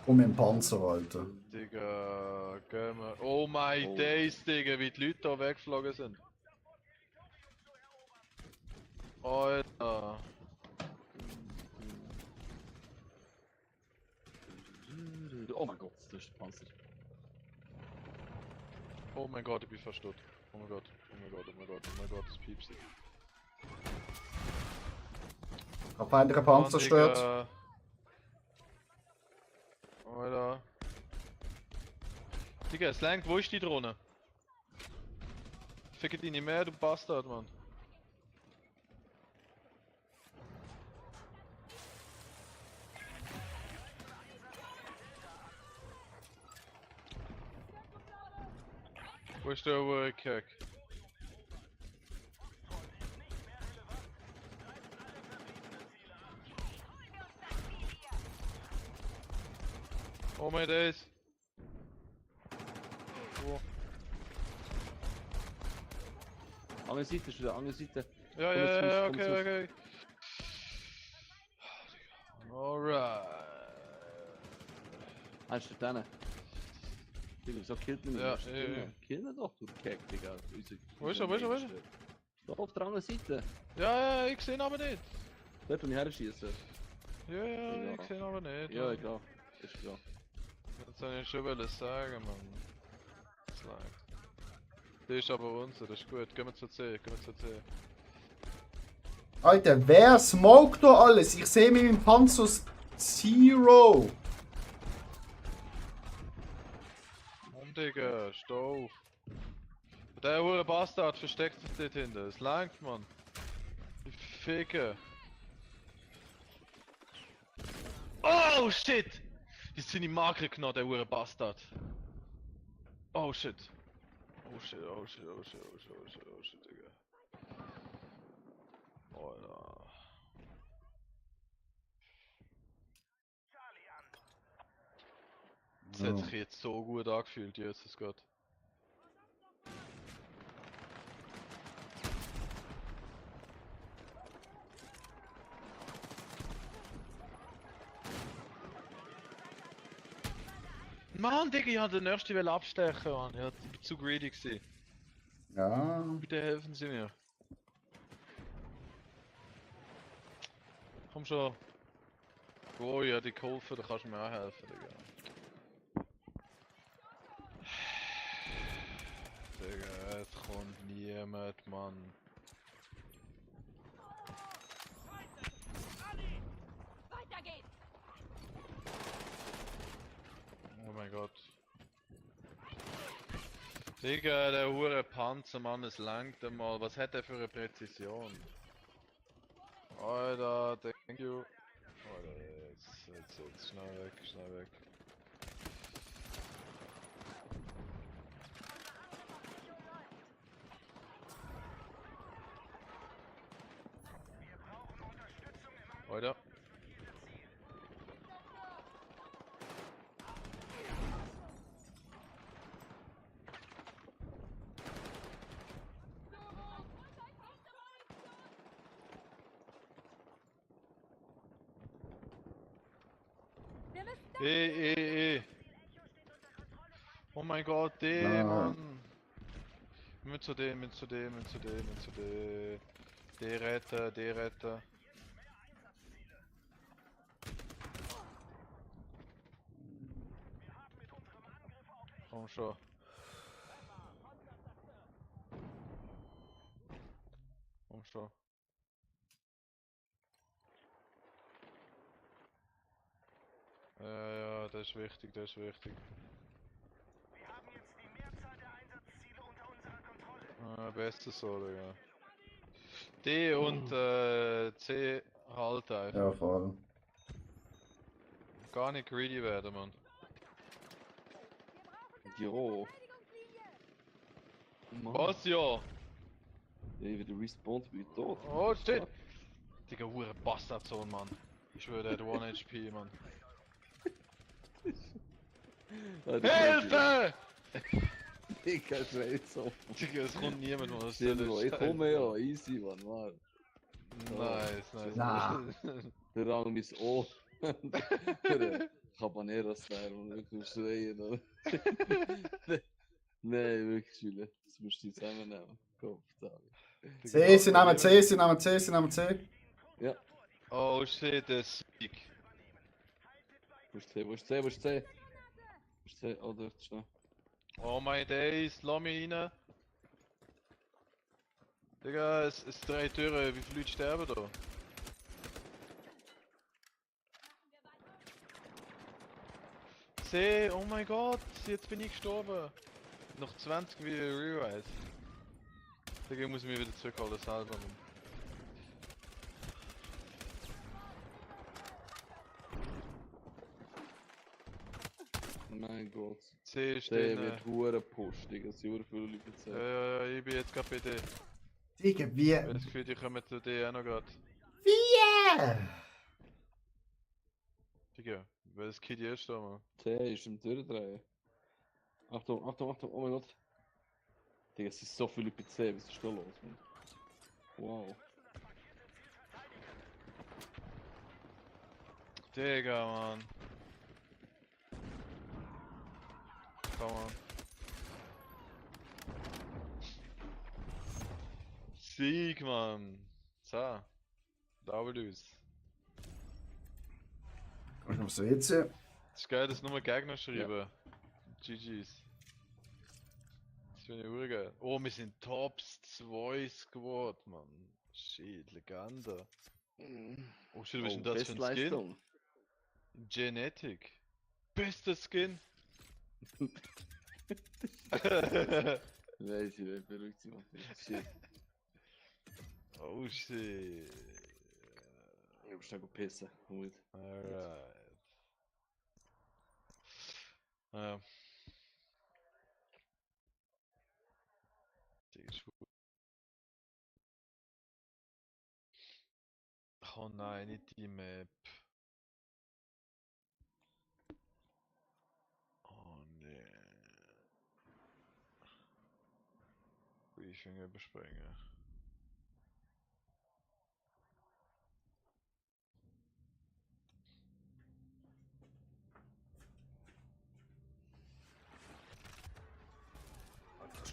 Komm im Panzer, Alter. Digga, gehen wir. Oh my Oh. days, Digga, wie die Leute da weggeflogen sind. Alter. Oh mein Gott, das ist der Panzer. Oh mein Gott, ich bin fast tot. Oh mein Gott, oh mein Gott, oh mein Gott, oh mein Gott, das piepst. Hab feindliche Panzer zerstört. Alter. Digga, Slang, wo ist die Drohne? Ficke die nicht mehr, du Bastard, Mann. Wo ist der Work-Hack? Oh my days. Wo? Andere Seite, schon andere Seite. Ja, Komm jetzt, ja, komm okay, jetzt, okay. Alright. Hast du den? Digga, wieso killt man ihn? Ja, Hast du ja, den? Kill ihn doch, du Keck, Digga. Wo ist er, wo ist er, wo ist er? Da auf der anderen Seite. Ja, ich sehe ihn aber nicht. Dort, wo ich herschieße. Ja, Ja. ich sehe ihn aber nicht. Ja, Mann. egal. Ist klar. Das soll ich schon wollen sagen, Mann. Das lag. Der ist aber unser, das ist gut. Gehen wir zu C, gehen wir zu C. Alter, wer smoked da alles? Ich sehe mit meinem Panzer Zero. Digga, steh auf. Der hure Bastard versteckt sich dort hinten. Es langt, Mann. Die Ficke. Oh shit! Die sind in die Marke genommen, der hure Bastard. Oh shit. Oh shit, oh shit, oh shit, oh shit, oh shit, oh shit, Digga. Oh ja. Das hat sich jetzt so gut angefühlt, Jesus Gott. Mann, Digga, ich hab den ersten will abstechen, Mann. Ich bin zu greedy gewesen. Ja. Bitte helfen Sie mir. Komm schon. Oh, ja, die geholfen, da kannst du mir auch helfen, Digga. Digga, es kommt niemand, Mann. Weiter geht's! Oh mein Gott. Digga, der hure Panzer, Mann, es langt einmal. Was hat er für eine Präzision? Alter, thank you. Alter, jetzt, schnell weg, schnell weg. Alter. Wir müssen Eh. Oh mein Gott, Ja. Mann. Mit zu dem. Die retten. Komm schon. Komm schon. Ja, das ist wichtig. Wir haben jetzt die Mehrzahl der Einsatzziele unter unserer Kontrolle. Besser so, Digga. D und C halt einfach. Ja, voll. Gar nicht greedy werden, Mann. Jo. Mann. Was ja? Ey, wieder respawned, bin ich tot. Oh shit! Digga, hure Bastardsohn, Mann. Ich schwöre, der hat 1 HP, Mann. Hilfe! Digga, ist echt so. Digga, es kommt niemand, was Chill, Bro. Ich komme ja, easy, Mann. Nice. Na. Der Rang ist O. Der Habanero-Style und wirklich schreien, oder? Nein, wirklich, Schüler. Das musst du zusammennehmen. Kopf, C, sie nehmen C. Ja. Oh shit, der Sieg. Wo ist C? Wo ist C? Wo ist C? Wo ist C? Oh, dort schnell. Oh my days, lass mich rein. Digga, es 3 Türen, wie viele Leute sterben da? C, oh mein Gott, jetzt bin ich gestorben. Noch 20 wie Rerise. Digga, ich muss mich wieder zurückholen selber. Mann. Mein Gott. C ist Der drin. wird hure push, Digga. Sie hure viele Leute zeigen. Ich bin jetzt gerade bei dir. Digga, Ich wie? habe das Gefühl, die kommen zu dir auch noch gerade. Wie? Digga, welches Kid ist da, Mann? C ist im Durchdrehen. Achtung, oh mein Gott. Digga, es sind so viele Leute bei C, was ist da los, Mann? Wow. Digga, Mann. Komm on. Sieg, Mann. So. W's. Kommst du aufs WC? Es ist geil, dass nur Gegner schreiben. GG's. Das finde ich urgeil. Oh, wir sind Tops 2 Squad, Mann. Shit, Legende. Oh shit, was ist denn das für ein Skin? Genetic. Bester Skin. Nein, sie werden verrückt, sie machen shit. Oh shit. Ich muss schnell pissen. Gut. Alright. Ja. Digga, oh nein, nicht die Map. Oh nee. Briefing überspringen.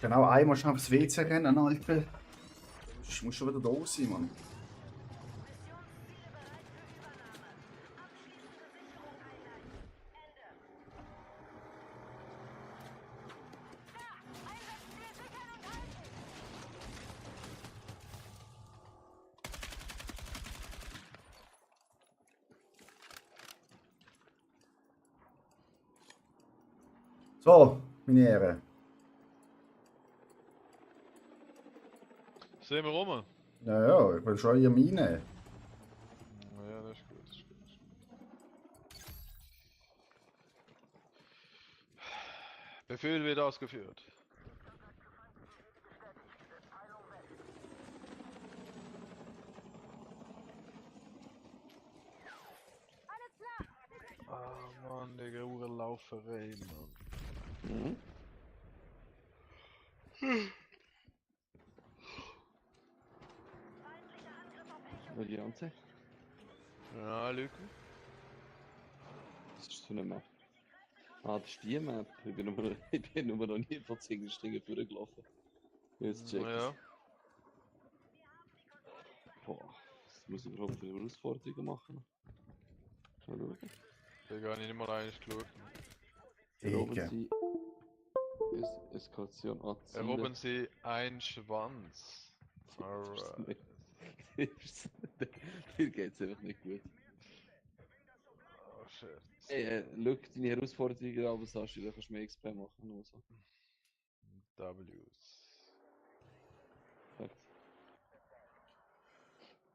Genau, einmal schnell aufs WC rennen, Alter. Du musst schon wieder da sein, Mann. So, meine Ehre. Sehen wir rum? Ja, ja, ich will schon hier meine. Ja, das ist gut, das ist gut. Das ist gut. Befehl wird ausgeführt. Ah, Mann, Digga, Uhrenlauferei, Mann. Mhm. Variante. Ja, Lücken. Was ist das für eine Map? Ah, das ist die Map. Ich bin nur noch nie von 10 Stringen vorgelaufen. Jetzt check Ja. Boah, was muss ich überhaupt für Herausforderungen machen? Mal schauen. Digga, hab ich nicht mal eigentlich geschaut. Erobern Digga. Sie Eskalation an Ziele. Erhoben Sie ein Schwanz. Alright. Dir geht's einfach nicht gut. Oh shit. Hey, schau deine Herausforderungen an, was hast du? Da kannst du mehr XP machen. Oder so. W's. Perfekt.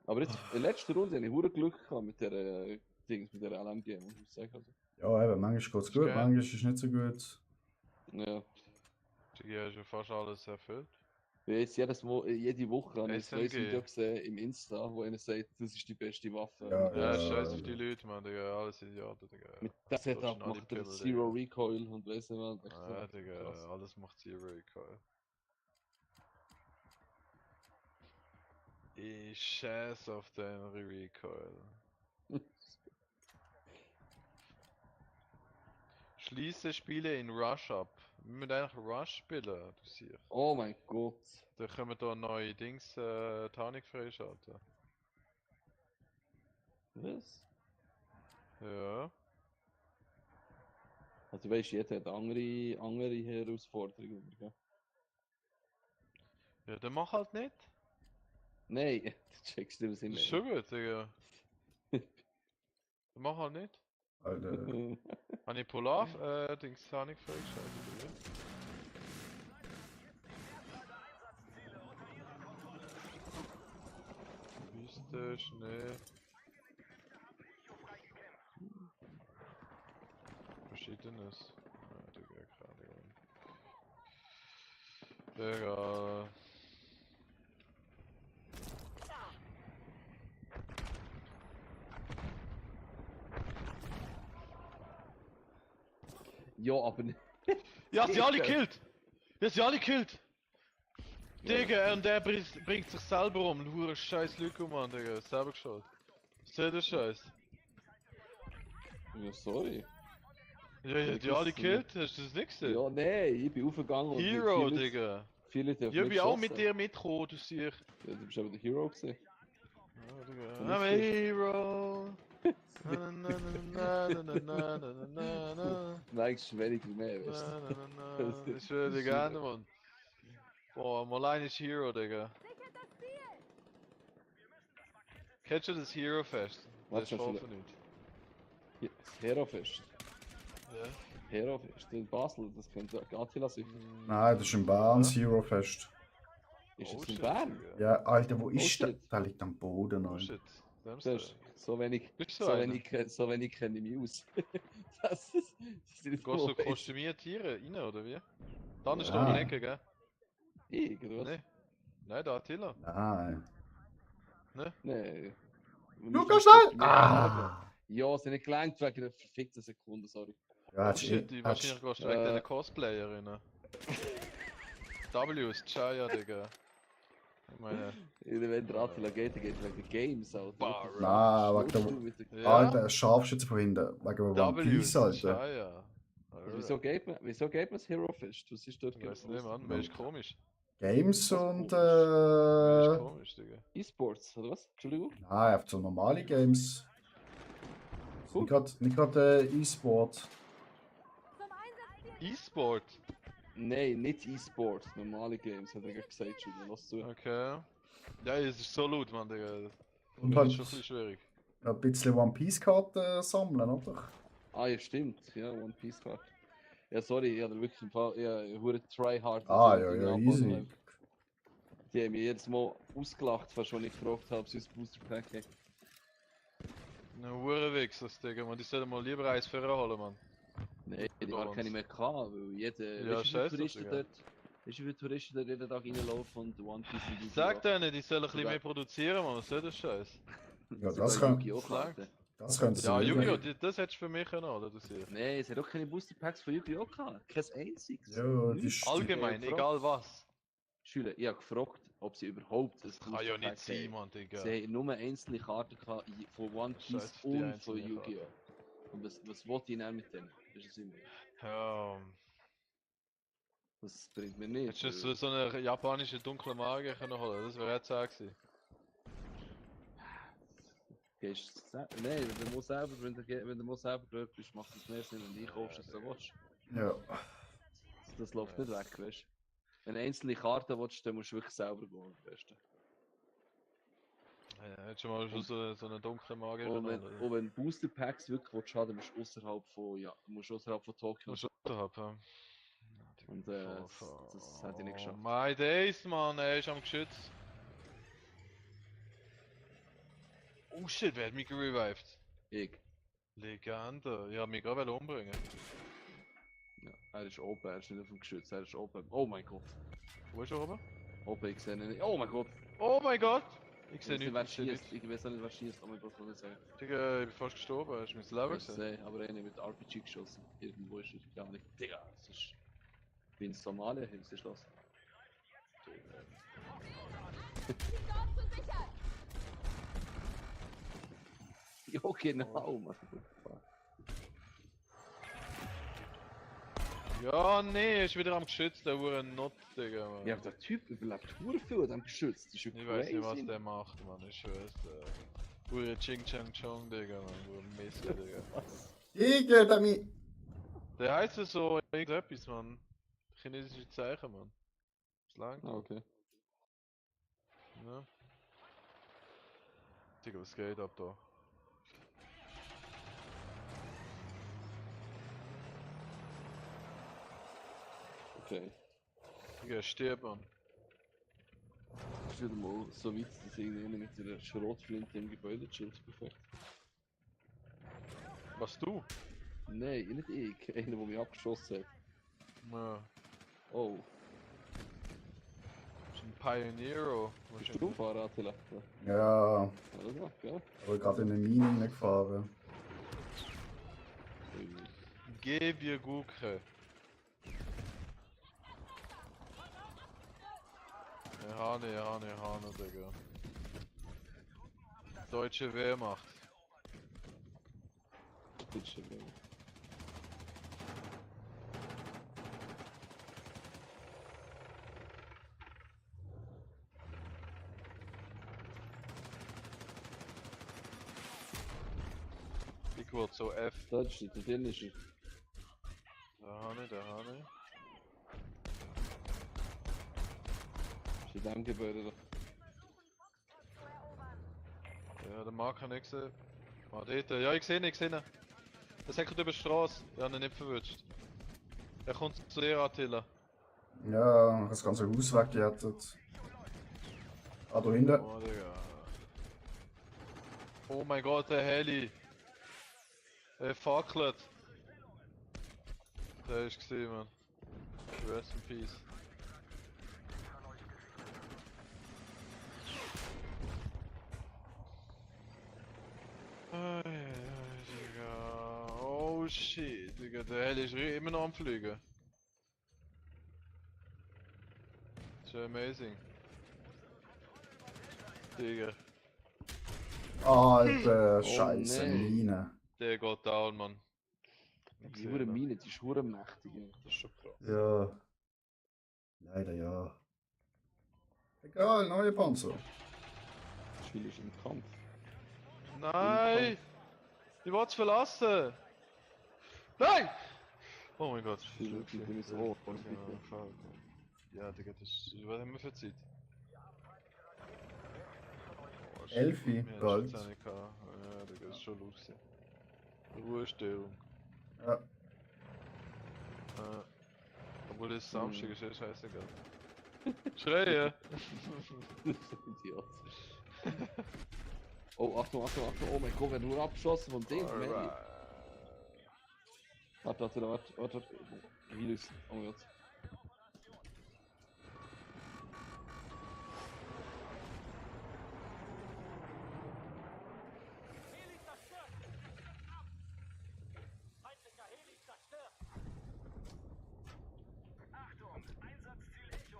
Aber jetzt, in der letzten Runde hatte ich verdammt Glück gehabt mit der Dings, mit der LMG, muss ich sagen. Also. Ja, eben, manchmal geht es gut, Geil. manchmal ist es nicht so gut. Ja. Digga, hast du fast alles erfüllt. Weil jetzt jede Woche habe ich ein neues SMG. Video gesehen im Insta, wo einer sagt, das ist die beste Waffe. Ja, Und, Ja, scheiß auf die Leute, Mann, Digga, alles Idioten, Digga. mit dem Setup Dodgen alle macht er Pimmel, Zero Digga. Recoil und weiss nicht was. Echt Ja, so Digga, krass. alles macht Zero Recoil. Ich scheiß auf den Recoil. Schließe Spiele in Rush ab. Wir müssen eigentlich Rush spielen, du siehst. Oh mein Gott. Da können wir da neue Dings, Tarnik freischalten. Was? Ja. Also weißt du, jeder hat andere Herausforderungen, gell? Ja, dann mach halt nicht. Nein, du checkst nicht, was ich Das ist meine. schon gut, Digga. Dann mach halt nicht. Alter. Habe ich Polar, Dings Tarnik freigeschaltet, oder? Wüste, Schnee. Verschiedenes. Ja, Digga, keine Ahnung. Digga. Ja, aber nicht. Ja, sie alle killt! Ja, sie alle killt! Digga, und der bringt sich selber um. Du hure scheiß Lücke, Mann, Digga. Selber geschaut. Seht ihr Scheiß? Ja, sorry. Ja, ja, die alle killt? Hast du das nicht gesehen? Ja, nein, ich bin aufgegangen und Hero, Digga. viele Leute haben Ja, nicht ich bin auch mit geschossen. dir mitgekommen, du siehst. Ja, du bist aber der Hero gewesen. Ja, Digga. Und I'm a ich- hero. Na, na, na, na, na, na, na, na, na, na. Nein, ist weniger mehr, weißt Na, du. na, na, na. Ich schwöre dir gerne, Mann. Boah, Moline ist Hero, Digga. Kennst du das Hero Fest? Das Warte ist schon, voll vielleicht- von nichts. Ja, das Hero-Fest. Ja. Hero-Fest in Basel, das könnte Attila sein. Nein, das ist in Bern, das Hero Fest. Ist Oh es in shit, Bern? Digga. Ja, Alter, wo ist der? shit. Der liegt am Boden, Oh Alter. shit. Das Samstag. ist so wenig, Bist du so einer? wenig, so wenig kenne ich mich aus. Das ist nicht Gehst du so weiss. kostümiert Tiere rein, oder wie? Dann ist Ja. da um die Ecke, gell? Ich, oder was? Nee. Nein, da Attila. Nein. Nee. Lukas, schnell! Ah! Ja, sie nicht gelangt wegen der verfickten Sekunde, sorry. Ja, Oh hat shit, die wahrscheinlich gehst du wegen Äh. diesen Cosplayerinnen. W ist Chaya, Digga. Ich meine. Wenn der Attila geht, dann geht er wegen den Games, Alter. Bar. Nein, Schnurst wegen du der... mit der- Ja? Alter, Scharfschütze von hinten. Wegen dem One W Piece, ist Alter. Chaya. Also, wieso geht man das Hero Fest? Was ist dort Ich weiß nicht, Mann, mir ist komisch. Games und Mir ist komisch, Digga. E-Sports, oder was? Entschuldigung? Nein, einfach so normale Games. Cool. Nicht gerade E-Sport. E-Sport? Nein, nicht E-Sports, normale Games, hat er gerade gesagt, Julian, lass zu. Okay. Ja, es ist so laut, Mann, Digga. Und Das halt ist schon ein bisschen schwierig. ein bisschen One Piece Karten sammeln, oder? Ah, ja, stimmt, ja, One Piece Card. Ja, sorry, ich hatte wirklich ein paar, ja, hure tryhard. Ah, ja, easy. Die haben mich jedes Mal ausgelacht, fast schon ich gefragt habe, ob sie ein Booster Pack haben. Ne Hurenwichsers, Digga, man, die sollen mal lieber eins für holen, Mann. Nein, die haben keine mehr gehabt, weil jeder, Ja, weißt du, wie viele scheiße, Touristen Digga. dort, weißt du, wie viele Touristen dort jeden Tag reinlaufen und One Piece und Yu-Gi-Oh! Sag denen, die sollen ein bisschen Sogar- mehr produzieren, Mann, was soll das Scheiß? Ja, Sogar das kann- Yu-Gi-Oh! Karten. Das können sie Ja, nicht. Yu-Gi-Oh! Das hättest du für mich können, oder? Das hier. Nein, es hat auch keine Booster Packs von Yu-Gi-Oh! gehabt. Kein einziges. Ja, die Nichts. ist- Allgemein, gefragt. egal was. Schüler, ich habe gefragt, ob sie überhaupt ein Kann ja nicht sein, haben. Mann, Digga. Sie haben nur einzelne Karten gehabt von One Piece Scheiß auf die und von einzelnen Yu-Gi-Oh! Und was wollte ich denn mit denen? Das ist immer. Ja, Das bringt mir nicht. hättest du so eine japanische dunkle Magie können holen, das wäre jetzt auch gewesen. Nein, wenn du selber, wenn du selber dort bist, macht es mehr Sinn, wenn du einkaufst, als du willst. Ja. Das läuft nicht weg, weißt du. Wenn du einzelne Karten willst, dann musst du wirklich selber gehen, am besten. Ja, hättest du mal schon so eine dunkle Magie Und können wenn, holen. und wenn Booster Packs wirklich willst, haben, dann musst du außerhalb von, ja, Tokio. Musst du unterhalb, ja. Und das hätte ich nicht geschafft. Oh my days, Mann, er ist am Geschütz. Oh shit, wer hat mich gerevived? Ich. Legende, ich hab mich gerade umbringen. Ja, er ist oben, er ist nicht auf dem Geschütz, er ist oben. Oh mein Gott. Wo ist er oben? Oben, ich sehe ihn nicht. Oh mein Gott. Oh mein Gott! Ich Ich sehe weiß nicht, nichts, wer ich sehe schießt. nichts. Ich weiß auch nicht, wer schießt. Oh mein Gott, was soll ich sagen? Digga, ich bin fast gestorben, hast du mein Level Ich gesehen? sehe, aber einer mit RPG geschossen. Irgendwo ist er gar nicht. Digga, das ist. Wie in Somalia, hilfst du Schloss. Jo, genau, Mann. Ja, nee, er ist wieder am Geschütz, der Uhren Not, Digga, Mann. Ja, aber der Typ überlebt hure viel an dem Geschütz. Das ist ja Ich weiß nicht, was crazy. der macht, Mann, ich schwör's. Uhren Ching Chang Chong, Digga, Mann, Uhren Mist, Digga. Digga, damit. Der heißt ja so irgendetwas, Mann. Chinesische Zeichen, Mann. Ist lang. Ah, okay. Ja. Digga, was geht ab da? Okay. Digga, stirb, Mann. Ich würde mal so weit, dass irgendjemand mit einer Schrotflinte im Gebäude chillt. Perfekt. Was du? Nein, nicht ich. Einer, der mich abgeschossen hat. Ja. Oh. Ist ein Pioneer. Bist du Fahrer, Attila? Ja, Alles klar, gell? aber gerade in eine Mine reingefahren. Geh wir Guke. Hane, Digga. Deutsche Wehrmacht. Bitte, gell? Ich wollte so F. Da steht, da drin ist er. Der Hane. Ist in dem Gebäude da. Ja, der Mark hat nicht gesehen. Ah, dort. Ja, ich sehe ihn. Der säckelt über die Straße. Ich habe ihn nicht verwünscht. Er kommt zu dir, Attila. Ja, das ganze Haus weggejettet. Ah, da hinten. Oh, Digga. Oh mein Gott, der Heli. Er fackelt. Der ist gesehen, man. Rest in peace. Digga. Oh shit, Digga. Der Heli ist immer noch am Fliegen. Das ist ja amazing. Digga. Alter, Oh, scheiße, nee. Mine. Der geht down, Mann. Die hure Mine, die ist hure mächtig. Ja. Das ist schon krass. Ja. Leider ja. Egal, neue Panzer. Das Spiel ist im Kampf. Nein! Ich wollte es verlassen! Nein! Oh mein Gott. Spiel mit dem ist rot. Ja, fuck. Ja, Digga, das. Was haben wir für Zeit? Oh, shit. Elfi, Wir haben bald. schon 10 gehabt. Ja, Digga, das ist schon laut gewesen. Ruhestörung. Ja. Obwohl das Samstag ist, ja scheißegal. Schreien! Idiot. Oh, Achtung, Achtung, Achtung. Oh mein Gott, wer nur abgeschossen vom Ding. Alright. Warte. Virus. Oh mein Gott.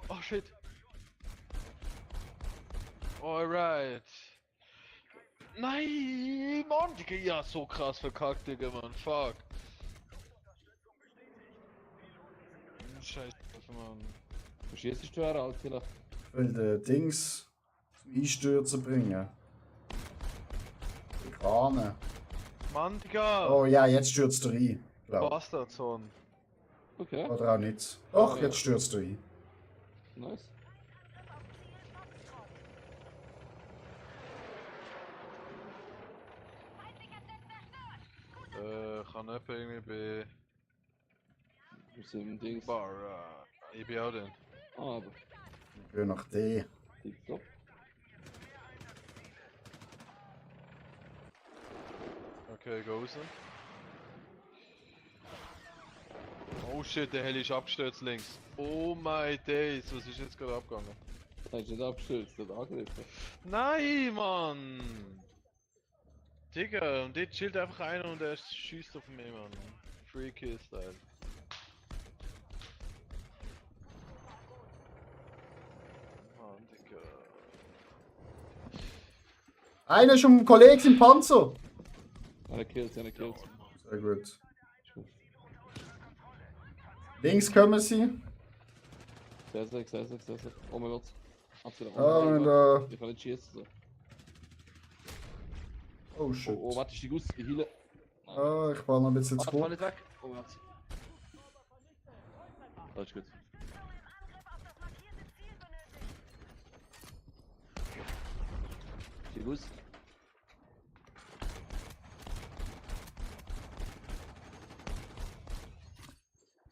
Oh shit! Alright. Nein, Mann, Digga, ja, so krass verkackt, Digga, Mann, fuck. Scheiße, Mann. Du schießt du her, Alter. Ich will den Dings zum Einstürzen bringen. Die Krane. Mann, Digga! Oh ja, jetzt stürzt er ein. Glaub. Bastardson. Okay, Oder auch nicht. Doch, Ja. jetzt stürzt er ein. nice. Kann jemand irgendwie bei Wir sind im Dings. Bar, ich bin auch den. Ah, aber. Ich gehe nach D. Tipptopp. Okay, go raus. Oh shit, der Heli ist abgestürzt links. Oh my days, was ist jetzt gerade abgegangen? Hast du nicht abgestürzt, hat angegriffen. Nein, Mann! Digga, und der chillt einfach einer und er schießt auf mich, Mann. Free Kill Style. Mann, Digga. Einer ist um Kollegen im Panzer. Einer killt. Sehr gut. Links kommen sie. Sehr. Oh mein Gott. Absolut. Ah, Oh mein und Gott. Ich kann nicht schießen. So. Oh shit. Oh, warte, ich die Guss, die Heile. Ah, ich war noch ein bisschen zu Fahr hoch. nicht weg. Oh mein Gott. Das ist gut. Die Guss.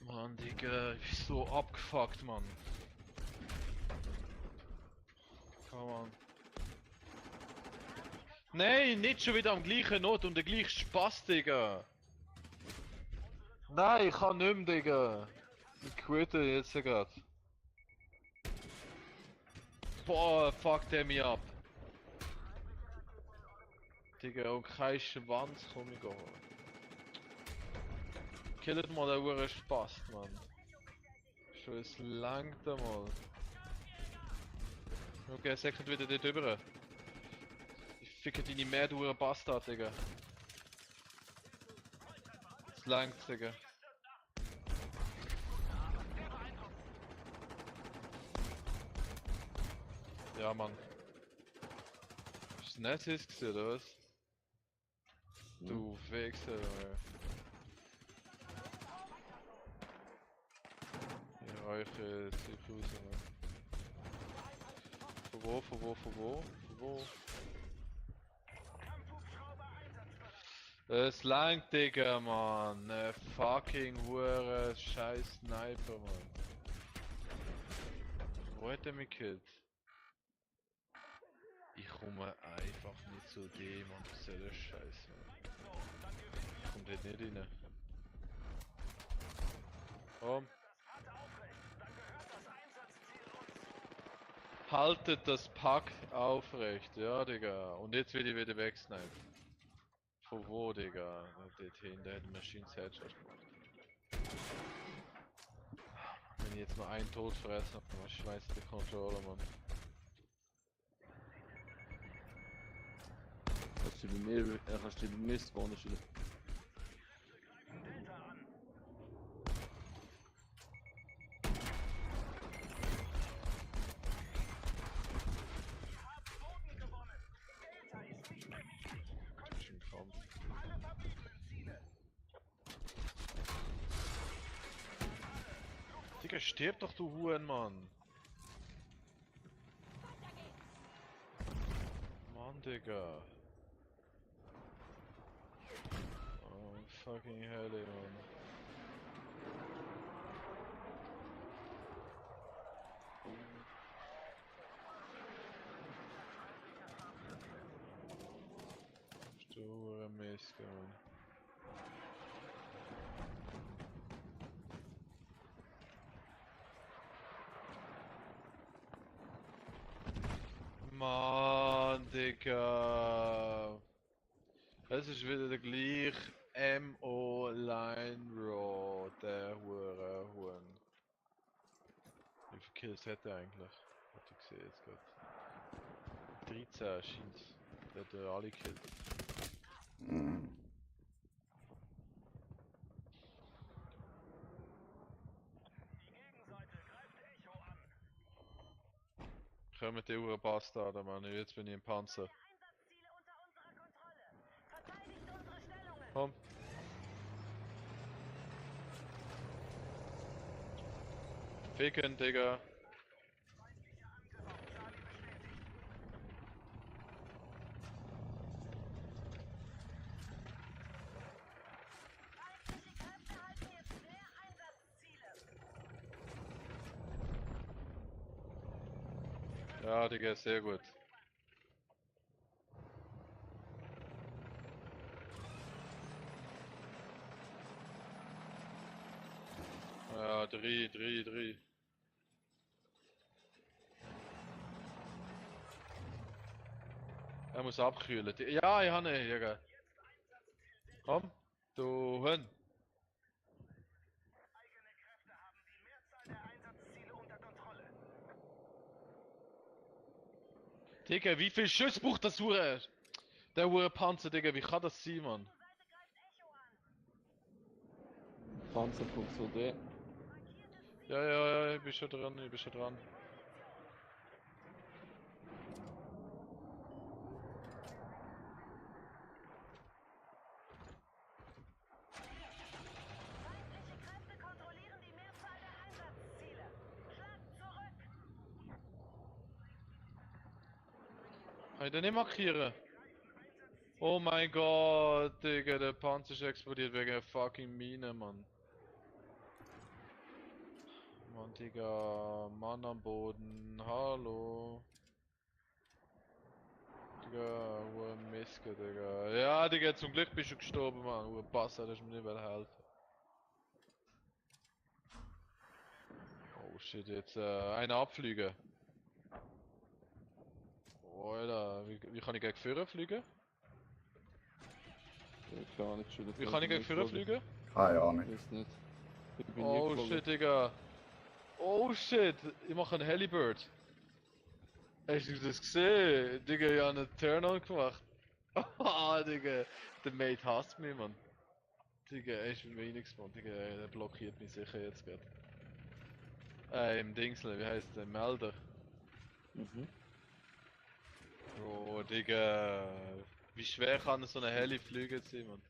Mann, Digga, ich bin so abgefuckt, Mann. Come on. Nein, nicht schon wieder am gleichen Not und der gleiche Spaß, Digga. Nein, ich kann nicht mehr, Digga. Ich quitte jetzt grad. Boah, fuck der mich ab. Digga, und kein Schwanz komm ich holen. Killt mal den Uhren Spaß, Mann. Schon es langt einmal. Okay, er kommt wieder dort rüber. Ich ficke deine Mehrduren Bastard, Digga. Es langt, Digga. Ja, Mann. Ist das nicht his gewesen, oder was? Du Wichser, Junge. Ich reiche sicher raus, Mann. Von wo? Es langt, Digga, Mann. Fucking hure scheiß Sniper, Mann. Wo hat er mich gekillt? Ich komme einfach nicht zu dem und das ist ja der Scheiß, Mann. Ich komm dort nicht rein. Komm. Haltet das Pack aufrecht, ja, Digga. Und jetzt will ich wieder wegsnipen. Von wo, Digga? Dort hin, der hat Machines Headshot gemacht. Wenn ich jetzt noch einen Tod fressen hab, dann schmeißt der Controller, Mann. Kannst du bei mir spawnen, Schüler? Digga, stirb doch, du Hurenmann! Mann, Digga! Oh, fucking hell, ey, Mann. Sture Mist, Mann. Mann, Digga. Es ist wieder der gleiche MO Line Raw, der Huren. Wie viele Kills hat er eigentlich? Hat ich gesehen jetzt gerade. 13 scheint. Der hat alle gekillt. Hm. Die Gegenseite greift Echo an. Kommen die Uhren Bastarde, Mann. Jetzt bin ich im Panzer. Einsatzziele unter unserer Kontrolle. Verteidigt unsere Stellungen. Komm. Ficken, Digga. Feindlicher Angriff auf Charlie bestätigt. Feindliche Kräfte halten jetzt mehr Einsatzziele. Ja, Digga, sehr gut. Ja, drei. Er muss abkühlen. Ja, ich habe ihn, Digga. Komm, du Hund. Eigene Kräfte haben die Mehrzahl der Einsatzziele unter Kontrolle. Digga, wie viel Schuss braucht das Hure? Der Hure Panzer, Digga, wie kann das sein, Mann? Panzer.cd. Ja, ich bin schon dran. Feindliche Kräfte kontrollieren die Mehrzahl der Einsatzziele. Schlag zurück. Kann ich den nicht markieren? Oh mein Gott, Digga, der Panzer ist explodiert wegen der fucking Mine, Mann. Mann, Digga, Mann am Boden, hallo. Digga, Hure Miske, Digga. Ja, Digga, zum Glück bist du gestorben, Mann. Hure Bastard, hast mir nicht helfen. Oh shit, jetzt einer abfliegen. Oh, Alter, wie kann ich gegen Führer fliegen? Keine Ahnung, schon. Wie kann ich gegen Führer fliegen? Keine Ahnung. Weiß nicht. Ich bin nie Oh geflogen. shit, Digga. Oh shit, ich mache einen Helibird. Hast du das gesehen? Digga, ich habe einen Turn-on gemacht. Ah, Digga, der Mate hasst mich, Mann. Digga, er ist mit mir reingespawnt, Digga, der blockiert mich sicher jetzt gerade. Im Dingsel, wie heißt der? Melder. Mhm. Oh, Digga. Wie schwer kann so eine Heli fliegen sein, Mann?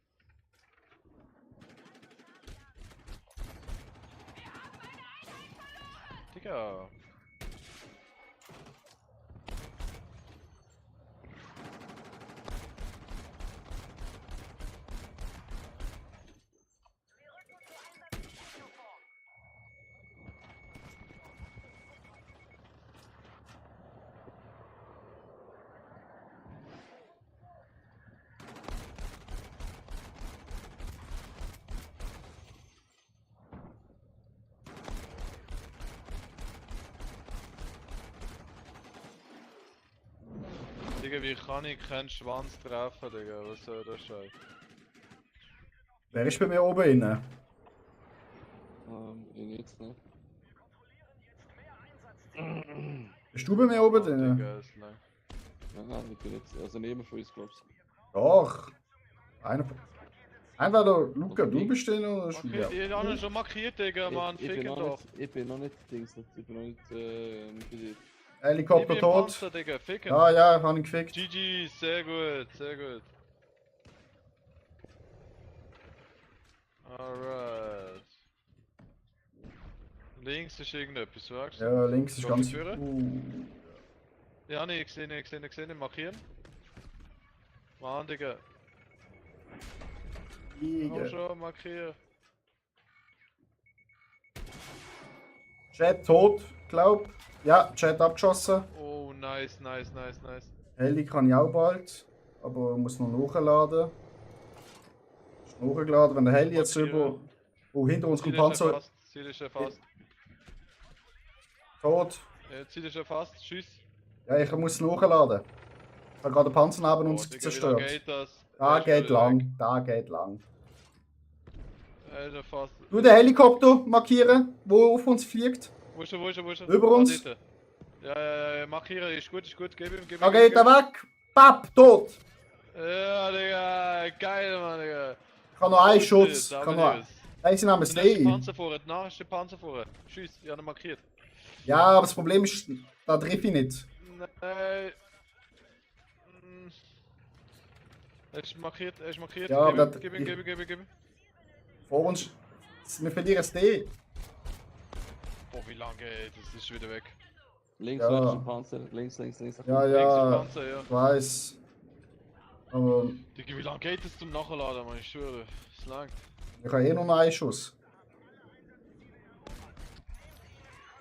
Digga. Wir rücken zur Einsatzziel vor. Digga, wie kann ich keinen Schwanz treffen, Digga? Was soll das Scheiß? Wer ist bei mir oben inne? Ich jetzt nicht. Bist du bei mir oben drin? Digga, ist lang. Aha, ich bin jetzt. Also niemand von uns, glaubst Doch. Entweder Luca, du bist drin oder Okay, Schmier. die haben schon markiert, Digga, Mann. Ich bin Ficken noch doch. nicht, ich bin noch nicht Dings, ich bin noch nicht bei dir. Helikopter Gib mir einen tot. Panzer, Digga, ficken. Ja, ja, ich hab ihn gefickt. GG, sehr gut, sehr gut. Alright. Links ist irgendetwas, sagst du? Ja, links ist Geht ganz. die Führer? Ja, nee, ich sehe, markieren. Mann, Digga. Komm Liegen. schon, markieren. Jet tot, glaub. Ja, Jet abgeschossen. Oh, nice. Heli kann ich auch bald, aber muss noch nachladen. Ist nachgeladen, wenn der Heli jetzt über. Oh, hinter uns kommt Panzer. Ziel ist schon fast. Tot. Ziel ist schon fast. Tschüss. Ja, ich muss nachladen. Ich habe gerade den Panzer neben Oh, uns Digga, wie zerstört. lang geht das? Da Ist geht wieder lang, weg. da geht lang. Alter, fast. Du den Helikopter markieren, wo auf uns fliegt. Wo ist er? Über uns. Ah, dort. Ja, markieren, ist gut. Gib ihm. Da geht er weg. Papp, tot. Ja, Digga, geil, Mann, Digga. Ich habe noch einen Oh, Schutz. shit, Ich kann noch. W. Hey, sie nehmen es Der nächste nicht. Panzer vorne. Tschüss, ja, noch markiert. Ja, aber das Problem ist, da treffe ich nicht. Nein. Er ist markiert. Ja, aber Gib ihm. Vor uns. Wir verlieren es D. Boah, wie lange geht das? Ist wieder weg. Links Ja. rechts ein Panzer, links. Ja, Links ist ja. Panzer, ja. Ich weiß. Aber Digga, wie lange geht das zum Nachladen, Mann? Ich schwöre. Das ist lang. ich habe eh nur noch einen Schuss.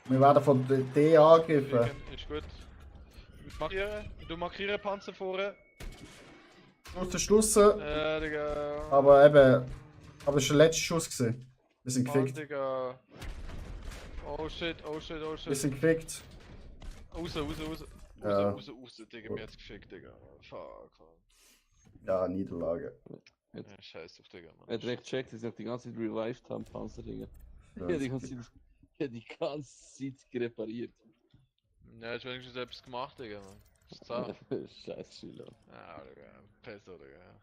Wir werden von D angegriffen. Ist gut. Du markieren Panzer vorne. Schluss. Digga. Aber eben. Aber es war der letzte Schuss. Gewesen. Wir sind Mann, gefickt. Digga. Oh shit. Wir sind gefickt. Raus, Ja. Digga, mir jetzt gefickt, Digga. Fuck, Mann. Ja, Niederlage. Ja, scheiß auf, Digga, Mann. Er hat recht gecheckt, dass ich die ganze Zeit revived haben, Panzerdinger. Ja. Ja, die ganze Zeit repariert. Ja, hast wenigstens etwas gemacht, Digga, Mann. Das ist zart. Scheiß Schüler. Ja, Digga. Pesto, Digga.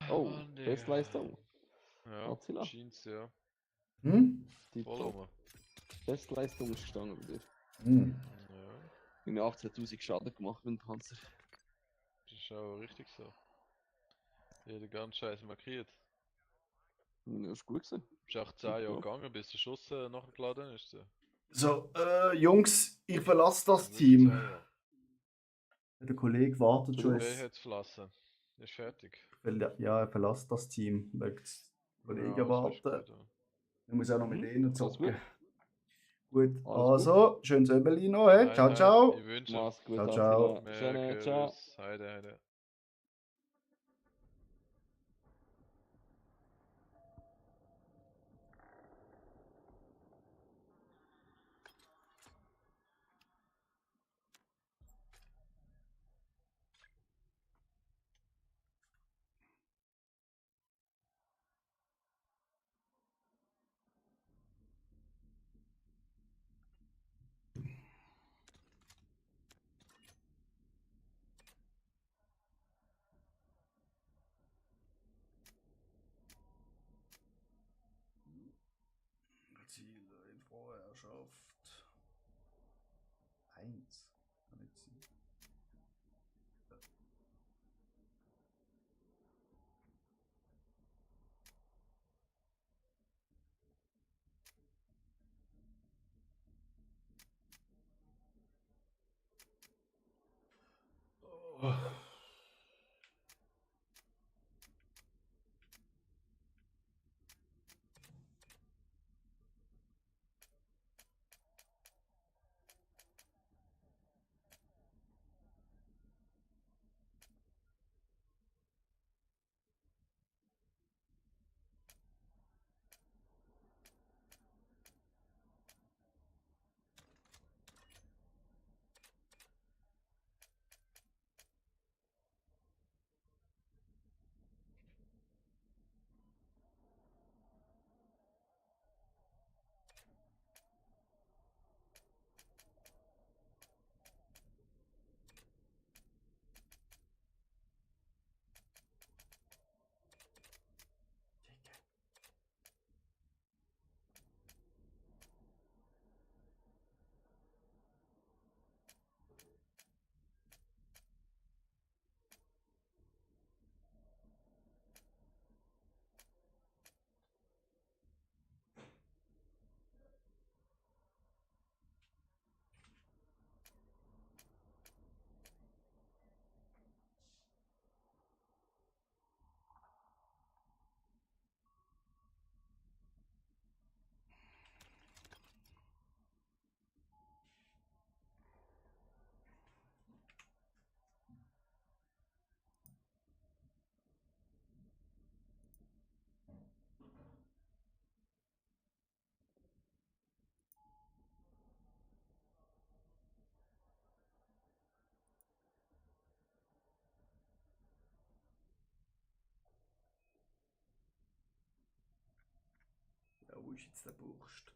Oh, Mann, Digga. Bestleistung. Ja, Attila. Jeans, ja. Hm? Voll rum. Bestleistung ist gestanden bei dir. Hm. Ja, Ich habe 18.000 Schaden gemacht mit dem Panzer. das ist auch richtig so. Jeder ganz scheiß markiert. Ja, ist gut gewesen. Bist auch 10 Jahre gegangen, bis der Schuss nachgeladen ist. So. So, Jungs, ich verlasse das Wirklich Team. 10 Jahre. Der Kollege wartet schon. Wer hat's verlassen? Ist fertig. Ja, er verlässt das Team. Weil die Kollegen Ja, das ist warten. gut, ja. Ich muss auch noch mit denen Alles zocken. gut. Gut, Alles also, schönes Öbeli noch. Hey. Ciao, Nein, ciao. Ich wünsche Mach's gut, Ciao, ciao. Attila. Schöne, ciao. Heide. Ziele in Vorherrschaft. 1. Kann ich sehen. Oh. ist jetzt der Burst?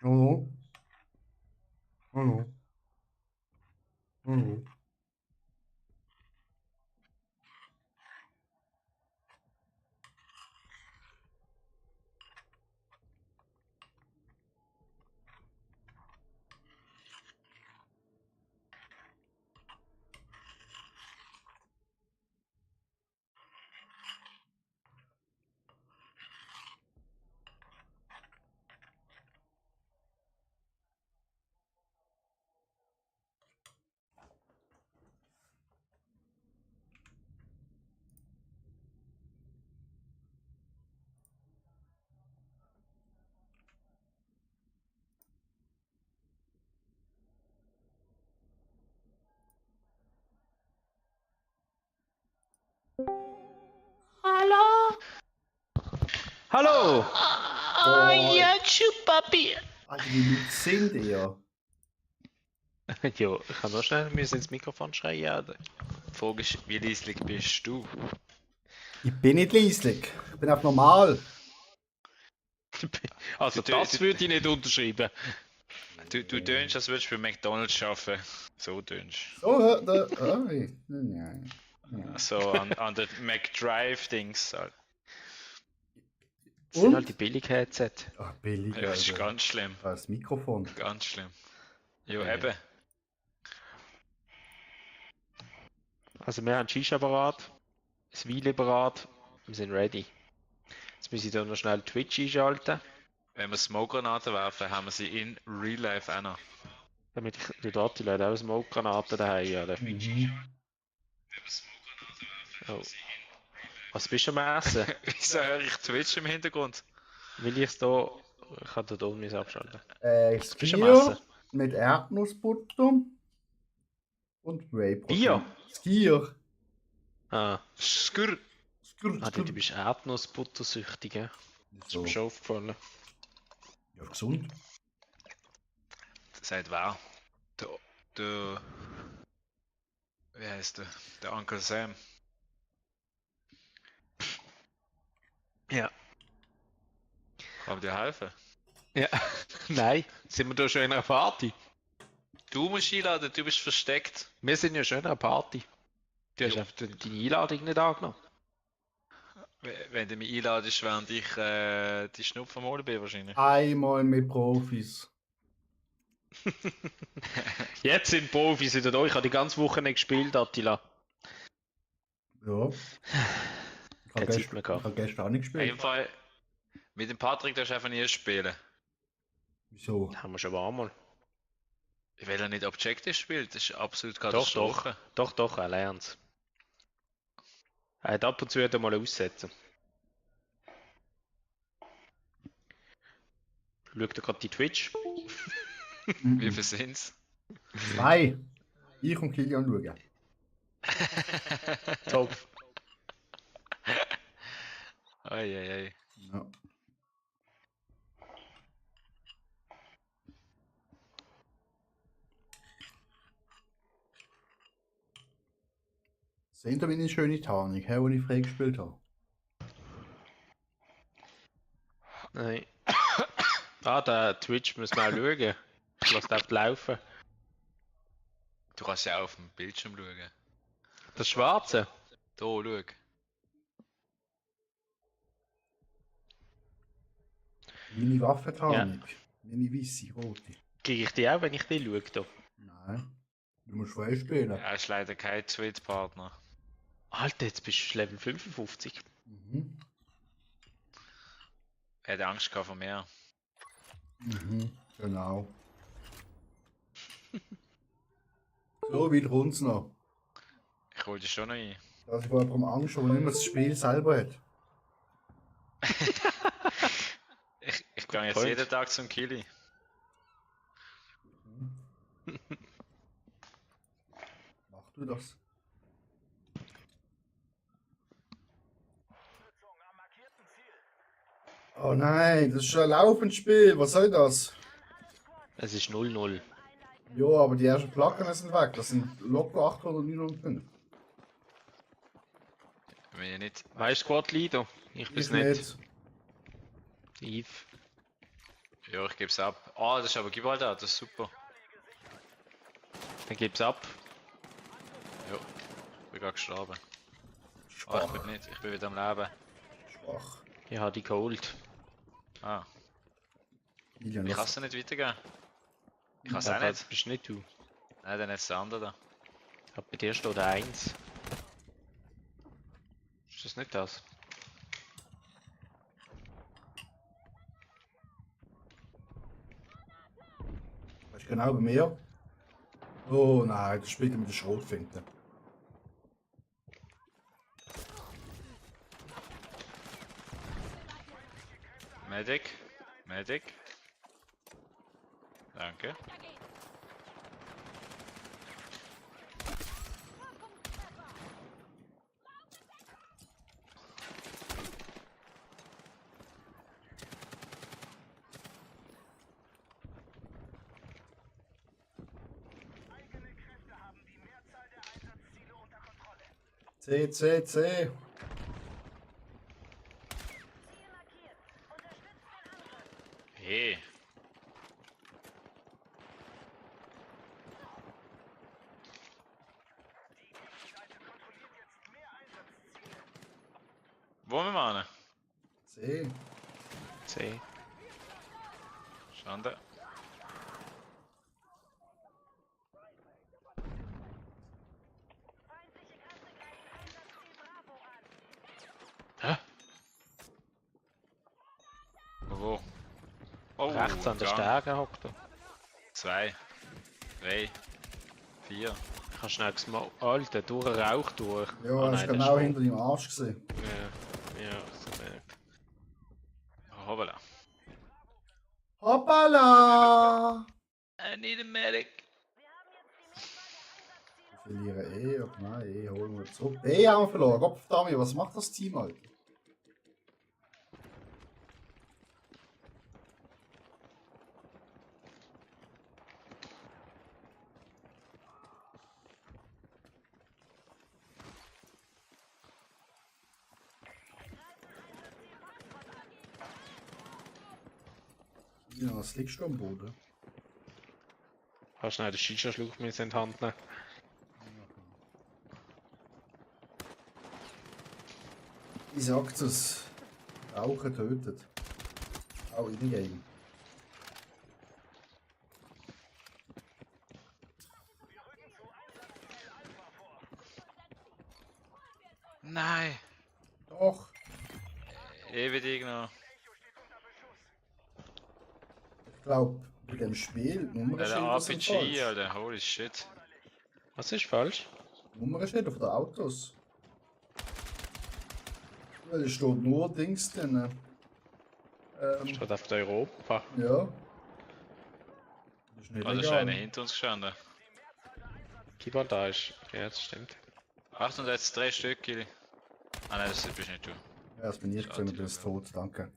Hallo? Hallo? Hallo? Hallo! Oh, ja, Papi! Alter, wie laut sind die ja? Ja, ich kann noch schnell ins Mikrofon schreien. Alter. Die Frage ist, wie leislich bist du? Ich bin nicht leislich. Ich bin auch normal. Also Du- das du- würde ich nicht unterschreiben. Du tönst, als würdest du für McDonalds arbeiten. So tönst So, da. Nein. du. So an den McDrive-Dings. Alter. Das sind Und? halt die Billig-Headset. Ach, billig, Ja, das ist Alter. ganz schlimm. Das Mikrofon. Ganz schlimm. Ja, Ja. eben. Also wir haben Shisha parat, das Weile parat, wir sind ready. Jetzt muss ich da noch schnell Twitch einschalten, Wenn wir Smoke-Granaten werfen, haben wir sie in Real Life auch noch. damit ich der Attila hat auch Smoke-Granaten daheim. Oder? Mhm. Oh. Was bist du am Essen? Wieso höre ich Twitch im Hintergrund? Will ich es da... Ich kann den Ton nicht abschalten. Skier bist du am Essen? mit Erdnussbutter und Whey-Protein. Bier? Skier. Ah, Skur. du bist Erdnussbuttersüchtig, ja? Das ist So. mir schon aufgefallen. Ja, gesund. Sagt wer? Der. Wie heißt der? Der Uncle Sam. Ja. Kann dir helfen? Ja. Nein, sind wir da schon in einer Party? Du musst einladen, du bist versteckt. Wir sind ja schon in einer Party. Du hast Jo. einfach deine Einladung nicht angenommen. Wenn du mich einladest, während ich die Schnupfen holen bin wahrscheinlich. Einmal mit Profis. Jetzt sind Profis wieder da. Ich habe die ganze Woche nicht gespielt, Attila. Ja. Ich habe Keine Zeit gestern, mehr gehabt. ich hab gestern auch nicht Auf gespielt. jeden Fall, mit dem Patrick darfst du einfach nie spielen. Wieso? Das haben wir schon einmal. Weil er nicht Objective spielt, das ist absolut Doch, Katastrophe. Doch, er lernt. Er hat ab und zu mal aussetzen. Schaut er gerade die Twitch? Wie viel sind's? 2. Ich und Kilian schauen. Top. Eieiei. Ja. Seht ihr meine schöne Tarnung, die ich freigespielt habe? Nein. Der Twitch muss man auch schauen. Ich lasse den laufen. Du kannst ja auch auf dem Bildschirm schauen. Das Schwarze? Da, schau. Meine Waffentarnung. Meine weisse, rote. Kriege ich die auch, wenn ich die schaue? Da? Nein. Du musst freispielen. Er ist leider kein Tweet-Partner. Alter, jetzt bist du Level 55. Mhm. Er hat Angst gehabt vor mir. Mhm. Genau. So weit rund's noch. Ich hol dich schon noch ein. Dass ich vor allem Angst habe, wenn nicht mehr das Spiel selber hat. Ich gehe jetzt Point. jeden Tag zum Killy. Mach du das. Oh nein, das ist schon ein laufendes Spiel. Was soll das? Es ist 0-0. Ja, aber die ersten Placken sind weg. Das sind locker 800, 905. Wenn ich nicht. Wer ist Squad Leader? Ich bin's Ich nicht. Eve. Ja, ich geb's ab. Ah, das ist aber Gibraltar, das ist super. Dann gib's ab. Ja, ich bin gerade gestorben. Ah, ich Schwach. bin nicht, ich bin wieder am Leben. Schwach. Ich habe die geholt. Ah, Kilian, ich kann was? es nicht weitergehen. Ich kann es Ja, auch das nicht. bist nicht du. Nein, dann jetzt der andere. Aber bei dir steht 1. Ist das nicht das? Das ist genau bei mir. Oh nein, das spielt mit der Schrotfinte. Medic. Medic. Danke. C, C, C. Hey. Wo wir machen? C. C. Schande. Hä? Wo? Oh, Rechts an der Gang. Stege hockt er. 2, 3, 4. Ich habe schnell gesmoked. Alter, durch den Rauch durch. Ja, Ah, er ist nein, der genau ist hinter deinem Arsch gesehen. Ja, ja, so merkt. Hoppala. Hoppala! I need a medic. Wir verlieren E, oder nein, E holen wir zurück. B haben wir verloren. Gottverdammt, was macht das Team, Alter? Ja, was liegst du am Boden? Hast schnell den Shisha-Schluck in die Hand nehmen. Ich sag's es. Rauchen tötet. Auch in Game. Nein. Doch. Ewig noch. Ich glaube, bei dem Spiel, Der Nummernschilder sind RPG, falsch. Alter, holy shit. Was ist falsch? Nummernschilder auf den Autos. Weil es steht nur Dings drin. Steht auf der Europa. Ja. Das ist nicht Ah, da ist legal. einer hinter uns gestanden. Keyboard da ist. Ja, das stimmt. 803 Stück, Kili. Ah nein, das bist nicht du. Ja, das bin ich gesehen, du bist tot, danke.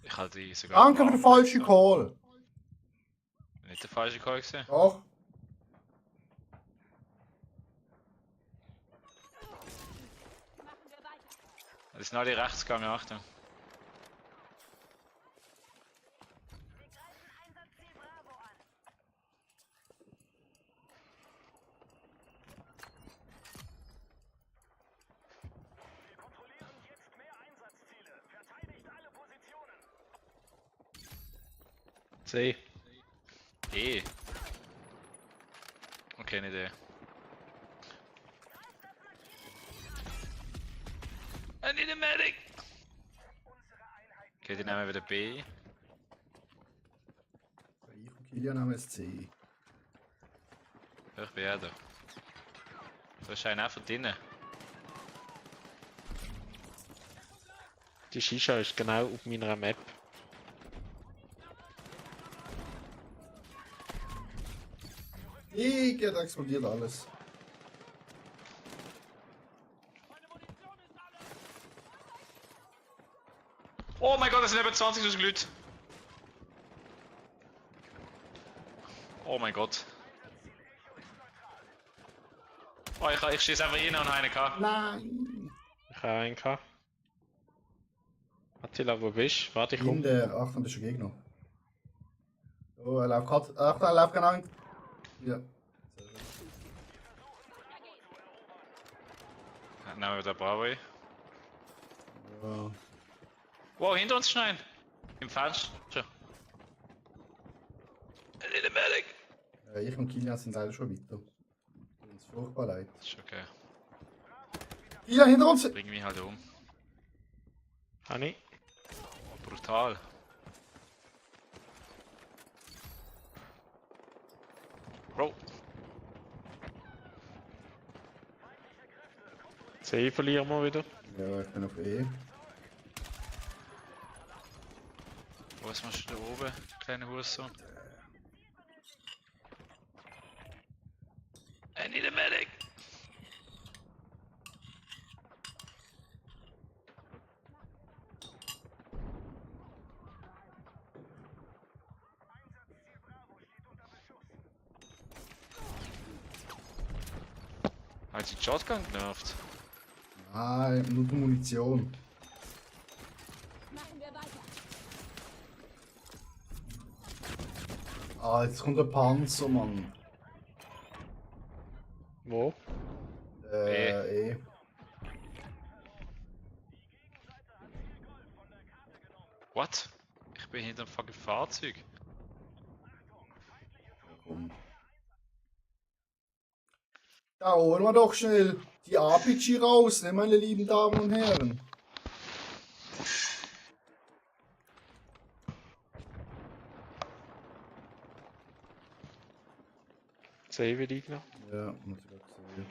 Ich halte die sogar. Danke für den falschen Call! Nicht der falsche Call gesehen. Doch. Das sind alle rechts gegangen, Achtung. C. E. Okay, nicht E. I need a medic! Okay, die nehmen wieder B. Ich und Kilian haben jetzt C. Ich bin ja da. Da ist einer auch von drinnen. Die Shisha ist genau auf meiner Map. Da explodiert alles. Oh mein Gott, das sind über 20.000 Leute. Oh mein Gott. Oh, ich schieße einfach rein und einen gehabt. Nein! Ich habe einen gehabt. Attila, wo bist du? Warte, ich In komm. der. Achtung, das ist ein Gegner. Oh, er läuft gerade. Achtung, er läuft genau hin. Ja. Dann nehmen wir wieder Bravo. Ja. Wow, hinter uns schneien. Im Fenster. I need a medic. Ich und Kilian sind leider schon weiter. Tut uns furchtbar leid. Das ist okay. Kilian hinter uns! Bring mich halt um. Hani? Oh, brutal. Bro. C verlieren wir wieder. Ja, ich bin auf E. Was machst du da oben, kleine Hurensohn? I need a medic! Hat sie die Shotgun genervt? Nein, nur die Munition. Machen wir weiter. Ah, jetzt kommt der Panzer, Mann. Wo? Eh. What? Ich bin hinter dem fucking Fahrzeug. Komm. Da holen wir doch schnell die RPG raus, ne, meine lieben Damen und Herren. Save liegt noch. Ja, muss ich grad sehen.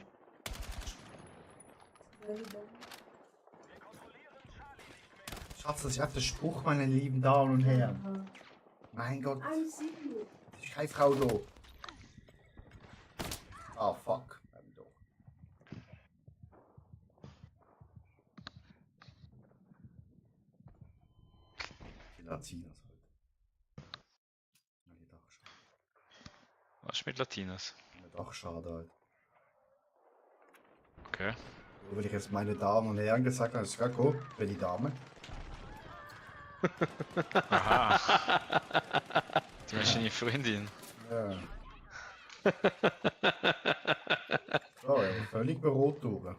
Schatz, das ist einfach der Spruch, meine lieben Damen und Herren. Mein Gott. Das ist keine Frau da. Ah, fuck. Doch. Die Latinas halt. Ja, die Dachschade. Was ist mit Latinas? Eine Dachschade halt. Okay. Nur weil ich jetzt meine Damen und Herren gesagt habe, ist ja cool. Wer die Dame? Aha. Du bist deine Freundin. Ja. So, ja, völlig berot durch.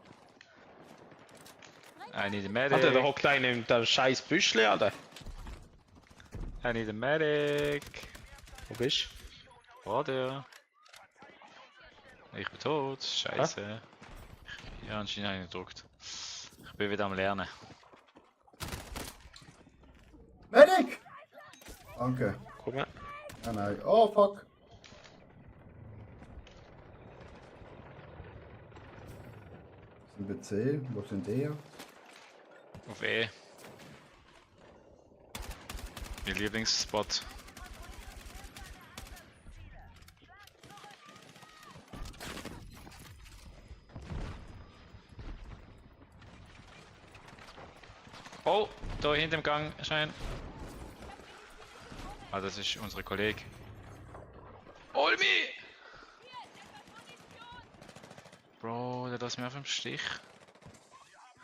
I need a Alter, da medic. hockt einer in dem scheiß Büschli, Alter. I need a medic. Wo bist Warte. Ich bin tot. Scheiße. Ich habe anscheinend einen gedrückt. Ich bin wieder am Lernen. Medic! Danke. du? Komm her. Nein, nein. Oh, fuck. Sind wir C? Wo sind die? Auf E. Mein Lieblingsspot. Oh, da hinter dem Gang erscheint. Ah, das ist unsere Kollege. Olmi! Bro, der lässt mich auf dem Stich.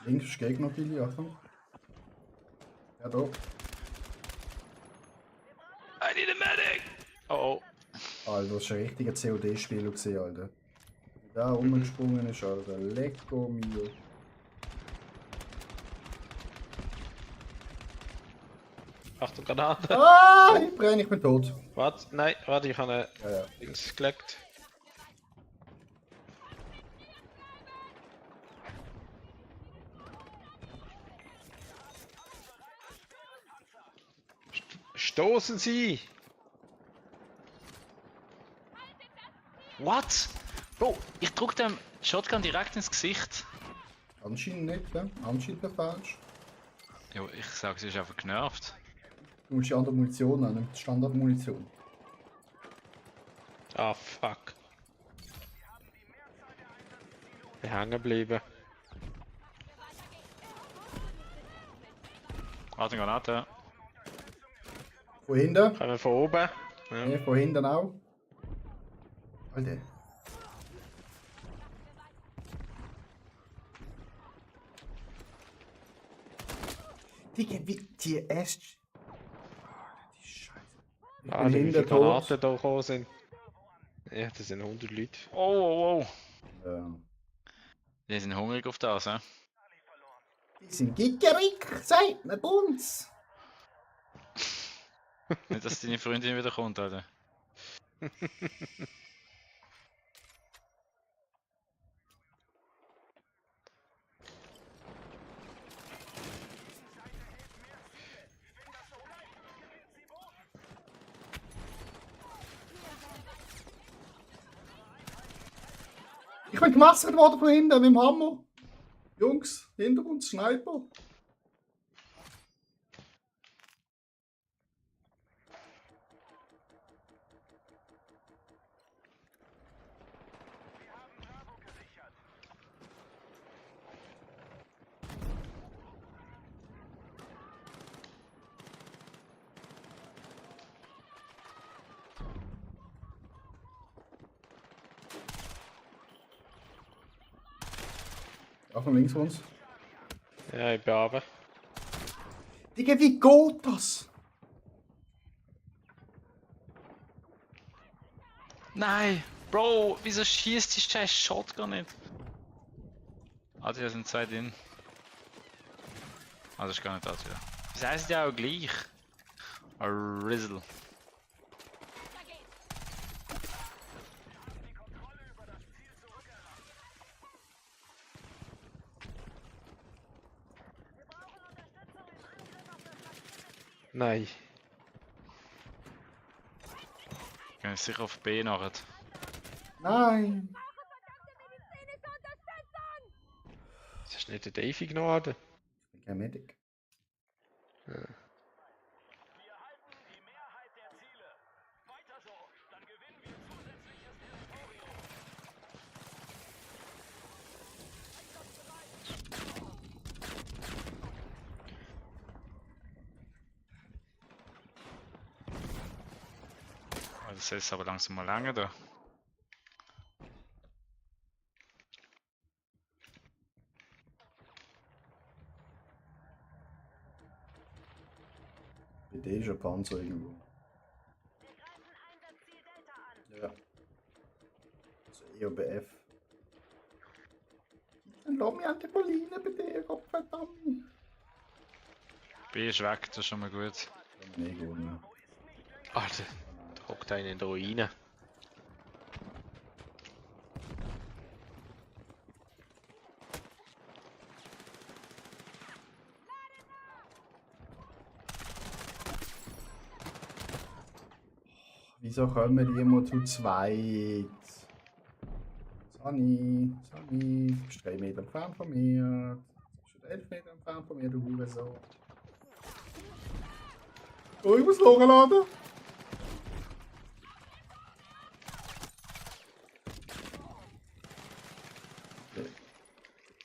Links ist Gegner, Billy, Achtung. Ja, da. I need a medic! Oh oh. Alter, das ist ein richtiger COD-Spieler gewesen, Alter. Wie der rumgesprungen ist, Alter. Lecco mio. Achtung, Granate. Ah, ich brenne, ich bin tot. Warte, nein, warte, ich habe Ja, ja. links gelegt. Stoßen Sie! What? Bro, ich drück dem Shotgun direkt ins Gesicht. Anscheinend nicht, ne? Anscheinend wäre falsch. Jo, ich sag, sie ist einfach genervt. Du musst die andere Munition nehmen, die Standardmunition. Ah, fuck. Bin hängen geblieben. Warte, Granate. Von hinten? Kommen wir von oben. Ja. Ne, von hinten auch. Alter. Digga, wie die erst. Die Scheiße. Ich Ah, bin wie viele hinten tot. Granaten da gekommen sind. Ja, das sind 100 Leute. Oh, oh, oh. Ja. Die sind hungrig auf das, hä? Die sind gickerig, sagt man bei uns. Nicht, dass deine Freundin wieder kommt, Alter. Ich bin gemassert worden von hinten mit dem Hammer. Jungs, hinter uns, Sniper. Achtung, links von uns. Ja, ich bin runter. Digga, wie geht das? Nein! Bro, wieso schießt die scheiß Shotgun nicht? Ah, die sind zwei drin. Ah, das ist gar nicht das wieder. Das heißt ja auch gleich. A Rizzle. Nein. Ich kann sicher auf B nachher. Nein. Das ist nicht der Davy geladen. Ich bin kein Medic. Ja. Wir halten die Mehrheit der Ziele. Weiter so, dann gewinnen wir zusätzliches Territorium. Oh, das ist aber langsam mal lange da. Bei dir ist ein Panzer irgendwo. Wir greifen Einsatzziel Delta an. Ja. Also EOBF. Dann lass mich an die Pauline bei dir, Gottverdammt. B ist weg, das ist schon mal gut. Nee, gut, ne. Alter, da hockt einer in der Ruine. Wieso kommen die immer zu zweit? Sunny, du bist 3 Meter entfernt von mir. Du bist 11 Meter entfernt von mir, du Hurensohn. Oh, ich muss hochladen.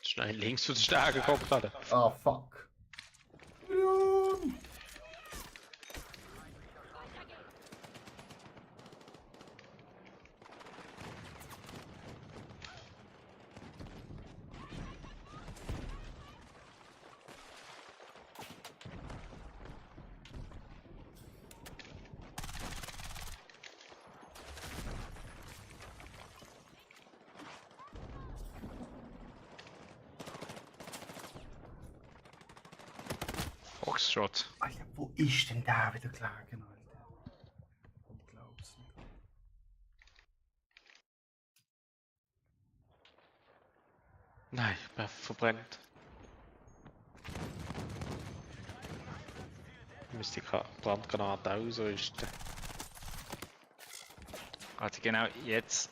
Schnell links zu den Stärken geguckt hat. Ah, fuck. Julian. Foxtrot. Alter, wo ist denn der wieder gelegen, Alter? Ich glaub's nicht. Nein, ich bin verbrennt. Müsste die Brandgranate ausrüsten. Warte, genau jetzt.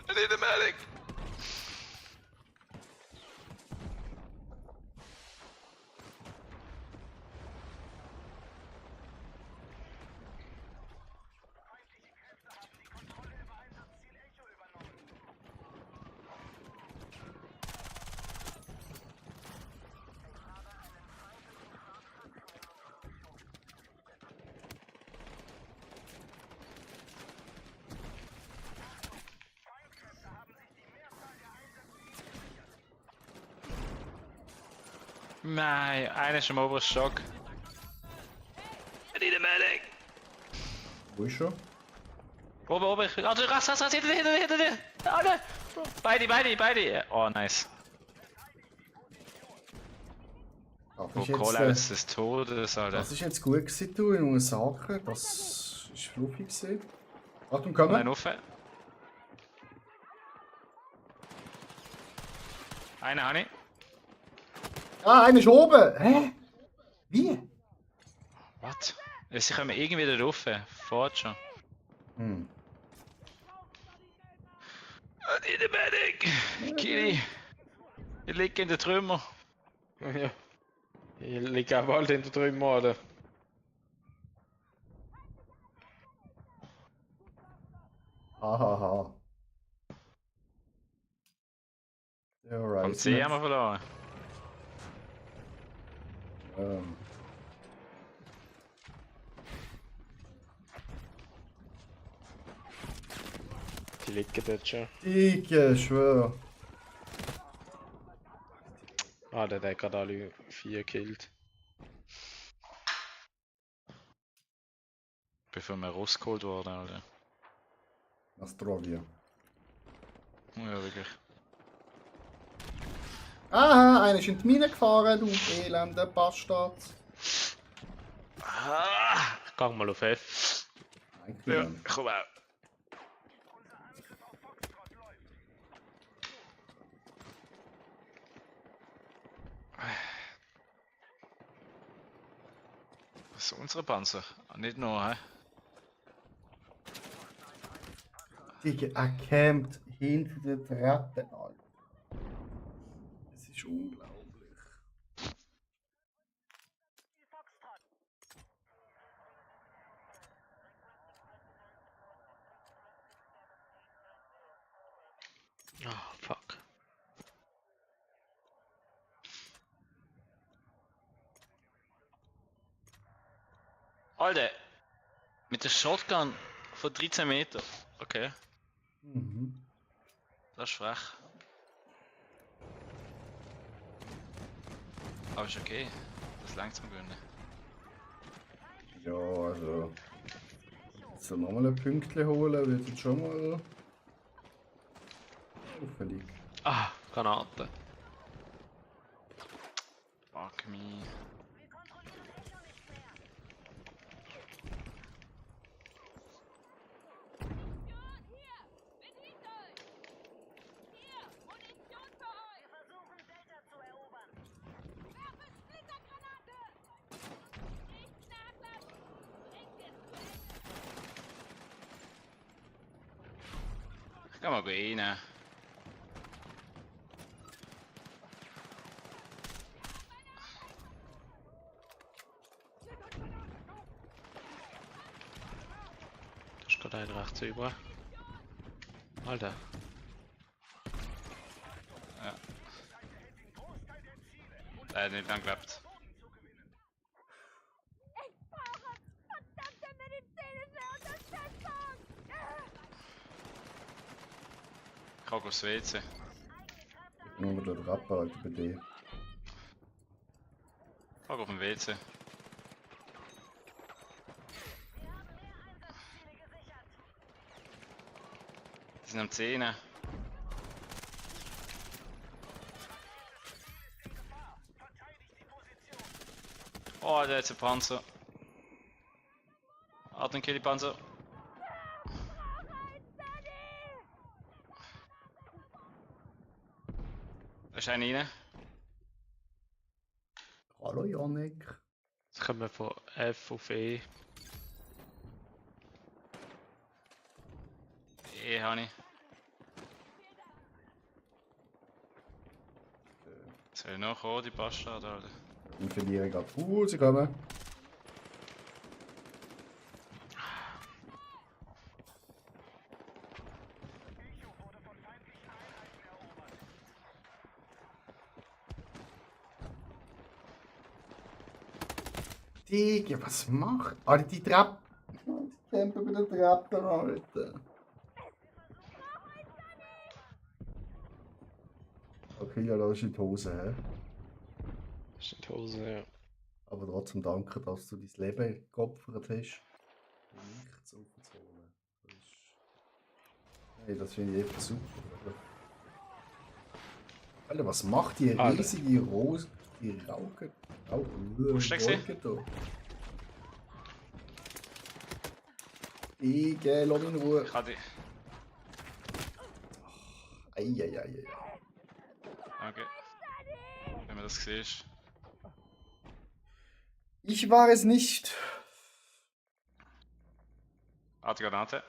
I need a medic! Nein, einer ist im oberen Stock. I need a medic! Wo ist er? Oben, also rass, hinter dir! Alle! Beide! Oh, nice. Das Oh, ist jetzt, Callouts des Todes, Alter. das ist jetzt gut gewesen, du, ich muss sagen. Das ist fluffig gewesen. Achtung, Nein, kommen! auf. Einen habe ich. Ah, einer ist oben! Hä? Wie? Was? Sie kommen irgendwie da rauf. Fahrt schon. Hm. I need a medic! Kili! Ich liege in den Trümmer. Ja. Ich liege auch bald in der Trümmer, oder? Hahaha. Alright. Am C haben wir verloren. Die liegen dort schon. Ich schwör. Ah, der hat gerade alle 4 gekillt. Bevor wir rausgeholt worden, Alter. Astrovia. Ja, wirklich. Aha, einer ist in die Mine gefahren, du elender Bastard. Ah, ich geh mal auf F. Ja, komm auch. Das sind unsere Panzer. Nicht nur, hä? Digga, er campt hinter der Treppe, Alter. Das ist unglaublich. Ah, fuck. Alter! Mit der Shotgun von 13 Meter. Okay, Mhm. das ist frech. Aber ist okay. Das langt zum Gewinnen. Ja, also. Jetzt nochmal ein Pünktchen holen, wird jetzt schon mal. Auffällig. Ah, Granate. Fuck me. Ich kann mal rein. Da ist gerade ein rechts über. Alter. Ja. Der hat nicht lang gelebt. Ich kann aufs WC. Nur mit der Trappe, Alter, bei dir. Ich kann auf dem WC. Die sind am 10. Oh, der hat einen Panzer. Hat einen Killi-Panzer. Da ist einer rein. Hallo Janik. Jetzt kommen wir von F auf E. Habe ich. Soll ich noch kommen, die Bastard, Alter? Ich verliere gerade. Sie kommen. Digga, was macht? Alter, die Treppe. Die campen bei der Treppe, Alter. Okay, ja, das ist in die Hose, hä? Das ist in die Hose, ja. Aber trotzdem danke, dass du dein Leben geopfert hast. Um nichts aufzuholen. Hey, das finde ich echt super. Alter, was macht die riesige Rose? Die Rauke. Wo steckst du? Ich lass mich in Ruhe. Ich habe die. Eieieiei. Okay. Wenn man das sieht. Ich war es nicht. Die Granate.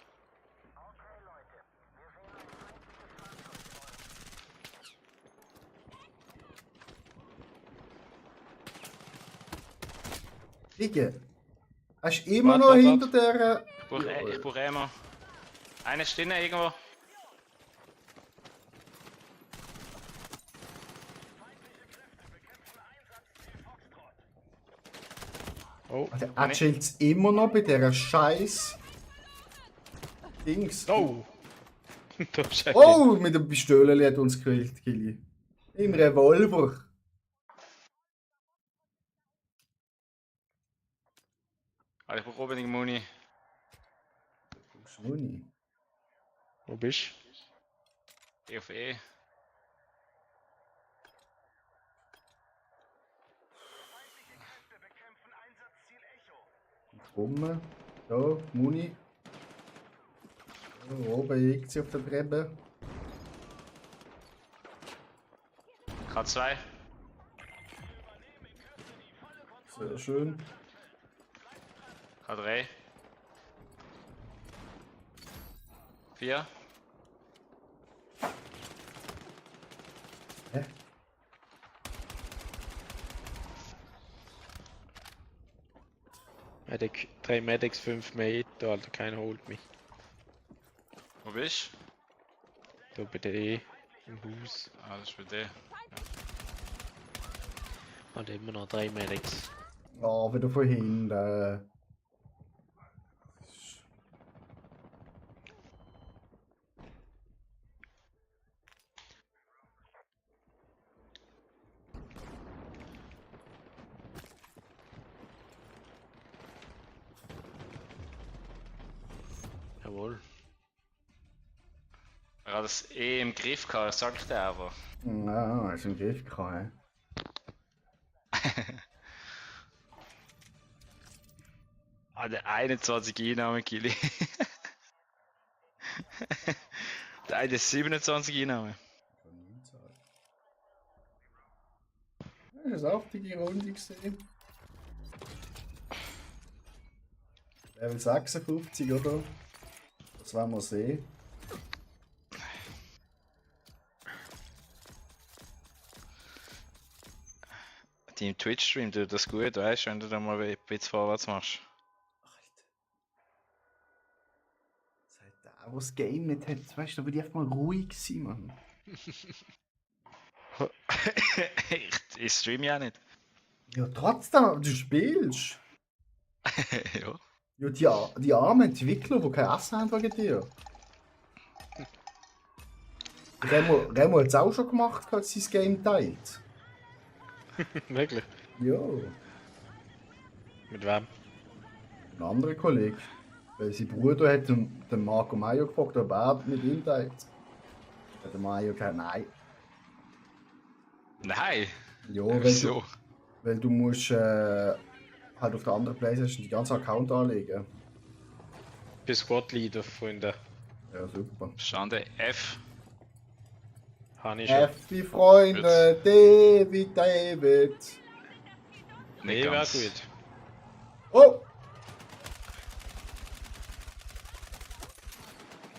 Digga. Hast du immer noch hinter der. Ich brauche immer. Eine ist drinnen irgendwo. Oh, Alter, er chillt immer noch bei dieser scheiß Dings. Oh! Da ist einer. Oh, mit dem Pistole hat uns gekillt, Kili. Im Revolver. Ah, ich brauche unbedingt Muni. Muni. Wo bist E auf E. Rum. Da, Muni. Da oben liegt sie auf der Treppe. K2. Sehr schön. K3. 4. Hä? Medic, 3 Medics, 5 Meter, Alter, keiner holt mich. Wo bist Da bei der E im Haus. du? Ah, das ist bei dir. Hat immer noch 3 Medics. Ah, wieder von hinten. Jawohl. Er hat das E im Griff gehabt, sagt er aber. Ja, ist im Griff gehabt. Ah, der 21 Einnahmen, Kili. Der eine ist 27 Einnahmen. Das ist eine saftige Runde gesehen. Level 56, oder? Das werden wir sehen. Die im Twitch-Stream tut das gut, weißt du, wenn du da mal ein bisschen vorwärts machst. Seit der auch das Game nicht hat, weißt du, da will ich einfach mal ruhig sein, Mann. Ich stream ja nicht. Ja, trotzdem, du spielst. Ja. Ja, die armen Entwickler, die kein Essen haben wegen dir. Remo hat es auch schon gemacht, als sein Game teilt. Wirklich? Ja, Mit wem? ein anderer Kollege. Weil sein Bruder hat den Marco Maio gefragt, ob er mit ihm teilt. Hat der Maio gesagt, nein. Nein! Ja, Wieso? weil du musst halt auf der anderen Playstation die ganze Account anlegen. Bis Squad-Leader, Freunde. Ja, super. Schande F. Habe ich schon. Happy Freunde, David. Nee, wäre gut. Oh!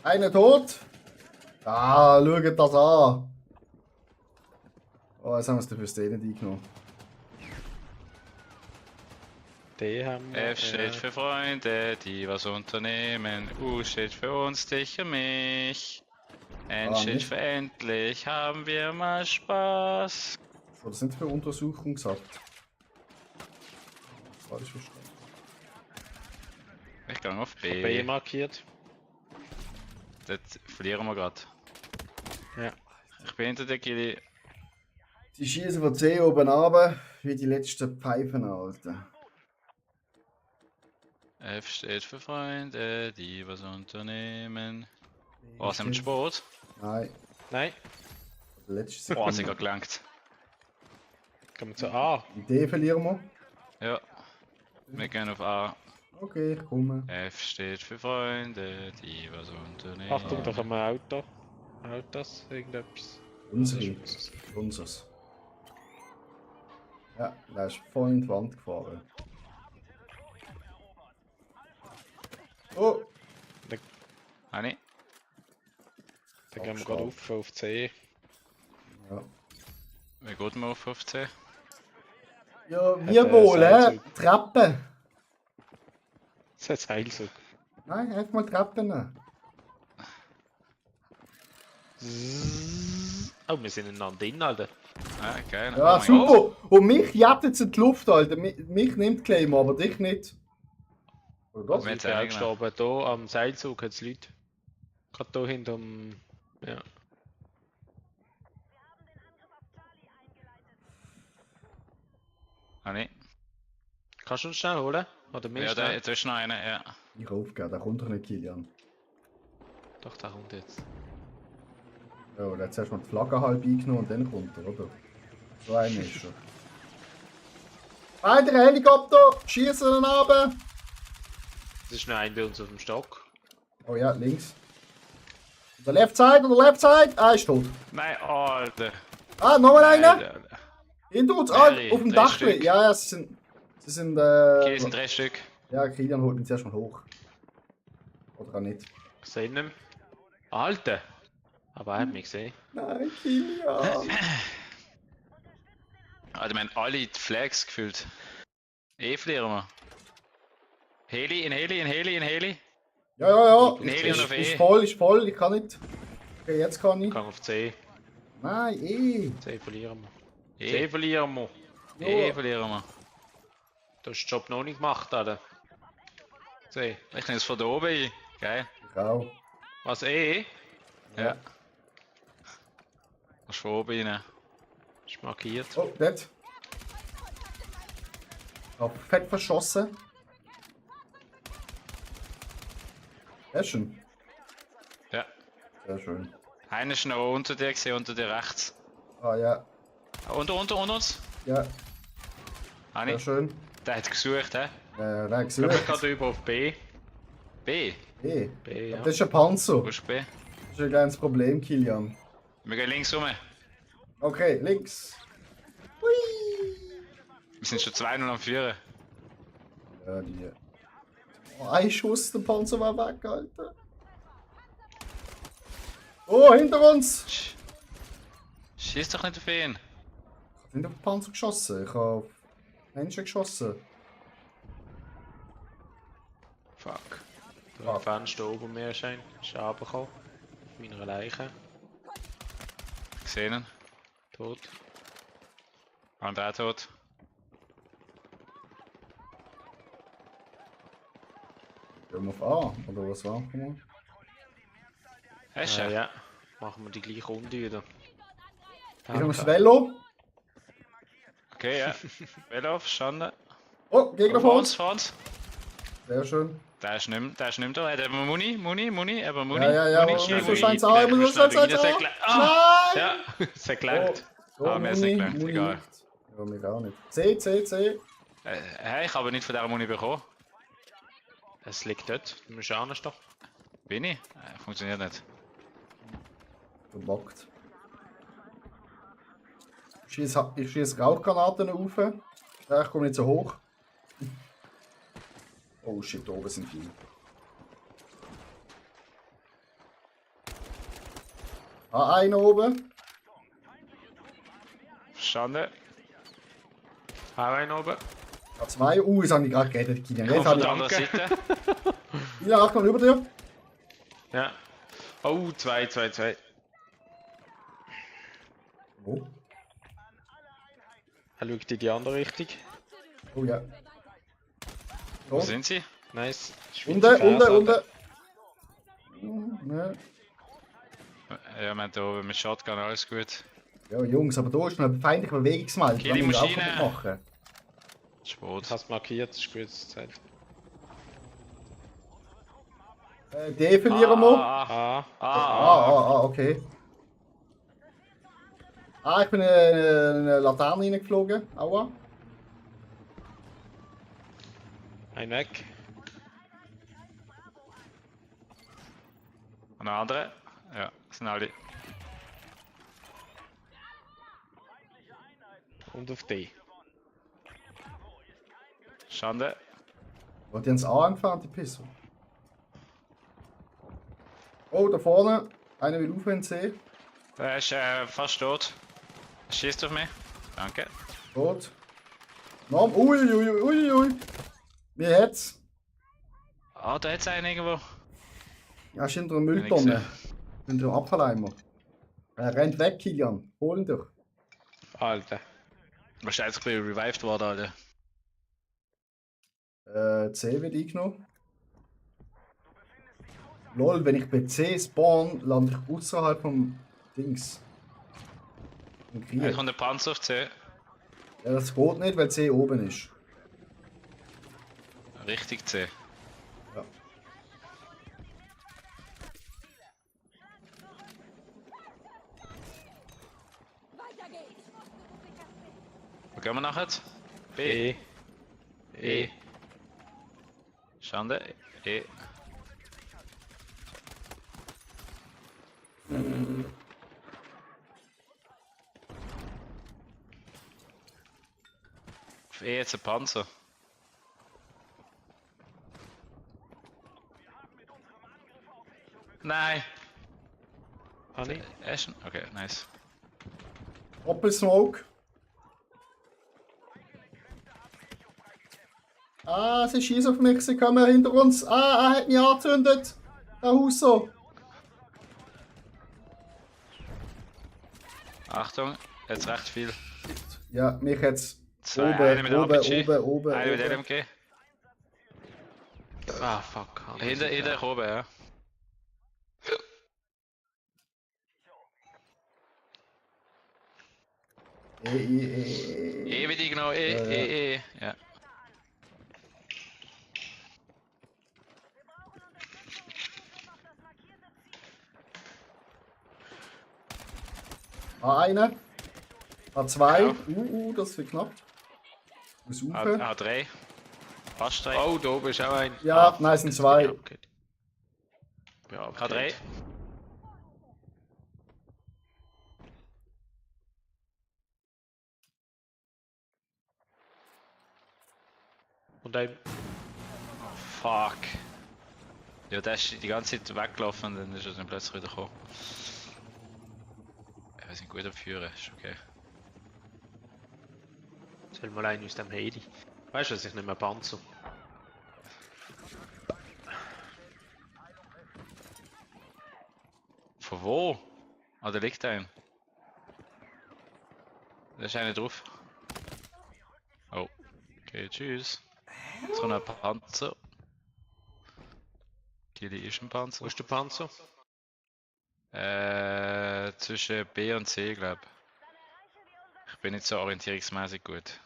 Einer tot. Ah, schaut das an. Oh, jetzt haben wir es dafür Szene eingenommen. Die haben wir. F steht für Freunde, die was unternehmen. U steht für uns, dich und mich. N Ah, steht nicht? für endlich, haben wir mal Spaß. Was war das nicht für Untersuchung gesagt? Das war ich verstanden. Ich gehe auf B B. markiert. Das verlieren wir gerade. Ja. Ich bin hinter der Kili. Die schießen von C oben runter, wie die letzten Pfeifen, Alter. F steht für Freunde, die was unternehmen. Was im Sport? Nein, Nein, der letzte Oh, hat Sekunde. sogar gelangt. kommen wir zu A. Die D verlieren wir. Ja. Wir gehen auf A. Okay, ich komme. F steht für Freunde, die was unternehmen. Achtung, da haben wir ein Auto. Autos, irgendetwas. Unsere. Unseres. Ja, der ist voll in die Wand gefahren. Oh! Nein, Da gehen wir gerade auf C. Ja, wie geht man auf C? ja wir wohl, Seilzug. Treppen! Das ist Heilzug. Nein, einfach mal Treppen nehmen. Oh, wir sind einander drin, Alter. Ah, geil. Ja, Oh mein super! Und mich jagt jetzt in die Luft, Alter. Mich nimmt Claim, aber dich nicht. Oder Was das? mit- Ich bin auch gestorben. Hier am Seilzug hat es Leute. Gerade hier hinterm Ja. Ah, nee. Kannst du uns schnell holen? Oder mehr Ja, schnell? da ist noch einer, ja. Ich aufgeben, der kommt doch nicht, Kilian. Doch, der kommt jetzt. Ja, der hat zuerst mal die Flagge halb eingenommen und dann kommt er, oder? So einer ist er. Beide Helikopter, schießen ihn runter! Das ist noch ein bei uns auf dem Stock. Oh ja, links. On the left side, on the left side! Ah, ist tot. Nein, Alter. Ah, nochmal einer! Alter. Hinter uns, ah, Mehrere, auf dem 3 Dachli. Stück. Ja, ja, sie sind, Okay, es sind 3 Stück. Ja, Kilian holt ihn zuerst mal hoch. Oder auch nicht. Gesehen ihn. Alter! Aber er hat mich gesehen. Nein, Kilian! Alter, wir haben alle die Flags gefühlt. Verlieren wir. Heli, in Heli. Ja, ja, ja. In Heli und auf Ist E. voll, ich kann nicht. Okay, jetzt kann ich. Gang auf C. Nein, eh. C verlieren wir. E. C verlieren wir. Verlieren wir. Du hast den Job noch nicht gemacht, Alter. C. Ich nehme es von da oben ein. Geil. Ich auch. Was, E? Ja. Kannst von oben rein. Ist markiert. Oh, dort. Perfekt verschossen. Sehr schön. Ja. Sehr schön. Einer ist noch unter dir gesehen, unter dir rechts. Ah ja. Unter uns. Ja, Hani, sehr schön. der hat gesucht, hä? Nein, Ich gesucht. gerade über auf B. B. Eh. B, ja. Das ist ein Panzer. Wo ist B? Das ist ein kleines Problem, Kilian. Wir gehen links rum. Okay, links. Wir sind schon 2-0 am Führen. Ja, die. Oh, ein Schuss, der Panzer war weg, Alter. Oh, hinter uns! Schieß doch nicht auf ihn. Ich habe nicht auf den Panzer geschossen, ich habe auf Menschen geschossen. Fuck. Der Fenster oben mir ist runtergekommen. Auf meiner Leiche. Gesehen ihn. Tot. Und der tot. Gehen wir auf A, oder was war? Hast du? Ja. Machen wir die gleiche Runde wieder. Ich habe das Velo. Okay, ja. Velo, verstanden. Oh, Gegner vor uns. Vor uns. Sehr schön. Der ist nicht da. Hat aber Muni, aber Muni. Ja, Muni, muss Muni, so scheint's Muni. auch, muss so scheint's auch. Ah! Nein! Ja, es hat gelangt. Oh, Ah, mir ist nicht gelangt, Muni egal. nicht. Ja, mir auch nicht. C. Hey, ich habe nicht von dieser Muni bekommen. Es liegt dort. Du musst auch noch. Bin ich? Funktioniert nicht. Verbockt. Ich schieße Rauchgranaten auf. Ja, ich komme nicht so hoch. Oh shit, da oben sind viele. Ah, einer oben. Verstanden. Hau einen oben. Ah, zwei. Jetzt habe ich gerade gerettet, Kilian. Jetzt Komm habe von der ich... anderen Seite. Kilian, Achtung, über dir. Ja. Oh, 2. Wo? Er schaut in die andere Richtung. Oh ja. Wo So. sind sie? Nice. Unten. Ne. Ja, wir haben da oben mit Shotgun alles gut. Ja, Jungs, aber da ist noch eine feindliche Bewegungsmeldung. Okay, die Da müssen wir auch Maschine. kaputt machen. Sport. Ich habe es markiert, das ist gute Zeit. D verlieren wir. Okay. Ich bin in eine Laterne reingeflogen. Aua. Ein weg. Und der andere? Ja, sind alle. Und auf D. Schande. Oh, die haben es A entfernt, die Pisser. Oh, da vorne. Einer will aufhören, C. Der ist fast tot. Schießt auf mich. Danke. Tot. Norm. Ui. Wie hat's? Ah, da hat's einen irgendwo. Ja, ist hinter einer Mülltonne. Hinter einem Abfalleimer. Er rennt weg, Kilian. Hol ihn doch. Alter. Wahrscheinlich bin ich revived worden, Alter. C wird eingenommen. Lol, wenn ich bei C spawn, lande ich außerhalb vom Dings. Vom Krieg. Jetzt kommt der Panzer auf C. Ja, das geht nicht, weil C oben ist. Richtig C. Ja. Wo gehen wir nachher? B. E. Schande. E. Auf E jetzt ein Panzer. Nein. Honey? Ashen? Okay, nice. Doppelsmoke. Ah, sie schießen auf mich, sie kommen hinter uns. Ah, er hat mich angezündet. Der Husso. Achtung, jetzt recht viel. Ja, mich jetzt. Zwei, eine mit Oben, RPG, oben, oben, eine mit oben. LMG. Ah, fuck. Hinter oben, ja. E wie die genau, E. Ja. A1. A2. Ja. Das wird knapp. Muss rauf. A3. Fast 3. Oh, da oben ist auch ein. Ja, nein, es sind zwei. Okay. Ja, A3. Und ein. Fuck. Ja, der ist die ganze Zeit weggelaufen und dann ist er dann plötzlich wieder gekommen. Ja, wir sind gut am Führen, ist okay. Soll mal einen aus dem Heli. Weißt du, dass ich nicht mehr Panzer? Von wo? Ah, da liegt ein. Da ist einer drauf. Oh. Okay, tschüss. Jetzt kommt ein Panzer. Kili ist ein Panzer. Wo ist der Panzer? Zwischen B und C, glaube ich. Ich bin nicht so orientierungsmäßig gut.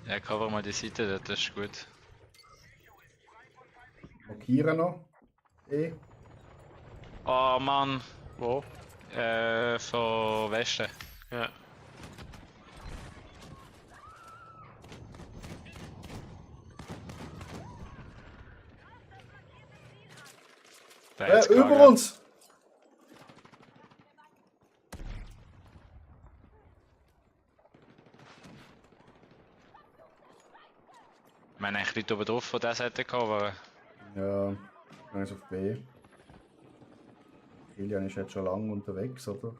Ja, cover mal die Seite, das ist gut. Markieren noch. E. Oh Mann, Wo? von Westen. Ja. Der hat's Über gegangen. uns. Wir haben eigentlich Leute oben drauf von dieser Seite gehabt, aber Ja, ich gehe jetzt auf B. Kilian ist jetzt schon lange unterwegs, oder?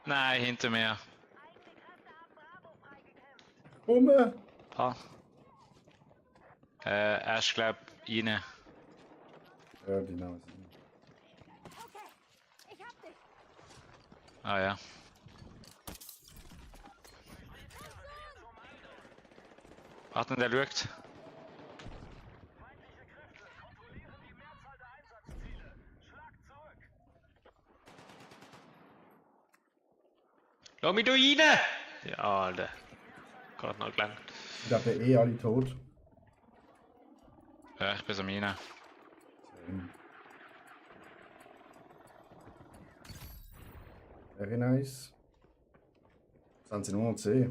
nein, hinter mir. Komm! Ah. Er ist glaub rein. Ja, die Nase. Ah ja. Warte, der schaut. Lass mich da rein! Ja, Alter. Gerade noch gelangt. Ich glaube, eh alle tot. Ja, ich bin so rein. Very nice. Sind sie nur noch C?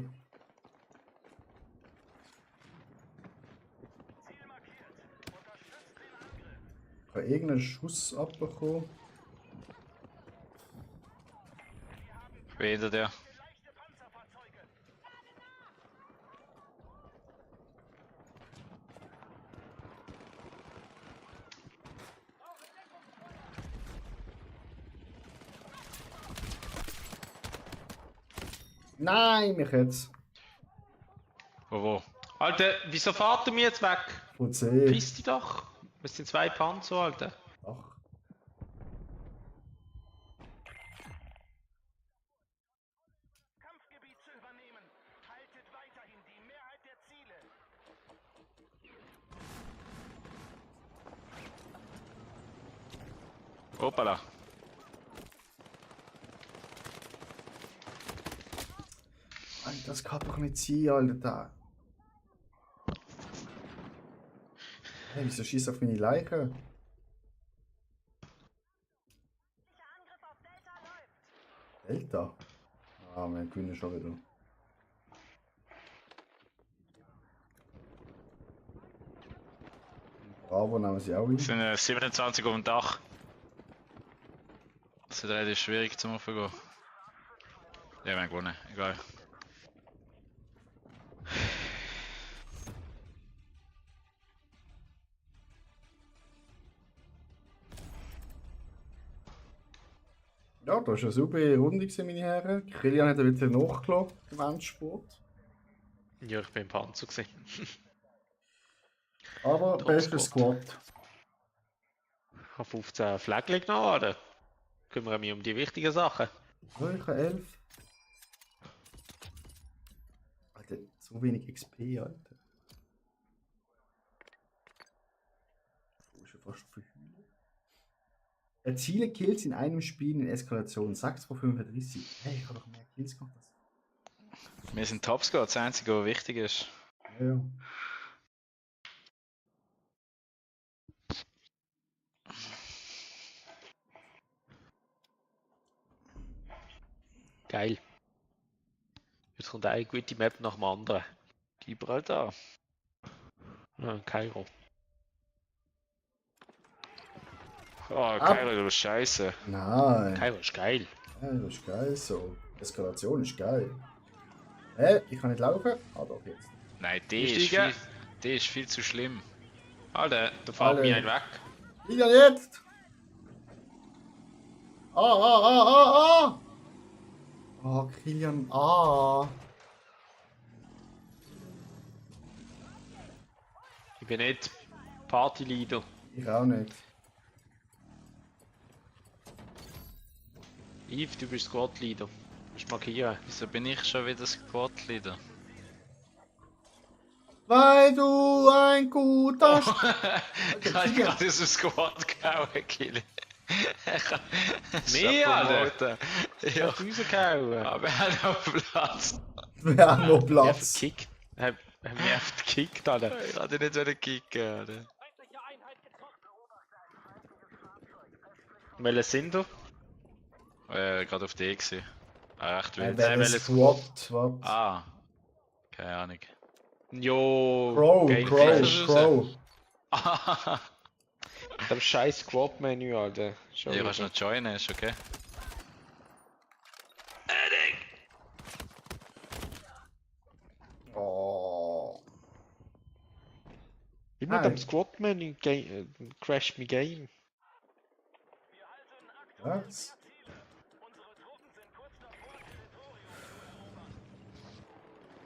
Ich habe irgendeinen Schuss abbekommen. Ich bin hinter dir. Nein, mich jetzt. Wo? Alter, wieso fahrt ihr mir jetzt weg? Und C. Piss dich doch. Es sind 2 Panzer, Alter. Ach. Kampfgebiet zu übernehmen. Haltet weiterhin die Mehrheit der Ziele. Hoppala. Alter, das kann doch nicht sein, Alter. Hey, wieso schießt auf meine Leiche? Delta? Ah, wir gewinnen schon wieder. Bravo nehmen sie auch Es hin. sind 27 auf dem Dach. Das wird relativ schwierig zum Aufgehen. Ja, wir haben gewonnen. Egal. Ja, das war eine super Runde, meine Herren. Kilian hat wieder nachgelassen im Endspurt. Ja, ich bin im Panzer gewesen. Aber Top bester Squad. Squad. Ich habe 15 Fläggchen genommen, oder? Kümmere mich um die wichtigen Sachen. Ja, ich habe 11. Alter, so wenig XP, Alter. Du bist ja fast verhüllt. Erziele Kills in einem Spiel in Eskalation. 6 von 35. Hey, ich habe doch mehr Kills gemacht. Wir sind Topscore, das einzige, was wichtig ist. Ja, ja. Geil. Jetzt kommt eine gute Map nach dem anderen. Gibraltar. Ja, Kairo. Oh, Kairo, du Scheiße. Nein. Kairo ist geil. Ja, das ist geil so. Eskalation ist geil. Hä? Ich kann nicht laufen? Ah, doch jetzt. Nein, Einsteigen. die ist viel zu schlimm. Alter, Da fährt Alle. mich ein weg. Ja, jetzt! Ah! Oh, Kilian, Ich bin nicht Partyleader. Ich auch nicht. Yves, du bist Squad-Leader. Du musst markieren. Wieso bin ich schon wieder Squad-Leader? Weil du ein guter Ich habe gerade aus dem Squad gehauen, Kili. Mehr, Alter! Ja, Ja, rausgehauen. aber er hat noch Platz. Wir haben noch Er hat Platz. gekickt. Er hat mich einfach gekickt, Alter. Ich hatte nicht wollen kicken, Alter. Welche sind wir? Gerade auf D gewesen. Ah, echt wild. Wer ist Squad? Was? Ah. Keine Ahnung. Jo. Crow. Das scheiß Squad-Menü, Alter. Schon Ja, wieder. kannst du noch joinen, ist okay. Oh. Immer mit Nein. dem Squad-Menü crasht mein Game. Was?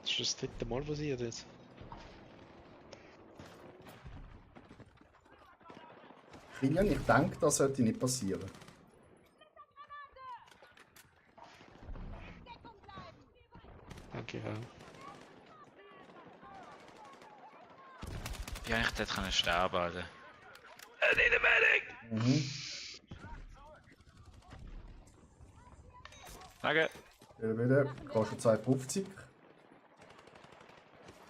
Das ist das 3. Mal passiert jetzt. Kilian, ich denke, das sollte nicht passieren. Danke, ja. Wie eigentlich dort können sterben, Alter. Mhm. Danke. Wieder. Kostet 2,50.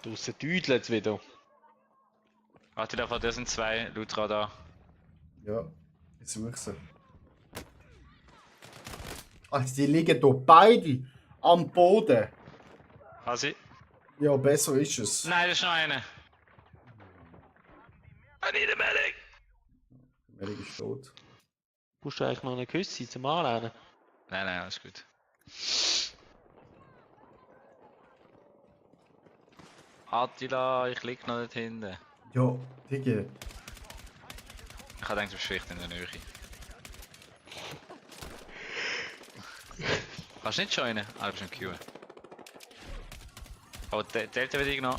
Draussen düdeln jetzt wieder. Warte, davon, da sind 2 Lutra da. Ja, ich suche sie. Also die liegen hier beide am Boden. Hasi? Ja, besser ist es. Nein, da ist noch einer. I need a medic! Medic ist tot. Brauchst du eigentlich noch eine Küsse zum Anlernen? Nein, alles gut. Attila, ich lieg noch nicht hinten. Ja, Digi. Ich hab gedacht, du bist vielleicht in der Nähe. Kannst du nicht joinen? Ah, du bist ein Q. Oh, Delta wird ich noch.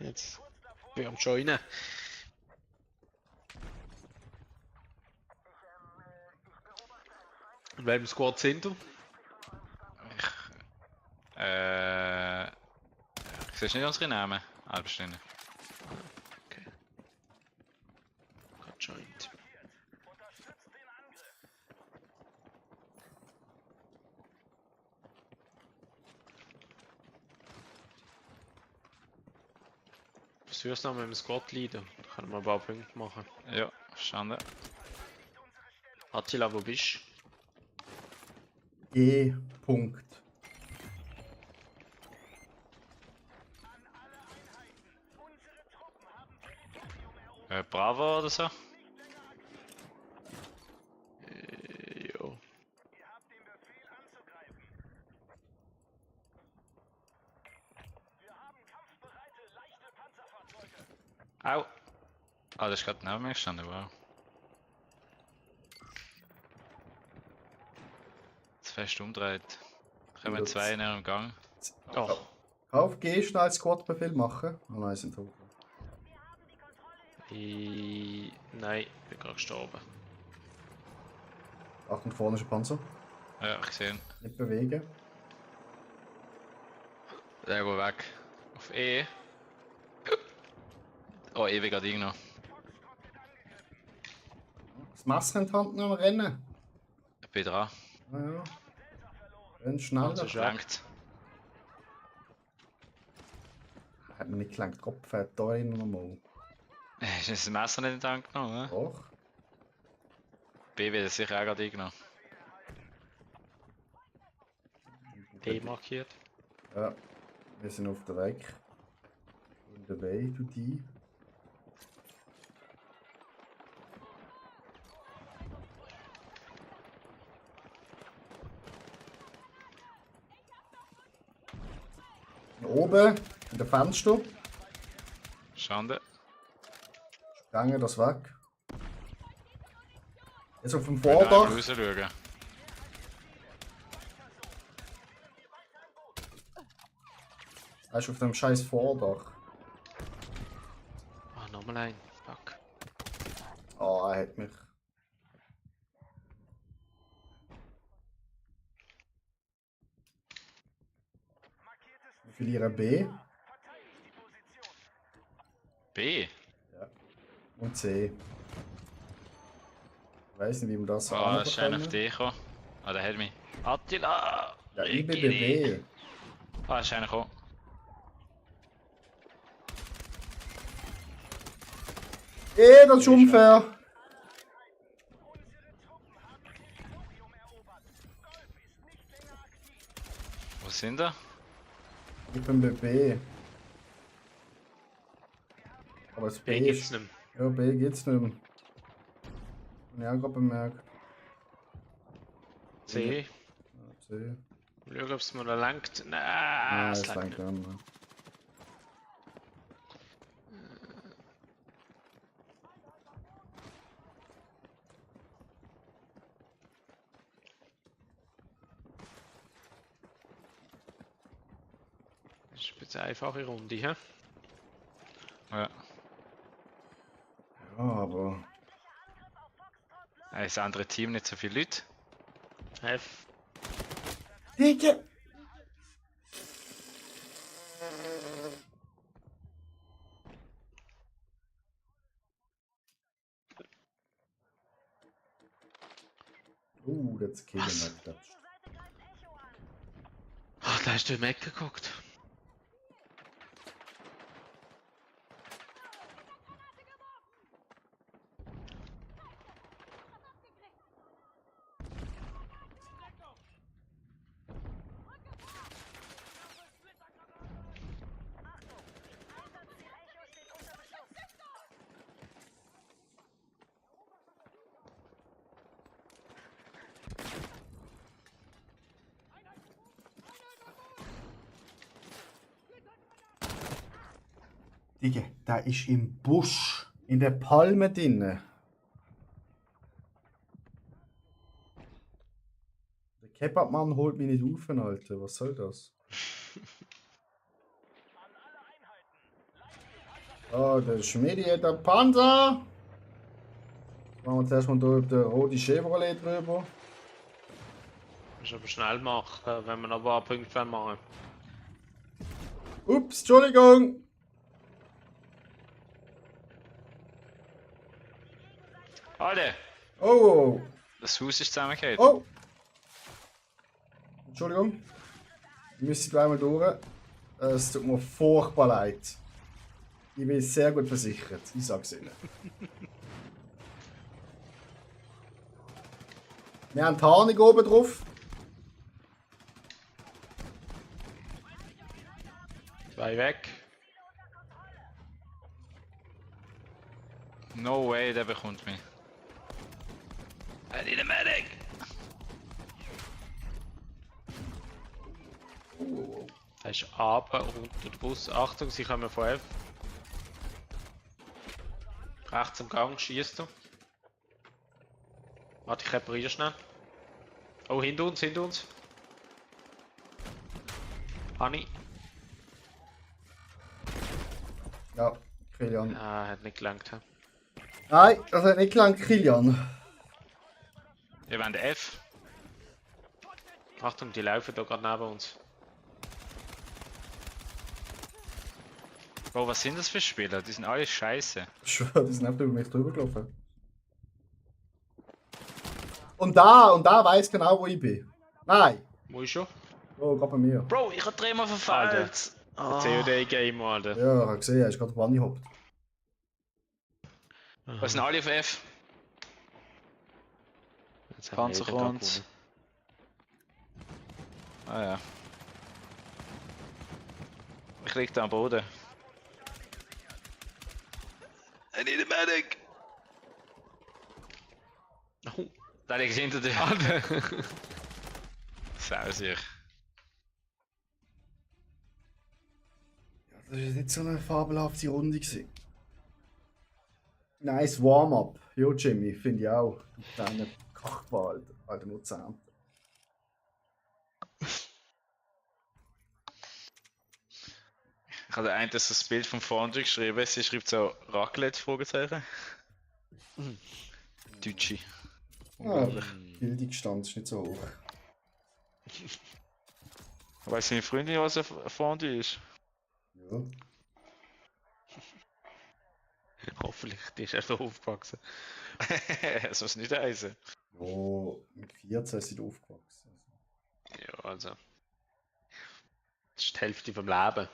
Jetzt bin ich am Joinen. In welchem Squad sind du? Ich sehe nicht unsere Namen. Halbstunde. Okay. Got joined. Versuch's noch mit dem Squad leaden. Da können wir ein paar Punkte machen. Ja, verstanden. Attila, wo bist G. Punkt. Bravo oder so? Jo. Au! Ah, das ist gerade neben mir gestanden, wow. Jetzt fest umdreht. Kommen Ups. zwei in ihrem Gang. Oh, Auf G schnell Squad-Befehl machen. Oh nein, sind tot. nein, ich bin gerade gestorben. Achtung, vorne ist ein Panzer. Ja, ich sehe ihn. Nicht bewegen. Der geht weg. Auf E. Oh, ewig gerade eingenommen. Das Messer in die Hand nehmen, rennen. Ich bin dran. Ah, ja. Renn schneller. Panzer ist Schlankt. Hat mir nicht gelangt. Kopf fährt da rein nochmal. Ist das Messer nicht in die Hand genommen, ne? Doch. B wird sicher auch gerade eingenommen. D markiert. Ja. Wir sind auf der Weg. On the way to D. Oben, in der Fenster. Schande. Sprengen das weg. Jetzt auf dem Ich will da Vordach. rausschauen. Er ist auf dem scheiß Vordach. Ah, nochmal ein. Fuck. Oh, er hat mich. Wir verlieren B B? und C. Ich weiß nicht, wie wir das so Oh, ist einer auf anbekommen. D gekommen. Ah, der hat mich. Attila! Ja, ich bin bei B. Ah, ist einer gekommen. Das ist unfair. Wo sind wir? Ich bin bei B. Aber das B B gibt's ist... nicht mehr. Ja, B geht's nicht mehr. Hab ich auch gerade bemerkt. C. Ja, C. Schauen, ob es mir noch langt. Nein, Ah, es das langt langt nicht. an. Das ist jetzt eine einfache Runde, hä? Ja. Ja, aber... Das andere Team nicht so viele Leute. F. Digga! Das Kill Was? wegklatscht. Ach, da hast du im Eck geguckt. Digga, da ist im Busch, in der Palme drinne. Der Kebabmann holt mich nicht auf, Alter. Was soll das? Ja, der Schmidi hat einen Panzer. Machen wir zuerst mal hier den roten Chevrolet drüber. Muss aber schnell machen, wenn wir noch ein paar Punkte machen. Ups, Entschuldigung. Alter, Oh, das Haus ist zusammengefallen. oh. Entschuldigung. Wir müssen gleich durch. Es tut mir furchtbar leid. Ich bin sehr gut versichert, ich sag's Ihnen. Wir haben Tarnung oben drauf. Zwei weg. No way, der bekommt mich. I need a medic! Da ist aber unter der Bus. Achtung, sie kommen von F. Rechts am Gang, schießt du. Warte, ich repariere schnell. Oh, hinter uns, hinter uns. Anni. Ja, Kilian. Ah, hat nicht gelangt. He? Nein, das hat nicht gelangt, Kilian. Wir wollen den F. Achtung, die laufen da gerade neben uns. Bro, was sind das für Spieler? Die sind alle scheiße. Ich schwöre, die sind einfach über mich drüber gelaufen. Und da weiß genau, wo ich bin. Nein. Wo ist er? Oh, gerade bei mir. Bro, ich hab dreimal verfehlt. Der COD-Game, Alter. Ja, ich habe gesehen, er ist gerade Bunny hoppt. Was sind alle auf F? Jetzt haben wir Panzer jeden Tag kommt. gewonnen. Ah ja. Ich lieg da am Boden. I need a medic! Oh, Da liegt hinter dir. Sausier. Das war nicht so eine fabelhafte Runde gewesen. Nice Warm-up. Jo, Jimmy, finde ich auch. Deine Kachball, alter Mozart. Ich habe einen das Bild vom Fondry geschrieben. Sie schreibt so Raclette, Fragezeichen. Deutsche. Ja, Bildungsstand ist nicht so hoch. Weißt du, meine Freundin, was ein Fondue ist? Ja. hoffentlich, die ist erst aufgewachsen. Das muss nicht heißen. Ja, mit 14 ist sie aufgewachsen. Ja, also. Das ist die Hälfte vom Leben.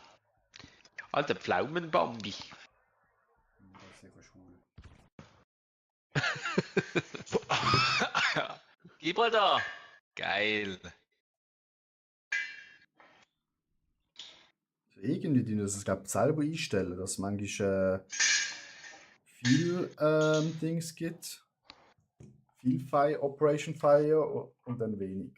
Alter, Pflaumenbambi. Das ist ja schwul. Gibraltar! Geil! Irgendwie, die müssen es glaube ich selber einstellen, dass es manchmal viel Dings gibt. Viel Fire, Operation Fire und dann wenig.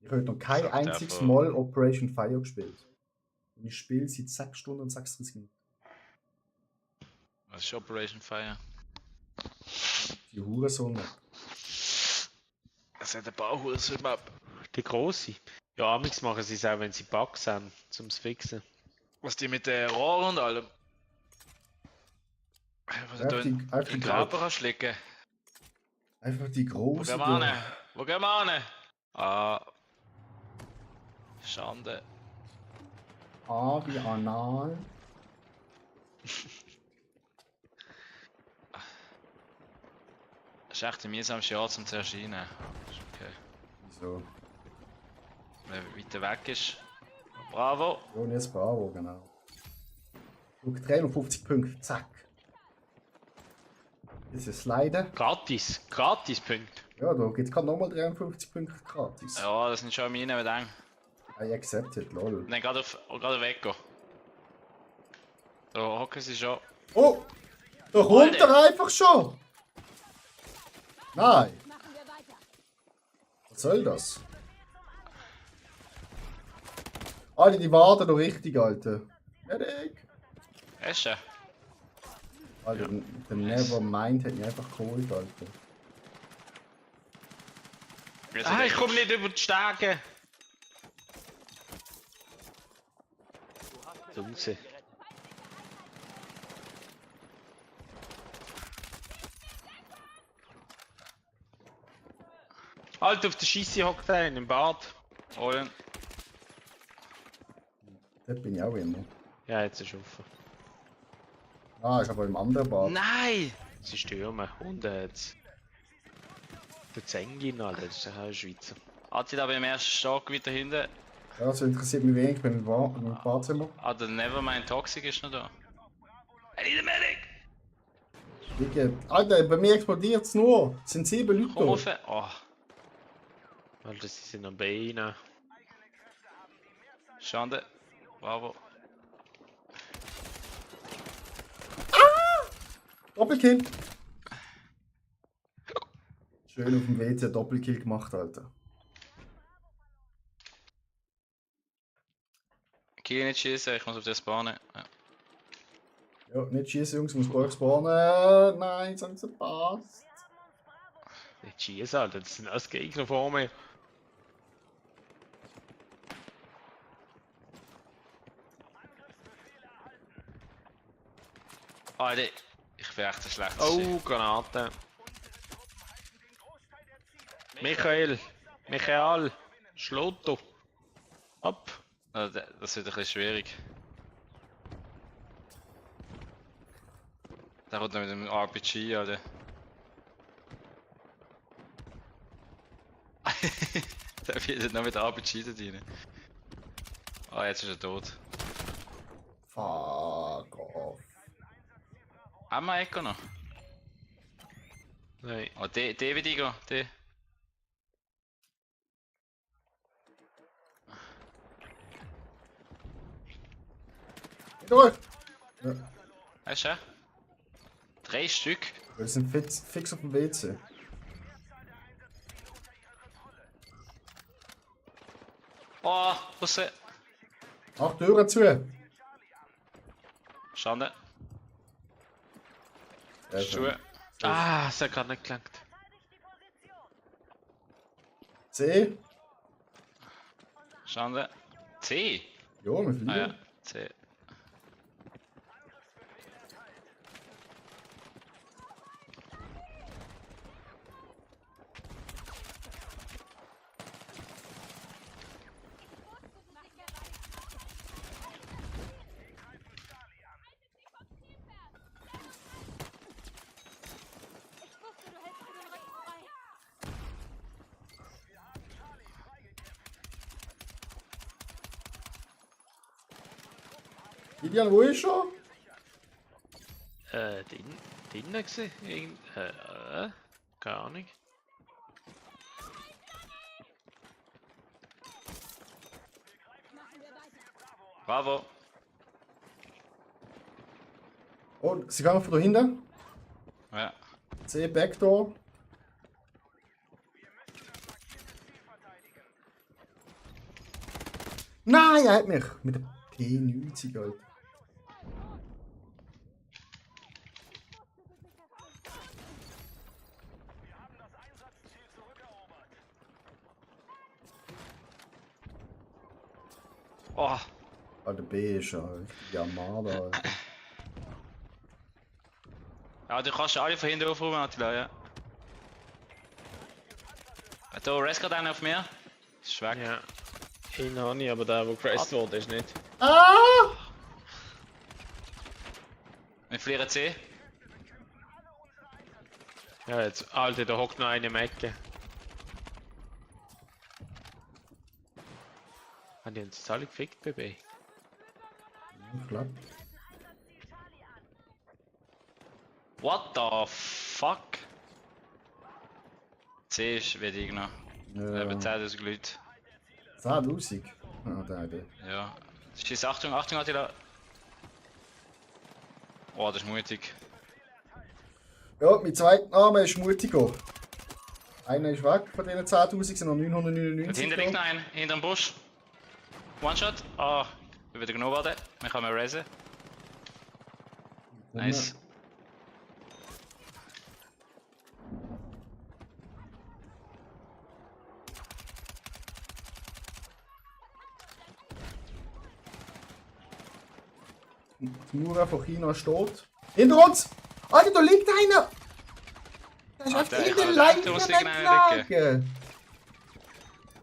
Ich habe noch kein Sagt einziges einfach- Mal Operation Fire gespielt. Und ich spiele seit 6 Stunden und 36 Minuten. Was ist Operation Fire? Die Hurensohn. Es hat ein paar Huren-Map. Die grosse. Ja, amigs machen sie es auch, wenn sie Bugs haben, zum es fixen. Was die mit den Rohren und allem. Was du Einfach die- in einfach den die Körper kannst schlicken. Einfach die Wo große. gehen wir hin? Wo gehen wir hin? Ah. Schande. Ah, wie anal. Das ist echt ein mühsames Jahr zum zu erscheinen. Ist okay. Wieso? Wenn er weiter weg ist. Bravo! Ja, und jetzt Bravo, genau. Schau, 53 Punkte, zack. Jetzt ist Sliden. Gratis, Gratis-Punkt. Ja, da gibt es gerade nochmal 53 Punkte gratis. Ja, das sind schon meine Bedenken. I accepted, lol. Nein, gerade weggehen. Da hocken sie schon. Oh! Da kommt er einfach schon! Nein! Was soll das? Alter, die warten doch richtig, Alter. Medic! Hast du? Alter, der Nevermind hat mich einfach geholt, Alter. Ah, ich komme nicht über die Stege. Duse. Halt, auf der Scheisse hockt einer im Bad. Holen. Dort bin ich auch immer. Ja, jetzt ist er offen. Ah, ist aber im anderen Bad. Nein! Sie stürmen. Und jetzt. Der Zengin, Alter, das ist ja auch ein Schweizer. Hat sie da beim ersten Stock weiter hinten? Ja, das interessiert mich wenig, ich bin im Badzimmer. Ah, der Nevermind Toxic ist noch da. I need a medic! Alter, bei mir explodiert es nur. Es sind 7 Leute Komm da. rauf! Oh, Alter, sie sind am Beinen. Schande. Bravo. Doppelkill. Schön auf dem WC Doppelkill gemacht, Alter. Kill nicht schießen, ich muss auf den spawnen. Ja. Ja, nicht schießen, Jungs, muss bei euch spawnen. Nein, jetzt haben sie verpasst. Nicht schießen, Alter, das sind alles Gegner vor mir. Alter, ich bin echt ein schlechtes Oh, Granate. Michael, Schlotto. Ab. Also, das wird ein bisschen schwierig. Der kommt noch mit dem RPG, Alter. Der wird noch mit dem RPG da rein. Ah, jetzt ist er tot. Fuck off. Haben wir Echo noch? Nein. Oh, die will ich gehen, die. Durch! Ja, Weißt du? 3 Stück. wir sind fix auf dem WC. Oh, was ist? Ach, Türen zu! Schande. Ja, Schuhe. Ah, es hat gerade nicht gelangt. C? Schande. C. Ja, wir fliegen. Ah ja, C. Ideal, wo ist er? Drinnen gesehen? Keine Ahnung. Bravo. Oh, sie kommen von da hinten. Ja. C, Backdoor. Nein, er hat mich. Mit der P90, Alter. Oh, Alter, B ist ja Yamada, Alter. ja, du kannst alle von hinten aufräumen, Attila, ja. Da rest gerade einer auf mir. Ist weg. Ja. Einen habe ich, aber der, der geraced wurde, ist nicht. Ah! Wir verlieren C. Ja, jetzt, Alter, da hockt noch eine im Ecke. Haben die uns jetzt alle gefickt, Baby? Ich glaub. What the fuck? C ist wedig noch. Ja. Eben 10.000 Leute. 10.000? Ah, der. Ja. Schieß, Achtung, Achtung, Attila. Oh, das ist mutig. Ja, mein zweiter Name ist Mutigo. Einer ist weg von diesen 10.000, sind noch 999. Und hinter liegt noch ein, hinter dem Busch. One-Shot. Ah, wir wieder genug werden. Wir können mal raisen. Nice. Die Mauer von China steht. Hinter uns! Alter, da liegt einer! Der ist Ah, einfach der in kann der da Leiche draussen irgendeiner weggelegen!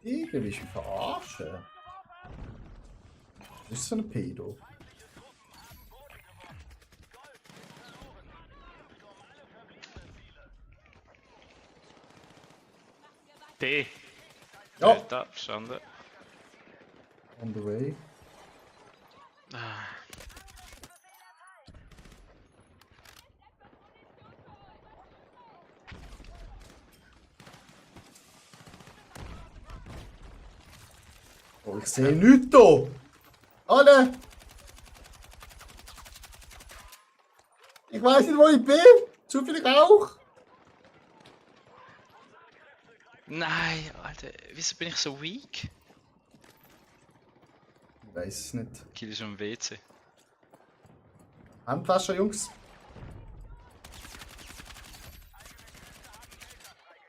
Digga, wie ist mich verarschen? Was ist das für ein Pedo? D. Ja. Da, verstanden. On the way. Ah. Oh, ich sehe nichts da! Alle! Ich weiß nicht, wo ich bin! Zu viel Rauch! Nein, Alter, wieso bin ich so weak? Ich weiß es nicht. Kill ist am WC. Handwasser, Jungs.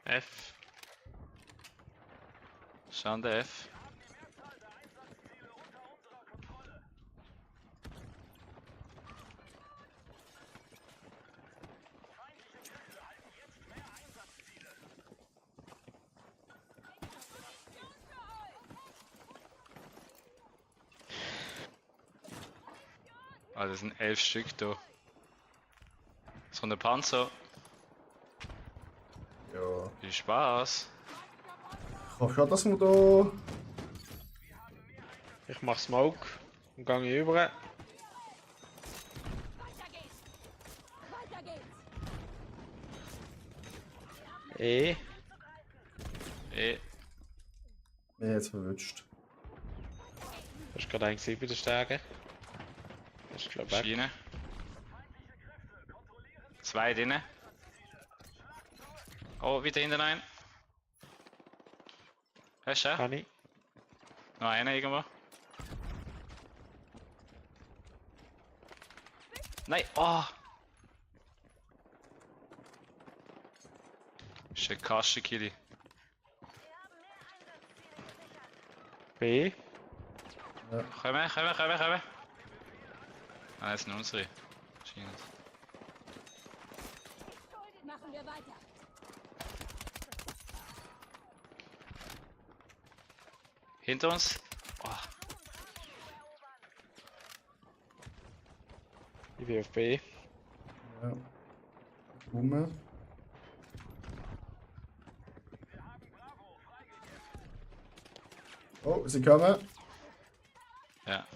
F. Schande F. Ah, das sind 11 Stück da. So eine Panzer. Ja. Viel Spaß. Ich hoffe schon, dass wir da. Ich mach Smoke und gehe über. E. E. Mir jetzt verwünscht. Das ist gerade ein Gesicht bei der Stärke. Das ist glaube ich weg. Schiene. 2 drinnen. Oh, wieder hinten ein. Hast du? Kann ich. Noch einer irgendwo. Nein, oh! Das ist ein Kastenkilli. B. Kommen. Ah, das sind unsere. Scheint. Machen wir weiter. Hinter uns. Oh. Ich bin auf B. Ja. Rum. Oh, sie kommen. Ja.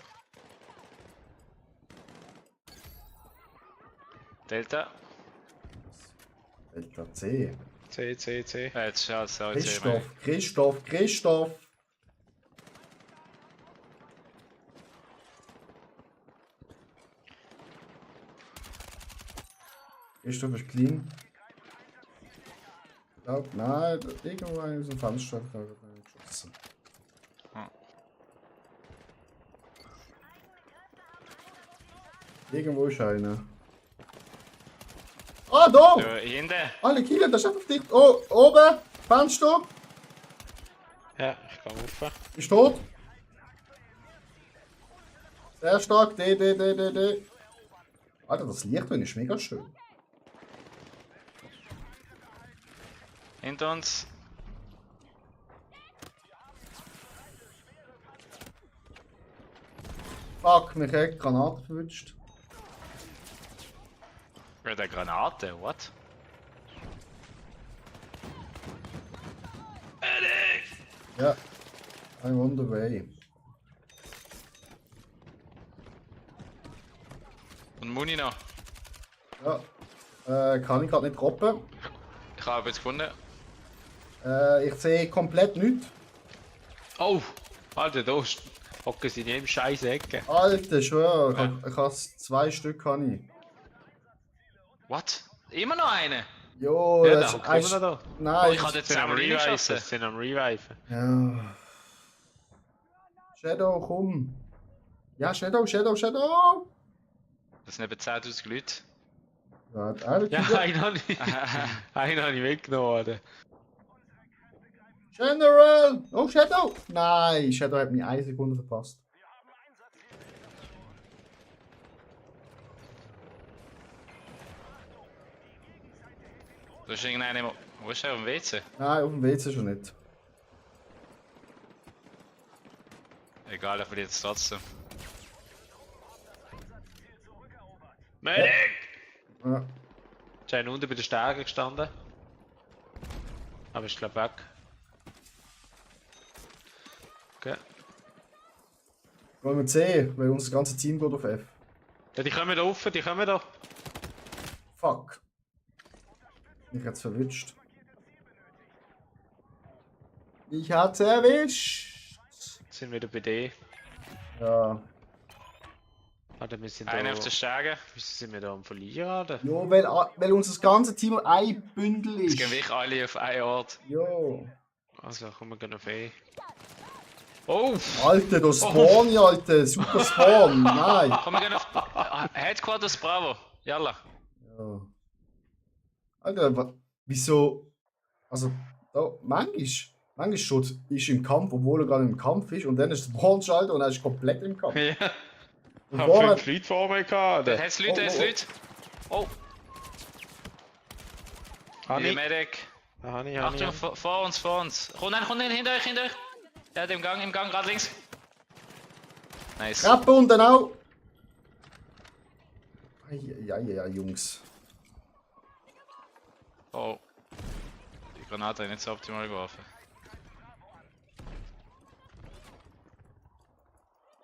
Delta. Delta C. C. Jetzt schaut es aus. Christoph. Christoph ist clean. Ich glaube, nein, irgendwo ist ein Fenster geschossen. Hm. Irgendwo ist einer. Ah, da! Da hinten. Alle Killer, das ist einfach dicht. Oh, oben, Fenster. Ja, ich kann rauf. Ist tot. Sehr stark, D. Alter, das Licht ist mega schön. Hinter uns. Fuck, mich hat Granate verwünscht. Mit der Granate, what? Ja, I'm on the way. Und Muni noch. Ja, kann ich gerade nicht droppen. Ich habe jetzt gefunden. Ich sehe komplett nichts. Oh! Alter, da hocken sie in jedem scheiß Ecke. Alter, schwör, ich habe 2 Stück. Kann ich. What? Immer noch eine? Jo, Ja, das da ist hocken immer noch da. Nein, Oh, ich hatte jetzt Sie sind am selber Reviven. reingeschossen. Sie sind am Reviven. Ja. Shadow, komm. Ja, Shadow. Das sind eben 10.000 Leute. Ja, Ja, einen habe ich mitgenommen. Alter. General! Oh, Shadow! Nein, Shadow hat mich 1 Sekunde verpasst. Da ist irgendeiner. Wo ist er? Auf dem WC? Nein, auf dem WC schon nicht. egal, er verliert es trotzdem. Medic! Ja. Ist einer unten bei der Stärke gestanden. Aber ich glaube weg. Okay. Wollen wir C, weil unser ganzes Team geht auf F. Ja, die kommen da rauf, die kommen da. Fuck. Ich hat's verwünscht. Ich hat's erwischt. Jetzt sind wir wieder bei D. Ja. Warte, wir sind Einer da. auf der Stärke. Wieso sind wir da am Verlieren? Oder? Jo, weil unser ganzes Team ein Bündel Jetzt ist. gehen wir alle auf einen Ort. Jo. Also, kommen wir gehen auf E. Oh! Alter, das Spawn, ja, Alter. Super Spawn. Nein. Komm, wir gehen auf Headquarters Bravo. Jalla. Ja. Alter, wieso? Also, da, manchmal schon ist im Kampf, obwohl er gerade im Kampf ist, und dann ist der Spawn-Schalter und er ist komplett im Kampf. Ja. Und Haben vorher- 5 Leute vor mir gehabt. Da hat's Leute, da hat's Leute. Oh, Hani. die Medic. Hani. Achtung, vor uns. Komm hinter euch. Ja, im Gang, gerade links. Nice. Treppe unten auch. Ja, Jungs. Oh. Die Granate hat nicht so optimal geworfen.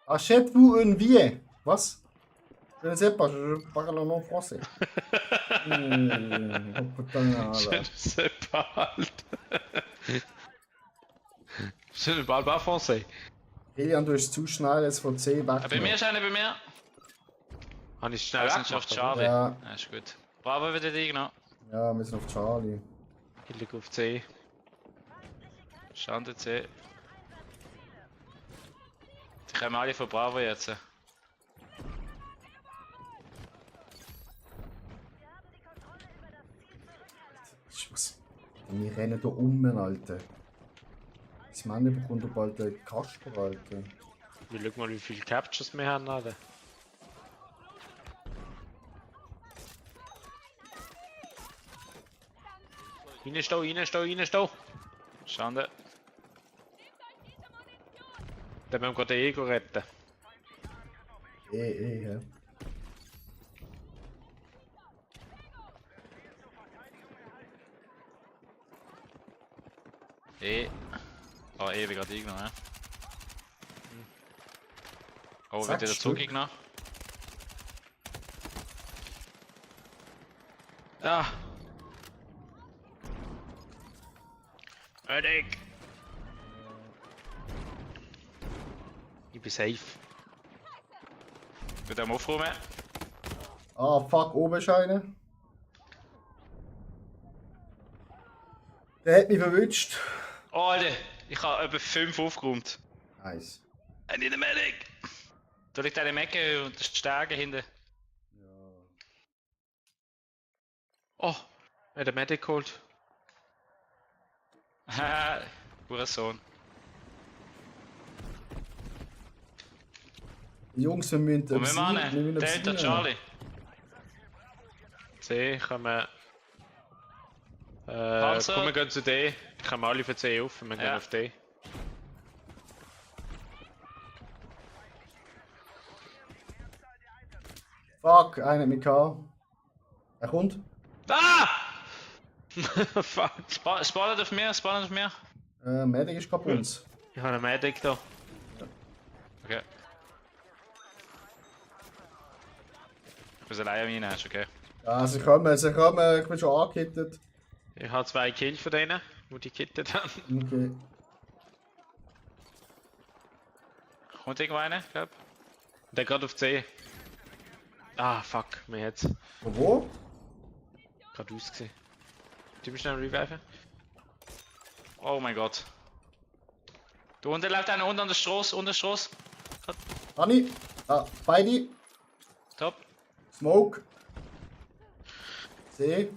Achète-vous une vie? Was? Je ne sais pas, je parle en français. Putain, Je ne sais pas, Alter. Je ne parle pas français. Kilian, du bist zu schnell jetzt von C weg. Bei mir ist einer, bei mir. Habe ich schnell Wir sind schon auf weggemacht, Charlie. Ja. Ja, ist gut. Bravo wieder die, genau. Ja, wir sind auf Charlie. Ich liege auf C. Schande C. Die kommen alle von Bravo jetzt. Was? Wir rennen hier um, Alter. Das Mann bekommt doch bald einen Kasper, Alter. Wir schauen mal, wie viele Captures wir haben, Alter. Reinstehen. Schande. Dann müssen wir gerade den Ego retten. Ja. Oh, ewig gerade eingenommen, ja. Oh, Sechs wird wieder Stück. zugenommen. Ah! Medic! Ich bin safe. Wird am Aufräumen. Ah, fuck, oben ist einer. Der hat mich verwünscht. Oh, Alter, ich habe etwa 5 aufgeräumt. Nice. I need a medic! Da liegt eine Mecke und der Stärke hinten. Oh! Er hat den Medic geholt. Haha, guter Sohn. Jungs, wir müssen Wo müssen wir hin? Delta Charlie. C, kommen. Panzer. Komm, wir gehen zu D. Ich komme alle für C auf, wir gehen Ja. auf D. Fuck, einer mit K. Er kommt. Ah! Fuck! Spawnet auf mir. Medic ist gerade bei uns. Ich habe einen Medic da. Okay. Ich muss alleine rein, ist okay. Ja, sie kommen, ich bin schon angehittet. Ich habe 2 Kills von denen, die die gekittet haben. Okay. Kommt irgendwo einer, glaub? Der gerade auf C. Ah, fuck, mir hat's Von wo? gerade ausgesehen. Du bist schnell reviven. Oh mein Gott. Da unten läuft einer unten an der Straße, Hanni. Ah, beide. Top. Smoke. C.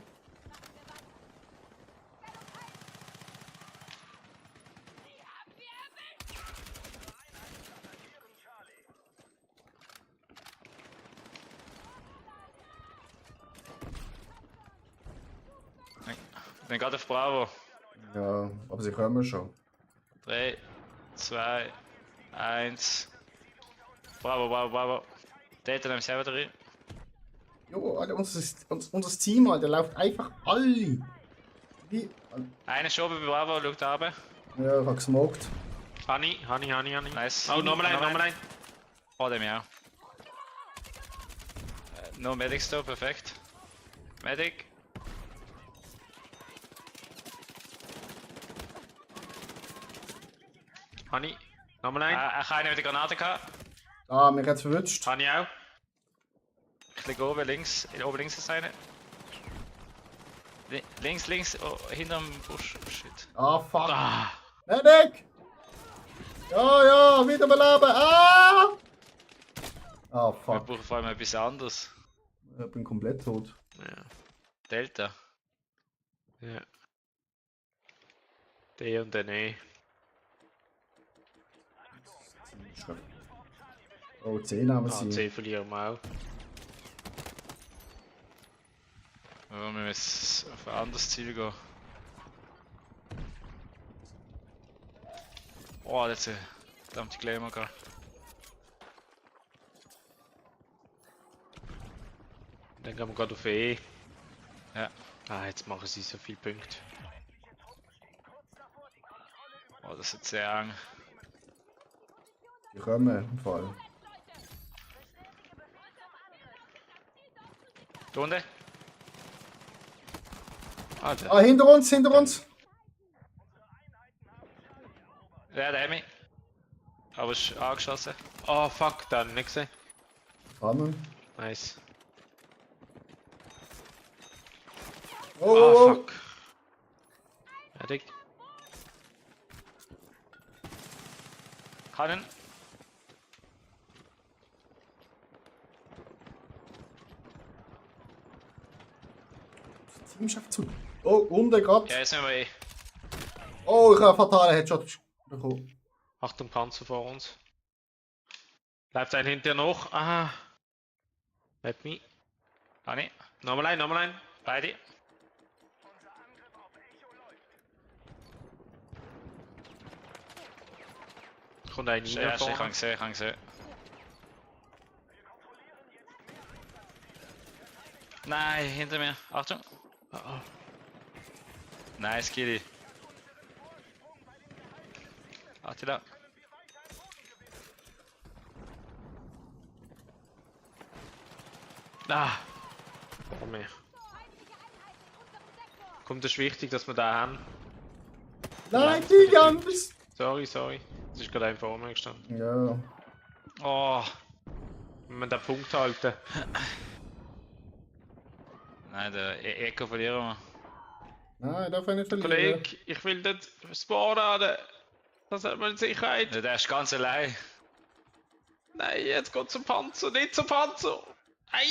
Ich bin gerade auf Bravo. Ja, aber sie kommen schon. 3, 2, 1. Bravo, bravo, bravo. Delta nehmen selber drin. Jo, Alter, unser Team, Alter, läuft einfach alle. Wie? Einer ist oben bei Bravo, schaut runter. Ja, ich hab gesmoked. Hani. Nice. Oh, nochmal ein. Oh, dem ja. No Medics da, perfekt. Medic. Hani. Nochmal ein. Er kann einen mit der Granate gehabt. Ah, mich hat's verwünscht. Hani auch. Ich liege oben links. Oben links ist eine. Links, oh, hinterm Busch. Oh, shit. Ah, fuck. Ah. Medic! Ja, wiederbeleben! Ah! Ah, Wir fuck. brauchen vor allem etwas anderes. Ich bin komplett tot. Ja. Delta. Ja. D und den E. Oh, 10 haben Ah, sie. C verlieren wir auch. Ja, wir müssen auf ein anderes Ziel gehen. Oh, das ist verdammte Glamour gehabt. Dann gehen wir gerade auf E. Ja. Ah, jetzt machen sie so viele Punkte. Oh, das ist sehr eng. Die kommen im Fall. Da unten? Alter. Ah, hinter uns! Ja, der hat mich. Aber ist angeschossen. Oh fuck, da nicht gesehen. Rammen. Nice. Oh, Ah, oh, oh. fuck. Fertig. Kann ihn. Das Team schafft zu. Oh, unten grad. Ja, jetzt müssen wir eh. Oh, ich habe einen fatalen Headshot bekommen. Achtung, Panzer vor uns. Bleibt ein hinterher noch. Aha. Let me. Kann ich. Nochmal ein. Beide. Kommt ein Ja, rein ich vorne. kann gesehen. Nein, hinter mir. Achtung. Oh, oh. Nice, Kitty. Attila. Ah. Vor mir. Kommt, das ist wichtig, dass wir da haben. Nein, die ganz. Sorry. Das ist gerade ein vor mir gestanden. Ja. Oh. Wenn wir den Punkt halten. Nein, der Echo verlieren wir. Nein, darf ich nicht verlieren. Kollege, ich will dort spawnen. Das hat man in Sicherheit. Ja, der ist ganz allein. Nein, jetzt geht zum Panzer, nicht zum Panzer. Nein!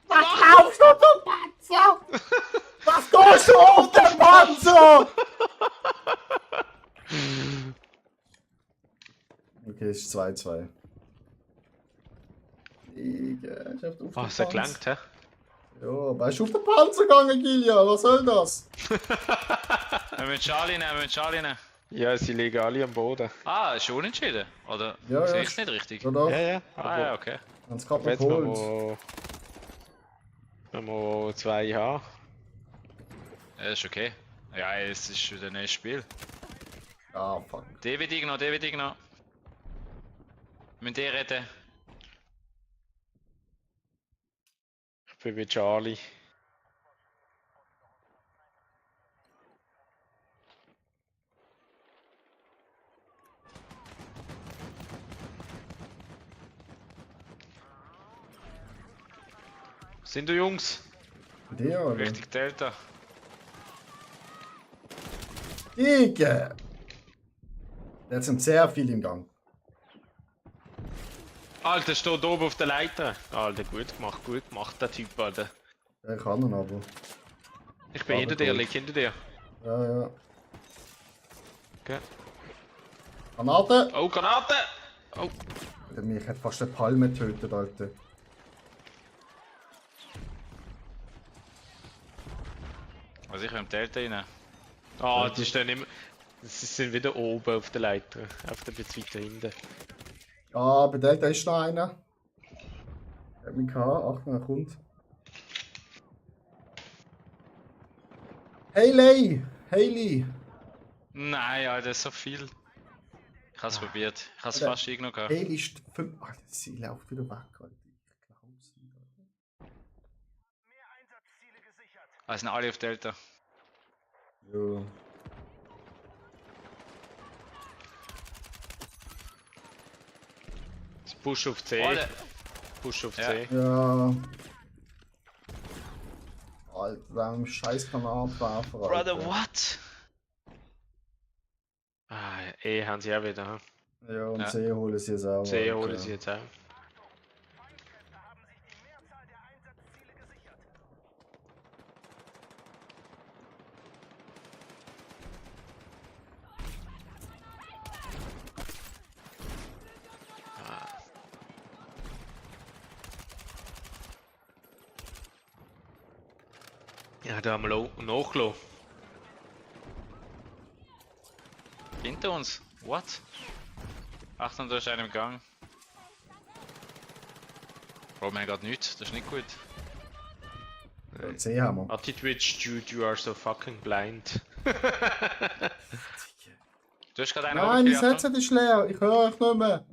Was kaufst du zum Panzer? Was gehst du auf den Panzer? Okay, es ist 2-2. Digga, ich hab auf Oh, es hat gelangt, hä? Ja, aber ist auf den Panzer gegangen, Gillian, was soll das? Wir müssen Charlie nehmen. Ja, sie liegen alle am Boden. Ah, ist unentschieden? Oder Ja, sehe ja. ich es nicht richtig? Ja, doch. Ja. Ah, ja, okay. Haben es gerade Jetzt geholt. wenn wir 2 haben. Ja, ist okay. Ja, es ist wieder ein neues Spiel. Ah, fuck. David noch. Mit dir reden. Ich bin wie Charlie. Sind du Jungs? Der, oder? Richtig Delta. Digga! Jetzt sind sehr viele im Gang. Alter, steht oben auf der Leiter. Alter, gut gemacht, der Typ, Alter. Der kann ihn aber. Ich bin hinter dir, lieg hinter dir. Ja. Okay. Granate! Oh, Granate! Oh. Der mich hat fast eine Palme getötet, Alter. Also ich will im Delta rein. Ah, die stehen immer. Sie sind wieder oben auf der Leiter. Einfach ein bisschen weiter hinten. Ja, bei Delta ist noch einer. Hat mich gehabt. Achtung, er kommt. Hayley! Nein, Alter, so viel. Ich hab's probiert. Ich hab's Alter, fast irgendwo gehabt. Hayley ist 5. Alter, sie läuft wieder weg, Alter. Ich glaub's nicht, Alter. Mehr Einsatzziele gesichert. Ah, sind alle auf Delta. Ja. Push auf C. Alter. Push auf Ja. C. Ja. Alter, dem scheiß Granatwerfer, Alter. Brother, what? Ah, E haben sie auch wieder. Hm? Ja, und Ja. C holen sie jetzt auch. C Alter. holen sie jetzt auch. Feindkräfte haben sich die Mehrzahl der Einsatzziele gesichert. Ja, da haben wir nachgelassen. Hinter uns? What? Achtung, da ist einer im Gang. Oh mein Gott, nichts. Das ist nicht gut. Ja, C haben wir. Anti-Twitch, dude, you are so fucking blind. Du hast gerade einen Nein, die runtergejagt. Sätze ist leer. Ich höre euch nicht mehr.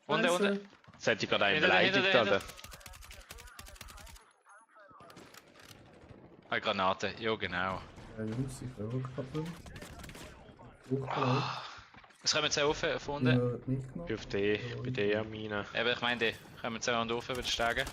Unten, Scheiße. unten. Jetzt hätte ich gerade einen Hinter dir, beleidigt, hinter dir, Alter. Eine Granate, ja genau. Ja, Jungs, ich höre euch gerade nicht. Es kommen zwei auf, von Ja, unten. nicht Ich bin auf D, bei D am Mine. Eben, ich meine, die kommen zwei und auf, über die Stege.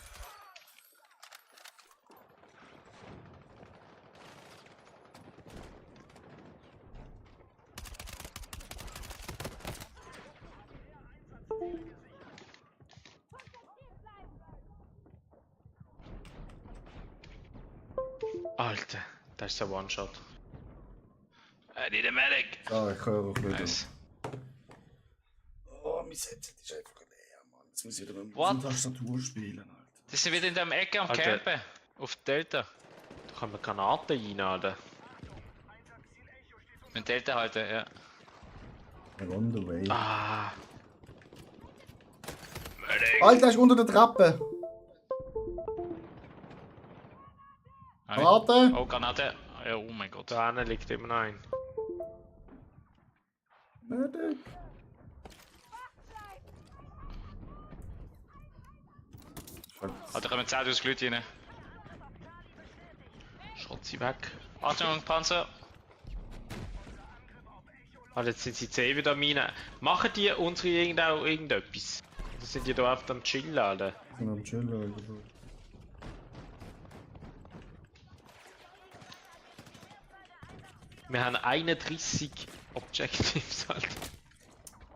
Alter, das ist ein One-Shot. I need a medic! Ja, ich höre euch wieder. Nice. Oh, mein Set ist einfach leer, Mann. Jetzt muss ich wieder mit What? der Tastatur spielen, Alter. Die sind wieder in der Ecke am Alter. Campen. Auf Delta. Da kann man Granaten rein, Alter. Mit Delta halten, ja. I'm on the way. Ah, Alter, er ist unter der Treppe. Granate. Oh, Granate. Ja, oh mein Gott. da hinten liegt immer noch ein. Medic. Ah, da kommen 10.000 Leute rein. Schrott sie weg. Achtung, Panzer. Alter, jetzt sind sie 10 wieder am Mine. Machen die unsere irgendetwas? Oder sind die da einfach am Chillen, Alter? Ich bin am Chillen, Alter. Wir haben 31 Objectives, Alter.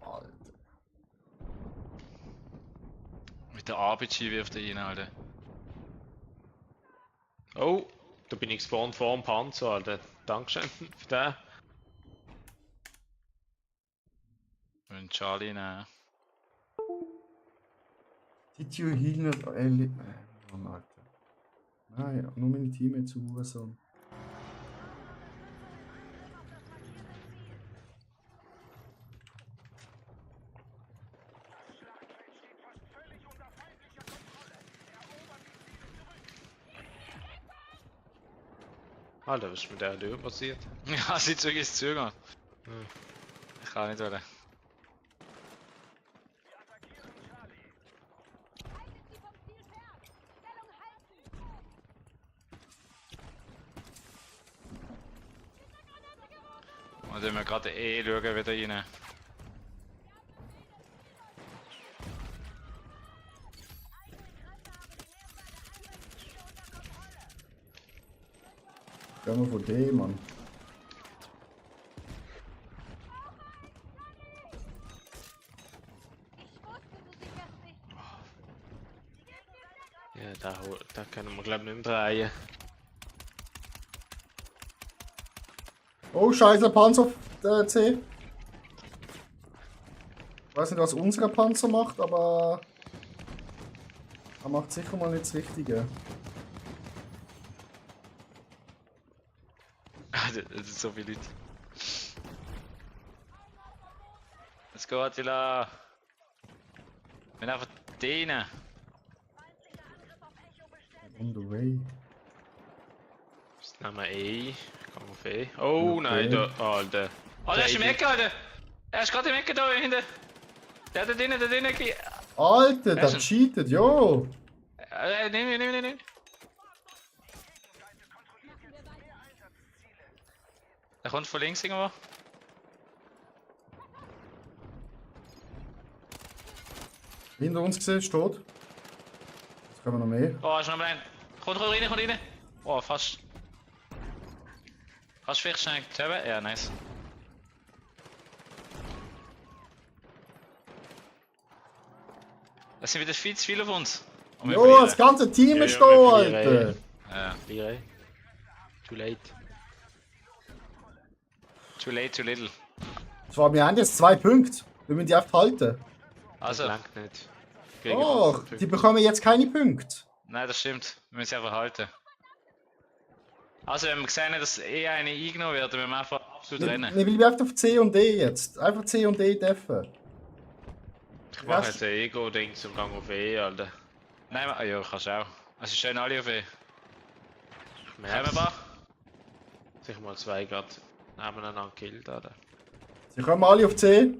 Alter. Mit der RPG wirft er rein, Alter. Oh, da bin ich gespawnt vor dem Panzer, Alter. Dankeschön für den. Und Charlie nehmen. Did you heal not Ellie? Mann, Alter. Nein, nur meine Teammates zu Hurensohn. Alter, was ist mit der Tür passiert? Ja, sie zurück ins Zügel. Ich kann nicht wollen. Und wenn wir gerade schauen, wieder rein. Gehen wir von D, Mann. Ja, da können wir glaube ich nicht mehr drehen. Oh, scheiße, Panzer C. Ich weiß nicht, was unser Panzer macht, aber er macht sicher mal nicht das Richtige. Das sind so viele Leute. go, Attila. Wir sind einfach denen. On the way. Das nehmen wir E. Ich kann auf E. Oh Okay. nein, da, Alter. Oh, der ist im Ecke, Alter! Er ist gerade im Ecke da hinten! Der da drinnen, Alter, Wer ist der cheatet, jo! Nimm. Der kommt von links irgendwo. Hinter uns gesehen, steht. Jetzt können wir noch mehr. Oh, ist noch mal ein. Kommt rein. Oh, fast. Kannst du vielleicht schnell tabben? Ja, nice. Es sind wieder viel zu viele auf uns. Und wir Jo, verlieren. das ganze Team Ja, ist ja, da, wir Alter! verlieren, Ja. Verliere. Too late. Too late, too little. Zwar, wir haben jetzt 2 Punkte. Wir müssen die einfach halten. Also, Das langt nicht. Gegen Doch, uns. die bekommen jetzt keine Punkte. nein, das stimmt. Wir müssen sie einfach halten. Also, wenn wir sehen, dass eh eine eingenommen wird, dann müssen wir einfach absolut rennen. Wir bleiben einfach auf C und D jetzt. Einfach C und D treffen. Ich mache jetzt ein Ego-Dings und gehe auf E, Alter. Nein, ja, kannst du auch. Also, schön alle auf E. Ich Kommen wir mal. Sicher mal 2 gerade nebeneinander gekillt, Alter. Sie kommen alle auf C.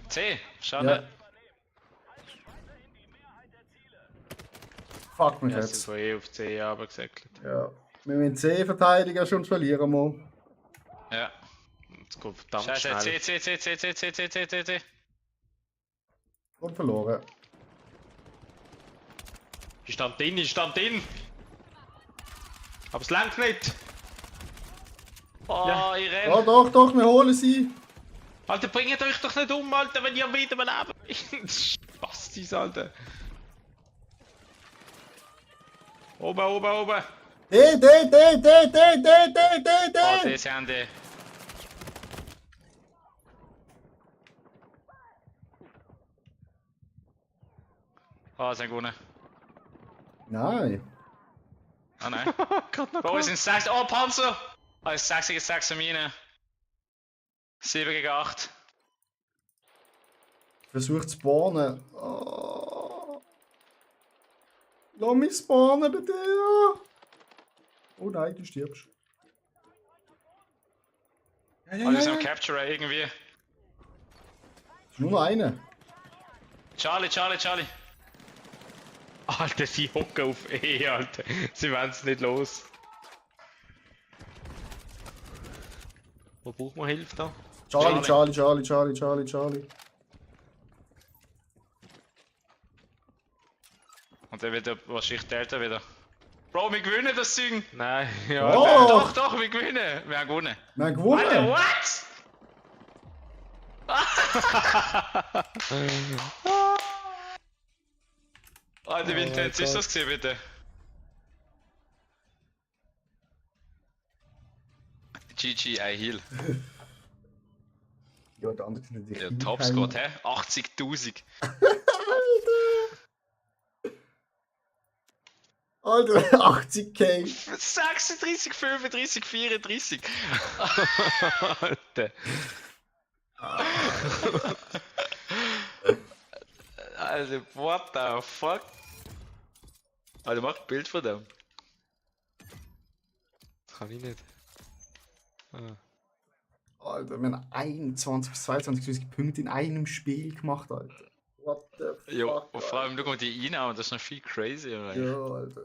C, schade. Fuck mich Wir sind jetzt. von E auf C runtergesäckelt. Ja. Wir müssen C verteidigen, sonst verlieren wir. Ja. Es geht verdammt Scheiße, schnell. C. Und verloren. Ich stand drin. Aber es langt nicht. Oh, Ja. ich Ja, renn. doch, wir holen sie. Alter, bringt euch doch nicht um, Alter, wenn ihr wieder mal leben. Spastis, Alter. Oben. D. Oh, diese haben die. Oh, sind gewonnen. Nein. Ah nein. Bro, es sind 6. Oh, Panzer! Oh, es ist 6 gegen 6 an Mine. 7 gegen 8. Versucht zu spawnen. Oh. Lass mich spawnen, bitte. Oh nein, du stirbst. Ja, Oh, wir sind am Capture irgendwie. Ist nur noch einer. Charlie. Alter, sie hocken auf E, Alter. Sie wollen es nicht los. Wo braucht man Hilfe da? Charlie. Und dann wird wahrscheinlich Delta wieder. Bro, wir gewinnen das Ding! Nein, ja. Oh. Doch, wir gewinnen! Wir haben gewonnen! Wir haben Alter, gewonnen. what? Alter, wie intens ist das gewesen, bitte? GG, I heal. Ja, der andere kann nicht. Der Topscore, hä? 80.000. Alter, 80k. 36, 35, 34. Alter. Alter, what the fuck? Alter, mach ein Bild von dem. Das kann ich nicht. Alter, wir haben 21 bis 22.000 Punkte in einem Spiel gemacht, Alter. What the fuck? Ja, und vor allem, schau mal die Einnahmen, das ist noch viel crazier. Ja, Alter.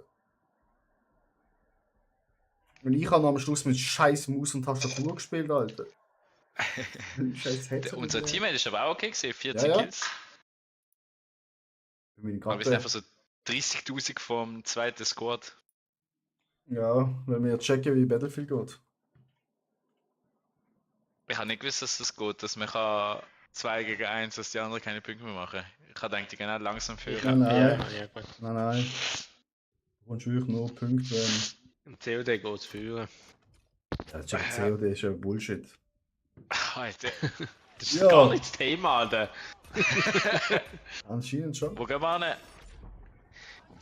Und ich habe am Schluss mit scheiß Maus und Tastatur gespielt, Alter. Scheiß Headset. Unser Teammate ist aber auch okay gesehen, 14 Ja, ja. Kills. Bin ich Aber wir gerade- sind einfach so 30.000 vom zweiten Squad. Ja, wenn wir jetzt checken, wie Battlefield geht. Ich habe nicht gewusst, dass das geht, dass man kann 2 gegen 1, dass die anderen keine Punkte mehr machen. Ich habe gedacht, die gehen auch langsam führen. Nein. Ja, gut. Nein. Du kommst wirklich nur Punkte, wenn... Im COD geht es führen. Ja, check COD ist ja Bullshit. Alter, Das ist Ja. gar nicht das Thema, Alter. Anscheinend schon. wo gehen wir hin?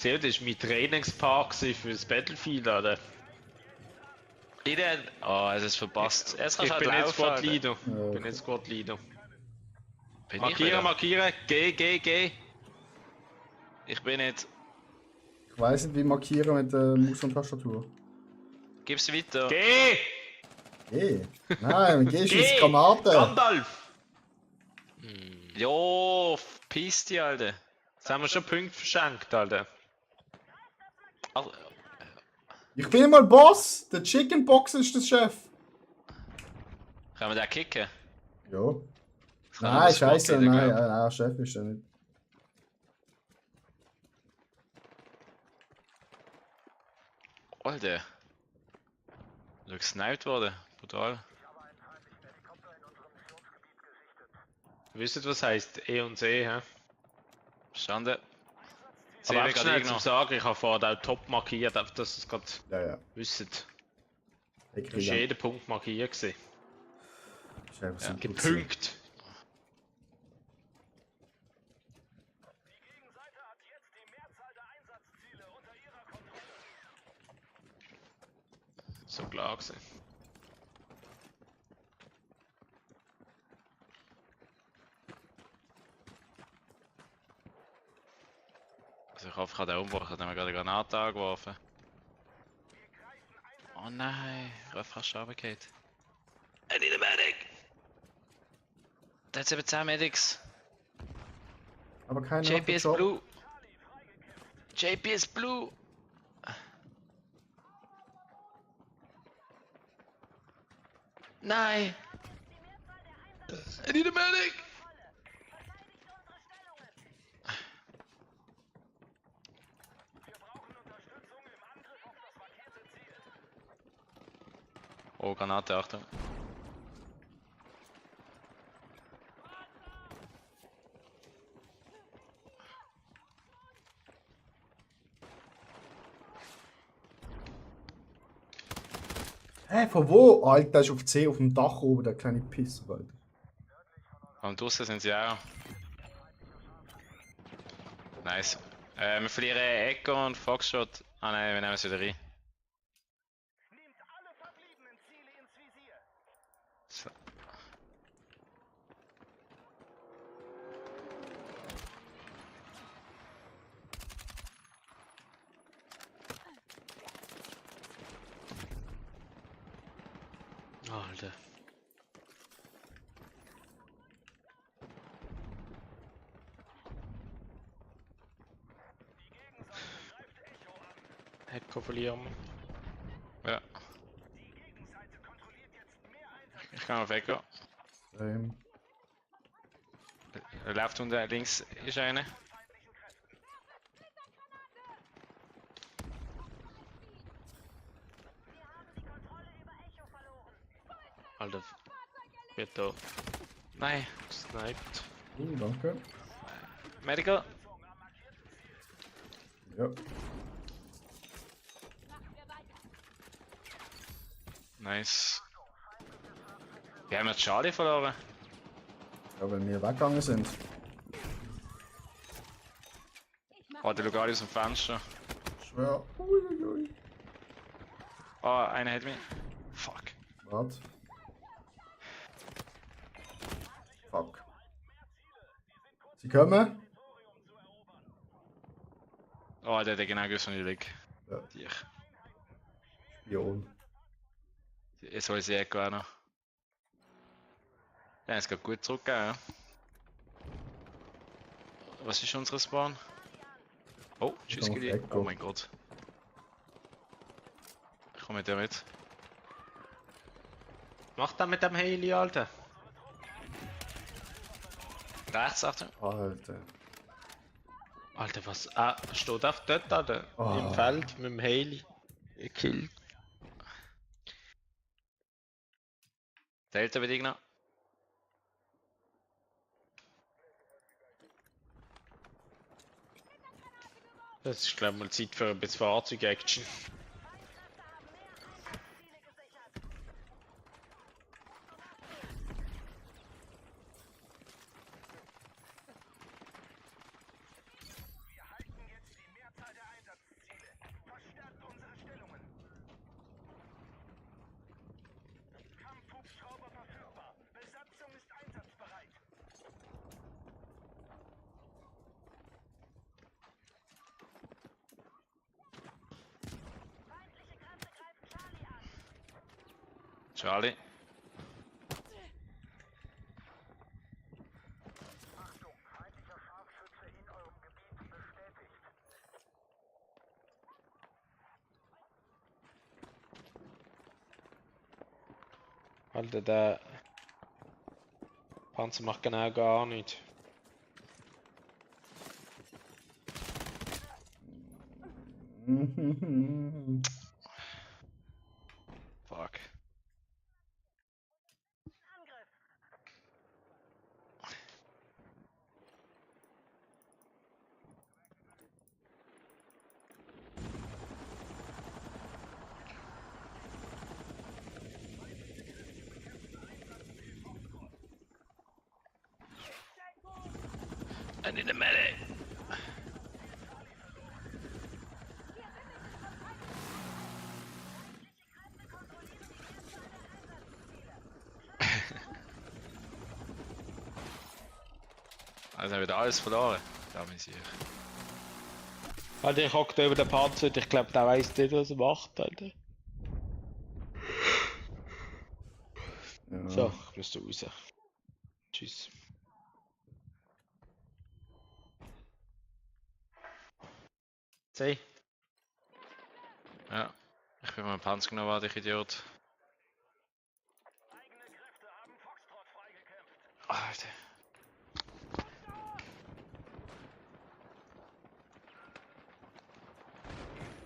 COD war mein Trainingspark für das Battlefield, Alter. Oh, es ist verpasst. Jetzt kannst Ich du bin halt jetzt laufen, Squad Alter. Leader. Ja, Ich bin jetzt Squad Leader. Bin ich Markieren, wieder? markieren. Geh. Ich bin nicht. Ich weiss nicht, wie markieren mit der Maus und Tastatur. Gib's weiter. Geh! Nein, gehst ins Geh! Granate. Gandalf! Jo, piss dich, Alter. Jetzt haben wir schon Punkte verschenkt, Alter. Also, Ich bin mal Boss. Der Chicken Box ist der Chef. können wir den kicken? Ja. Kann Nein, er das scheiße, Squad wieder, nein, glaub? nein, Chef ist er nicht. Alter. Du bist gesniped worden. Brutal. Wisst ihr, was heisst E und C, hä? Verstanden. Aber wir einfach schnell gerade zum Sagen, ich habe vorher auch top markiert, einfach dass ihr es gerade Ja. wisst. Ich Da krieg ist jeder Punkt markiert gewesen. Ist einfach so gut Gepunkt. So klar gewesen. Also ich hoffe, ich habe den Umbruch. Ich habe mir gerade eine Granate angeworfen. Oh nein, ich habe fast runtergefallen. I need a medic! Da hat 17 Medics. Aber keiner macht JP den ist Job. blue. JP ist blue. Nein! I need a medic! Oh, Granate, Achtung. Hä, von wo? Alter, der ist auf C auf dem Dach oben, der kleine Pisser, Alter. Und draussen sind sie auch. Nice. Wir verlieren Echo und Foxtrot. Ah nein, wir nehmen es wieder rein. So. Alter. Echo verlieren wir. Ja. Ich kann auf Echo. Läuft unten links ist eine. Alter. Wird da Nein. gesniped. Danke. Medical. Ja. Nice. Wir haben jetzt Charlie verloren. Ja, weil wir weggegangen sind. Oh, der schaut gerade aus dem Fenster. Schwör. Uiuiui. Oh, einer hat mich. Fuck. Warte. Fuck. Sie kommen. Oh, der hat genau gewusst, wo ich liege. Ja. Dich. Spion. Jetzt soll ich sie Echo auch noch. Ja, es geht gut zurückgehen. Ja. Was ist unser Spawn? Oh, tschüss, auf Gili. Echo. Oh mein Gott. Ich komme mit dir mit. Macht das mit dem Heli, Alter. Rechts, Achtung. Alter. Alter, was? Ah, steht auf dort, Alter. Oh. Im Feld mit dem Heli. Gekillt. Delta bedingt noch. Das ist, glaube ich, mal Zeit für ein bisschen Fahrzeug-Action. Charlie. Achtung, feindlicher Scharfschütze in eurem Gebiet bestätigt. Alter, der Panzer macht genau gar nichts. Fuck. I need a medic. Also haben wir wieder alles verloren. Da bin ich. Alter, ich hocke über den Panzer und ich glaube, der weiss nicht, was er macht, Alter. Ja. So, ich muss da raus. Tschüss. Sei. Ja, ich bin meinen Panzer genommen, warte ich Idiot. Eigene Kräfte haben Foxtrot freigekämpft. Alter.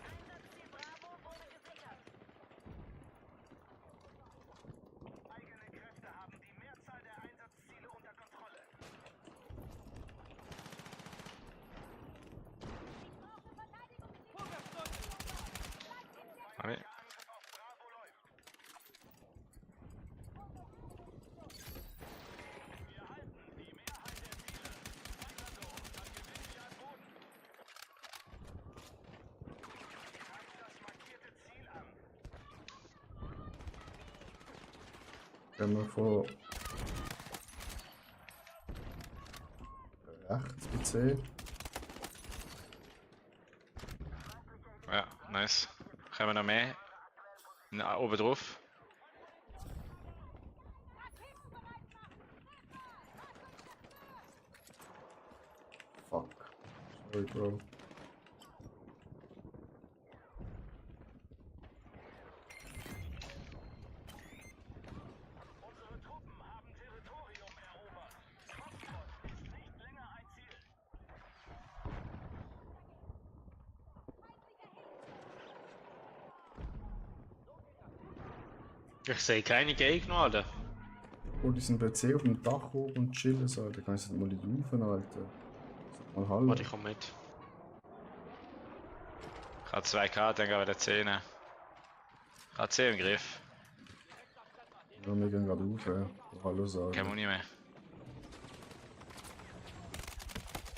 Einsatzziel Bravo wurde gesichert. Eigene Kräfte haben die Mehrzahl der Einsatzziele unter Kontrolle. Alle. Angriff auf Bravo läuft. Wir halten die Mehrheit der Ziele. Weiter so, dann gewinnen wir an Boden. Greift das markierte Ziel an. Gehen wir von rechts mit C. Ja, nice. Gaan we naar mee? Na, oben drauf. Fuck. Sorry, Bro. Unsere Truppen haben Territorium erobert. Foxtrot ist nicht länger ein Ziel. Ich sehe keine Gegner, Alter. Oh, die sind bei C auf dem Dach oben und chillen, so, Alter. Kann ich das mal nicht rufen, Alter? Sag mal Hallo. Warte, ich komm mit. Ich habe 2K, dann gehen wir der 10. Ich habe 10 im Griff. Ja, wir gehen gerade rauf, ja. Oh, Hallo sagen. Keine Muni mehr.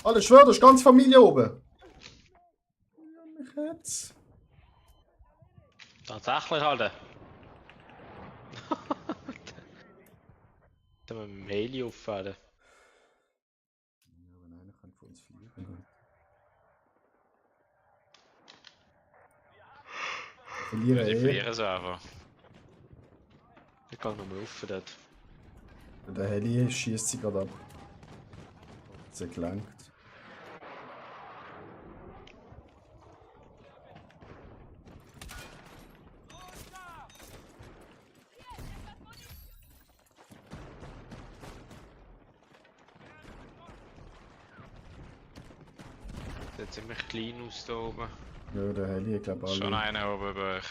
Alter, ich schwör, da ist ganz Familie oben. Ja, mich jetzt. Tatsächlich, Alter. Da haben wir mit dem Heli auffahren. Ja, wenn einer kann von uns fliegen. Halt. Wir verlieren Die eh. verlieren so einfach. Ich gehe nochmal rauf dort. Der Heli schießt sie gerade ab. Sie gelangt. Sieht ziemlich klein aus da oben. Ja, der Heli, ich glaube alle. Schon einer oben über euch.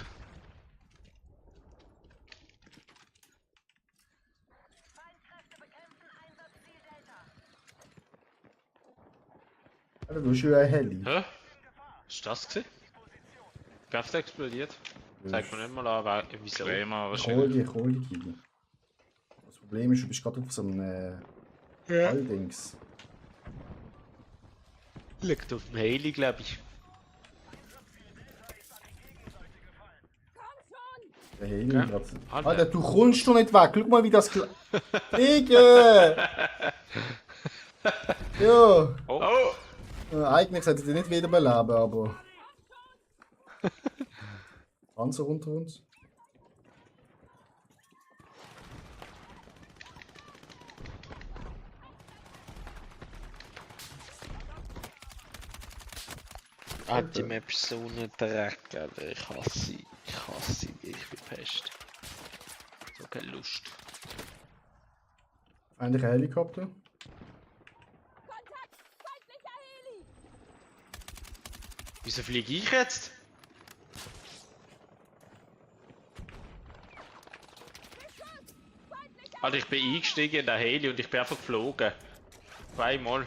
Feindkräfte bekämpfen Einsatzziel Delta. Alter, du hast ja ein Heli. Hä? Ist das gewesen? Kraft explodiert? Zeig mir nicht mal an, wieso. Bremer Ich hol die Kili. Das Problem ist, du bist gerade auf so einem Alldings. Liegt auf dem Heli, glaube ich. Der Heli Ja. gerade. Alter. Alter, du kommst doch nicht weg. Guck mal, wie das. Digga! Ja. Oh! Eigentlich sollte ich nicht wiederbeleben, aber. Panzer unter uns. Ah, die Alter. Map ist so ein Dreck, Alter. Ich hasse sie. Ich hasse sie. Ich bin Pest. So keine Lust. Eigentlich ein Helikopter. Kontakt! Feindlicher Heli! Wieso fliege ich jetzt? Alter, ich bin eingestiegen in den Heli und ich bin einfach geflogen. Zweimal.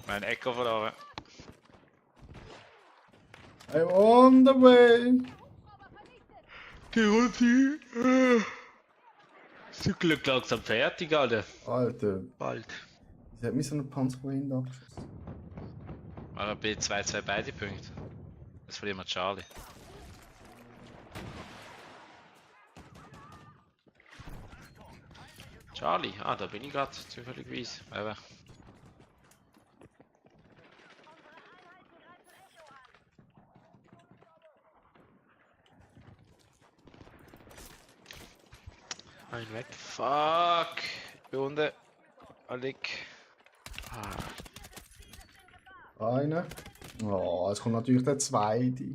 Mein Echo verloren. I'm on the way. Die Runde. Zum Glück langsam fertig, Alter. Alter, Bald. sie hat mich so einen Panzer vorhin abgeschossen. Aber bei 2-2 beide Punkte. Das verlieren wir Charlie. Charlie, ah, da bin ich gerade zufälligerweise. Aber ein weg. Fuck. Ich bin unten. Alec. Ah. Einer. Oh, es kommt natürlich der zweite.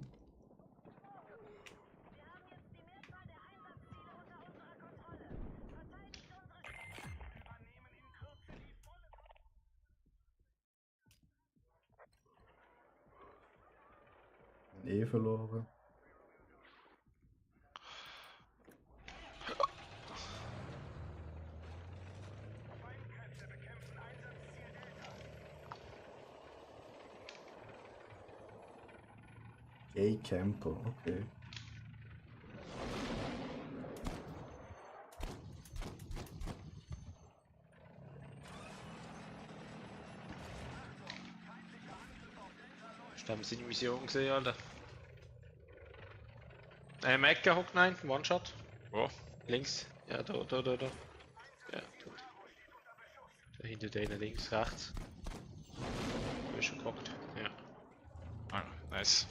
Verloren. Gay Camper, okay. Hast du seine Mission gesehen, Alter? Mecca hockt, nein, One-Shot. Wo? Links. Ja, da. Ja, tot. Da hinter denen links, rechts. Du bist schon gehockt. Ja. Ah, nice.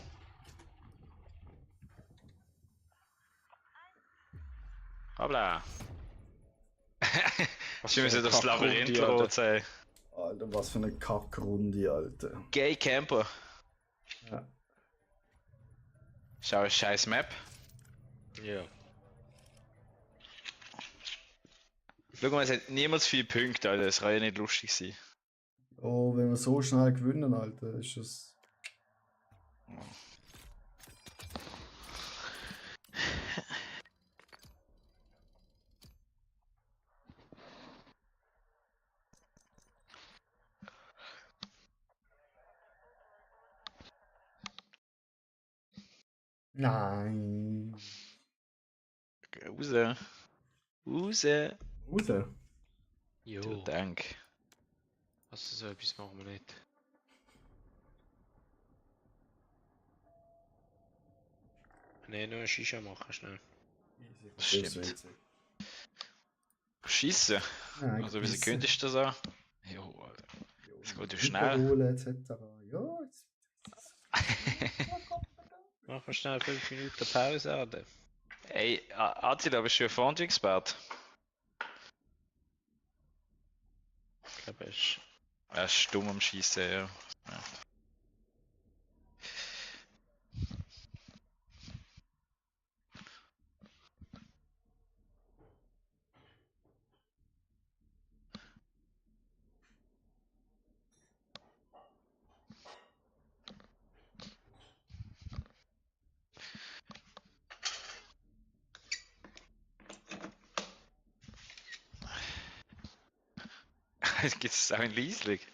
Hoppla. Ich müssen das Labyrinth rot sein. Alter, was für eine Kackrunde, Alter. Gay Camper. Ja. Schau, scheiß Map. Ja. Schau mal, es hat niemals viele Punkte, Alter. Das kann ja nicht lustig sein. Oh, wenn wir so schnell gewinnen, Alter, ist das. Nein. Raus. Raus. Raus. Jo. Dank. Also so etwas machen wir nicht. Ne, nur eine Shisha machen, schnell. Das stimmt. Schießen? Nein, Also wie gebissen. könntest du das auch? Jo, Alter. Das geht ja Hyperole schnell. etc. Ja, jetzt. Machen wir schnell 5 Minuten Pause, Alter. Ey, Attila, bist du ein Front-Expert? Ich glaube, Er ist stumm am Schießen, ja. Ja. Gibt es auch in Lieslig?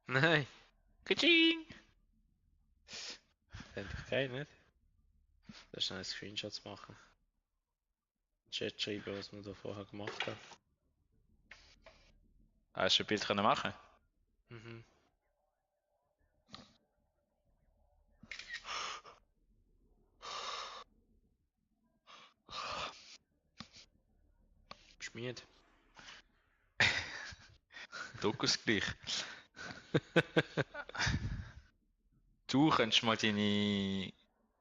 Nein. Kaching! Endlich geil, nicht? Da schnell Screenshots machen. Chat schreiben, was wir da vorher gemacht haben. Hast du ein Bild können machen? Mhm. Bist du müde? Druckausgleich. Du könntest mal deine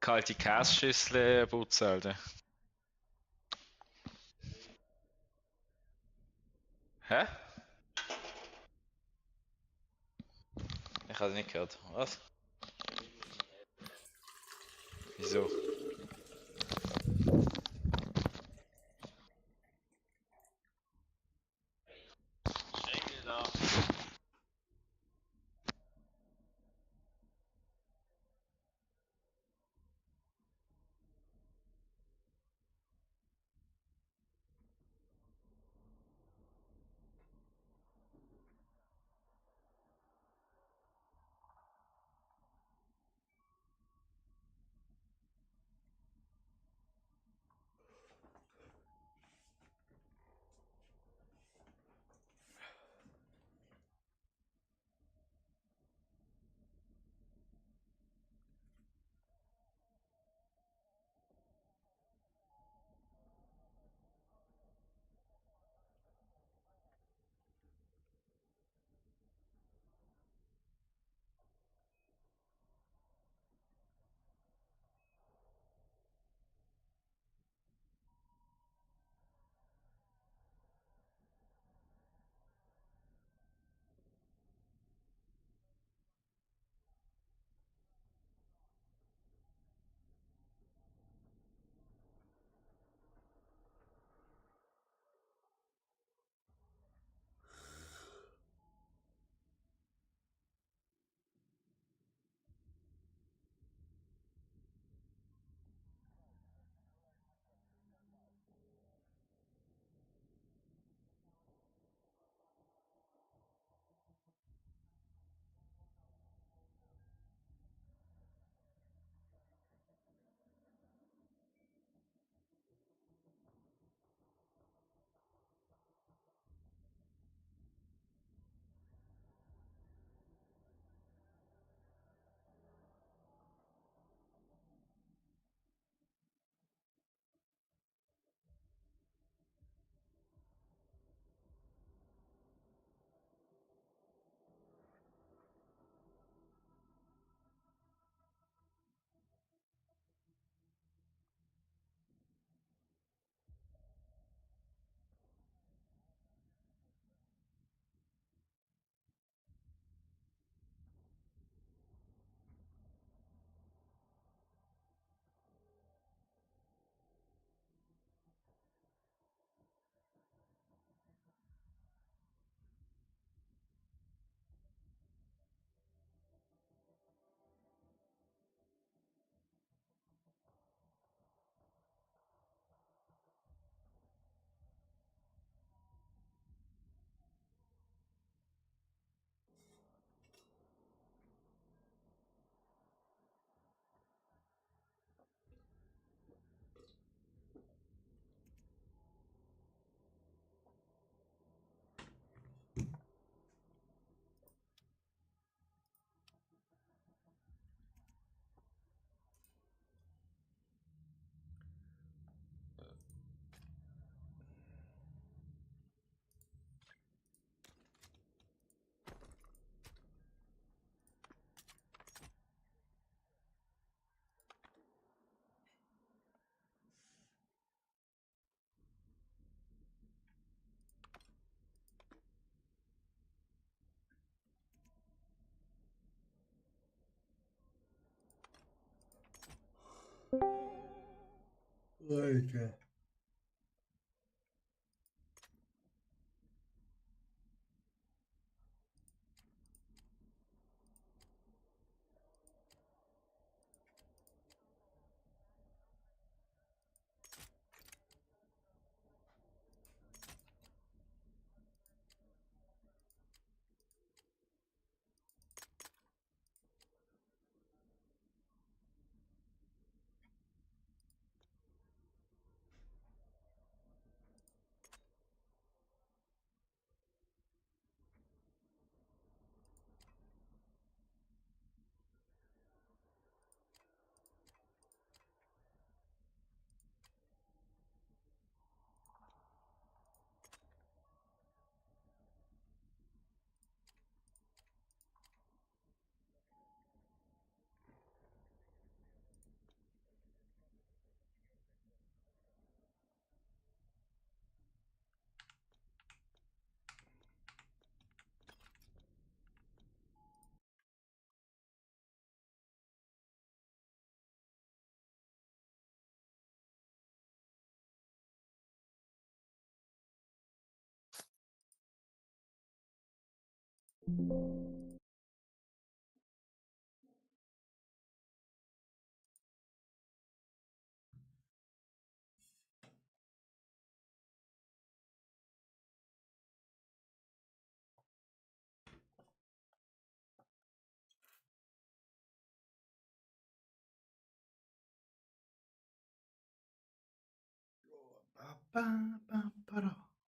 kalte Käseschüssel putzen, Alter. Hä? Ich habe nicht gehört. Was? Wieso? Schenkel da. Alter.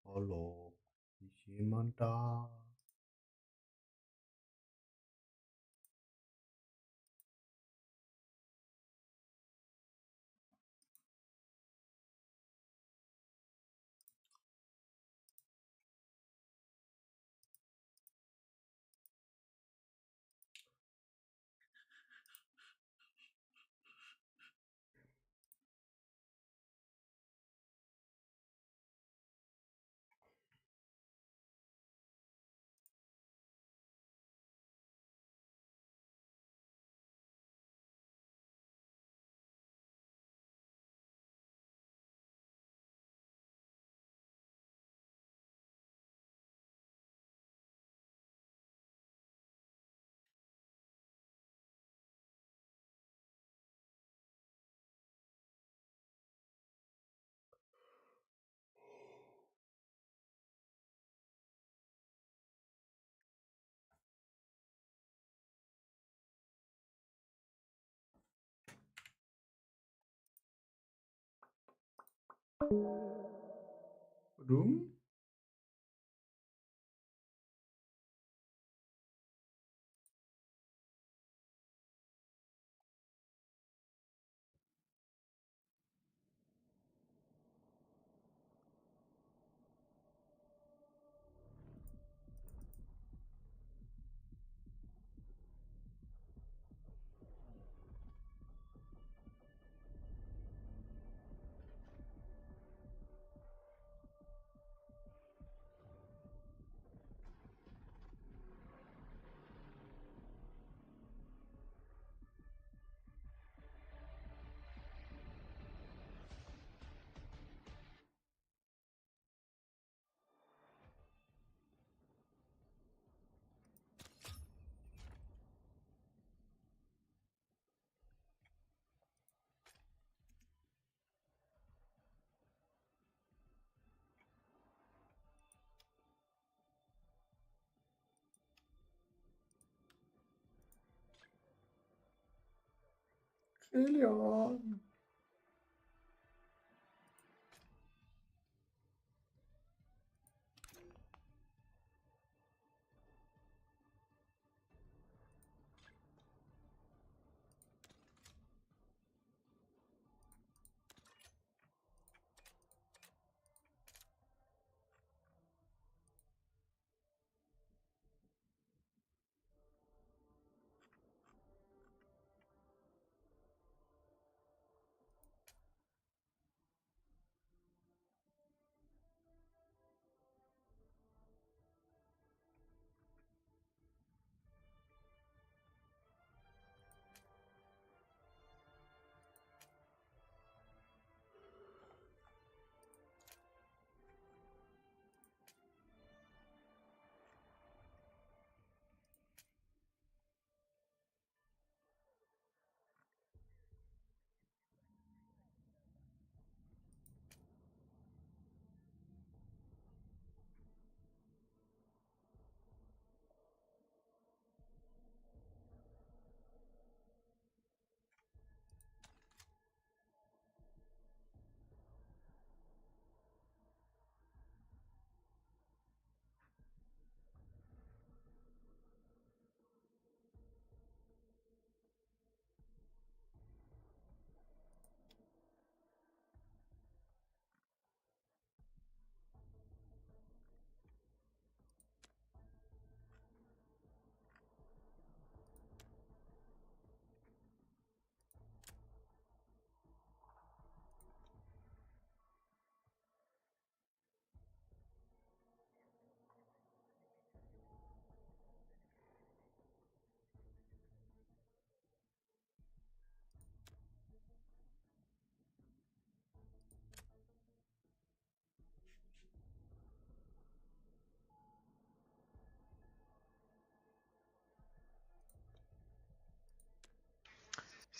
Hallo, ist jemand da? Warum? Kilian.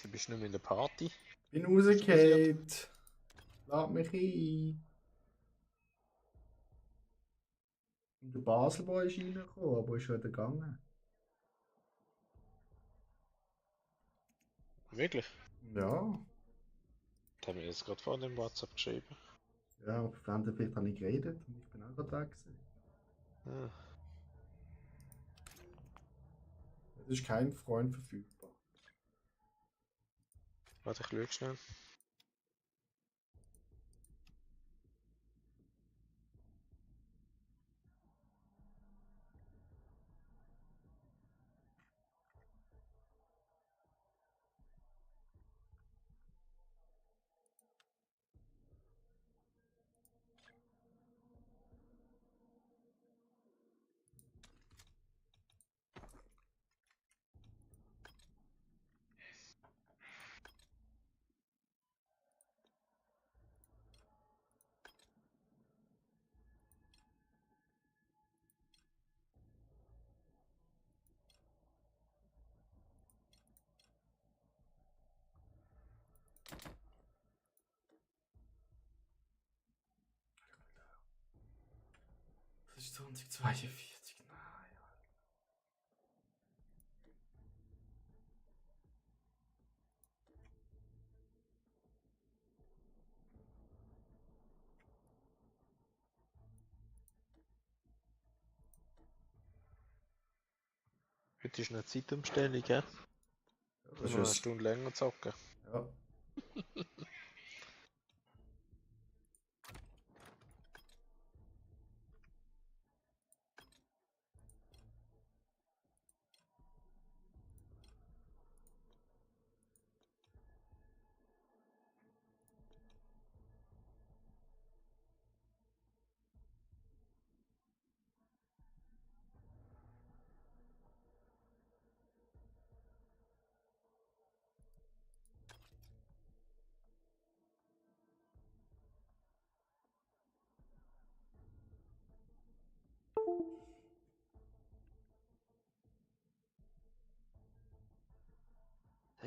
Sie bist nicht mehr in der Party. Bin rausgefallen. Lad mich ein. Und der Baselboy ist reingekommen, aber ist wieder gegangen. Wirklich? Ja. Das haben wir jetzt gerade vor dem WhatsApp geschrieben. Ja, auf vielleicht habe ich geredet und ich bin auch gerade da gewesen. Ah. Es ist kein Freund verfügbar. Warte, ich schaue schnell. Das ist 2042. Nein. Heute ist eine Zeitumstellung, ja? Das Noch eine ist Stunde länger zocken. ja.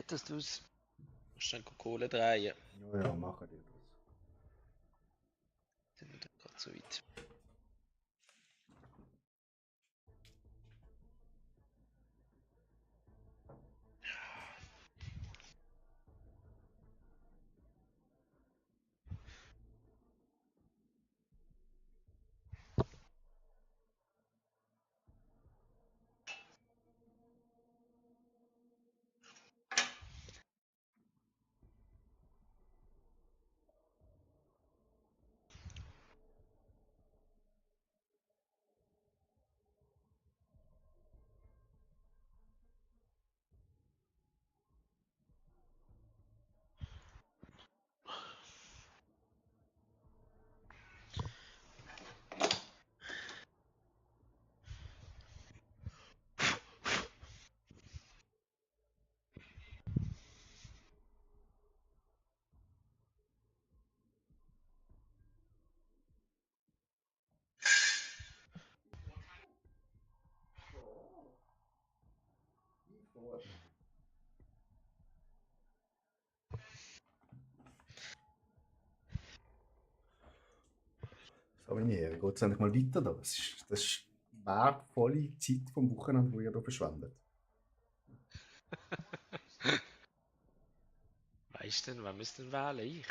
Hättest du es? Musst du dann Kohle drehen? Ja, machen die das. Sind wir gerade so weit. So, meine Herren, geht es endlich mal weiter da? Das ist wertvolle Zeit vom Wochenende, die ihr hier verschwendet. Weißt du denn, wer müsste denn wählen? Ich?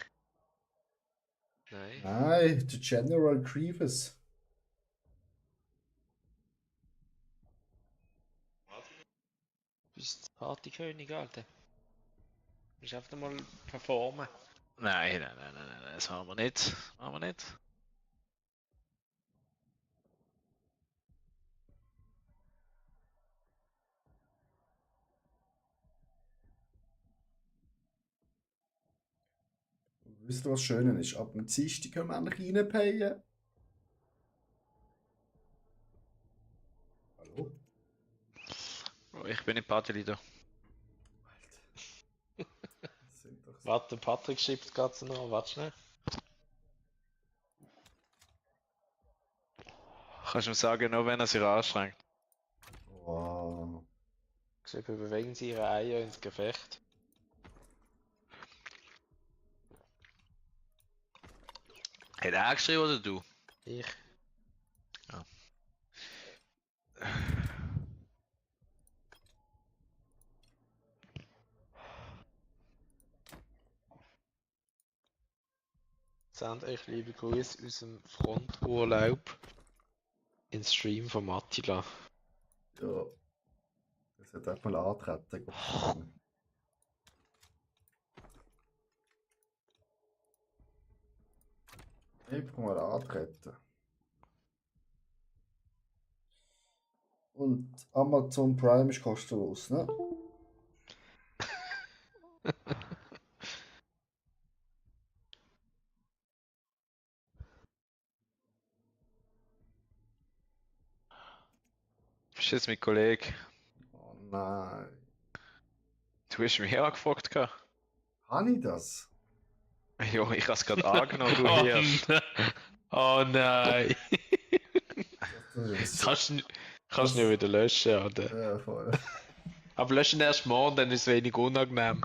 Nein. Nein, der General Grievous. Du bist Partykönig, Alter. Du musst einfach mal performen. Nein, das haben wir nicht. Haben wir nicht. Wisst ihr, was schön ist? Ab dem Dienstag können wir endlich reinpayen. Hallo? Oh, ich bin nicht Partyleader. Warte, Patrick schreibt gerade noch. Warte schnell. Kannst du mir sagen, nur wenn er sich anstrengt. Wow. Sie bewegen sie ihre Eier ins Gefecht. Hat er geschrieben oder du? Ich. Ja. Sendet euch liebe Grüße aus dem Fronturlaub ins Stream von Attila. Ja. Das hat auch mal antreten. Einfach mal antreten. Und Amazon Prime ist kostenlos, ne? Bist du jetzt mein Kollege? Oh nein. Du hast mich angefragt. Gehabt. Habe ich das? Ja, ich habe es gerade angenommen, du Oh, Hirsch. oh nein! Das kannst du nicht wieder löschen, oder? Ja, voll. Aber löschen erst morgen, dann ist es wenig unangenehm.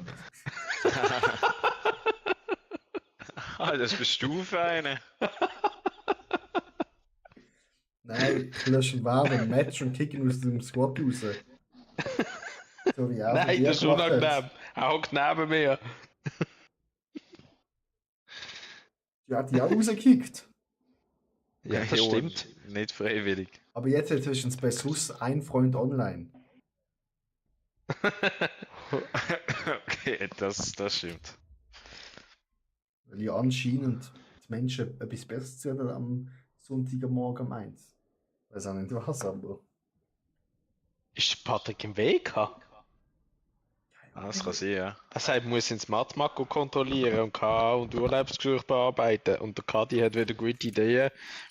Ah, das bist du für einen. Nein, ich lösche ein Match und kicken aus dem Squad raus. So wie er Nein, das ist unangenehm. Er hockt neben mir. Die hat die auch rausgekickt. Ja, das Ja, stimmt. Nicht freiwillig. Aber jetzt hat zwischen bei SUS ein Freund online. Okay, das stimmt. Weil ja anscheinend die Menschen etwas Besseres zu tun am Sonntagmorgen um 1. Ich weiß auch nicht was, aber. Ist Patrick im Weg? Das kann sein, ja. Er sagt, er muss ins Mathmako kontrollieren und KA und Urlaubsgesuch bearbeiten. Und der Kadi hat wieder gute Ideen,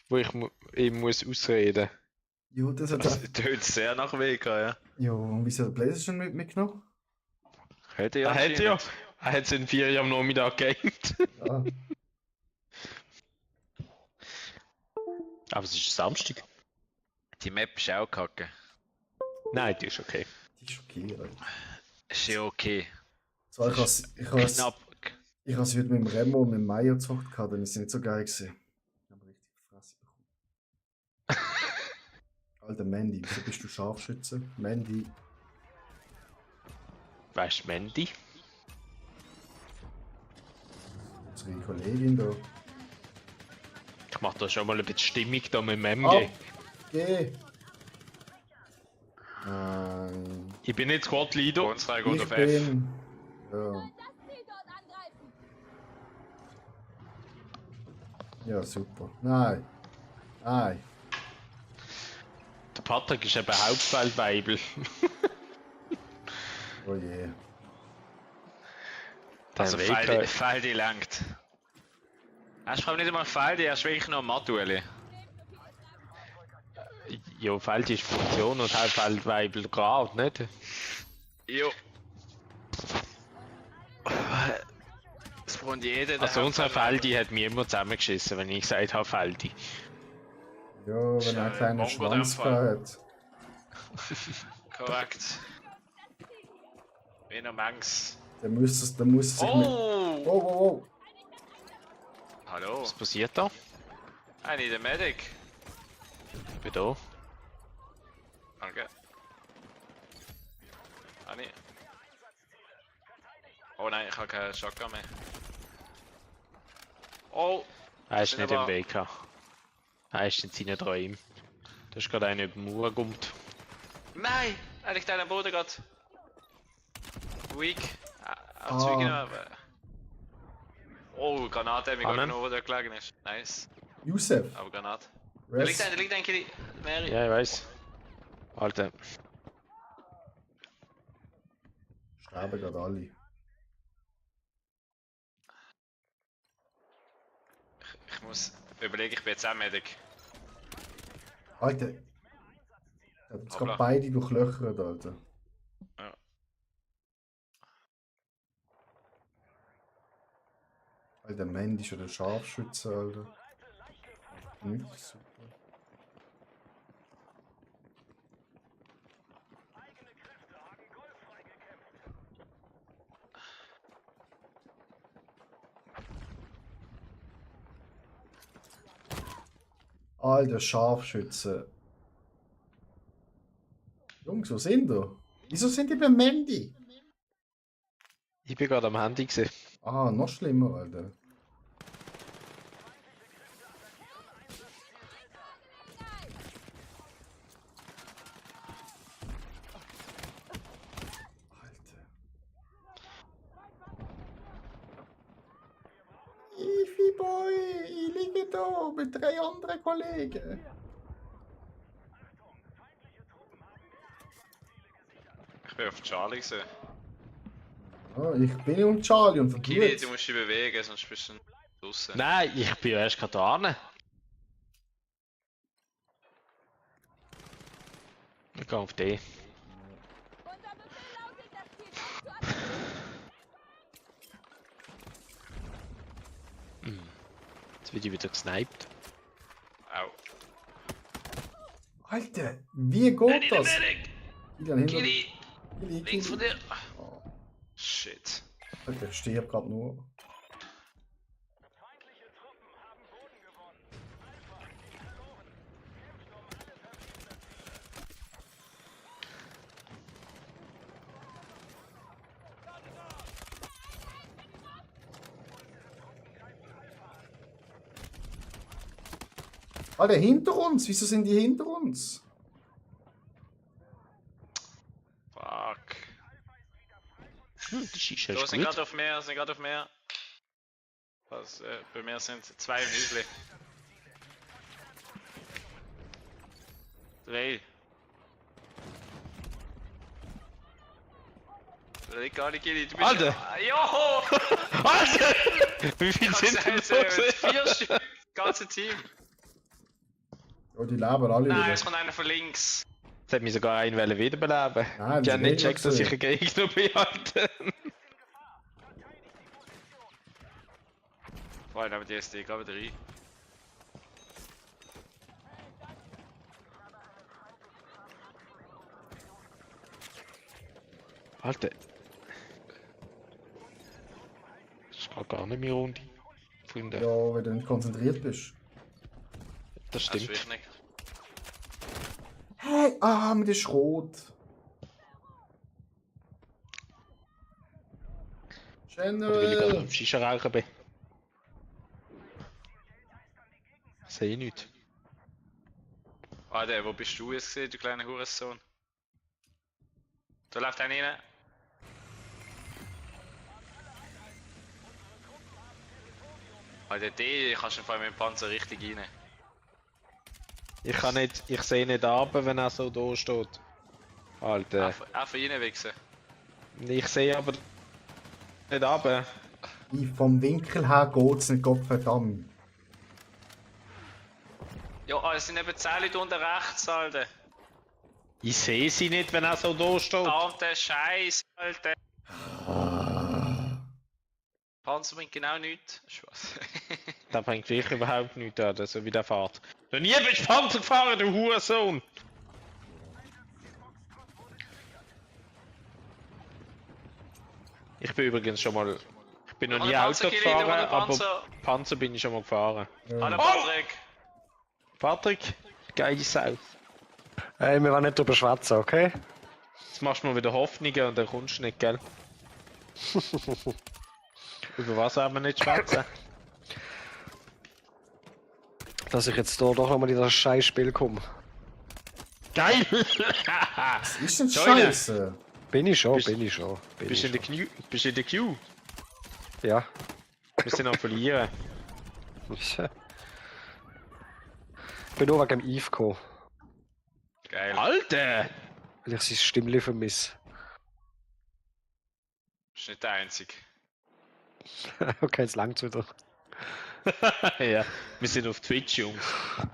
wo ich ihm muss ausreden Ja, das hat Das tönt sehr nach WK, ja. Ja, und wieso hat er PlayStation mitgenommen? Hätte Er ja. hat ja. Er hat es in 4 Uhr am Nachmittag gegamed. Ja. Aber es ist Samstag. Die Map ist auch kacke. Nein, die ist okay. Die ist okay, Alter. Ist ja okay. So, ich has Knapp. ich has heute mit dem Remo und mit dem Meier gezockt, dann ist es nicht so geil gewesen. Ich habe richtig die Fresse bekommen. Alter Mandy, wieso bist du Scharfschütze? Mandy. Weißt du, Mandy? Unsere Kollegin da. Ich mach da schon mal ein bisschen Stimmung da mit dem MG. Ab, geh! Nein. Ich bin nicht Squad Leader. Unsere geht Ich auf F. bin. Ja. Ja, super. Nein. Nein. Der Patrick ist eben Hauptfeldweibel. Oh je. Also WK Faldi langt. Hast du nicht einmal Faldi, er ist wirklich noch Matuelle. Ja, Feld ist Funktion und Hauptfeldweibel gerade, nicht? Jo. Das braucht jeder. Also unser Feldi hat mir immer zusammengeschissen, wenn ich gesagt habe Feldi. Ja, wenn er einen kleinen Mongo Schwanz in dem Fall. hat. Korrekt. Wie noch manches. Dann muss es sich mit. Oh! Oh, oh, oh. Hallo? Was passiert da? I need a medic. Ich bin da. Danke. Anni. Oh nein, ich habe keine Shotgun mehr. Oh! Er ist Bin nicht im aber- Weg. Er ist in seinen Träumen. Da ist gerade einer über den Mauer gekommt. Nein! Er liegt am Boden gerade. Weak. Ah. Aufzüge noch. Oh, Granate hat mich gerade Amen. genommen, wo der gelegen ist. Nice. Yusef. Aber Granate. Rest. Der liegt eigentlich näher. Ja, ich weiß. Alter. Sterben gerade alle. Ich muss überlegen, ich bin jetzt auch Medic. Alter. Ich hab jetzt Hoppla. gerade beide durchlöchert, Alter. Ja. Alter, Mandy ist ja der Scharfschütze, Alter. Nicht super. Alter Scharfschütze. Jungs, wo sind ihr? Wieso sind die beim Mandy? Ich bin gerade am Handy gesehen. Ah, noch schlimmer, Alter. Boy, ich liege da mit 3 anderen Kollegen. Ich bin auf Charlie gesehen. Oh, ich bin um Charlie und Kili, verblüht. du musst dich bewegen, sonst bist du draußen. Nein, ich bin ja erst gerade da. Ich gehe auf die. Jetzt wird ich wieder gesniped. Au. Alter, wie geht das? Kili! Links von dir! Oh, Shit. Alter, ich stehe gerade nur. Alter, hinter uns! Wieso sind die hinter uns? Fuck. Das ist So, sind gerade auf mehr, sind gerade auf mehr. Was, bei mir sind 2 Müsli. 3. Leg gar nicht, Kili, du bist... Alter! Joho! Alter! Wie viel sind denn Scheiße, los? 4 Stück, das ganze Team. Oh, die leben alle Nein, wieder. es kommt einer von links. Jetzt hat mich sogar einen wiederbeleben. Nein, Ich habe nicht das gecheckt, dass ich gesehen. einen Gegner behalte. Vor allem aber die SD, glaube ich, rein. Alter. Das ist gerade gar nicht mehr Runde. Freunde. Ja, wenn du nicht konzentriert bist. Das Das ist stimmt. wichtig. Hey, ah, mit der Schrot. Oder will ich gerade General. am Shisha rauchen bin. Sehe ich nicht. Alter, wo bist du jetzt gesehen, du kleiner Hurensohn? Da läuft einer rein. Alter, die kannst du vor allem mit dem Panzer richtig rein. Ich kann nicht, ich sehe nicht runter, wenn er so da steht. Alter. Einfach reinwichsen. Ich sehe aber nicht runter. Vom Winkel her geht's nicht, Gottverdammt. Ja, es sind eben 10 Leute unten rechts, Alter. Ich sehe sie nicht, wenn er so da steht. Alter Scheiß, Alter. Panzer bringt genau nichts. Spaß. Der bringt wirklich überhaupt nichts an, so wie der fährt. Noch nie bist du Panzer gefahren, du Hurensohn! Ich bin übrigens schon mal... Ich bin noch Noch nie ein Auto Panzerkili, noch gefahren, ein aber Panzer. Panzer bin ich schon mal gefahren. Hallo Patrick. Patrick, geile Sau. Hey, wir wollen nicht drüber schwätzen, okay? Jetzt machst du mir wieder Hoffnungen und dann kommst du nicht, gell? Über was haben wir nicht schwätzen? Dass ich jetzt da doch nochmal in das scheiß Spiel komme. Geil! Was ist denn Joine. Scheiße? Bin ich schon, Bist- bin ich schon. Bin Bist ich du in der Queue? Ja. Wir sind am Verlieren. Ich bin nur wegen dem Eve gekommen, Geil. Alter! weil ich sein Stimmli vermisse. Bist nicht der Einzige. Okay, jetzt langt's wieder. Ja, wir sind auf Twitch, Jungs.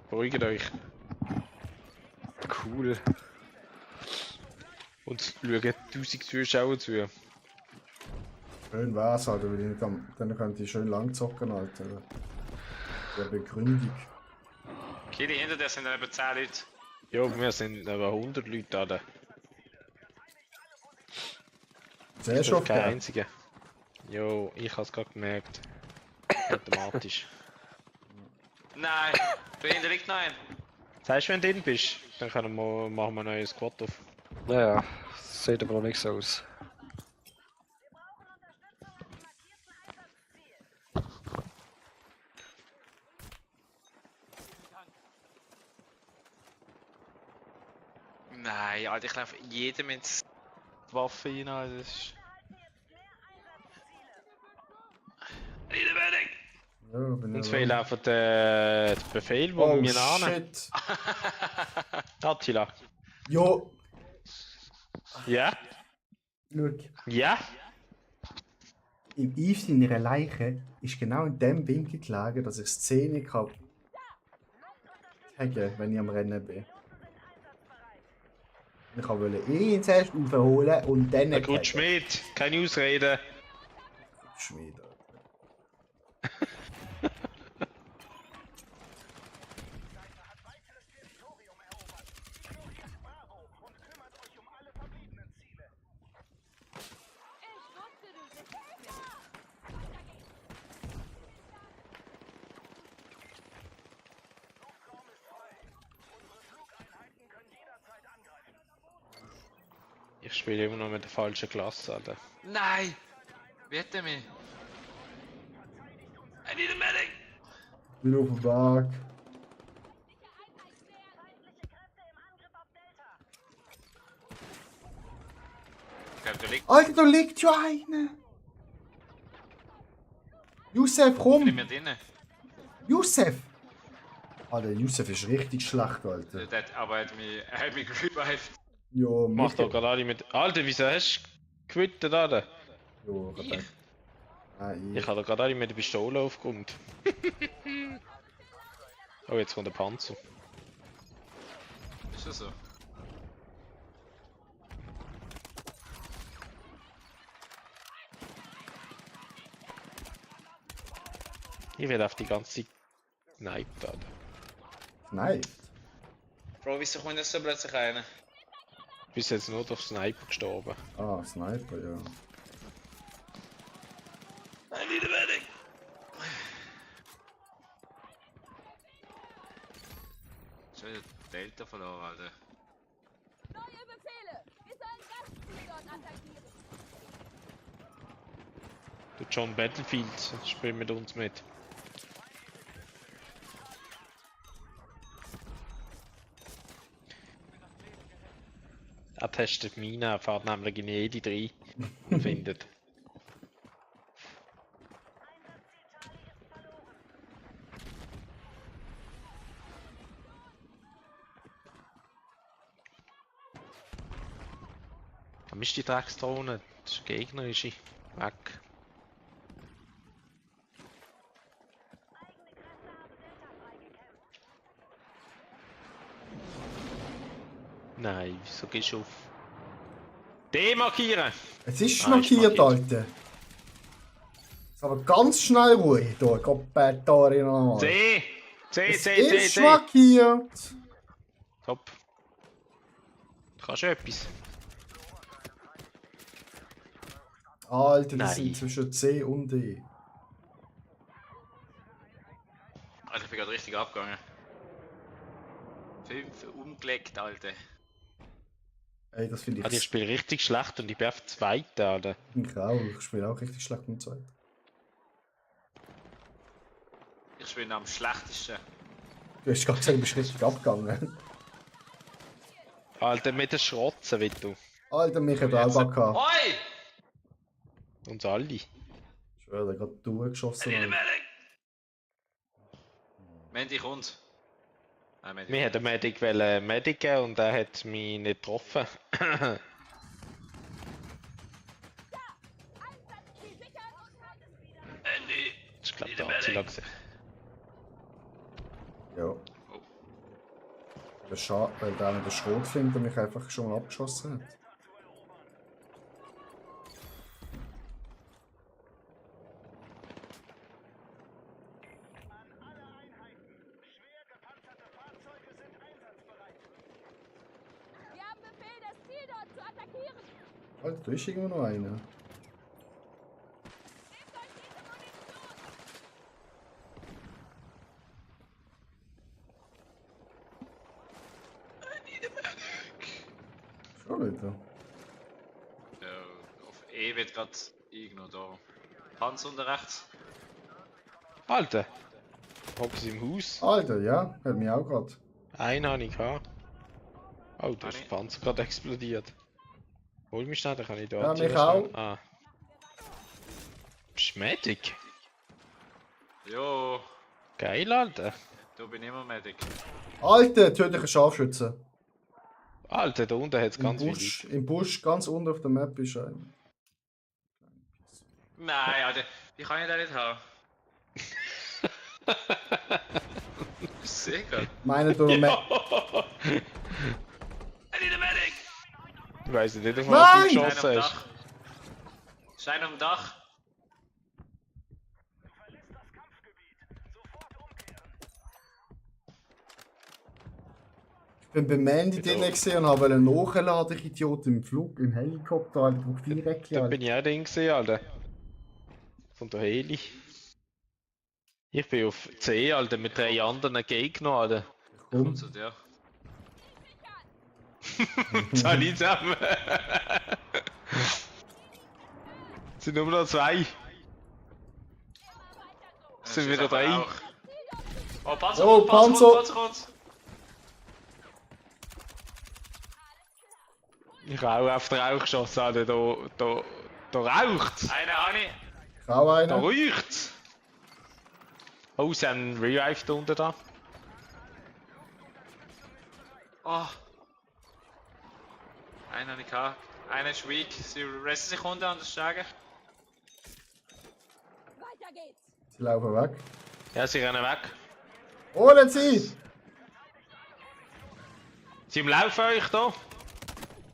Beruhigt euch. Cool. Und schauen 1000 Zuschauer zu. Schön wär's, Alter, weil dann könnt ihr schön lang zocken, Alter. Der Begründung. Kili, hinter dir sind eben 10 Leute. Ja, wir sind aber 100 Leute da. Sehr Ich schon bin kein einziger. Jo, ich hab's gerade gemerkt. Automatisch. Nein, da hinten liegt noch ein. Sagst du, wenn du drin bist, dann machen wir einen neuen Squad auf. Naja, sieht aber noch nicht so aus. Nein, Alter, ich laufe jedem ins Waffe rein, Alter, das ist... Ja, bin Uns ja fehlt einfach der Befehl, wo Oh wir nahen. shit. Attila. Jo, Ja? schau. Ja? Im Yves seiner Leiche ist genau in dem Winkel gelegen, dass ich Szene kann haben, wenn ich am Rennen bin. Ich wollte ihn zuerst aufholen und dann Der Gut Schmidt, keine Ausreden. Schmied, Alter. Ich spiele immer noch mit der falschen Klasse, Alter. Nein! Wie hat er mich? I need a medic! Bin auf dem Berg. Ich glaube, da liegt Alter, da liegt schon einer! Youssef, nicht komm! mehr drin. Youssef! Alter, Youssef ist richtig schlecht, Alter. Aber er hat mich revived. Jo, Mach doch gerade alle mit. Alter, wieso hast du gewittert, Alter? Jo, Ich? Ich habe gerade alle mit der Pistole aufgeräumt. Oh, jetzt kommt der Panzer. Ist das so? Ich werde auf die ganze Zeit sniped, Alter. Nein. Bro, wieso kommt das so plötzlich rein? Bist jetzt nur durch Sniper gestorben. Ah, Sniper, ja. I need a medic! Schon wieder Delta verloren, Alter. Neue Befehle! Wir sollen Gastziel dort attackieren! Der John Battlefield spielt mit uns mit. Er testet Minen, er fährt nämlich in jede 3 und findet. Warum ist die Drecksdrohne? Das ist Gegner, ist sie. Weg. Nein, wieso gehst du auf? Demarkieren! Es ist Ah, markiert, ist markiert. Alter. Ist aber ganz schnell ruhig hier, Goppetori nochmal. C! C, Es C, C, ist C! markiert! Top. Du kannst etwas. Alter, die Nein. sind zwischen C und D. Alter, ich bin gerade richtig abgegangen. 5 umgelegt, Alter. Ey, das finde Also ich ich. spiele richtig schlecht und ich bin auf der zweiten, Alter. Ich auch. Ich spiele auch richtig schlecht mit Zeit. Ich bin am schlechtesten. Du hast gerade gesagt, du bist richtig abgegangen. Alter, mit den Schrotzen, wie du. Alter, mich hat auch Jetzt- gehabt. Oi! Uns alle. Ich werde gerade durchgeschossen. I need a Alter. medic! Mandy kommt. Nein, Mandy Mir hat der Medic mediken und er hat mich nicht getroffen. Einsatzziel sichern und halt es wieder! Mandy! Ich glaube, der Attila gesehen. Ja. Weil der mit der Schrotflinte mich einfach schon mal abgeschossen hat. Wir haben Befehl, das Ziel dort zu attackieren! Alter, da ist irgendwo noch einer. Nehmt euch diese Munition! wird gerade irgendwo da. Panzer unter rechts. Alter! Hocken sie im Haus? Alter, ja, hat mich auch gerade. Einen habe ich gehabt. Oh, da ist Habe der Panzer gerade explodiert. Hol mich schnell, dann kann ich da Ja, anziehen, mich schnell. auch. Ah. Medic? Jo, Geil, Alter. da bin ich immer Medic. Alter, tödlicher Scharfschütze. Alter, da unten hat es Im ganz viel Busch, Leute. im Busch, ganz unten auf der Map ist einer. Nein, Alter, wie kann ich den nicht haben? Sicher. Meine du noch Ja. Ich need a medic! Ich weiss nicht, auf Nein! was du Stein auf geschossen dem hast. Dach. Stein auf dem Dach. Ich bin beim Mandy Bitte. drin gesehen und habe nachladen, ich Idiot, im Flug, im Helikopter, Alter, wo direkt, Da Alter. bin ich auch drin gesehen, Alter. Von der Heli. Ich bin auf C, Alter, mit 3 anderen Gegnern, Alter. Komm. Kommt zu dir. Jetzt habe ich zusammen. Es sind nur noch 2. Es sind wieder 3. Auch. Oh, Panzer, Oh, Panzer, Panzer. Panzer. Ich habe auch auf den Rauch geschossen, Alter. Da raucht's. Eine Ani. Ich auch Da einer. räucht's. Oh, sie haben einen Revive da unten da. Oh. Einer nicht gehabt. Einer ist weak. Sie resten Sekunden an der Stege. Weiter geht's. Sie laufen weg. Ja, sie rennen weg. Holen Sie! Sie im Laufen euch da.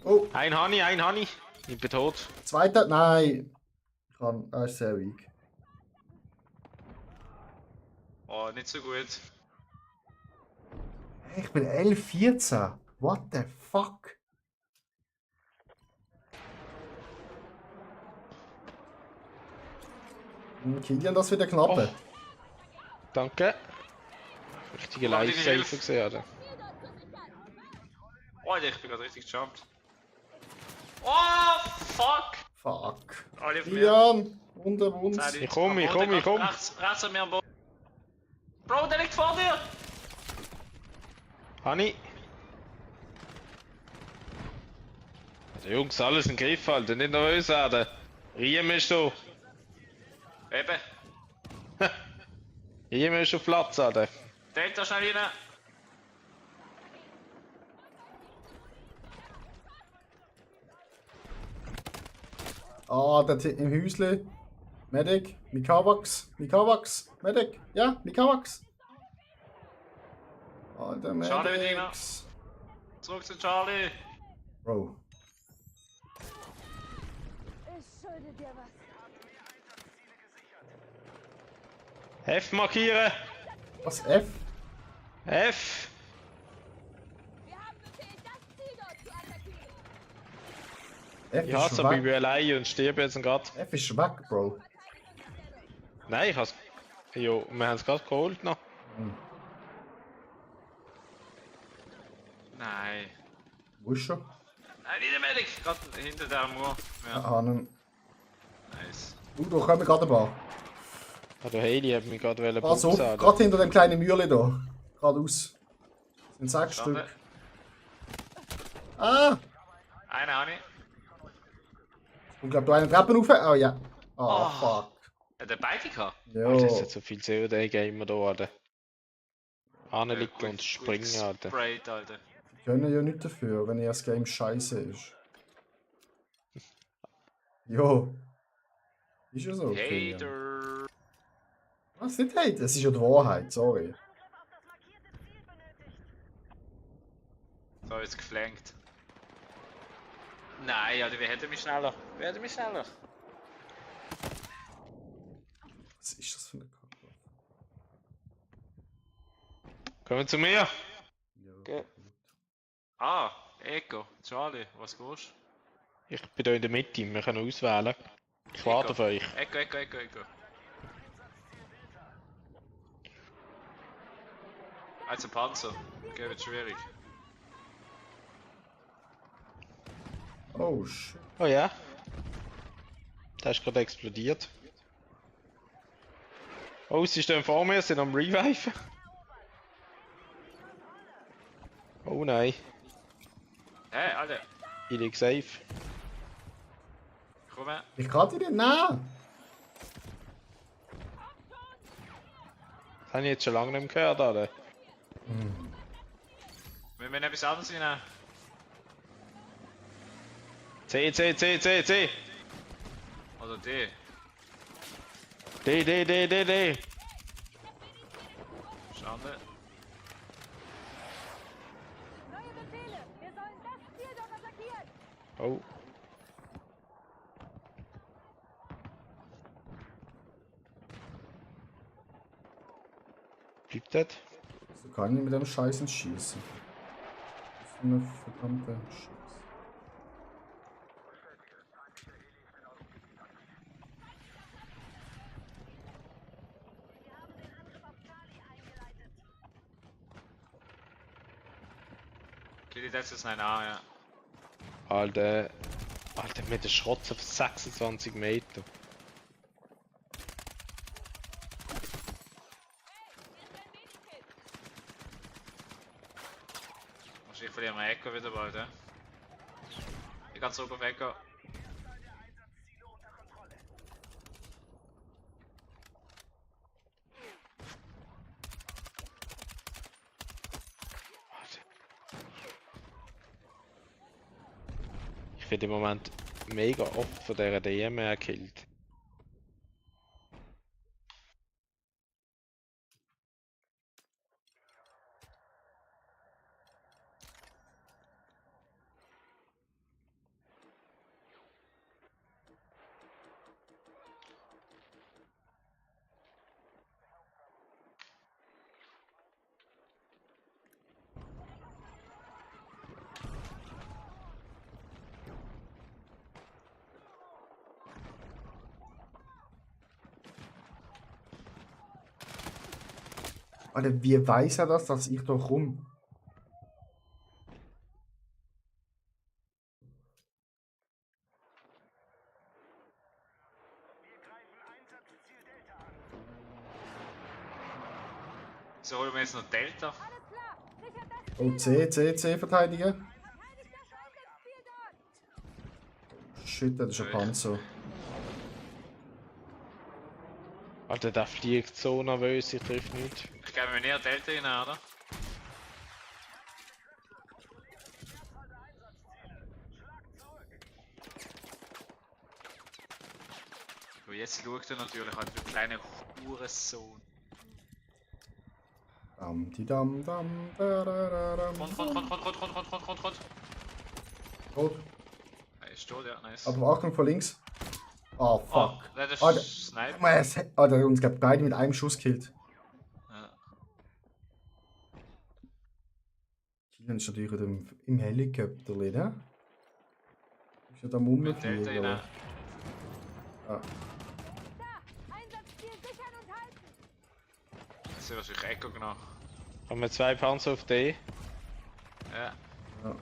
Oh, Ein Honey, ein Honey. Ich bin tot. zweiter, nein. Ich kann, er ist sehr weak. Oh, nicht so gut. Ich bin 11, 14. What the fuck? Kilian, das wieder knapp. Oh. Danke. Richtige Oh, die Life-Safer Hilfe. gesehen, Alter. Oh, Alter, ich bin gerade richtig gejumpt. Oh, fuck! Fuck. Alle auf mir. Kilian, unter uns. Ich komm, ich komm, ich komm. Rechts an mir am Boden. Bro, der liegt vor dir! Honey. Also, Jungs, alles im Griff halten, nicht nervös werden. Riemen ist da. Eben. Riemen ist auf Platz, Alter. Denk da schnell rein. Ah, der im Häusle. Medic, Mikavax, Mikavax, Medic, ja, Mikavax. Alter, Schade, Bediener. Medics. Zurück zu Charlie. Bro. Ich schulde dir was. F markieren. Was, F? F. Wir haben Befehl, das Ziel dort zu attackieren. F Ich hasse ist aber, ich bin weg. allein und sterbe jetzt gerade. F ist weg, Bro. Nein, ich has. Jo, wir haben es gerade geholt noch. Nein. Wo ist er? Nein, nicht der Medic. Gerade hinter der Mauer. Ja, Ah, nice. nice. Da kommen gerade ein paar. Ah, der Heli hat mich gerade Pass auf, bumsen, Alter. gerade hinter dem kleinen Mühle da. Geradeaus. Sind 6 Schade. Stück. Ah! Eine habe ich. Ich glaube, da eine Treppe rauf. Oh ja. Ah, Oh. fuck. Hat der beide gehabt? Alter, es Jo. hat so viel COD-Gamer da, Alter. Anliegen Gut- und springen, gut Alter. gesprayt, Alter. Die können ja nichts dafür, wenn ihr das Game scheiße ist. Jo. Ist ja so. Kilian. Hater. Was, nicht Hate? Es ist ja die Wahrheit, sorry. So, jetzt geflankt. Nein, Alter, wer hätte mich schneller? Wer hätte mich schneller? Was ist das für eine Kacke? Kommen zu mir. Ja. Ah, Echo. Charlie, was gehst Ich bin da in der Mitte, wir können auswählen. Ich warte auf euch. Echo, Echo, Echo, Echo. Also Panzer. Okay, wird schwierig. Oh shit. Oh ja? Der ist gerade explodiert. Oh, sie stehen vor mir, sind am Reviven. Oh nein, Hä, Alter, ich lieg safe. komm her. Ich kann dich nicht nehmen. Das habe ich jetzt schon lange nicht mehr gehört, Alter. Müssen wir etwas anderes nehmen? C. Oder D? D. Schande. Neue Befehle! Wir sollen das Ziel dort attackieren! Oh. Bleibt das? So kann ich mit dem Scheiß nicht schießen. Das ist eine verdammte Scheiße. Wir haben den Angriff auf Charlie eingeleitet. Kitty, das ist ein A, ja. Alter, mit der Schrotze auf 26 Meter. Ich verliere mein Echo wieder bald, ja. Ich kann zurück auf Echo. Ich werde im Moment mega oft von dieser DMR gekillt. Alter, wie weiß er das, dass ich da rum? So holen wir jetzt noch Delta. Alles klar! Sichert das Oh, C verteidigen. Verteidigt das Einsatzziel dort! Shit, das ist ein Panzer. Alter, der fliegt so nervös, ich triff nicht. Ich gebe mir näher Delta rein, oder? Und jetzt schaut er natürlich an den kleinen Hurensohn. Dam, da, da, da, dam. Rund. Tot. Er ist tot, ja, nice. Aber Achtung vor links. Oh, fuck. Oh, der ist Alter. Sniper. Alter, uns gab beide mit einem Schuss killt. Ja. Killen ist natürlich im Helikopter, ne? Ist ja da Mit rumfliegen, Delta oder? rein. Ah. Da! Einsatzziel sichern und halten! Das ist wahrscheinlich Echo genau. Haben wir 2 Panzer auf D? Ja. Ja.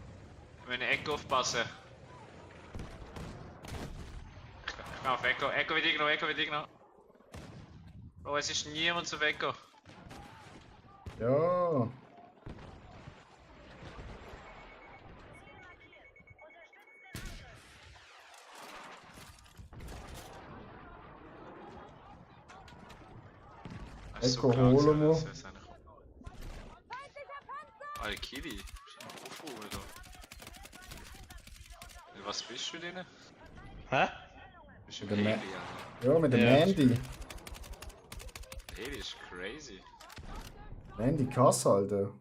Wir müssen Echo aufpassen. Ich kann auf Echo. Echo wird irgendwo. Oh, es ist niemand zu Echo. Ja. Das ist Echo klar holen gewesen, wir. das ist eigentlich- Feindlicher Panzer! Alter, Kili. Aufrufen da. Was bist du denn? Hä? Bist du Mit im dem Heli, Alter? Ja, mit dem Ja. Handy. Heli ist crazy. Handy Kasse, Alter.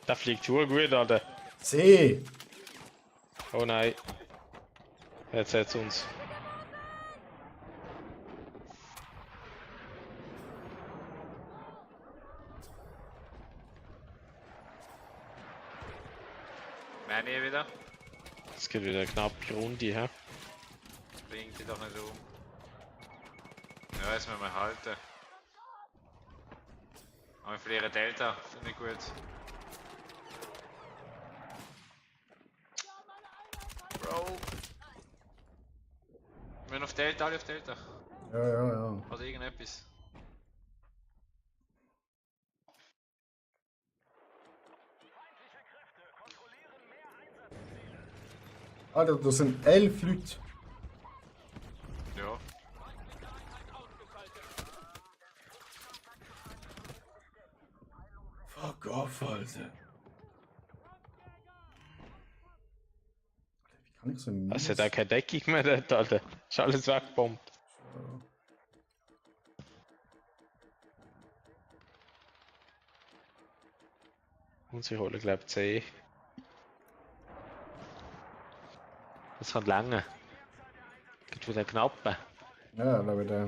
Der fliegt schon gut, Alter. C! Oh nein. Jetzt hat's uns. Meine wieder. Es geht wieder eine knappe Runde, hä? Bringt die doch nicht um. Ja, jetzt müssen wir halten. Aber wir verlieren Delta, finde ich gut. Bro. Wir sind auf Delta, alle auf Delta. Ja. Oder irgendetwas. Alter, das sind 11 Leute. Ja. Fuck off, Alter. Wie kann ich so mies? Es hat auch keine Deckung mehr dort, Alter. Ist alles weggebombt. Und sie holen, glaube ich, C. Das kann länger. Gibt wieder knappen. Ja, da wieder.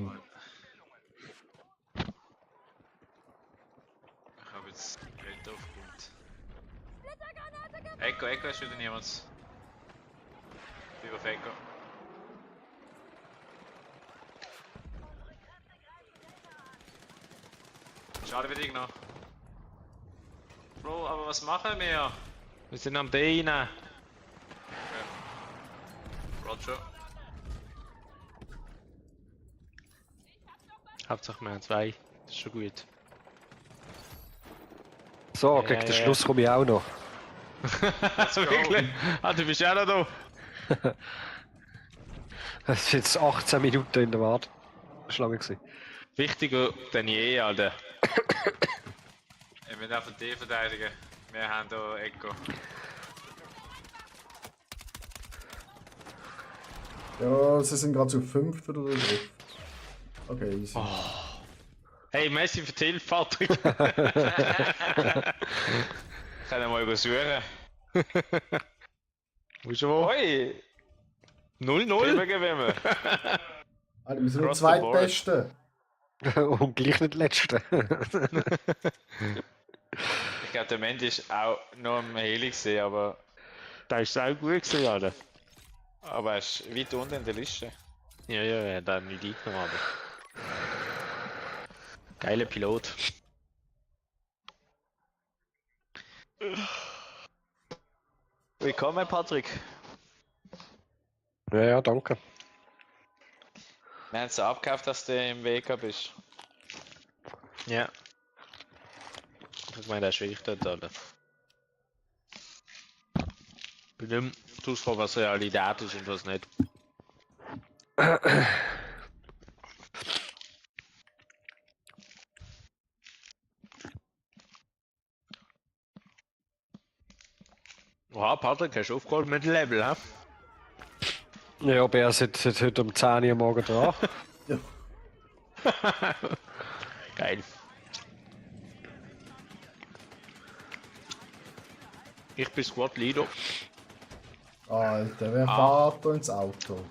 Ich habe jetzt Geld aufgeräumt. Echo ist wieder niemand. Über auf Echo. Schade für dich noch. Bro, aber was machen wir? Wir sind am D rein. Roger. Hauptsache wir haben 2. Das ist schon gut. So, Ja, gegen den ja. Schluss komme ich auch noch. Also wirklich? Ah, du bist auch noch da. Es sind jetzt 18 Minuten in der Warte. Das war lange gewesen. Wichtiger denn je, Alter. Ich will einfach D verteidigen. Wir haben hier Echo. Ja, sie sind gerade zu 5 oder so. Okay, easy. Hey, merci für die Hilfe, Patrick. Können wir mal suchen. Wo ist er wo? Hoi! 0-0? Gewinnen. Alter, wir sind nur Across the board. Zweitbeste. Und gleich nicht letzte. Ich glaube, der Mensch ist auch noch am Heli gesehen, aber Da ist es auch gut gewesen, Alter. er ist weit unten in der Liste. Ja, er hat auch nicht eingenommen, aber. Geiler Pilot. Willkommen, Patrick. Ja, danke. Wir haben es abgekauft, dass du im WK bist. Ja. Ich meine, das ist schwierig dort, Alter. Bin nicht mehr ausgekommen, was Realität ist und was nicht. Oha, Patrick, hast du aufgeholt mit dem Level, hä? Ja, aber er sitzt heute um 10 Uhr morgen dran. Geil. Ich bin Squad Leader. Alter, wer fährt da ins Auto?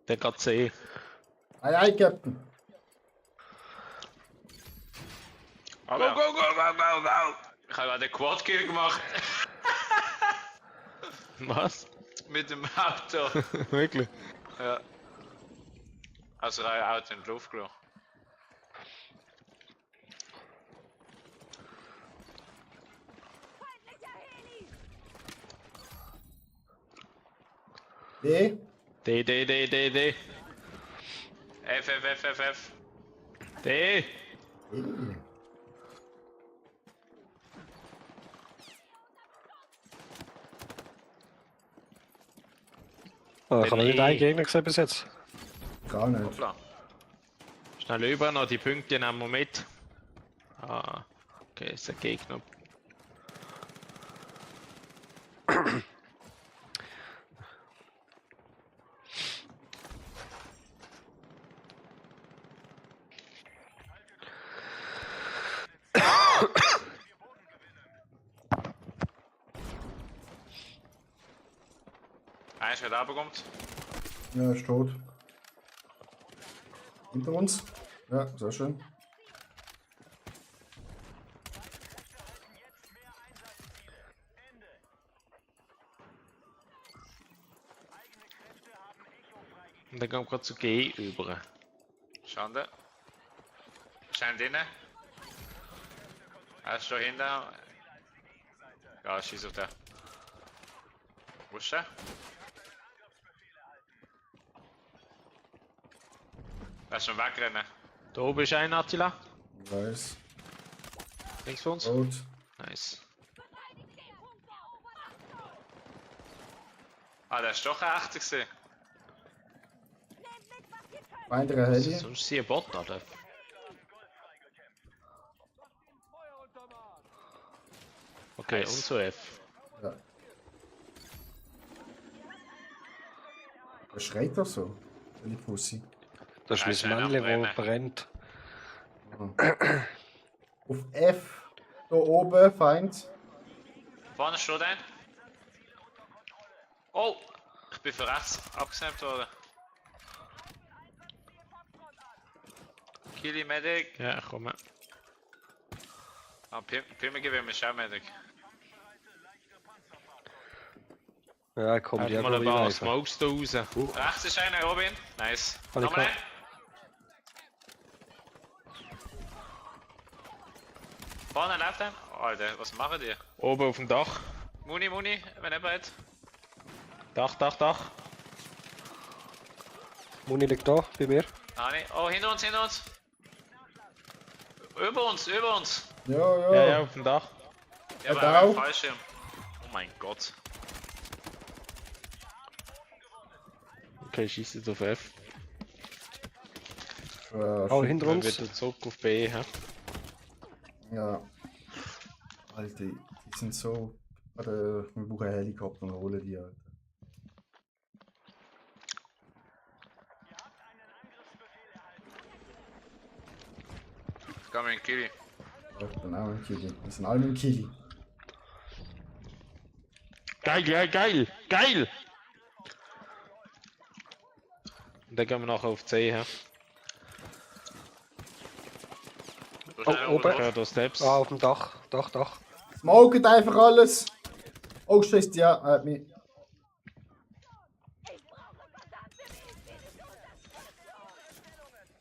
Der geht C. Ei, Captain. Go, go, go, go, go, go! Ich habe gerade einen Quad-Kill gemacht. Was? Mit dem Auto. Wirklich? Ja. Also ein Auto in die Luft gelassen. D. D. F. D. Ah, ich habe noch nicht einen Gegner gesehen bis jetzt. Gar nicht. Hoppla. Schnell über, noch die Punkte nehmen wir mit. Ah, okay, ist der Gegner. Eins wird runterkommt. Ja, ist tot. Hinter uns. Ja, sehr schön. Und dann kommt gerade zu G über. Schande. Scheint drinnen. Er ist schon hinten. Ja, schieß auf den. Wo ist er? Er ist schon wegrennen. Da oben ist ein Attila. Nice. Links von uns. Gut. Nice. Ah, der ist doch ein echter gewesen. Weiterer Heli. Sonst ist sie ein Bot, oder? Okay, Nice. und so F. Ja. Was schreit doch so? Die Pussy. Das Ja, ist ist mein einer Männchen, am das brennt. Auf F. Da oben, Feind. Vorne steht ein. Oh! Ich bin für rechts abgesnappt worden. Killy Medic. Ja, komm. Ah, Pimmel will mir schon Medic. Ja, komm, Hat die mal ein paar haben Smokes da raus. Rechts ist einer, Robin. Nice. Hab ich Nochmal gehabt. ein. Vorne läuft ein. Alter, was machen die? Oben auf dem Dach. Muni, wenn er bereit. Dach. Muni liegt da, bei mir. Ah, nee. Oh, hinter uns. Über uns. Ja, Ja, auf dem Dach. Ja, Ja, aber da ein auch. Fallschirm. Oh mein Gott. Okay, schießt jetzt auf F. Oh, hinter Wir uns. wieder zurück auf B. He? Ja. Alter, die sind so. Oder wir brauchen einen Helikopter und holen die, Alter. Ich komme in Killy. Ja, ich bin auch im Kili. Wir sind alle im Kili. Geil! Und dann gehen wir nachher auf C. He? oben. Ja, da Steps. Ah, auf dem Dach. Dach. Smoket einfach alles. Oh, scheiße, ja, hat mich.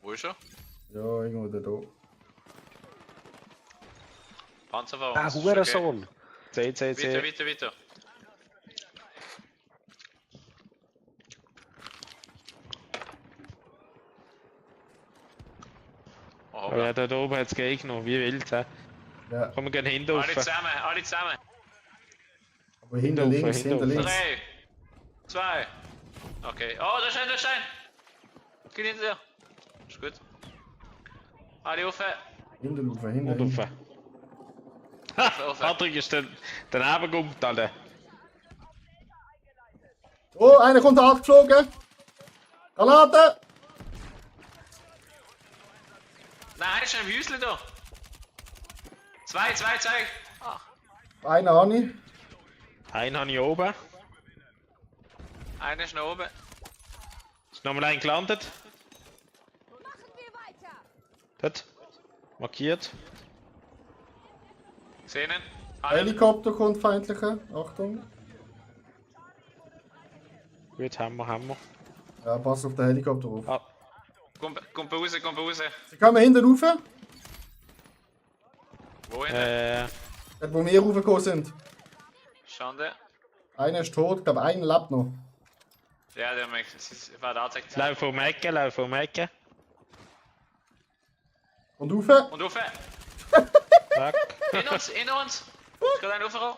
Wo ist er? Ja, irgendwo da. Panzer vor uns. Ah, ist Hurensohn. C. Weiter. Oh, Aber ja, da oben hat es Gegner, wie wild. He? Ja, Komm, wir gehen hinten rauf. alle zusammen. aber hinter Hinter links, hinter hinter links. 3, 2. Okay. Oh, da ist ein. Geht hinter dir. Ist gut. Alle auf. Hinter Und rauf. rauf. Ha! Patrick ist daneben gekommen, Alter. Oh, einer kommt angeflogen. Granate! Nein, ist ein Wüsli da. 2. Einer habe ich. Einen habe ich oben. Einer ist noch oben. Ist nochmal ein gelandet. Dort. Markiert. Sehen ihn. Alle. Helikopter kommt feindlicher. Achtung. Gut, haben wir. Ja, pass auf den Helikopter auf. Ah, Kommt raus. Sie kommen hinten rauf. Wohin? Dort, wo wir raufgekommen sind. Schande. Einer ist tot, ich glaube, einer lebt noch. Ja, der war da tatsächlich. lauf um die Ecke. Und rauf. Und rauf. Zack. In uns. Ich kann einen raufkommen.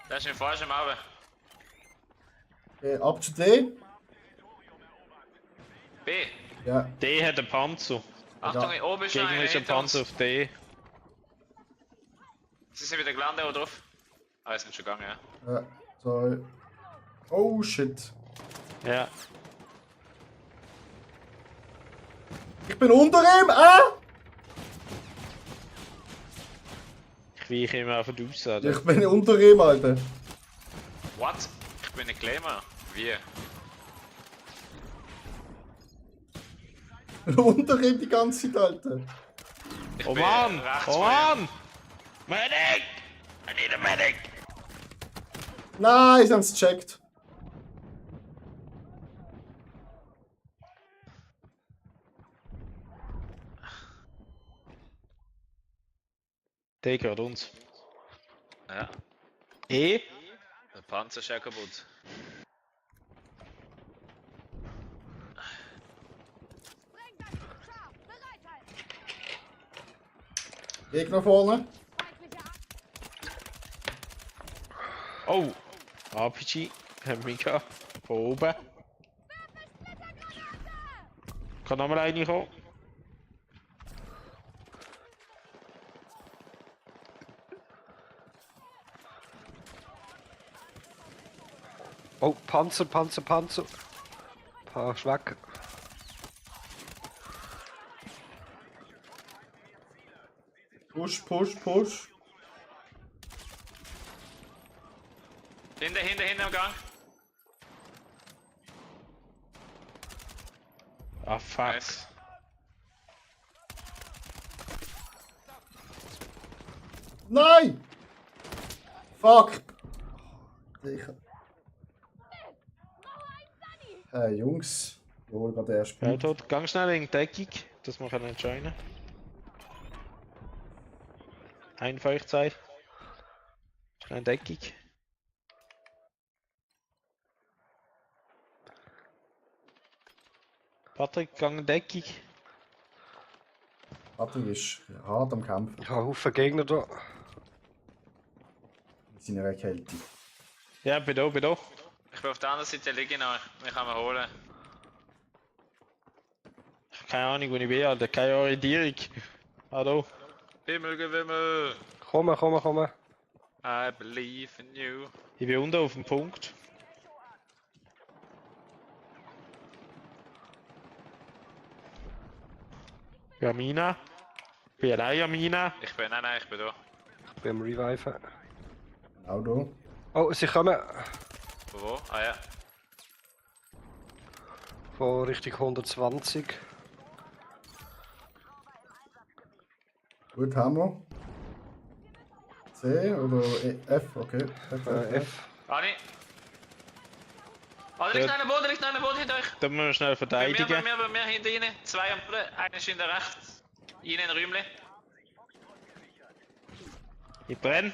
Das ist ein falscher Maube. Ab zu D. B. Ja. D hat einen Panzer. Achtung, oben ist noch Gegner einer ist ein hinter uns. Panzer auf D. Sie sind wieder gelandet oder drauf? Ah, sie sind schon gegangen, ja. Ja. So. Oh shit. Ja. Ich bin unter ihm! Ich weiche immer auf den raus, oder? Ich bin unter ihm, Alter. What? Ich bin ein Claimer. Wie? Unter ihm die ganze Zeit, Alter. Ich Oh bin Mann! rechts Oh von ihm. Mann! Medic! I need a medic! Nein, sie haben es gecheckt. Der gehört uns. Ja, E? der Panzer ist ja kaputt. Gegner vorne. Oh! RPG. Mika. Von oben. Kann nochmal reinkommen. Oh, Panzer. Paar weg. Push. Hinter am Gang. Ah, fuck. Nice. Nein! Fuck! Jungs, ich hole gerade erst Ja, dort ganz schnell in die Deckung, dass wir können joinen. Ein von euch zwei. Schnell in Deckung. Patrick, gang in Deckung. Patrick ist hart am Kämpfen. Ich habe einen Haufen Gegner da. In seiner Kälte. Ja, bin da. Ich bin auf der anderen Seite liegen noch. Ich kann ihn holen. Ich habe keine Ahnung, wo ich bin, Alter. Keine Orientierung. Hallo. Himmelgewimmel. Komm. I believe in you. Ich bin unten auf dem Punkt. Ja, Mina. Ich bin allein an Mina. Nein, ich bin da. Ich bin am Reviven. Genau da. Oh, sie kommen Von wo? Ah ja. von Richtung 120. Gut, haben wir. C oder F, okay. F. Ani. Oh, da liegt noch einer Boden hinter euch. Da müssen wir schnell verteidigen. Bei mir hinter ihnen. Zwei am Boden. Einer ist in der rechts. Ihnen in Räumle. Ich brenn.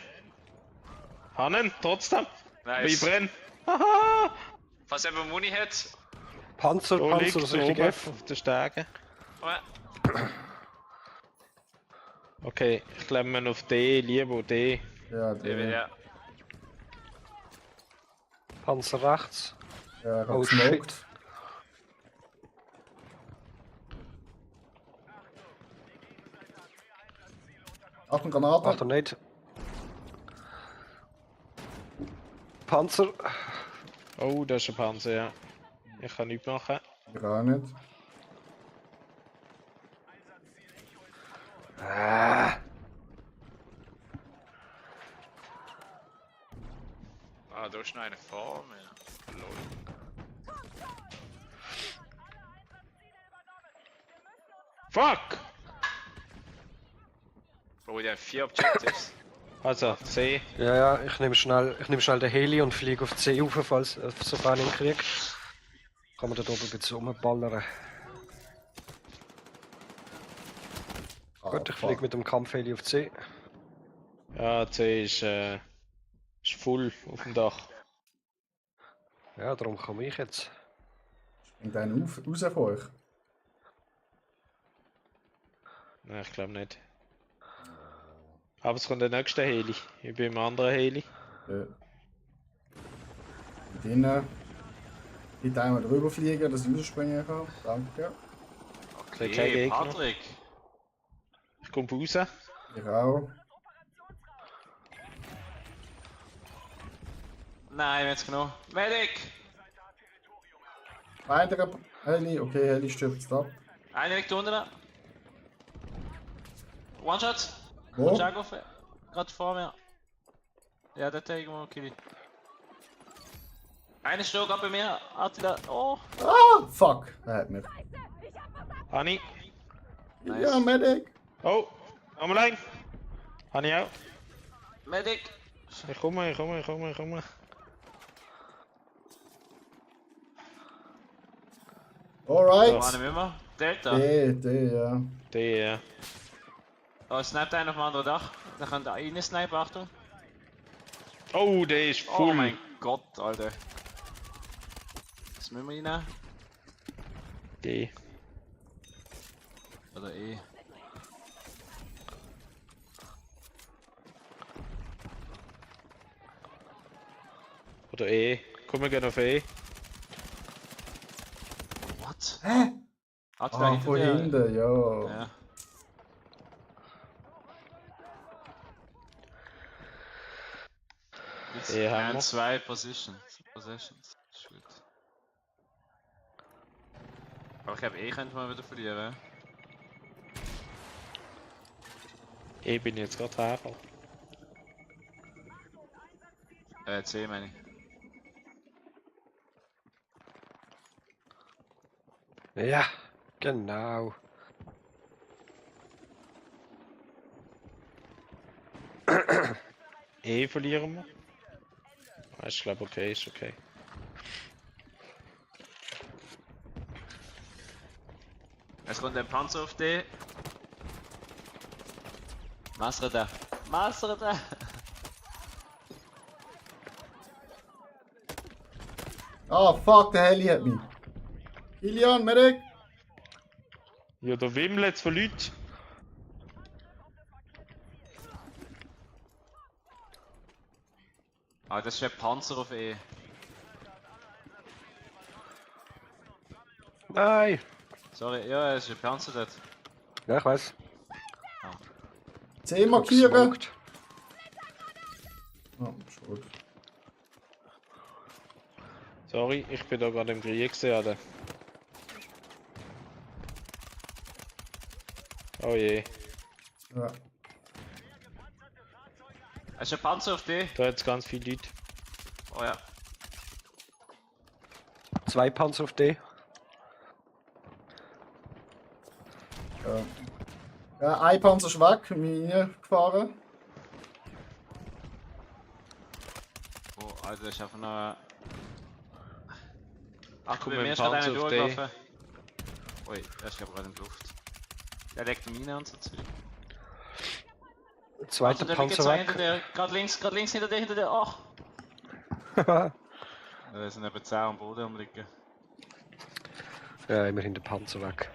Hannen, trotzdem. Nice. Ich brenn. Haha. Falls jemand Muni hat. Panzer, Da liegt das ist richtig oben F. auf der Stege. Oh, Okay, ich glaube man auf D, lieber D. Ja, ja. Panzer rechts. Ja, Oh, gesmoked. Achtung, Granate. Achtung, nicht. Panzer. Oh, das ist ein Panzer, ja. Ich kann nichts machen. Gar nicht. Ah, da ist noch eine vor mir. Lol. Fuck! Oh, die haben 4 Objectives. Also, C. Ja, ich nehme schnell den Heli und fliege auf C rauf, falls sofern ich ihn kriege. Kann man da oben ein bisschen rumballern. Gut, ich fliege mit dem Kampfheli auf C. Ja, C ist voll auf dem Dach. Ja, darum komme ich jetzt. Springt einer raus von euch? Nein, ich glaube nicht. Aber es kommt der nächste Heli. Ich bin im anderen Heli. Ja. Und innen. Bitte einmal drüber fliegen, dass ich rausspringen kann. Danke. Okay, kein Gegner. Patrick. Ich komme raus. Ich auch. Nein, jetzt genommen. Medic! Weiter Heli, okay, Heli stirbt ab. Einer liegt unten. One-Shot. Wo? Jago, gerade vor mir. Ja, der Tag mal kill. Einer steht gerade bei mir. Attila. Oh. Ah, fuck. Er hat mich. Hani. Nice. Ja, Medic. Oh, nochmal ein. Hani auch. Medic. Ich komme. Alright. Wo waren wir immer? Delta. D, ja. Der. Oh, snappt einer auf dem anderen Dach. Da kann da rein snipen, Achtung. Oh, der ist Oh voll. mein Gott, Alter. Was müssen wir reinnehmen? D. Oder E? Oder E. Komm, wir gehen auf E. What? Hä? Ah, da Ah, hinter von dir. hinten, ja. Ja. Jetzt E haben haben wir. 2 Possessions. Ist gut. Aber ich glaube, E könnte man wieder verlieren. E bin ich jetzt gerade her. C meine ich. Ja, genau. E verlieren wir. Ah, ich glaube, okay, ist okay. Es kommt ein Panzer auf D. Masre da. Masre da. Ah, fuck, der Heli hat mich. Kilian, Medic! Ja, da wimmelt es von Leuten. Ah, das ist ein Panzer auf E. Nein! Sorry, ja, es ist ein Panzer dort. Ja, ich weiß. C markieren! Gesmoked. Oh, ist gut. Sorry, ich bin da gerade im Krieg gesehen. Oh je, Ja. Es ist ein Panzer auf D. da hat es ganz viele Leute. Oh ja. 2 Panzer auf D. Ja. Ja, ein Panzer ist weg, mir gefahren. Oh, Alter, das ist einfach noch. Ach, komm bei mit mir dem ist gerade einer Panzer auf D. durchgelaufen. Ui, der ist gerade in der Luft. Der legt eine Mine und so Zeug. Zweiter Da liegen Panzer zwei hinter weg. dir. Gerade links hinter dir. Ach! Da sind eben 10 am Boden umliegen. Ja, immerhin der Panzer weg.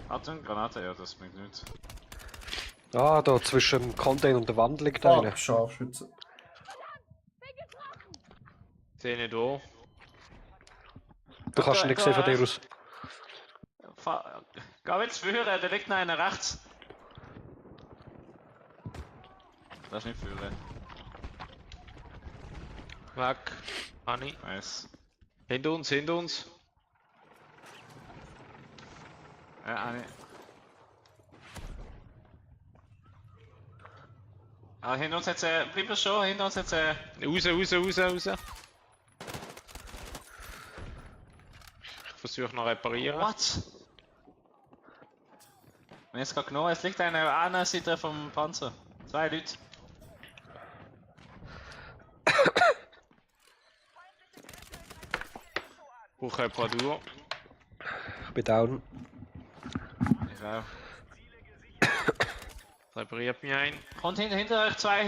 Achtung, Granate, ja, das bringt nichts. Ah, da zwischen dem Container und der Wand liegt einer. Fuck, Scharfschütze. Sehe nicht da. Du kannst ihn nicht sehen von dir aus. Geh jetzt führen, da liegt noch einer rechts. Das ist nicht führen. Weg. Anni. Nice. Hinter uns, hinter uns. Ja, eine. Ah, hinter uns jetzt, bleib schon, hinter uns jetzt, Raus. Ich versuche noch reparieren. What? Und jetzt gerade genommen, es liegt einer an der anderen Seite vom Panzer. 2 Leute. Brauche Reparatur. Ich bin down. Ich auch. Repariert mich ein. Kommt hinter euch zwei.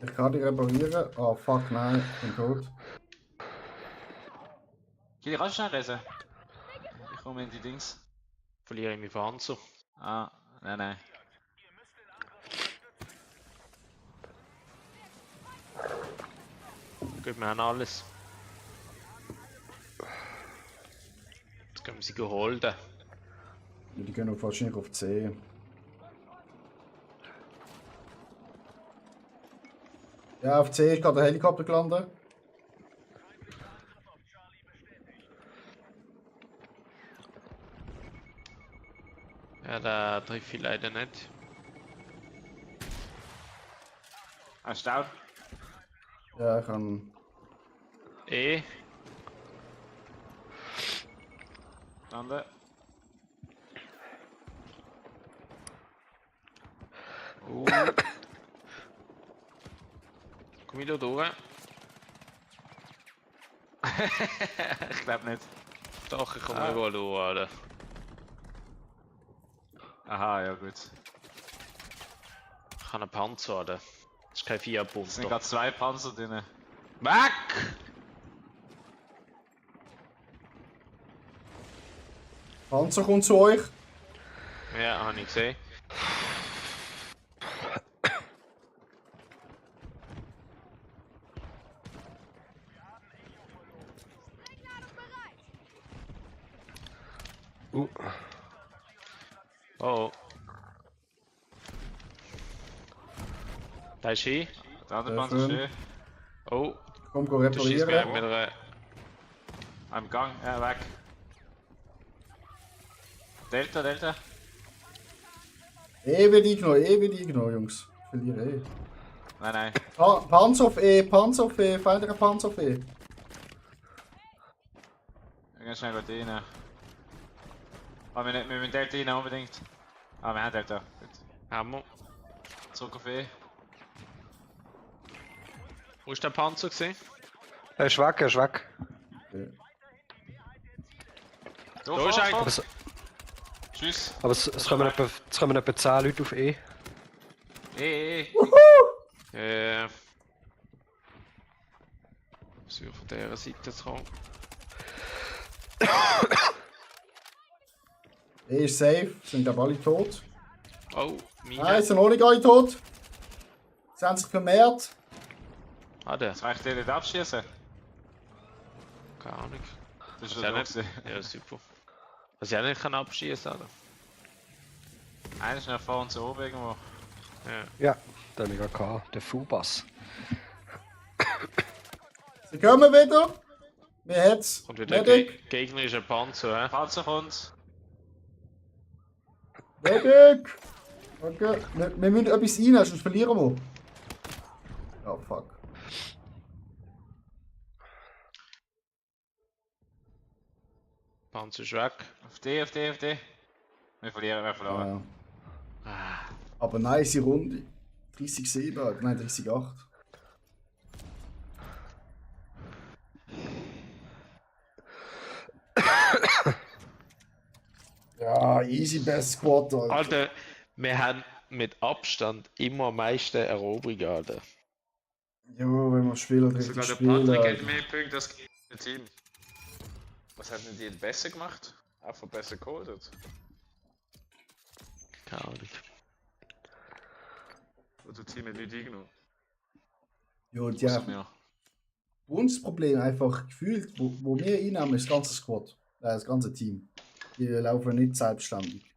Ich kann die reparieren. Oh fuck, nein, ich bin tot. Geh die raus schnell reisen. Ich komme in die Dings. Verliere ich meinen Panzer. Ah, nein. Gut, wir haben alles. Jetzt können wir sie holen. Die gehen auf wahrscheinlich auf C. Ja, auf C ist gerade der Helikopter gelandet. Ja, da treffe ich leider nicht. Hast du down? Ja, ich kann. E. Landen. Komm ich da durch? Ich glaube nicht. Doch, ich komme überall durch, Alter. Aha, ja gut. Ich habe einen Panzer, Alter. Das ist kein Fiat-Pump. Es sind gerade 2 Panzer drin. Weg! Panzer kommt zu euch. Ja, habe ich gesehen. Oh. Da ist hin. Der andere Sehr Panzer schön. steht. Oh, Komm, go du schießt mir reparieren. mit einer... Am Gang, weg. Delta, Delta. Ewig genommen, Jungs. Ich verliere eh. Nein. Panzer auf E, feindlicher Panzer auf E. Ganz schnell rein. Ah, wir müssen Delta rein unbedingt. Ah, wir haben Delta. Gut. haben wir. Zurück auf E. Wo ist der Panzer gesehen? Er ist weg, er ist weg. Da ist einer. Tschüss. Aber es kommen etwa 10 Leute auf E. Versuche von dieser Seite zu kommen. E ist safe, sind glaube alle tot. Oh, meine. Nein, sind noch nicht alle tot. Sie haben sich vermehrt. Ah, der. Das reicht dir nicht abschießen. Keine Ahnung. Das ist Was ja ja da nicht. gewesen. Ja, super. Was ich auch nicht abschießen kann, oder? Einer ist nach vorne zu oben irgendwo. Ja, den habe ich gerade gehabt, der Fubas. Sie kommen wieder. Wir hat's. Und wieder Medic. gegnerischer Panzer, hä? Panzer kommt. Medic. Okay. Wir müssen etwas rein, sonst verlieren wir. Oh fuck. Panzer ist weg. Auf D. Wir verloren. Ja. Aber nice Runde. 30-7, nein 30-8. Ja, easy best Squad, Alter. Alter, wir haben mit Abstand immer am meisten Eroberungen, Alter. Jo, wenn wir spielen, richtig Sogar der spielen. Patrick hat Alter. mehr Punkte als das Team. Was hat denn die besser gemacht? Einfach besser geholt? Keine Ahnung. Oder das Team hat nicht eingenommen? Jo, die haben Ja. uns Problem einfach gefühlt, wo wir einnehmen, ist das ganze Squad. Das ganze Team. Die laufen nicht selbstständig.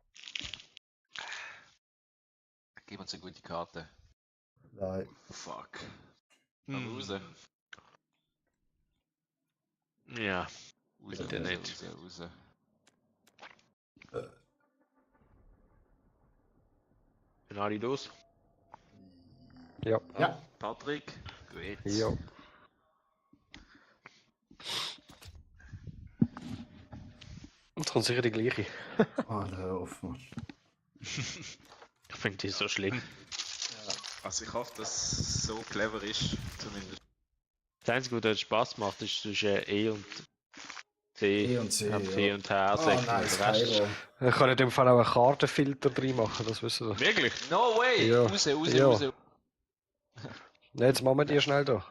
Gib uns eine gute Karte. Nein. Fuck. Hm. Raus. Ja, Raus, bitte nicht. raus. Sind alle los? Ja. Ja. Patrick, gut. Ja. Und kommt sicher die gleiche. Ah, hör auf, Mann. Ich finde die so schlimm. Also ich hoffe, dass es so clever ist, zumindest. Das Einzige, was Spaß macht, ist zwischen E und C. E und C, C ja. und H. Ah, nice, Cairo. Ich kann in dem Fall auch einen Kartenfilter drin machen, das wissen Sie. Wirklich? No way! Ja. Raus. Ja. Ne, jetzt machen wir die schnell da.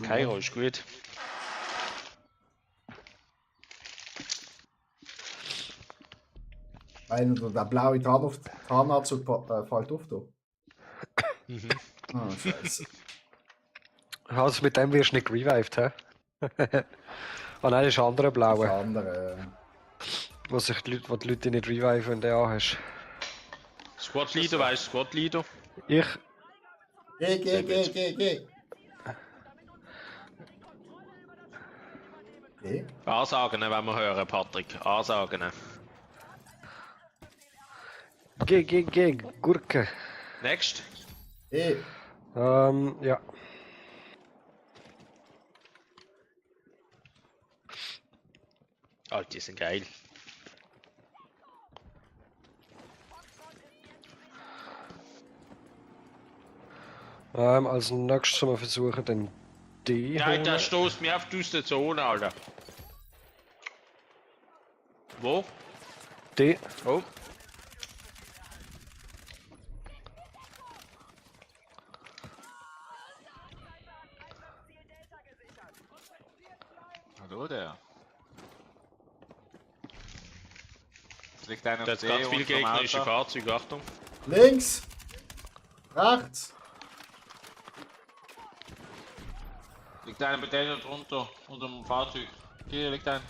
Kairo ist gut. Weil der blaue Tarnanzug fällt auf da. Mhm. Ah, scheiße. Also mit dem wirst du nicht revived, hä? Ah nein, das ist ein anderer Das blauer, andere. wo die Leute nicht reviven, wenn du den anhast. Squad Leader, weißt du, Squad Leader? Ich? Geh. Geh. Ansagen, wenn wir hören, Patrick. Ansagen. Geh, Gurke. Next. Geh. Ja. Alter, die sind geil. Als nächstes sollen wir versuchen, den D Nein, holen. der stoßt mir auf aus der Zone, Alter. Wo? D. Oh. Hallo der. Es liegt einer Der auf hat ganz C viele und vom gegnerische Auto. Fahrzeuge, Achtung. Links. Rechts. Liegt einer bei denen drunter, unter dem Fahrzeug. Hier liegt ein.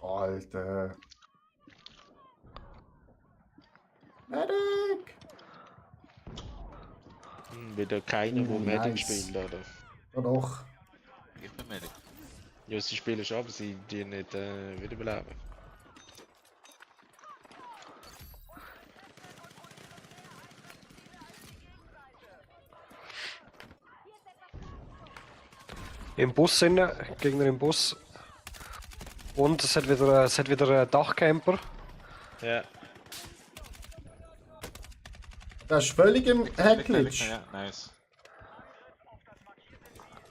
Alter. Medic. Wieder keiner, wo Medic nice. spielt, oder? Ja doch. Ich bin Medic. Ja, sie spielen schon, aber sie die nicht wiederbeleben. Im Bus sind Gegner im Bus. Und es hat wieder einen Dachcamper. Ja. Das ist völlig im Liegt einer, Heckglitch. ja, nice.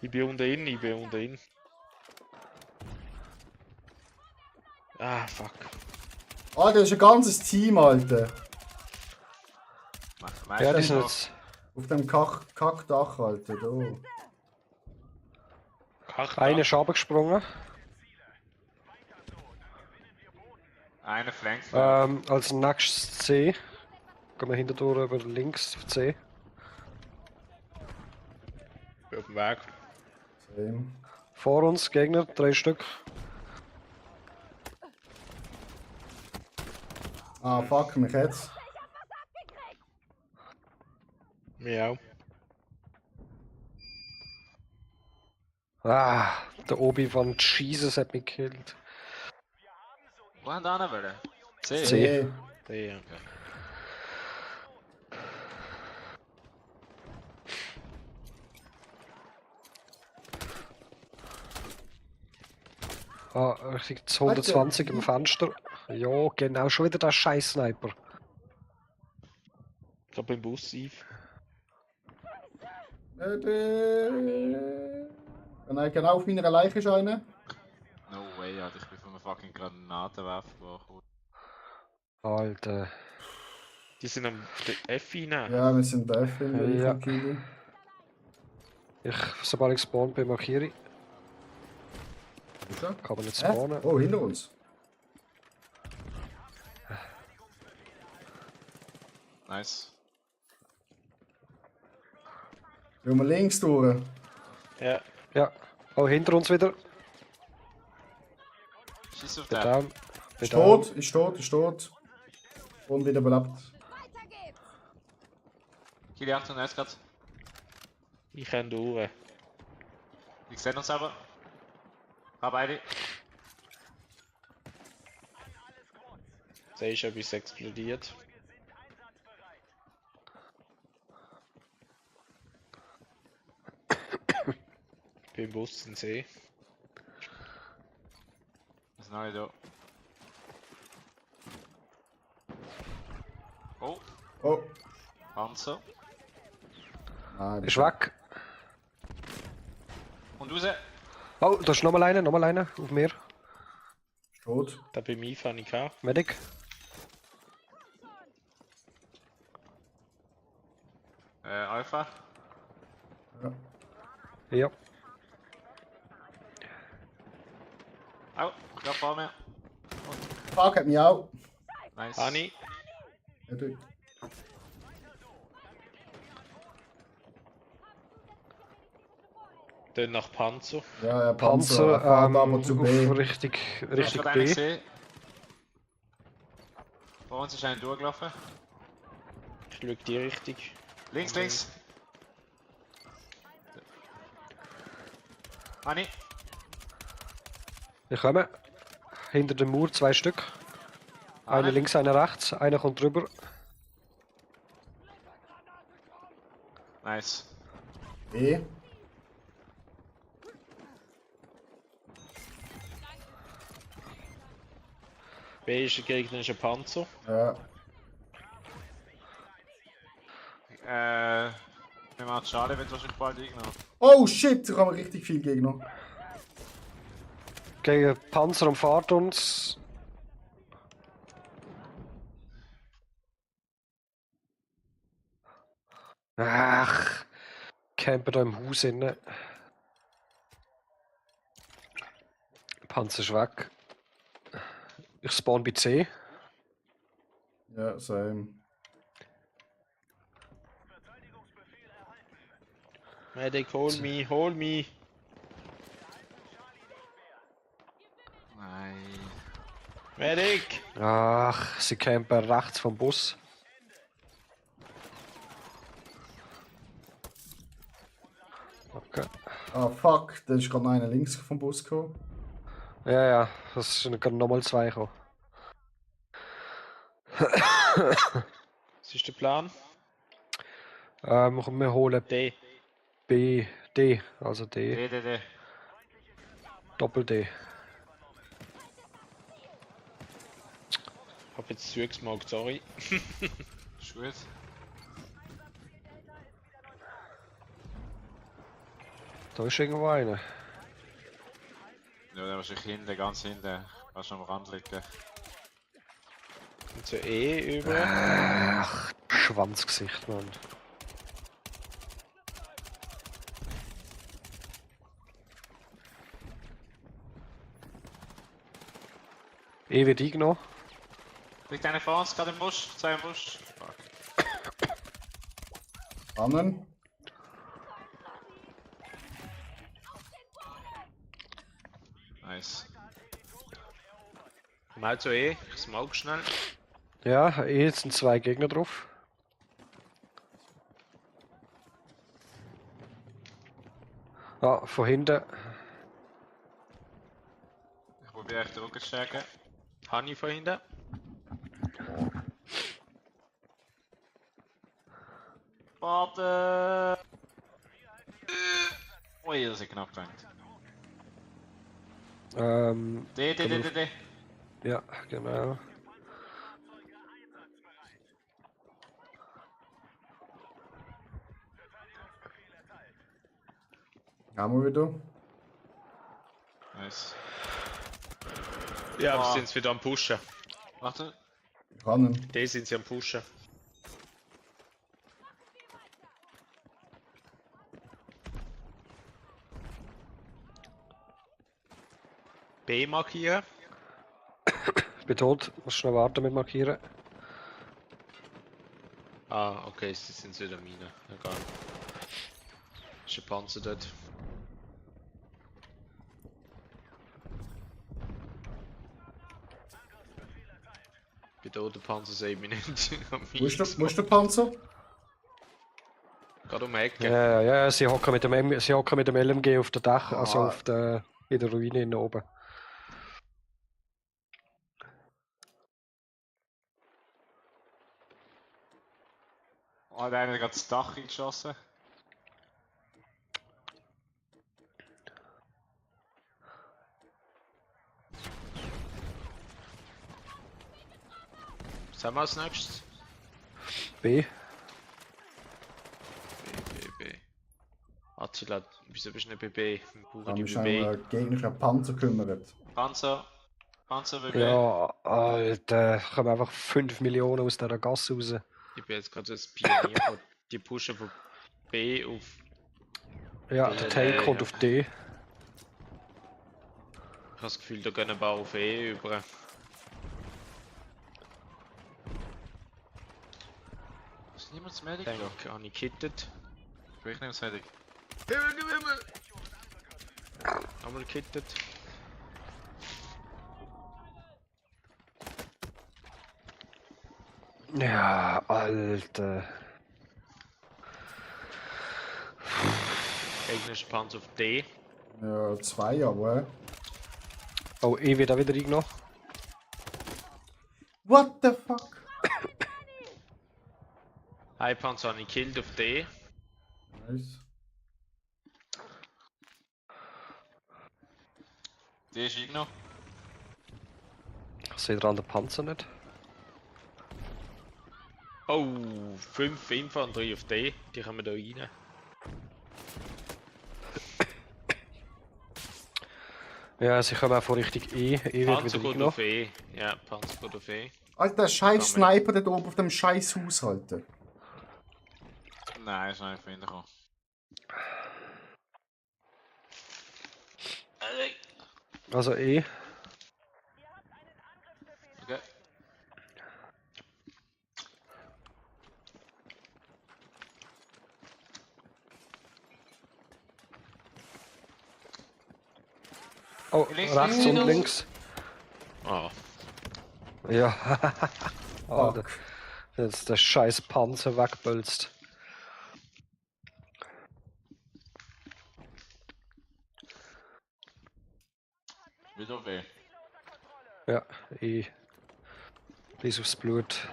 Ich bin unter ihn. Ah, fuck. Alter, das ist ein ganzes Team, Alter. Ja, die sind noch. jetzt. Auf dem Kackdach, Alter. Da. Einer ist runtergesprungen. Eine flankt. Als nächstes C. Gehen wir hinterdurch über links auf C. Bin auf dem Weg. Same. Vor uns Gegner, 3 Stück. Ah, fuck mich jetzt. Mir auch. Ah, der Obi-Wan Jesus hat mich gekillt. Wo haben die anderen wollen? C. C. Ja. Ah, richtig 220 im Fenster. Ja, genau, schon wieder der scheiß Sniper. Ich hab im Bus Eve. Nein, genau auf meiner Leiche ist einer. No way, Alter, ich bin von einem fucking Granatenwerfer gekommen. Alter. Die sind am F hinein. Ja, wir sind F in Ja. der Kili. Sobald ich spawn bin, markiere ich. Ist er? Kann man nicht Hä? spawnen. Oh, hinter uns. Nice. Gehen wir links durch. Ja. Ja. Oh, hinter uns wieder. Schieß auf Bin den. down. Bin Ist down. tot, ist tot, ist tot. Und wieder belebt. Kili, Achtung, nice grad. Ich kann durch. Ich sehe uns aber. Hab beide. Da ist etwas explodiert. Ich bin im Bus in See. Was ist neu da? Oh, Oh. Panzer. Nein, Ist weg. Und raus. Oh, da ist nochmal einer auf mir. ist tot. Da bei mir fahre ich auch. Medic. Alpha. Ja. Ja. Au, ich glaub vor mir. Fuck, hat mich auch. Nice. Ani. Ja, du. Dann nach Panzer. Ja, ja, Panzer, er fährt aber zu B. auf richtig Ich hab einen B. gesehen. Vor uns ist einer durchgelaufen. Ich schaue die Richtung. Links, links. Ani. Ich komme. Hinter dem Mauer 2 Stück. Einer links, einer rechts. Einer kommt drüber. Nice. B. B ist ein gegnerischer Panzer. Ja. Wir machen Charlie, wird wahrscheinlich bald eingenommen. Oh shit, da haben wir richtig viel Gegner. Gegen Panzer umfahrt uns. Ach, campen da im Haus inne. Panzer ist weg. Ich spawn bei C. Ja, same. Medic, hol me, hol me. Nein. Medic! Ach, sie campen rechts vom Bus. Okay. Ah fuck, da ist gerade einer links vom Bus gekommen. Ja, ja, das sind gerade nochmal zwei gekommen. Was ist der Plan? Wir holen D. B, D, also D, D. Doppel D. Hab jetzt zugesmoked, sorry. Ist gut. Da ist irgendwo einer. Ja, der wahrscheinlich hinten, ganz hinten. Fast am Rand liegen. Und so E über. Ach, Schwanzgesicht, Mann. E wird eingenommen. Liegt einer vor uns, gerade im Busch, zwei im Busch. Fuck. Annen. Nice. Mal zu E, ich smoke schnell. Ja, E sind zwei Gegner drauf. Ah, von hinten. Ich probiere echt den Rücken zu stärken. Honey von hinten. Warte! Ui, das ist knapp gelangt. D. Ja, genau. Haben wir wieder. Nice. Ja, wir Ah. sind wieder am Pushen. Warte. Annen. Die sind sie am Pushen. B markieren. Ich bin tot, muss schnell warten mit markieren. Ah, okay, sie sind wieder Mine. Egal. Ist ein Panzer dort. Bei der Panzer sehe ich mich nicht. Wo ist der Panzer? Gerade um die Ecke. Ja, ja, sie hocken mit dem LMG auf der Dach, also Ah. auf der, in der Ruine innen oben. Oh, der eine hat gerade das Dach geschossen. Was haben wir als nächstes? B. B. Attila, wieso bist du nicht bei B? Wir Da brauchen haben die wir bei uns B. einen gegnerischen Panzer gekümmert. Panzer BB. Ja, Alter, kommen einfach 5 Millionen aus dieser Gasse raus. Ich bin jetzt gerade so ein Pionier, die pushen von B auf. Ja, D, der Tank kommt ja. auf D. Ich habe das Gefühl, da gehen ein paar auf E über. Ist niemand das Medic? Denke, habe ich gekittet. Ich nehme das Medic. Einmal gekittet. Ja, Alter. Gegnerischer Panzer auf D. Ja, zwei aber. Oh, E wird auch wieder eingenommen. What the fuck? Ein Panzer habe ich gekillt auf D. Nice. Der ist noch. Ich sehe dran den Panzer nicht. Oh, 5 Infanterie auf D, die kommen da rein. Ja, sie kommen auch von Richtung E. E wird Panzer wieder geht auf E. Ja, Panzer geht auf E. Alter, der scheiß Sniper dort oben auf dem scheiß Haus, Alter. Nein, ist noch nicht hintergekommen. Also E. Okay. Oh, Links, rechts links, und links. links. Oh, Ja. Alter. Fuck. Jetzt der scheiß Panzer wegbölzt. Wieder auf E. Ja, E. Bis aufs Blut.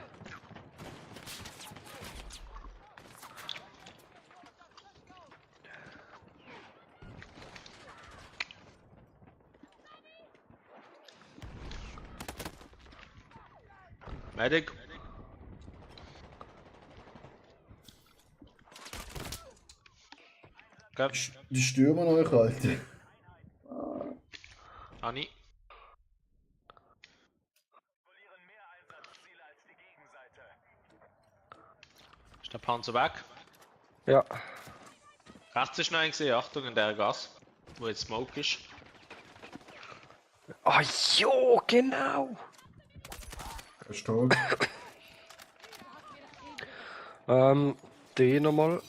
Medic. Gut. Die stürmen euch, Alter. Anni. Verlieren mehr Einsatzziele als die Gegenseite. Ist der Panzer weg? Ja. Rechts ist noch ein gesehen, Achtung in der Gas, wo jetzt Smoke ist. Ah, jo, genau. Er ist tot. D nochmal.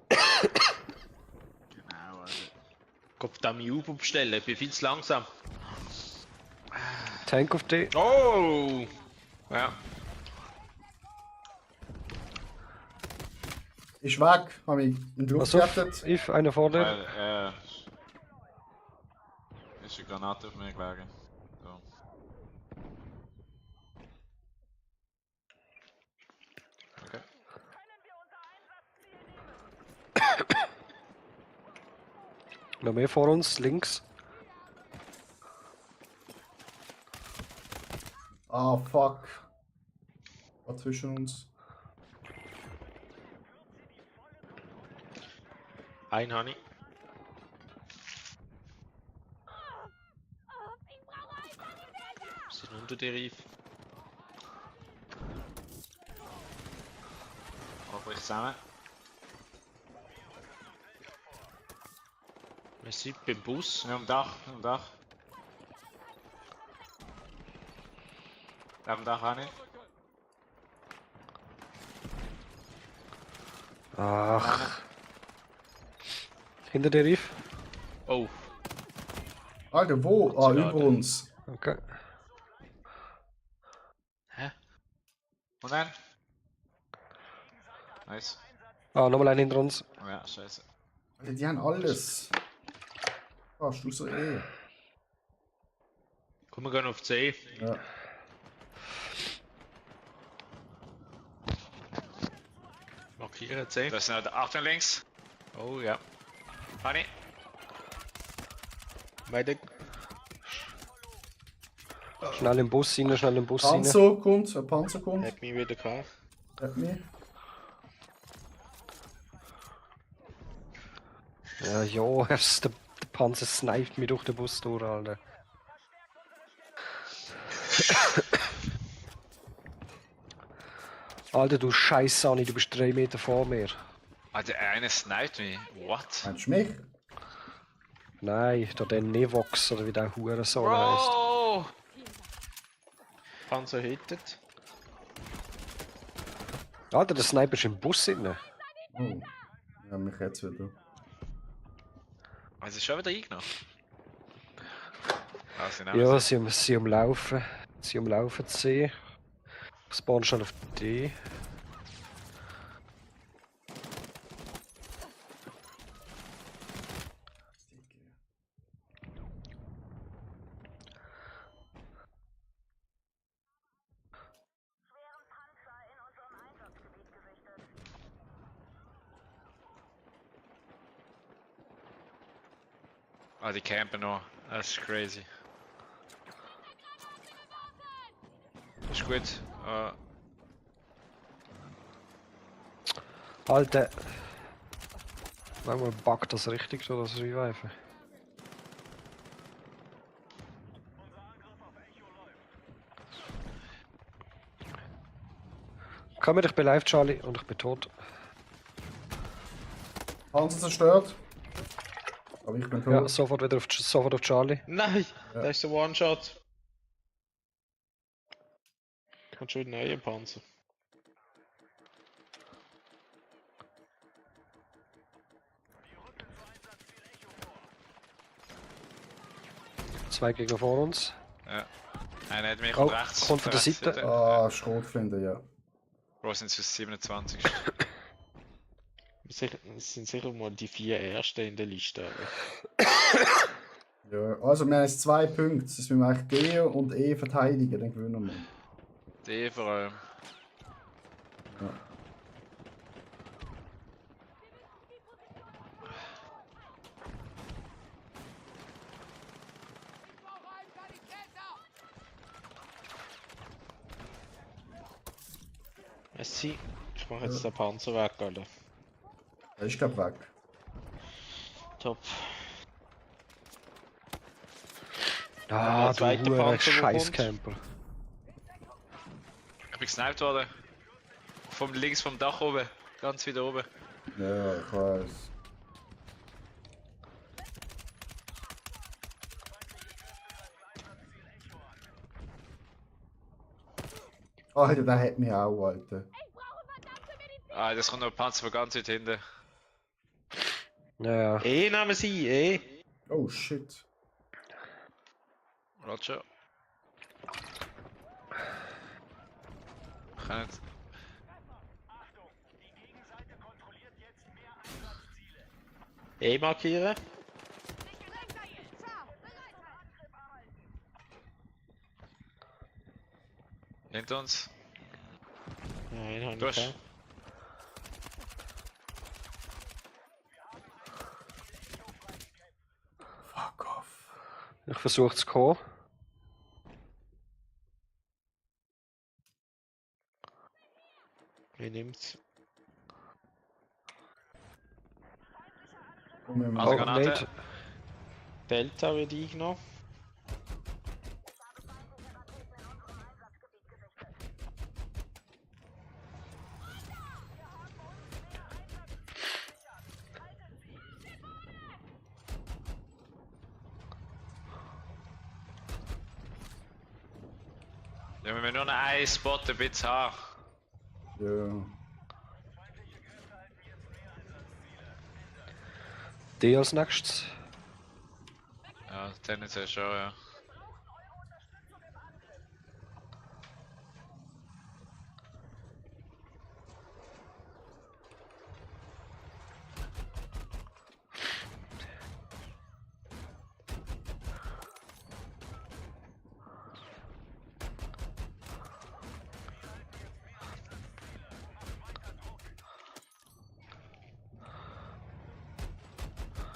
Genau, also. Kopf da Mute abstellen, ich bin viel zu langsam. Tank auf D. Oh! Ja. Ist weg. Hab mich in die Luft Was gerettet. If, einer vor dir. Weil, ist eine Granate auf mir gelegen. So. Okay. Noch mehr vor uns, links. Ah, fuck. War zwischen uns. Ein Honey. Sind unter der Rief. Hoffentlich zusammen. Wir sind beim Bus. Ja, am Dach, am Dach. Am Dach auch nicht. Ach. Hinter der Riff. Oh, Alter, wo? Ah, Schade. über uns. Okay. hä? Und dann? Nice. Ah, nochmal ein hinter uns. Oh ja, scheiße. Alter, die haben alles. Fast du so eh. Komm, wir gehen auf C. Ja. Markieren C. Das ist noch der Achtung links. Oh ja. Honey. Medic. Schnell im Bus rein, schnell im Bus rein. Panzer kommt, ein Panzer kommt. Hat mich wieder gehabt. Hat mich. Ja, jo, der Panzer sniped mich durch den Bus durch, Alter. Alter, du scheiß Sani, du bist 3 Meter vor mir. Ah, der eine sniped mich. What? Meinst du mich? Nein, der Nevox oder wie der Hurensohn heisst. Bro! Panzer hittet. Alter, der Sniper ist im Bus drin. Oh. Ja, mich jetzt wieder. Also ist schon wieder eingenommen. Ah, sie nehmen Ja, sie. sie umlaufen. Sie umlaufen C. Spawn schon auf D. Ah, die campen noch Das ist crazy. Das ist gut. Alter. Manchmal buggt das richtig so, das Revive. Komm mit, ich bin live, Charlie, und ich bin tot. Panzer zerstört. Aber ich bin tot. Ja, sofort wieder sofort auf Charlie. Nein, Ja. das ist der One-Shot. Kommt schon wieder ein neuer Panzer. Zwei Gegner vor uns. Ja. Einer hat mich Oh, rechts. kommt von der rechts Seite. Ah, Schrotflinte, ja. Bro, sind es 27. Es sind sicher mal die 4 Ersten in der Liste. Ja, also wir haben jetzt 2 Punkte. Das müssen wir eigentlich D und E verteidigen, dann gewinnen wir. Die vor allem. Ja. Messi, ich mache jetzt den Panzer weg, Alter. Er ist glaub weg. Top. Ah, der zweite du Panzer, wo Scheißcamper. Ich bin gesniped worden. Vom links vom Dach oben. Ganz wieder oben. Ja, ich weiß. Alter, der hat mich auch, Alter. Ah, das kommt noch ein Panzer von ganz weit hinten. Ja. Nehmen sie, Oh shit. Roger. Ich kann nicht. Markieren. Hinter uns. Nein, hab Du ich hast. nicht. Fuck off. Ich versuche zu kommen. Wie nimmt's? Komm, wir Also machen- Granate. nicht. Delta wird eingenommen. Ja, wir müssen nur noch einen Spot ein bisschen haben. Ja. D als nächstes. Ja, tendenziell schon, ja.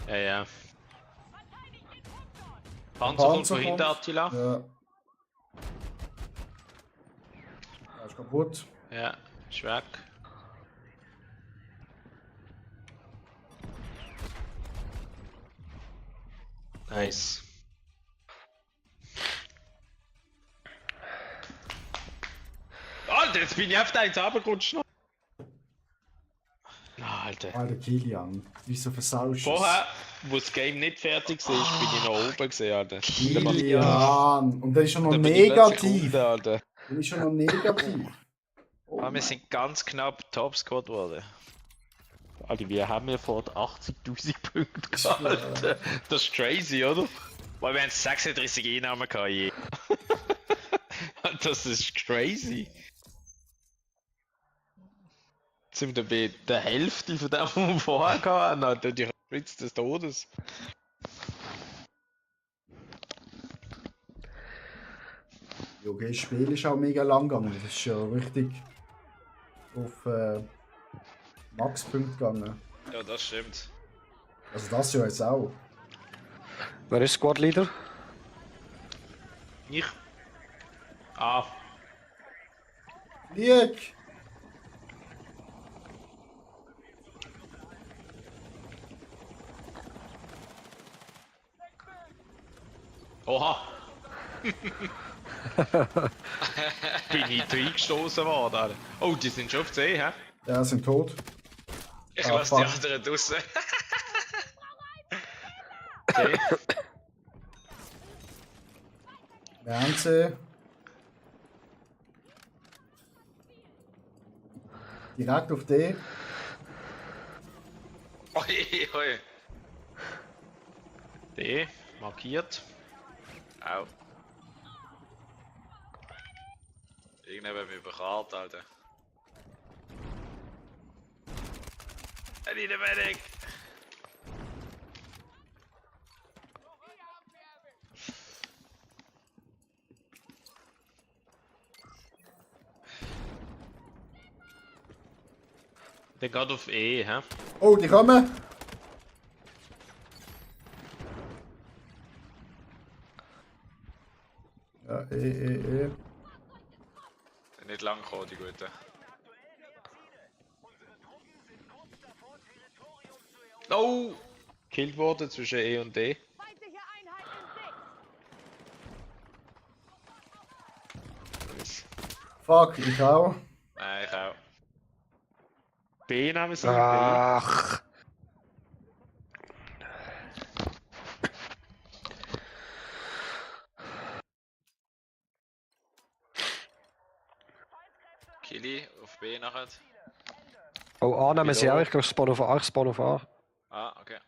Ja, ja. Panzer kommt von hinten, kommt. Attila. Ja. Er ist kaputt. Ja, ist weg. Nice. Alter, jetzt bin ich auf eins runtergerutscht. Alter. Alter, Kilian. Wieso versaust du Vorher, wo das Game nicht fertig war, bin ich noch oben gesehen, Alter. Kilian! Und der ist schon noch Da bin ich plötzlich negativ. unten, Alter. Der ist schon noch negativ. Oh Ah, wir mein- sind ganz knapp Topsquad geworden. Alter, wir haben ja vor 80.000 Punkte gehabt, Alter. Das ist crazy, oder? Weil wir haben 36 Einnahmen gehabt je. Das ist crazy. Jetzt sind wir bei der Hälfte von dem, was wir vorher hatten, Alter. Die Spritze des Todes. Ja, okay, das Spiel ist auch mega lang gegangen. Das ist ja richtig auf Max-Punkt gegangen. Ja, das stimmt. Also das ja jetzt auch. Wer ist Squad Leader? Ich. Ah, Flieg! oha! Bin ich reingestoßen worden, Alter. Oh, die sind schon auf C, hä? Ja, sind tot. Ich Ah, lasse die fuck. anderen draussen. Okay. Wir haben sie. Direkt auf D. Oi, oi. D, markiert. Au. Irgendjemand mich bekarrt, Alter. Nicht der Medic! Der geht auf E, hä? Oh, die kommen! Ja, E. Nicht lang gekommen, die Guten. Oh! Killed worden zwischen E und D. Feindliche Einheit in Sicht. Fuck, ich auch. Nein, ich auch. B nehmen sie. B. Ach. Kili auf B nachher. Oh, A nehmen sie Wieso? auch. Ich glaube, Spawn auf A. Ich spawn auf A. Ah, okay.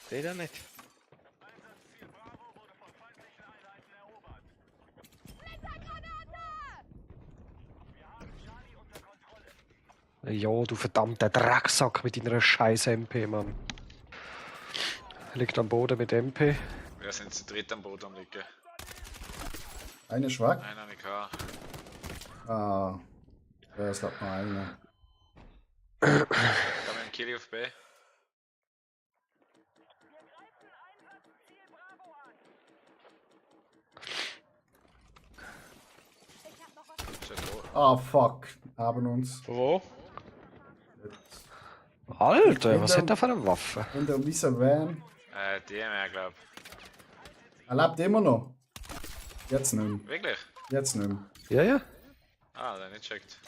D dann nicht. Ja, du verdammter Drecksack mit deiner scheiß MP, Mann. Liegt am Boden mit MP. Wir sind zu dritt am Boden am liegen. Eine schwach. Einen habe ich gehabt. Ah. Ja, es lag noch eine. Da haben wir einen Kili auf B. Schon tot. Ah, fuck. Haben uns. Von wo? Alter, was hat er für eine Waffe? In der Visa Van. DMR, glaub. Er lebt immer noch. Jetzt nicht mehr. Wirklich? Jetzt nicht mehr. Ja, ja. Ah, der nicht checkt.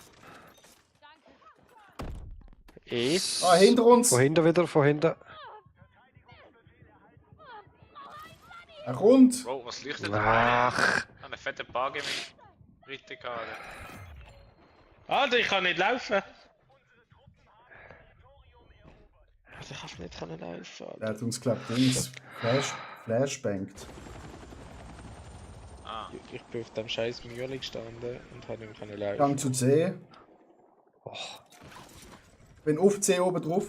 E. Ah, hinter uns! Von hinten wieder, von hinten. Er kommt! Wow, was leuchtet da? Ach. Eine fette Bug im Ritter gehabt. Alter, ich kann nicht laufen. Alter, ich kann nicht laufen, Alter. Er hat uns, glaub ich, Flashbankt. Ah, Ich bin auf dem scheiß Mühle gestanden und habe nicht mehr laufen. Gang zu C. Och. Bin auf C oben drauf.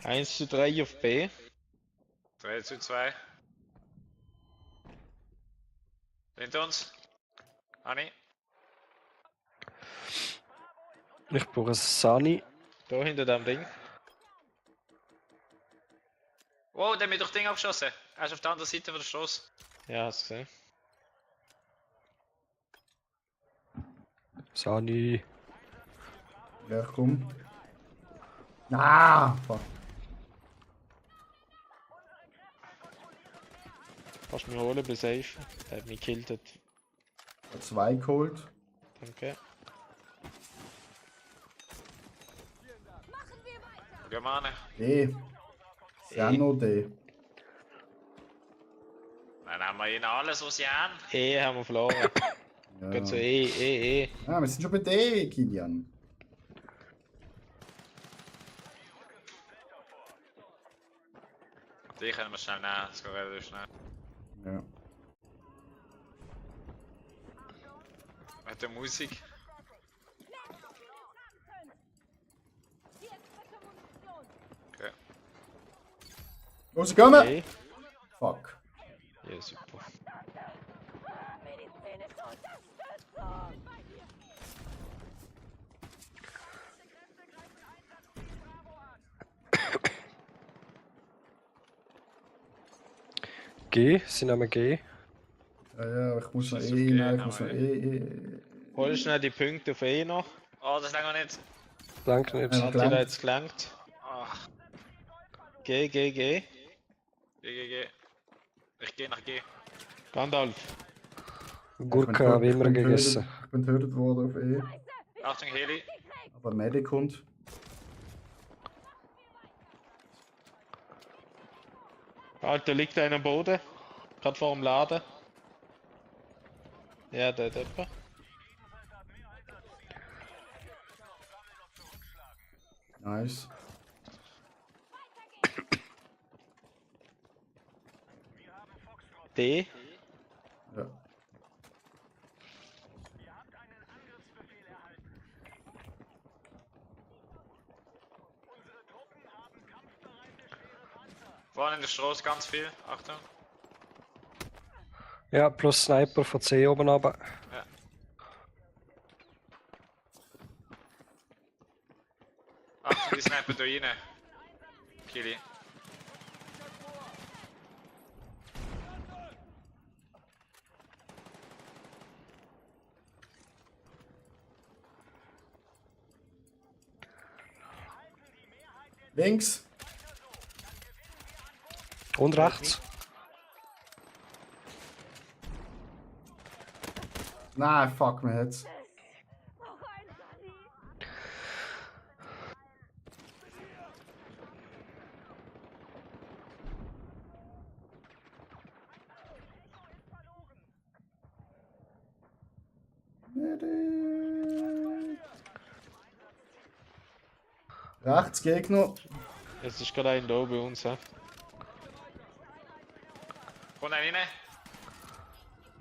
Eins zu 3 auf B. 3 zu 2. Hinter uns. Anni. Ich brauche Sani. Da hinter dem Ding. Wow, der hat mich durch Ding abgeschossen. Er ist auf der anderen Seite von der Straße. Ja, hast du gesehen. Sani. Ja, komm. Ah, fuck. Kannst du mich holen, bin safe. Der hat mich gekillt. Hat 2 geholt. Danke. Geh mal an. D. Ja, nur D. Dann haben wir ihnen alles, was sie haben. E haben wir verloren. Ja. Geht zu E. Ah, wir sind schon bei D, Kilian. Die können wir schnell nehmen, das geht relativ schnell. Ja. Mit der Musik. Okay. Wo sie kommen? E. Fuck. Ja, super. Medizinische Unterstützung! G, sie nehmen G. Ja, ich muss noch Ist eh okay, rein, ich aber muss noch eh. Hol schnell die Punkte auf E noch. Oh, das lange nicht. Danke nicht. Ja. Hat die da jetzt gelangt? Ach, G. G. Ich gehe nach G. Gandalf. Gurke habe ich immer gegessen. Ich bin getötet worden auf E. Achtung, Heli. Aber Medic kommt. Alter, liegt einer am Boden. Gerade vor dem Laden. Ja, der etwa. Nice. D. Ja. Vorne in der Straße ganz viel. Achtung. Ja, plus Sniper von C oben runter. Ja. Achtung, die Sniper da rein. Kili. Links. Und rechts. Nein, fuck mir jetzt. Rechts Gegner. Jetzt ist gerade ein da bei uns. He? Kommt einer rein.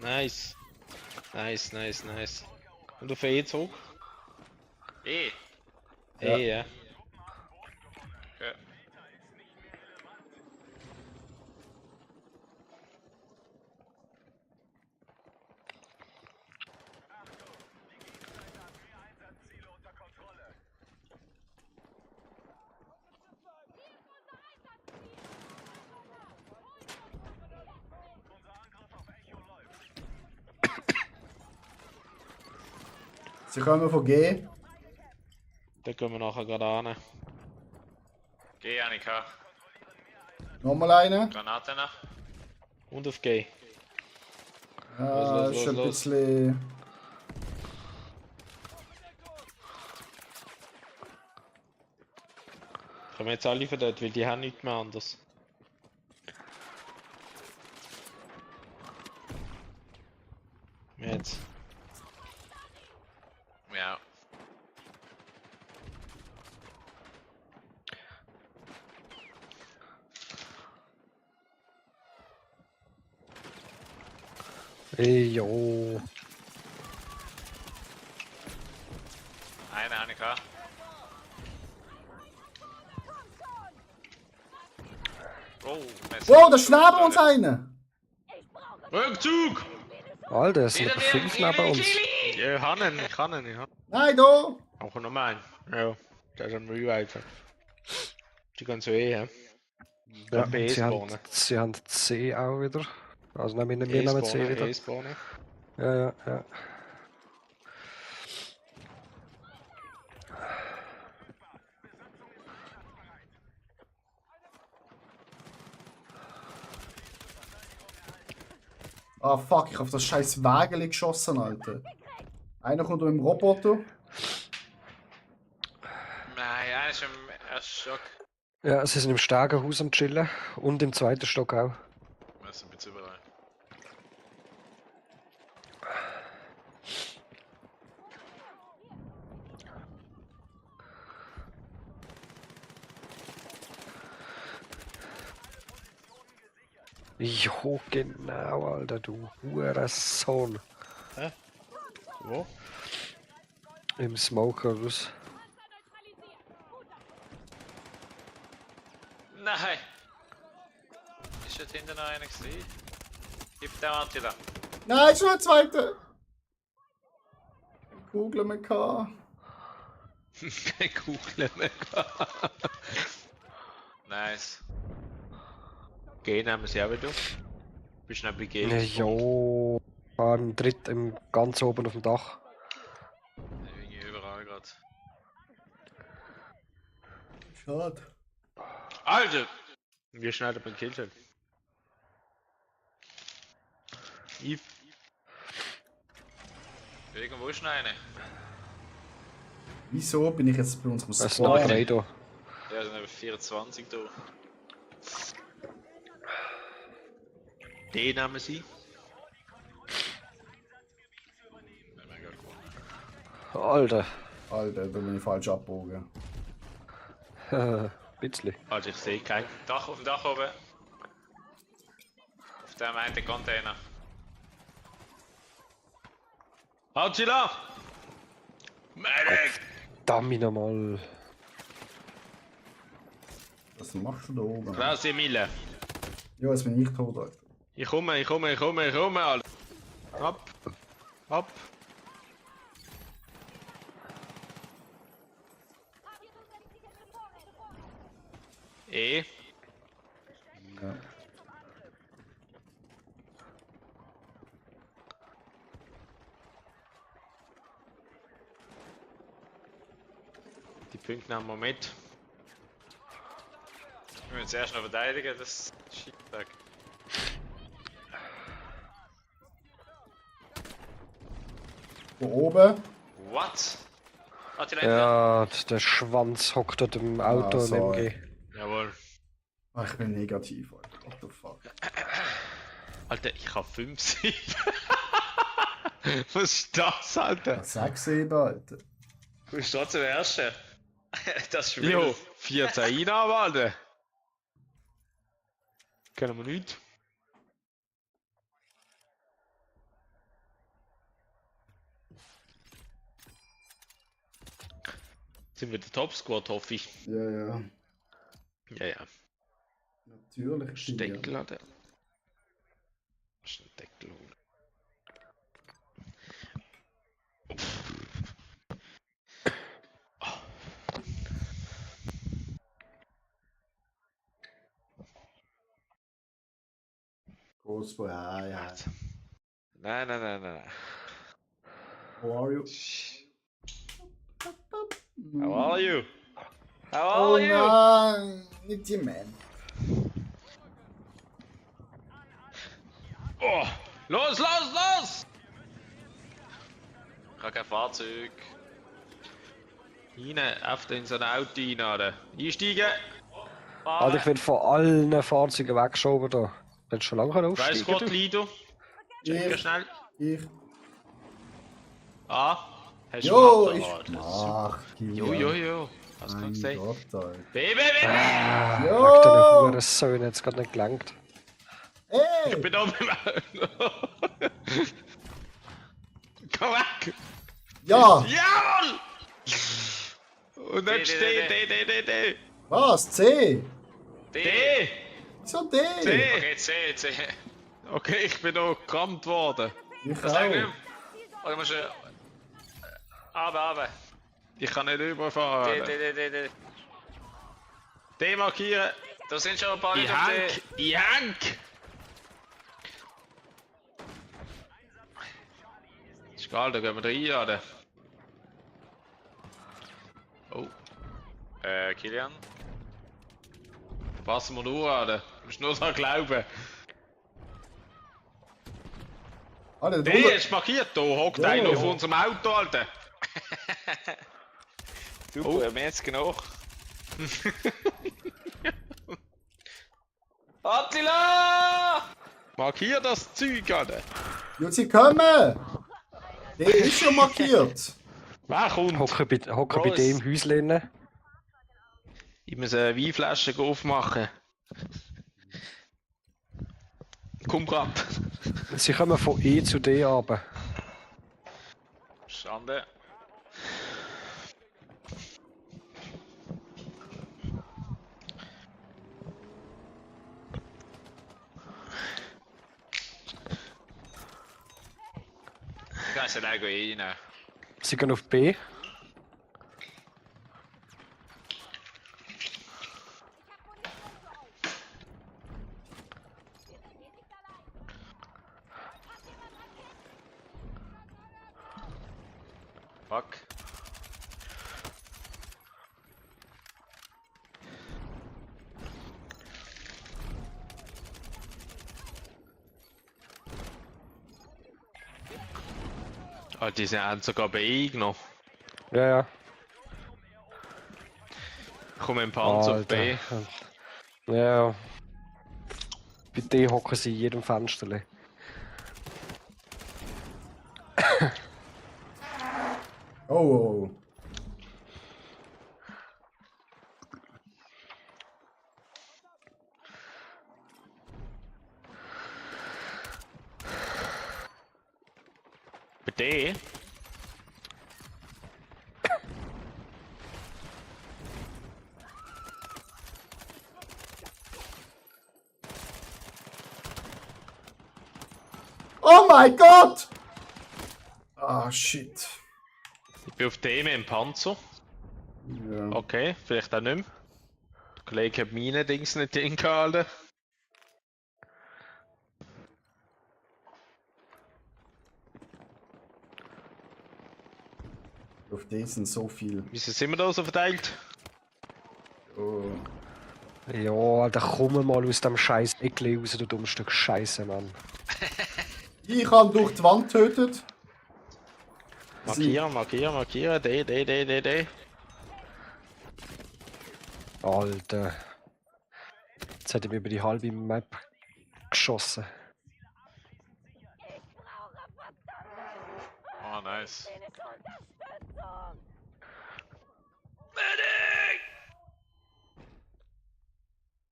Nice. Nice. Und auf E zurück? E. E, ja. Okay. Sie kommen von G. Da können wir nachher gerade an. Geh, Annika. Nochmal eine. Granate nach. Und auf G. Ja, los, ist ein los. bisschen. Kommen jetzt alle von dort, weil die haben nichts mehr anders. Jetzt. Ja. Ey, jo. Eine Annika. Oh, Messer. Wow, da schnappen uns eine! Rückzug! Alter, es sind aber fünf neben uns. Ja, ich kann ihn. Nein, da! Auch noch mal einen. Ja, der ist am Reviven. Die gehen so eh, hä? Ja, B spawnen. sie haben C auch wieder. Also nehmen wir nehmen C wieder. spawnen. Ja. Ah fuck, ich hab auf das scheiß Wägeli geschossen, Alter. Einer kommt mit dem Roboter. Nein, einer ist im ersten Stock. Ja, sie sind im Stegenhaus am Chillen und im zweiten Stock auch. Wir sind jetzt überall. Jo, genau, Alter, du Hurensohn. Hä? Wo? Im Smokerhaus. Nein! Ist dort hinten noch einer gesehen? Gib dem Attila. Nein, schon ein zweiter! Kugel mit K. Keine Kugel mehr. Nice. G nehmen sie auch wieder. Bist du nicht bei Ja, Games? im dritten, ganz oben auf dem Dach. Irgendwie überall gerade. Schade. Alter! Wie schnell der beim Kill schon? Yves. Irgendwo ist noch eine. Wieso bin ich jetzt bei unserem Es sind noch Squad? 3 da. Ja, sind eben 24 da. Den nehmen sie. Alter. Alter, da bin ich falsch abgebogen. Bisschen. Also ich sehe kein Dach auf dem Dach oben. Auf dem einen Container. Attila! Medic! Verdammt nochmal. Was machst du da oben? Raus, Emile! Ja, jetzt bin ich tot, Alter. Ich komme, Alter! Ab! Ab! E. Ja. Die Punkte nehmen wir mit. Wir müssen zuerst noch verteidigen, das Shit-Tag. Da oben? What? Attila, Ja, der Schwanz hockt dort im Auto im sorry. MG. Jawohl. Ach, ich bin negativ, Alter. What the fuck? Alter, ich hab 5 7. Was ist das, Alter? 6 eben, Alter. Du bist trotzdem der Erste. Das ist schwierig. Jo, 14 Einnahmen, Alter. Kennen wir nicht. Sind wir der Top Squad, hoffe ich. Ja, ja. Ja, ja. Natürlich. Deckel hat er. Was ist ein Deckel? Großboy, ja. Nein. How are you? How are you? How Oh are you? nein, nicht die Man. Oh, los! Ich habe kein Fahrzeug. Rein, auf in so ein Auto rein, oder? Einsteigen! Alter, ich werde von allen Fahrzeugen weggeschoben da. Wenn schon lange aufsteigen. Weißt du, Gott, Lido? Check schnell. Ich. Ah, hast du Jo, gemacht, ich. oder? Ach, Jo. Hast du Mein gesehen? Gott, Alter. Baby! Wegen Jo! den Hurensöhnen hat es gerade nicht gelangt. Hey! Ich bin oben im Auto. Komm weg! Ja! Jawohl! Und dann steht D. Was? C? D! Wieso D? C! Okay, C. Okay, ich bin auch gerammt worden. Ich Was sagst auch. du? Oder musst du... Aber. Ich kann nicht überfahren. D. D markieren. Da sind schon ein paar Leute auf D. Ich häng! Ist egal, da gehen wir rein, oder? Oh. Kilian? Passen wir nur an, du musst nur daran glauben. Alter, da Der unten- ist markiert, da hockt Ja. einer auf unserem Auto, Alter. Super, Oh. mir jetzt genug. Attila! Markier das Zeug, Alter. Ja, sie kommen! Der ist schon markiert. Wer kommt? Hocken bei dem Häuschen. Ich muss eine Weinflasche aufmachen. Komm grad. Sie kommen von E zu D runter. Schande. Ich kann sie nicht rein. Sie gehen auf B. Fuck. Ah, die sind sogar bei E genommen. Ja, ja. Komm im Panzer auf B. Ja. Bei D hocken sie in jedem Fenster. Oh. Bei D? Oh mein Gott! Ah, shit. Ich bin auf D mit dem Panzer. Ja. Okay, vielleicht auch nicht mehr. Der Kollege hat meine Dings nicht hingehalten. Auf D sind so viel. Wieso sind wir da so verteilt? Oh. Ja, Alter, komm mal aus dem scheiß Eckli raus, du dummes Stück Scheiße, Mann. Ich habe durch die Wand getötet. Markieren, D. Alter. Jetzt hätte ich mir über die halbe Map geschossen. Oh, nice.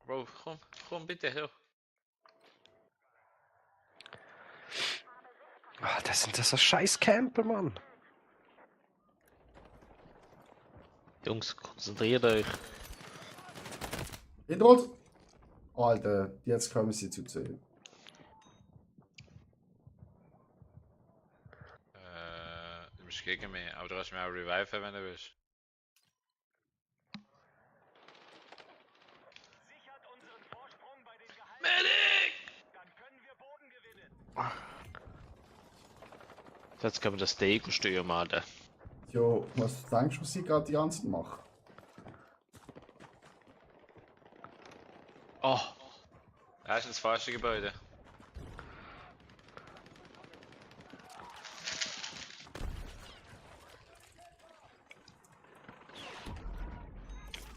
Bro, komm bitte her. Ah, das sind das so scheiß Camper, Mann. Jungs, konzentriert euch. Hindrot. Alter, jetzt kommen sie zu zählen. Du bist gegen mich, aber du kannst mich auch reviven, wenn du willst. Sichert unseren Vorsprung bei den Geheimnissen. Dann können wir Boden gewinnen. Jetzt können wir das D steuern, Alter. Jo, was denkst du, was ich gerade die ganze Zeit mache? Oh, Das ist das falsche Gebäude.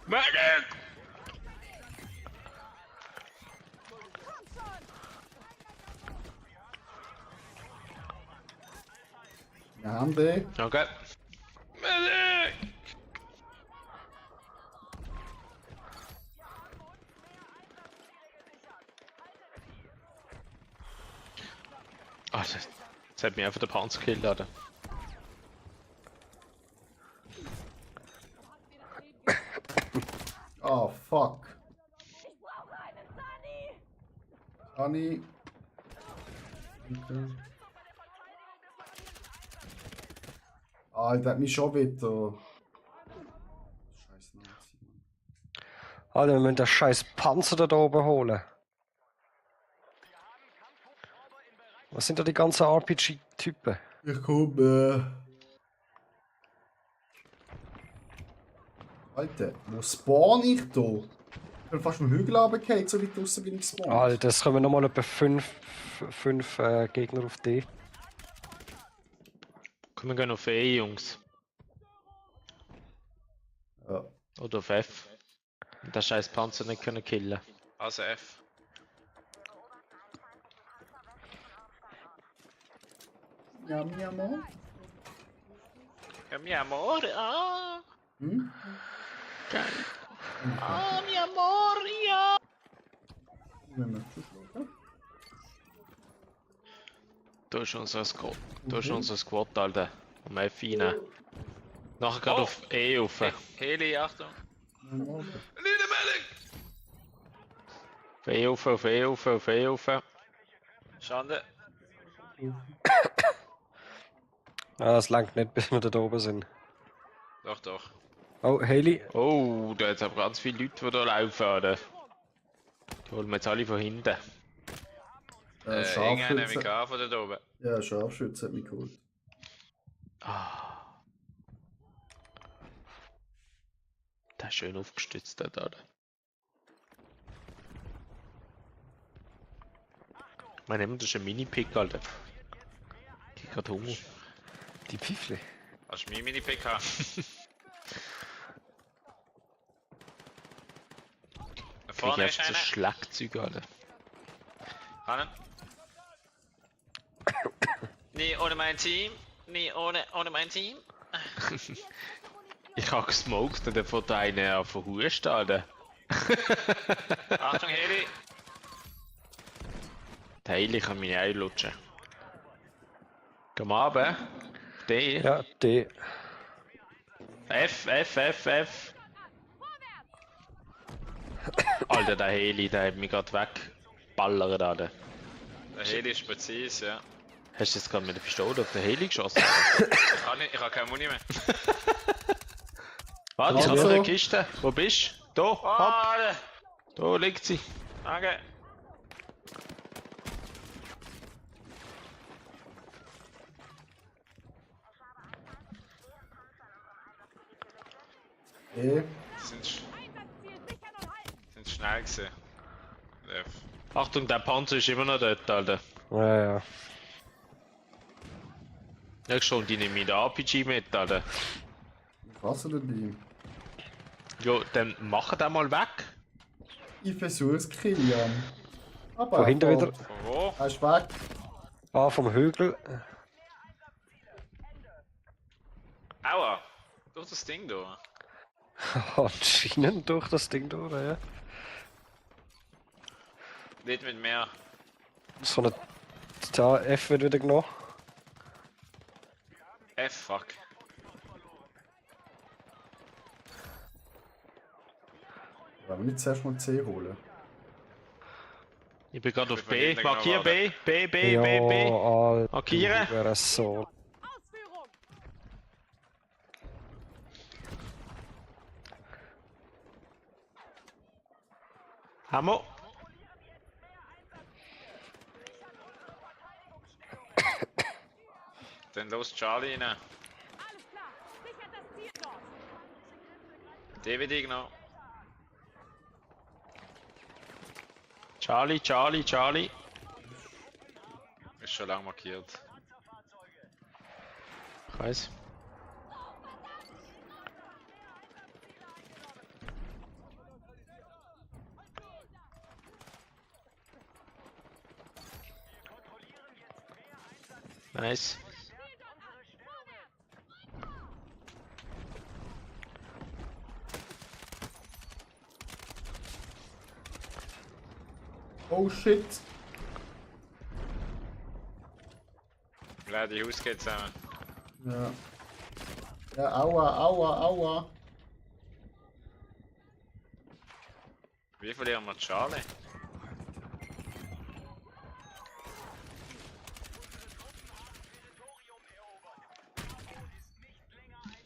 Medic! Wir haben D. Okay. Medic! Ah, das hat mich einfach der Panzer gekillt, Alter. Oh, fuck. Honey. Okay. Alter, hat mich schon wieder. Scheiß Nazi, Mann. Alter, wir müssen den scheiß Panzer da oben holen. Was sind da die ganzen RPG-Typen? Ich komme. Alter, wo spawn ich da? Ich bin fast vom Hügel runtergefallen, so weit draussen bin ich gespawnt. Alter, es kommen nochmal etwa 5 Gegner auf D. Komm, wir gehen auf E, Jungs. Ja. Oder auf F. Und den scheiß Panzer nicht können killen. Also F. Ja, mi amor. Ja, mi amor, ah. Hm? Ah, mi amor, ja. Wenn wir zuschlagen. Da ist unser Squad. Da ist unser Squad, Alter. Um F rein. Nachher gerade auf E rauf. Heli, Achtung. Auf E rauf, auf E rauf, auf E rauf. Schande. Ah, das langt nicht, bis wir da oben sind. Doch, doch. Oh, Haley. Oh, da hat aber ganz viele Leute, die da laufen, Alter. Die holen wir jetzt alle von hinten. Irgendeiner nehme ich an von da oben. Ja, Scharfschütze hat mich geholt. Ah. schön aufgestützt dort, Alter. Ich meine, das ist ein Mini-Pick, Alter. Ich hab grad Hunger. Die Pfifle. Hast du mein Mini-PK? Da Krieg vorne ich ist einfach so einer. Schlagzeug, Alter. Hanne. Nie ohne mein Team. Nie ohne mein Team. Ich hab gesmoked und dann fährt einer auf den Hust, Alter. Achtung, Heli. Der Heli kann meine Eier lutschen. Geh mal runter. D. Ja, D. F. Alter, der Heli, der hat mich grad weggeballert, Alter. Der Heli ist präzise, ja. Hast du jetzt gerade mit der Pistole auf den Heli geschossen? Ich hab keine Muni mehr. Warte, ich hab Also. noch eine Kiste. Wo bist du? Da, hopp. Alter. Da liegt sie. Danke. E. Sind schnell gewesen. F. Achtung, der Panzer ist immer noch dort, Alter. Ja, ja. Ja, schon, die nehmen mit RPG mit, Alter. Was denn die? Ja, dann mach den mal weg. Ich versuch's, Kilian. Aber Von hinten wieder. Von wo? Er ist weg. Ah, vom Hügel. Aua. Durch das Ding da. Anscheinend durch das Ding durch, ja. Nicht mit mehr. So eine. Da, F wird wieder genommen. F, fuck. Wollen wir nicht zuerst mal C holen? Ich bin gerade auf Ich bin B. hinten Markier genau, B. B. Ja, Alter. Markieren. Wäre so. Hammer. Dann los Charlie rein. DVD genau. Charlie. Ist schon lang markiert. Kreis. Nice. Oh shit! Die Haus geht zusammen. Ja. Ja, aua. Wie verlieren wir Charlie?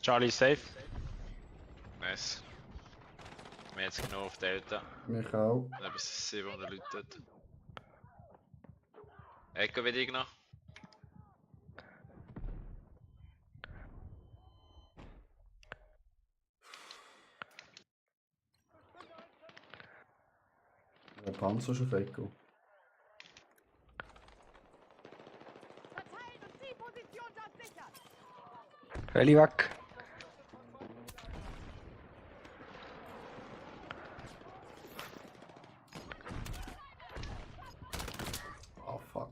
Charlie safe. Nice. Wir jetzt genau auf Delta. Mich auch. Da bis 700 Leute dort. Echo wieder noch. Der Panzer ist auf Echo. Heli weg. Oh fuck.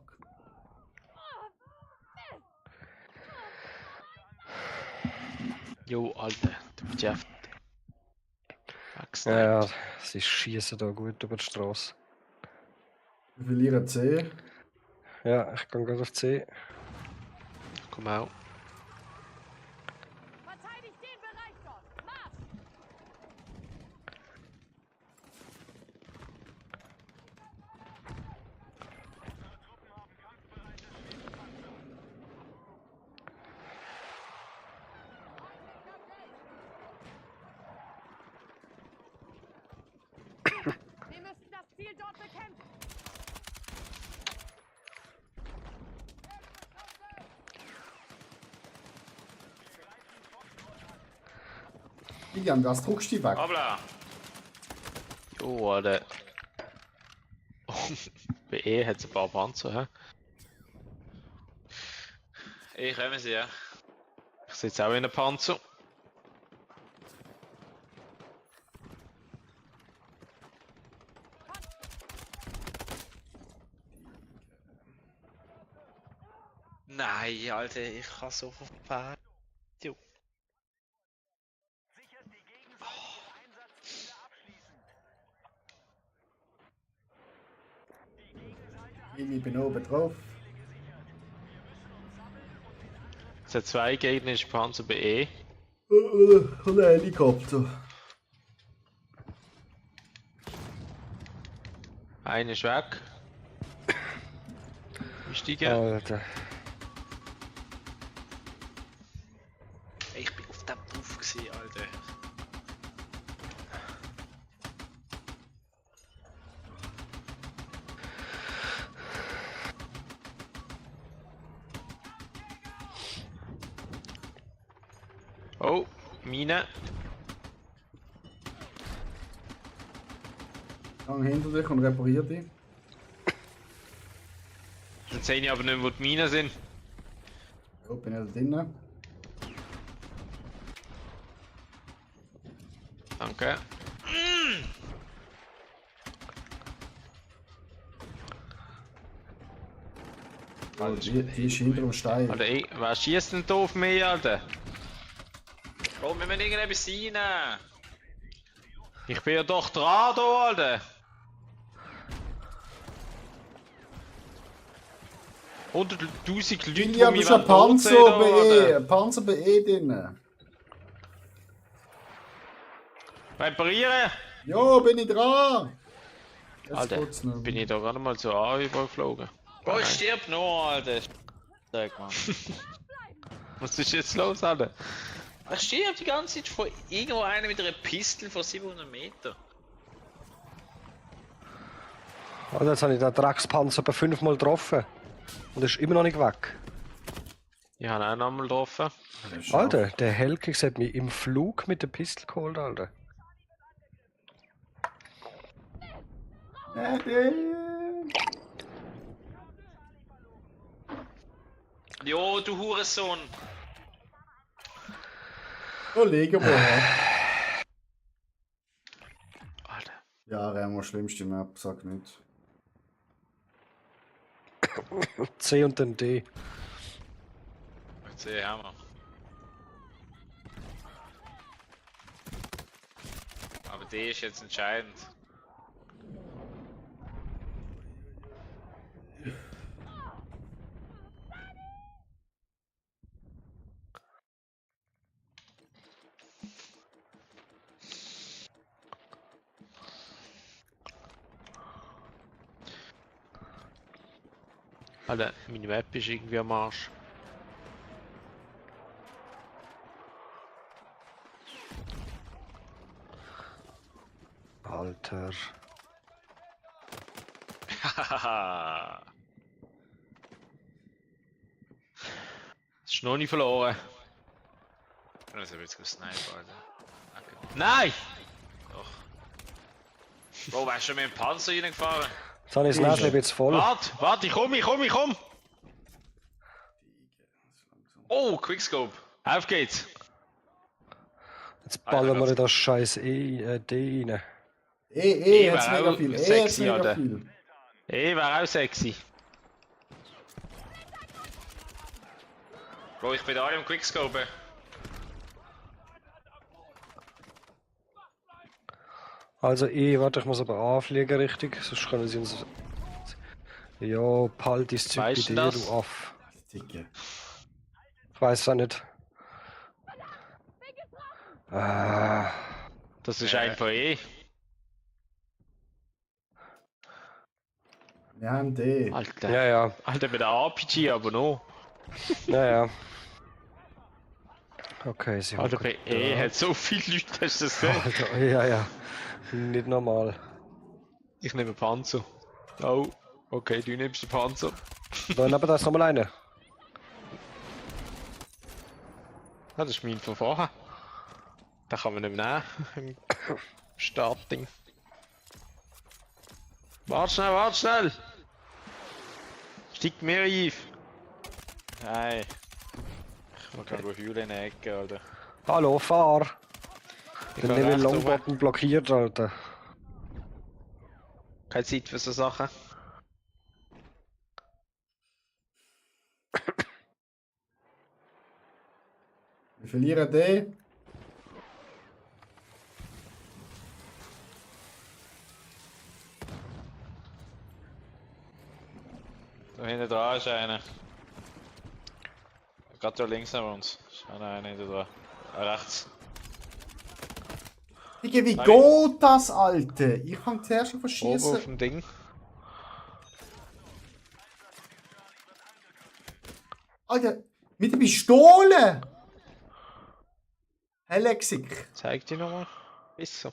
Jo, Alter, du bist ja Ja, sie schießen da gut über die Straße. Wir verlieren C. Ja, ich gehe gerade auf C. Komm auch. Verteidigt den Bereich dort! Marsch! Wir müssen das Ziel dort bekämpfen! Ilian, was druckst du die weg? Hoppla. Jo, Alter. Bei E hat es ein paar Panzer, hä? Kommen sie, ja. Ich sitze auch in einem Panzer. Nein, Alter, ich kann so verfahren. Jo. Sichert die gegenseitigen Einsatzziele abschließend. Die Gegenseite hat Ich bin oben drauf. Es hat 2 gegnerische Panzer bei E. Und ein Helikopter. Einer ist weg. Steigen. Alter. Ich bin auf dem Puff gewesen, Alter. Oh, Mine. Hang hinter dich und reparier dich. Dann sehe ich aber nicht, wo die Minen sind. Ja, bin ich da drinnen. Danke. Oh, die ist hinter dem Stein. Alter, ey, wer schießt denn da auf mich, Alter? Oh, wir müssen irgendetwas rein. Ich bin ja doch dran, da, Alter. 100.000 Leute, die Ja, mich bist ein Panzer totsägen, bei E. Alter. Ein Panzer bei E drin. Reparieren! Ja, bin ich dran. Jetzt Alter, geht's noch. bin ich da gerade mal zur A übergeflogen. Oh, ich stirb noch, Alter. Sag mal. Was ist jetzt los, Alter? Ich stirb die ganze Zeit von irgendwo einer mit einer Pistole von 700 Meter. Alter, jetzt habe ich den Dreckspanzer bei 5-mal getroffen. Und er ist immer noch nicht weg. Ich habe auch noch einmal getroffen. Alter, der Helkix hat mich im Flug mit der Pistole geholt, Alter. Jo, du Hurensohn. Oh, legen wir. Alter. Ja, Remo, schlimmste Map, sag nicht. C und dann D. Jetzt haben wir. Aber D ist jetzt entscheidend. Alter, meine Map ist irgendwie am Arsch. Alter. Hahaha. Das ist noch nicht verloren. Das ist jetzt gesniped, Alter. Okay. Nein! Doch. Bro, wärst du schon mit dem Panzer reingefahren? Jetzt habe ich das Näschen jetzt voll. Warte, ich komm! Oh, Quickscope. Auf geht's! Jetzt ballern wir in das scheiß D rein. Jetzt wär mega auch viel. sexy, Jetzt mega Alter. viel. Ey, wäre auch sexy. Bro, ich bin da im Quickscope. Also warte, ich muss aber anfliegen richtig, sonst können sie uns... Ja, behalt das Zeug bei Weißt du dir, das? du Aff. Dicke. Ich weiß es nicht. Das ist ein von E. Wir haben D. Alter. Ja. Alter, mit der RPG aber noch. Ja. Okay, sie Alter, hocken bei E da. hat so viele Leute, hast du das gesehen? Alter, ja. Nicht normal. Ich nehme Panzer. Oh, okay, du nimmst den Panzer. Dann aber da ist nochmal einer. Ah, das ist mein von vorher. Den kann man nicht mehr nehmen. Im Starting. Warte schnell, warte schnell! Steigt mir ein! Nein. Man kann gut heulen in der Ecke, Alter. Hallo, fahr! Ich Der kann Level rechts oben. Longbottom blockiert, Alter. Keine Zeit für so Sachen. Wir verlieren den. Da hinten dran ist einer. Gerade da links neben uns. Ist einer hinten dran. Rechts. Digga, wie geht das, Alter? Ich kann zuerst noch Oben auf verschießen. dem Ding. Alter, mit der Pistole! Hey, Lexik. Zeig die nochmal. Ist so.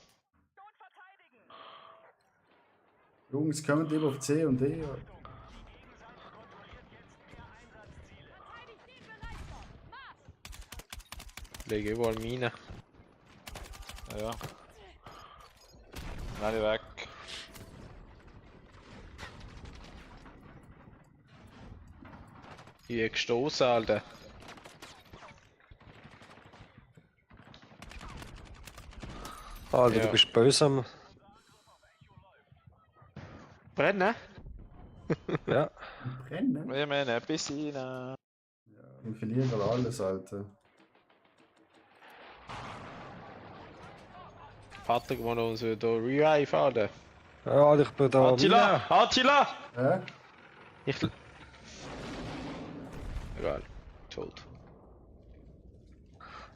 Jungs, kommen lieber auf C und E. Lege überall Mine. Ja. Alle weg. Hier gestoßen, Alter. Alter, Ja. du bist böse am... Brennen? Ja. Brennen? Wir haben ein bisschen rein. Wir verlieren gerade alles, Alter. Vater gewonnen uns hier Revive, Alter. Ja, ich bin da... Attila! Attila! Hä? Ich... Egal. Tot.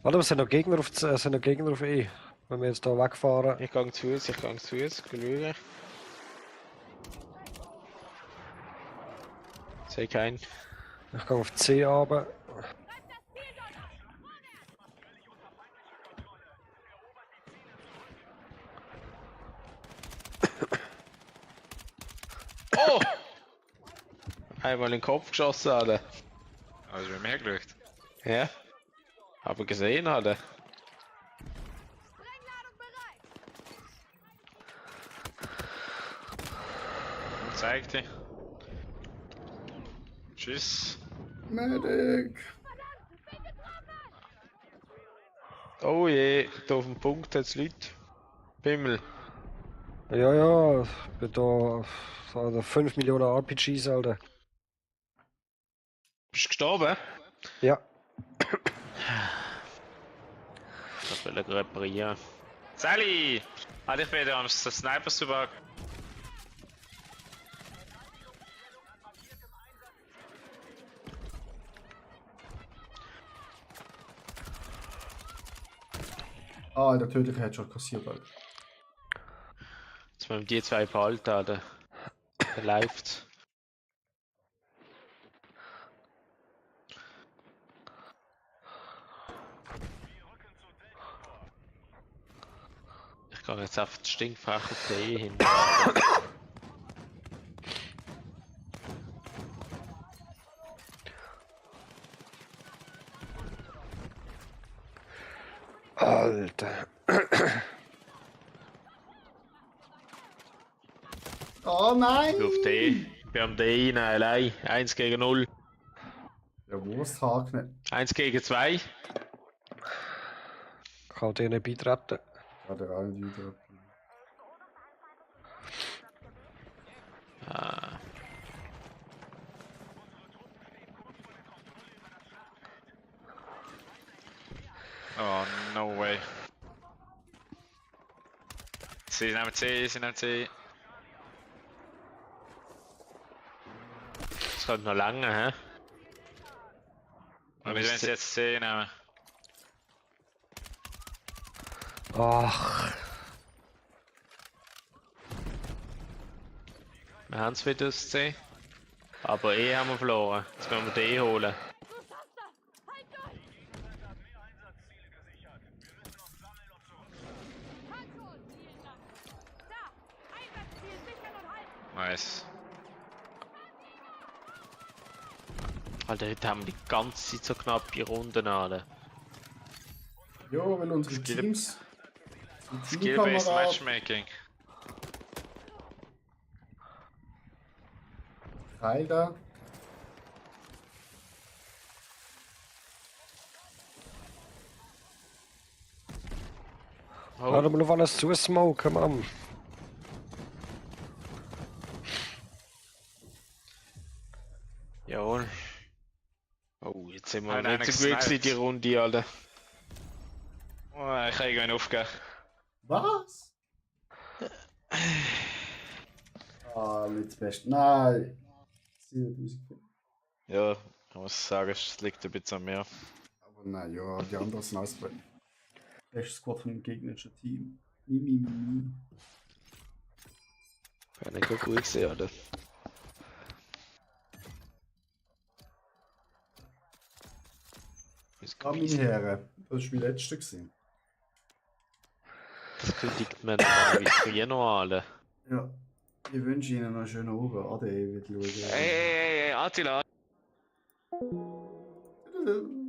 Warte, es sind noch Gegner auf C, es sind noch Gegner auf E. Wenn wir jetzt da wegfahren. Ich gang zu uns, schauen. Sehe keinen. Ich gehe auf C runter. Oh! Einmal in den Kopf geschossen, Alter. Also wir haben hergeschaut. Ja. Aber gesehen, Alter. Zeig dich. Tschüss. Medic! Oh je, da auf dem Punkt hat's Leute. Bimmel. Ja, ja, ich bin da... Also 5 Millionen RPGs, Alter. Bist du gestorben? Ja. Das will ich reparieren. Sally! Alter, ich bin da am Sniper super. Ah, der tödliche Headshot kassiert, Alter. Jetzt müssen wir die zwei behalten, Alter. Der läuft. Ich kann jetzt auf die stinkfreche C hin. Alter. Oh nein! Auf D. Wir haben D rein, allein. 1 gegen 0. Ja, Wursthaken nicht. 1 gegen 2. Ich kann dir nicht beitreten. Ja, der eine wieder. Ah. Oh, no way. Sie nehmen C, sie nehmen C. Das geht noch lange, hä? Und wie wenn sie jetzt C nehmen? Ach. Wir haben es wieder aus C. Aber E haben wir verloren. Jetzt müssen wir D holen. Nice. Alter, heute haben wir die ganze Zeit so knappe Runden alle. Ja, weil unsere Teams. Skill-based Matchmaking. Teil da. Hör mal auf alles zu smoken, Mann. Jawohl. Oh, jetzt sind wir nicht so gut gewesen, die Runde, Alter. Oh, ich kann irgendwann aufgeben. Was? Ah, nicht das Beste. Nein. 7000. Ja, ich muss sagen, es liegt ein bisschen an mir. Aber nein, ja, die anderen sind ausgewählt. Beste Squad vom gegnerischen Team. Mi. Ich habe nicht gut gesehen, Alter. Meine Herren, das war mein letzter gewesen. Das kündigt man normalerweise früher noch an. Ja. Ich wünsche Ihnen noch einen schönen Abend. Ade, wird schauen. Hey, Attila! Tschüss.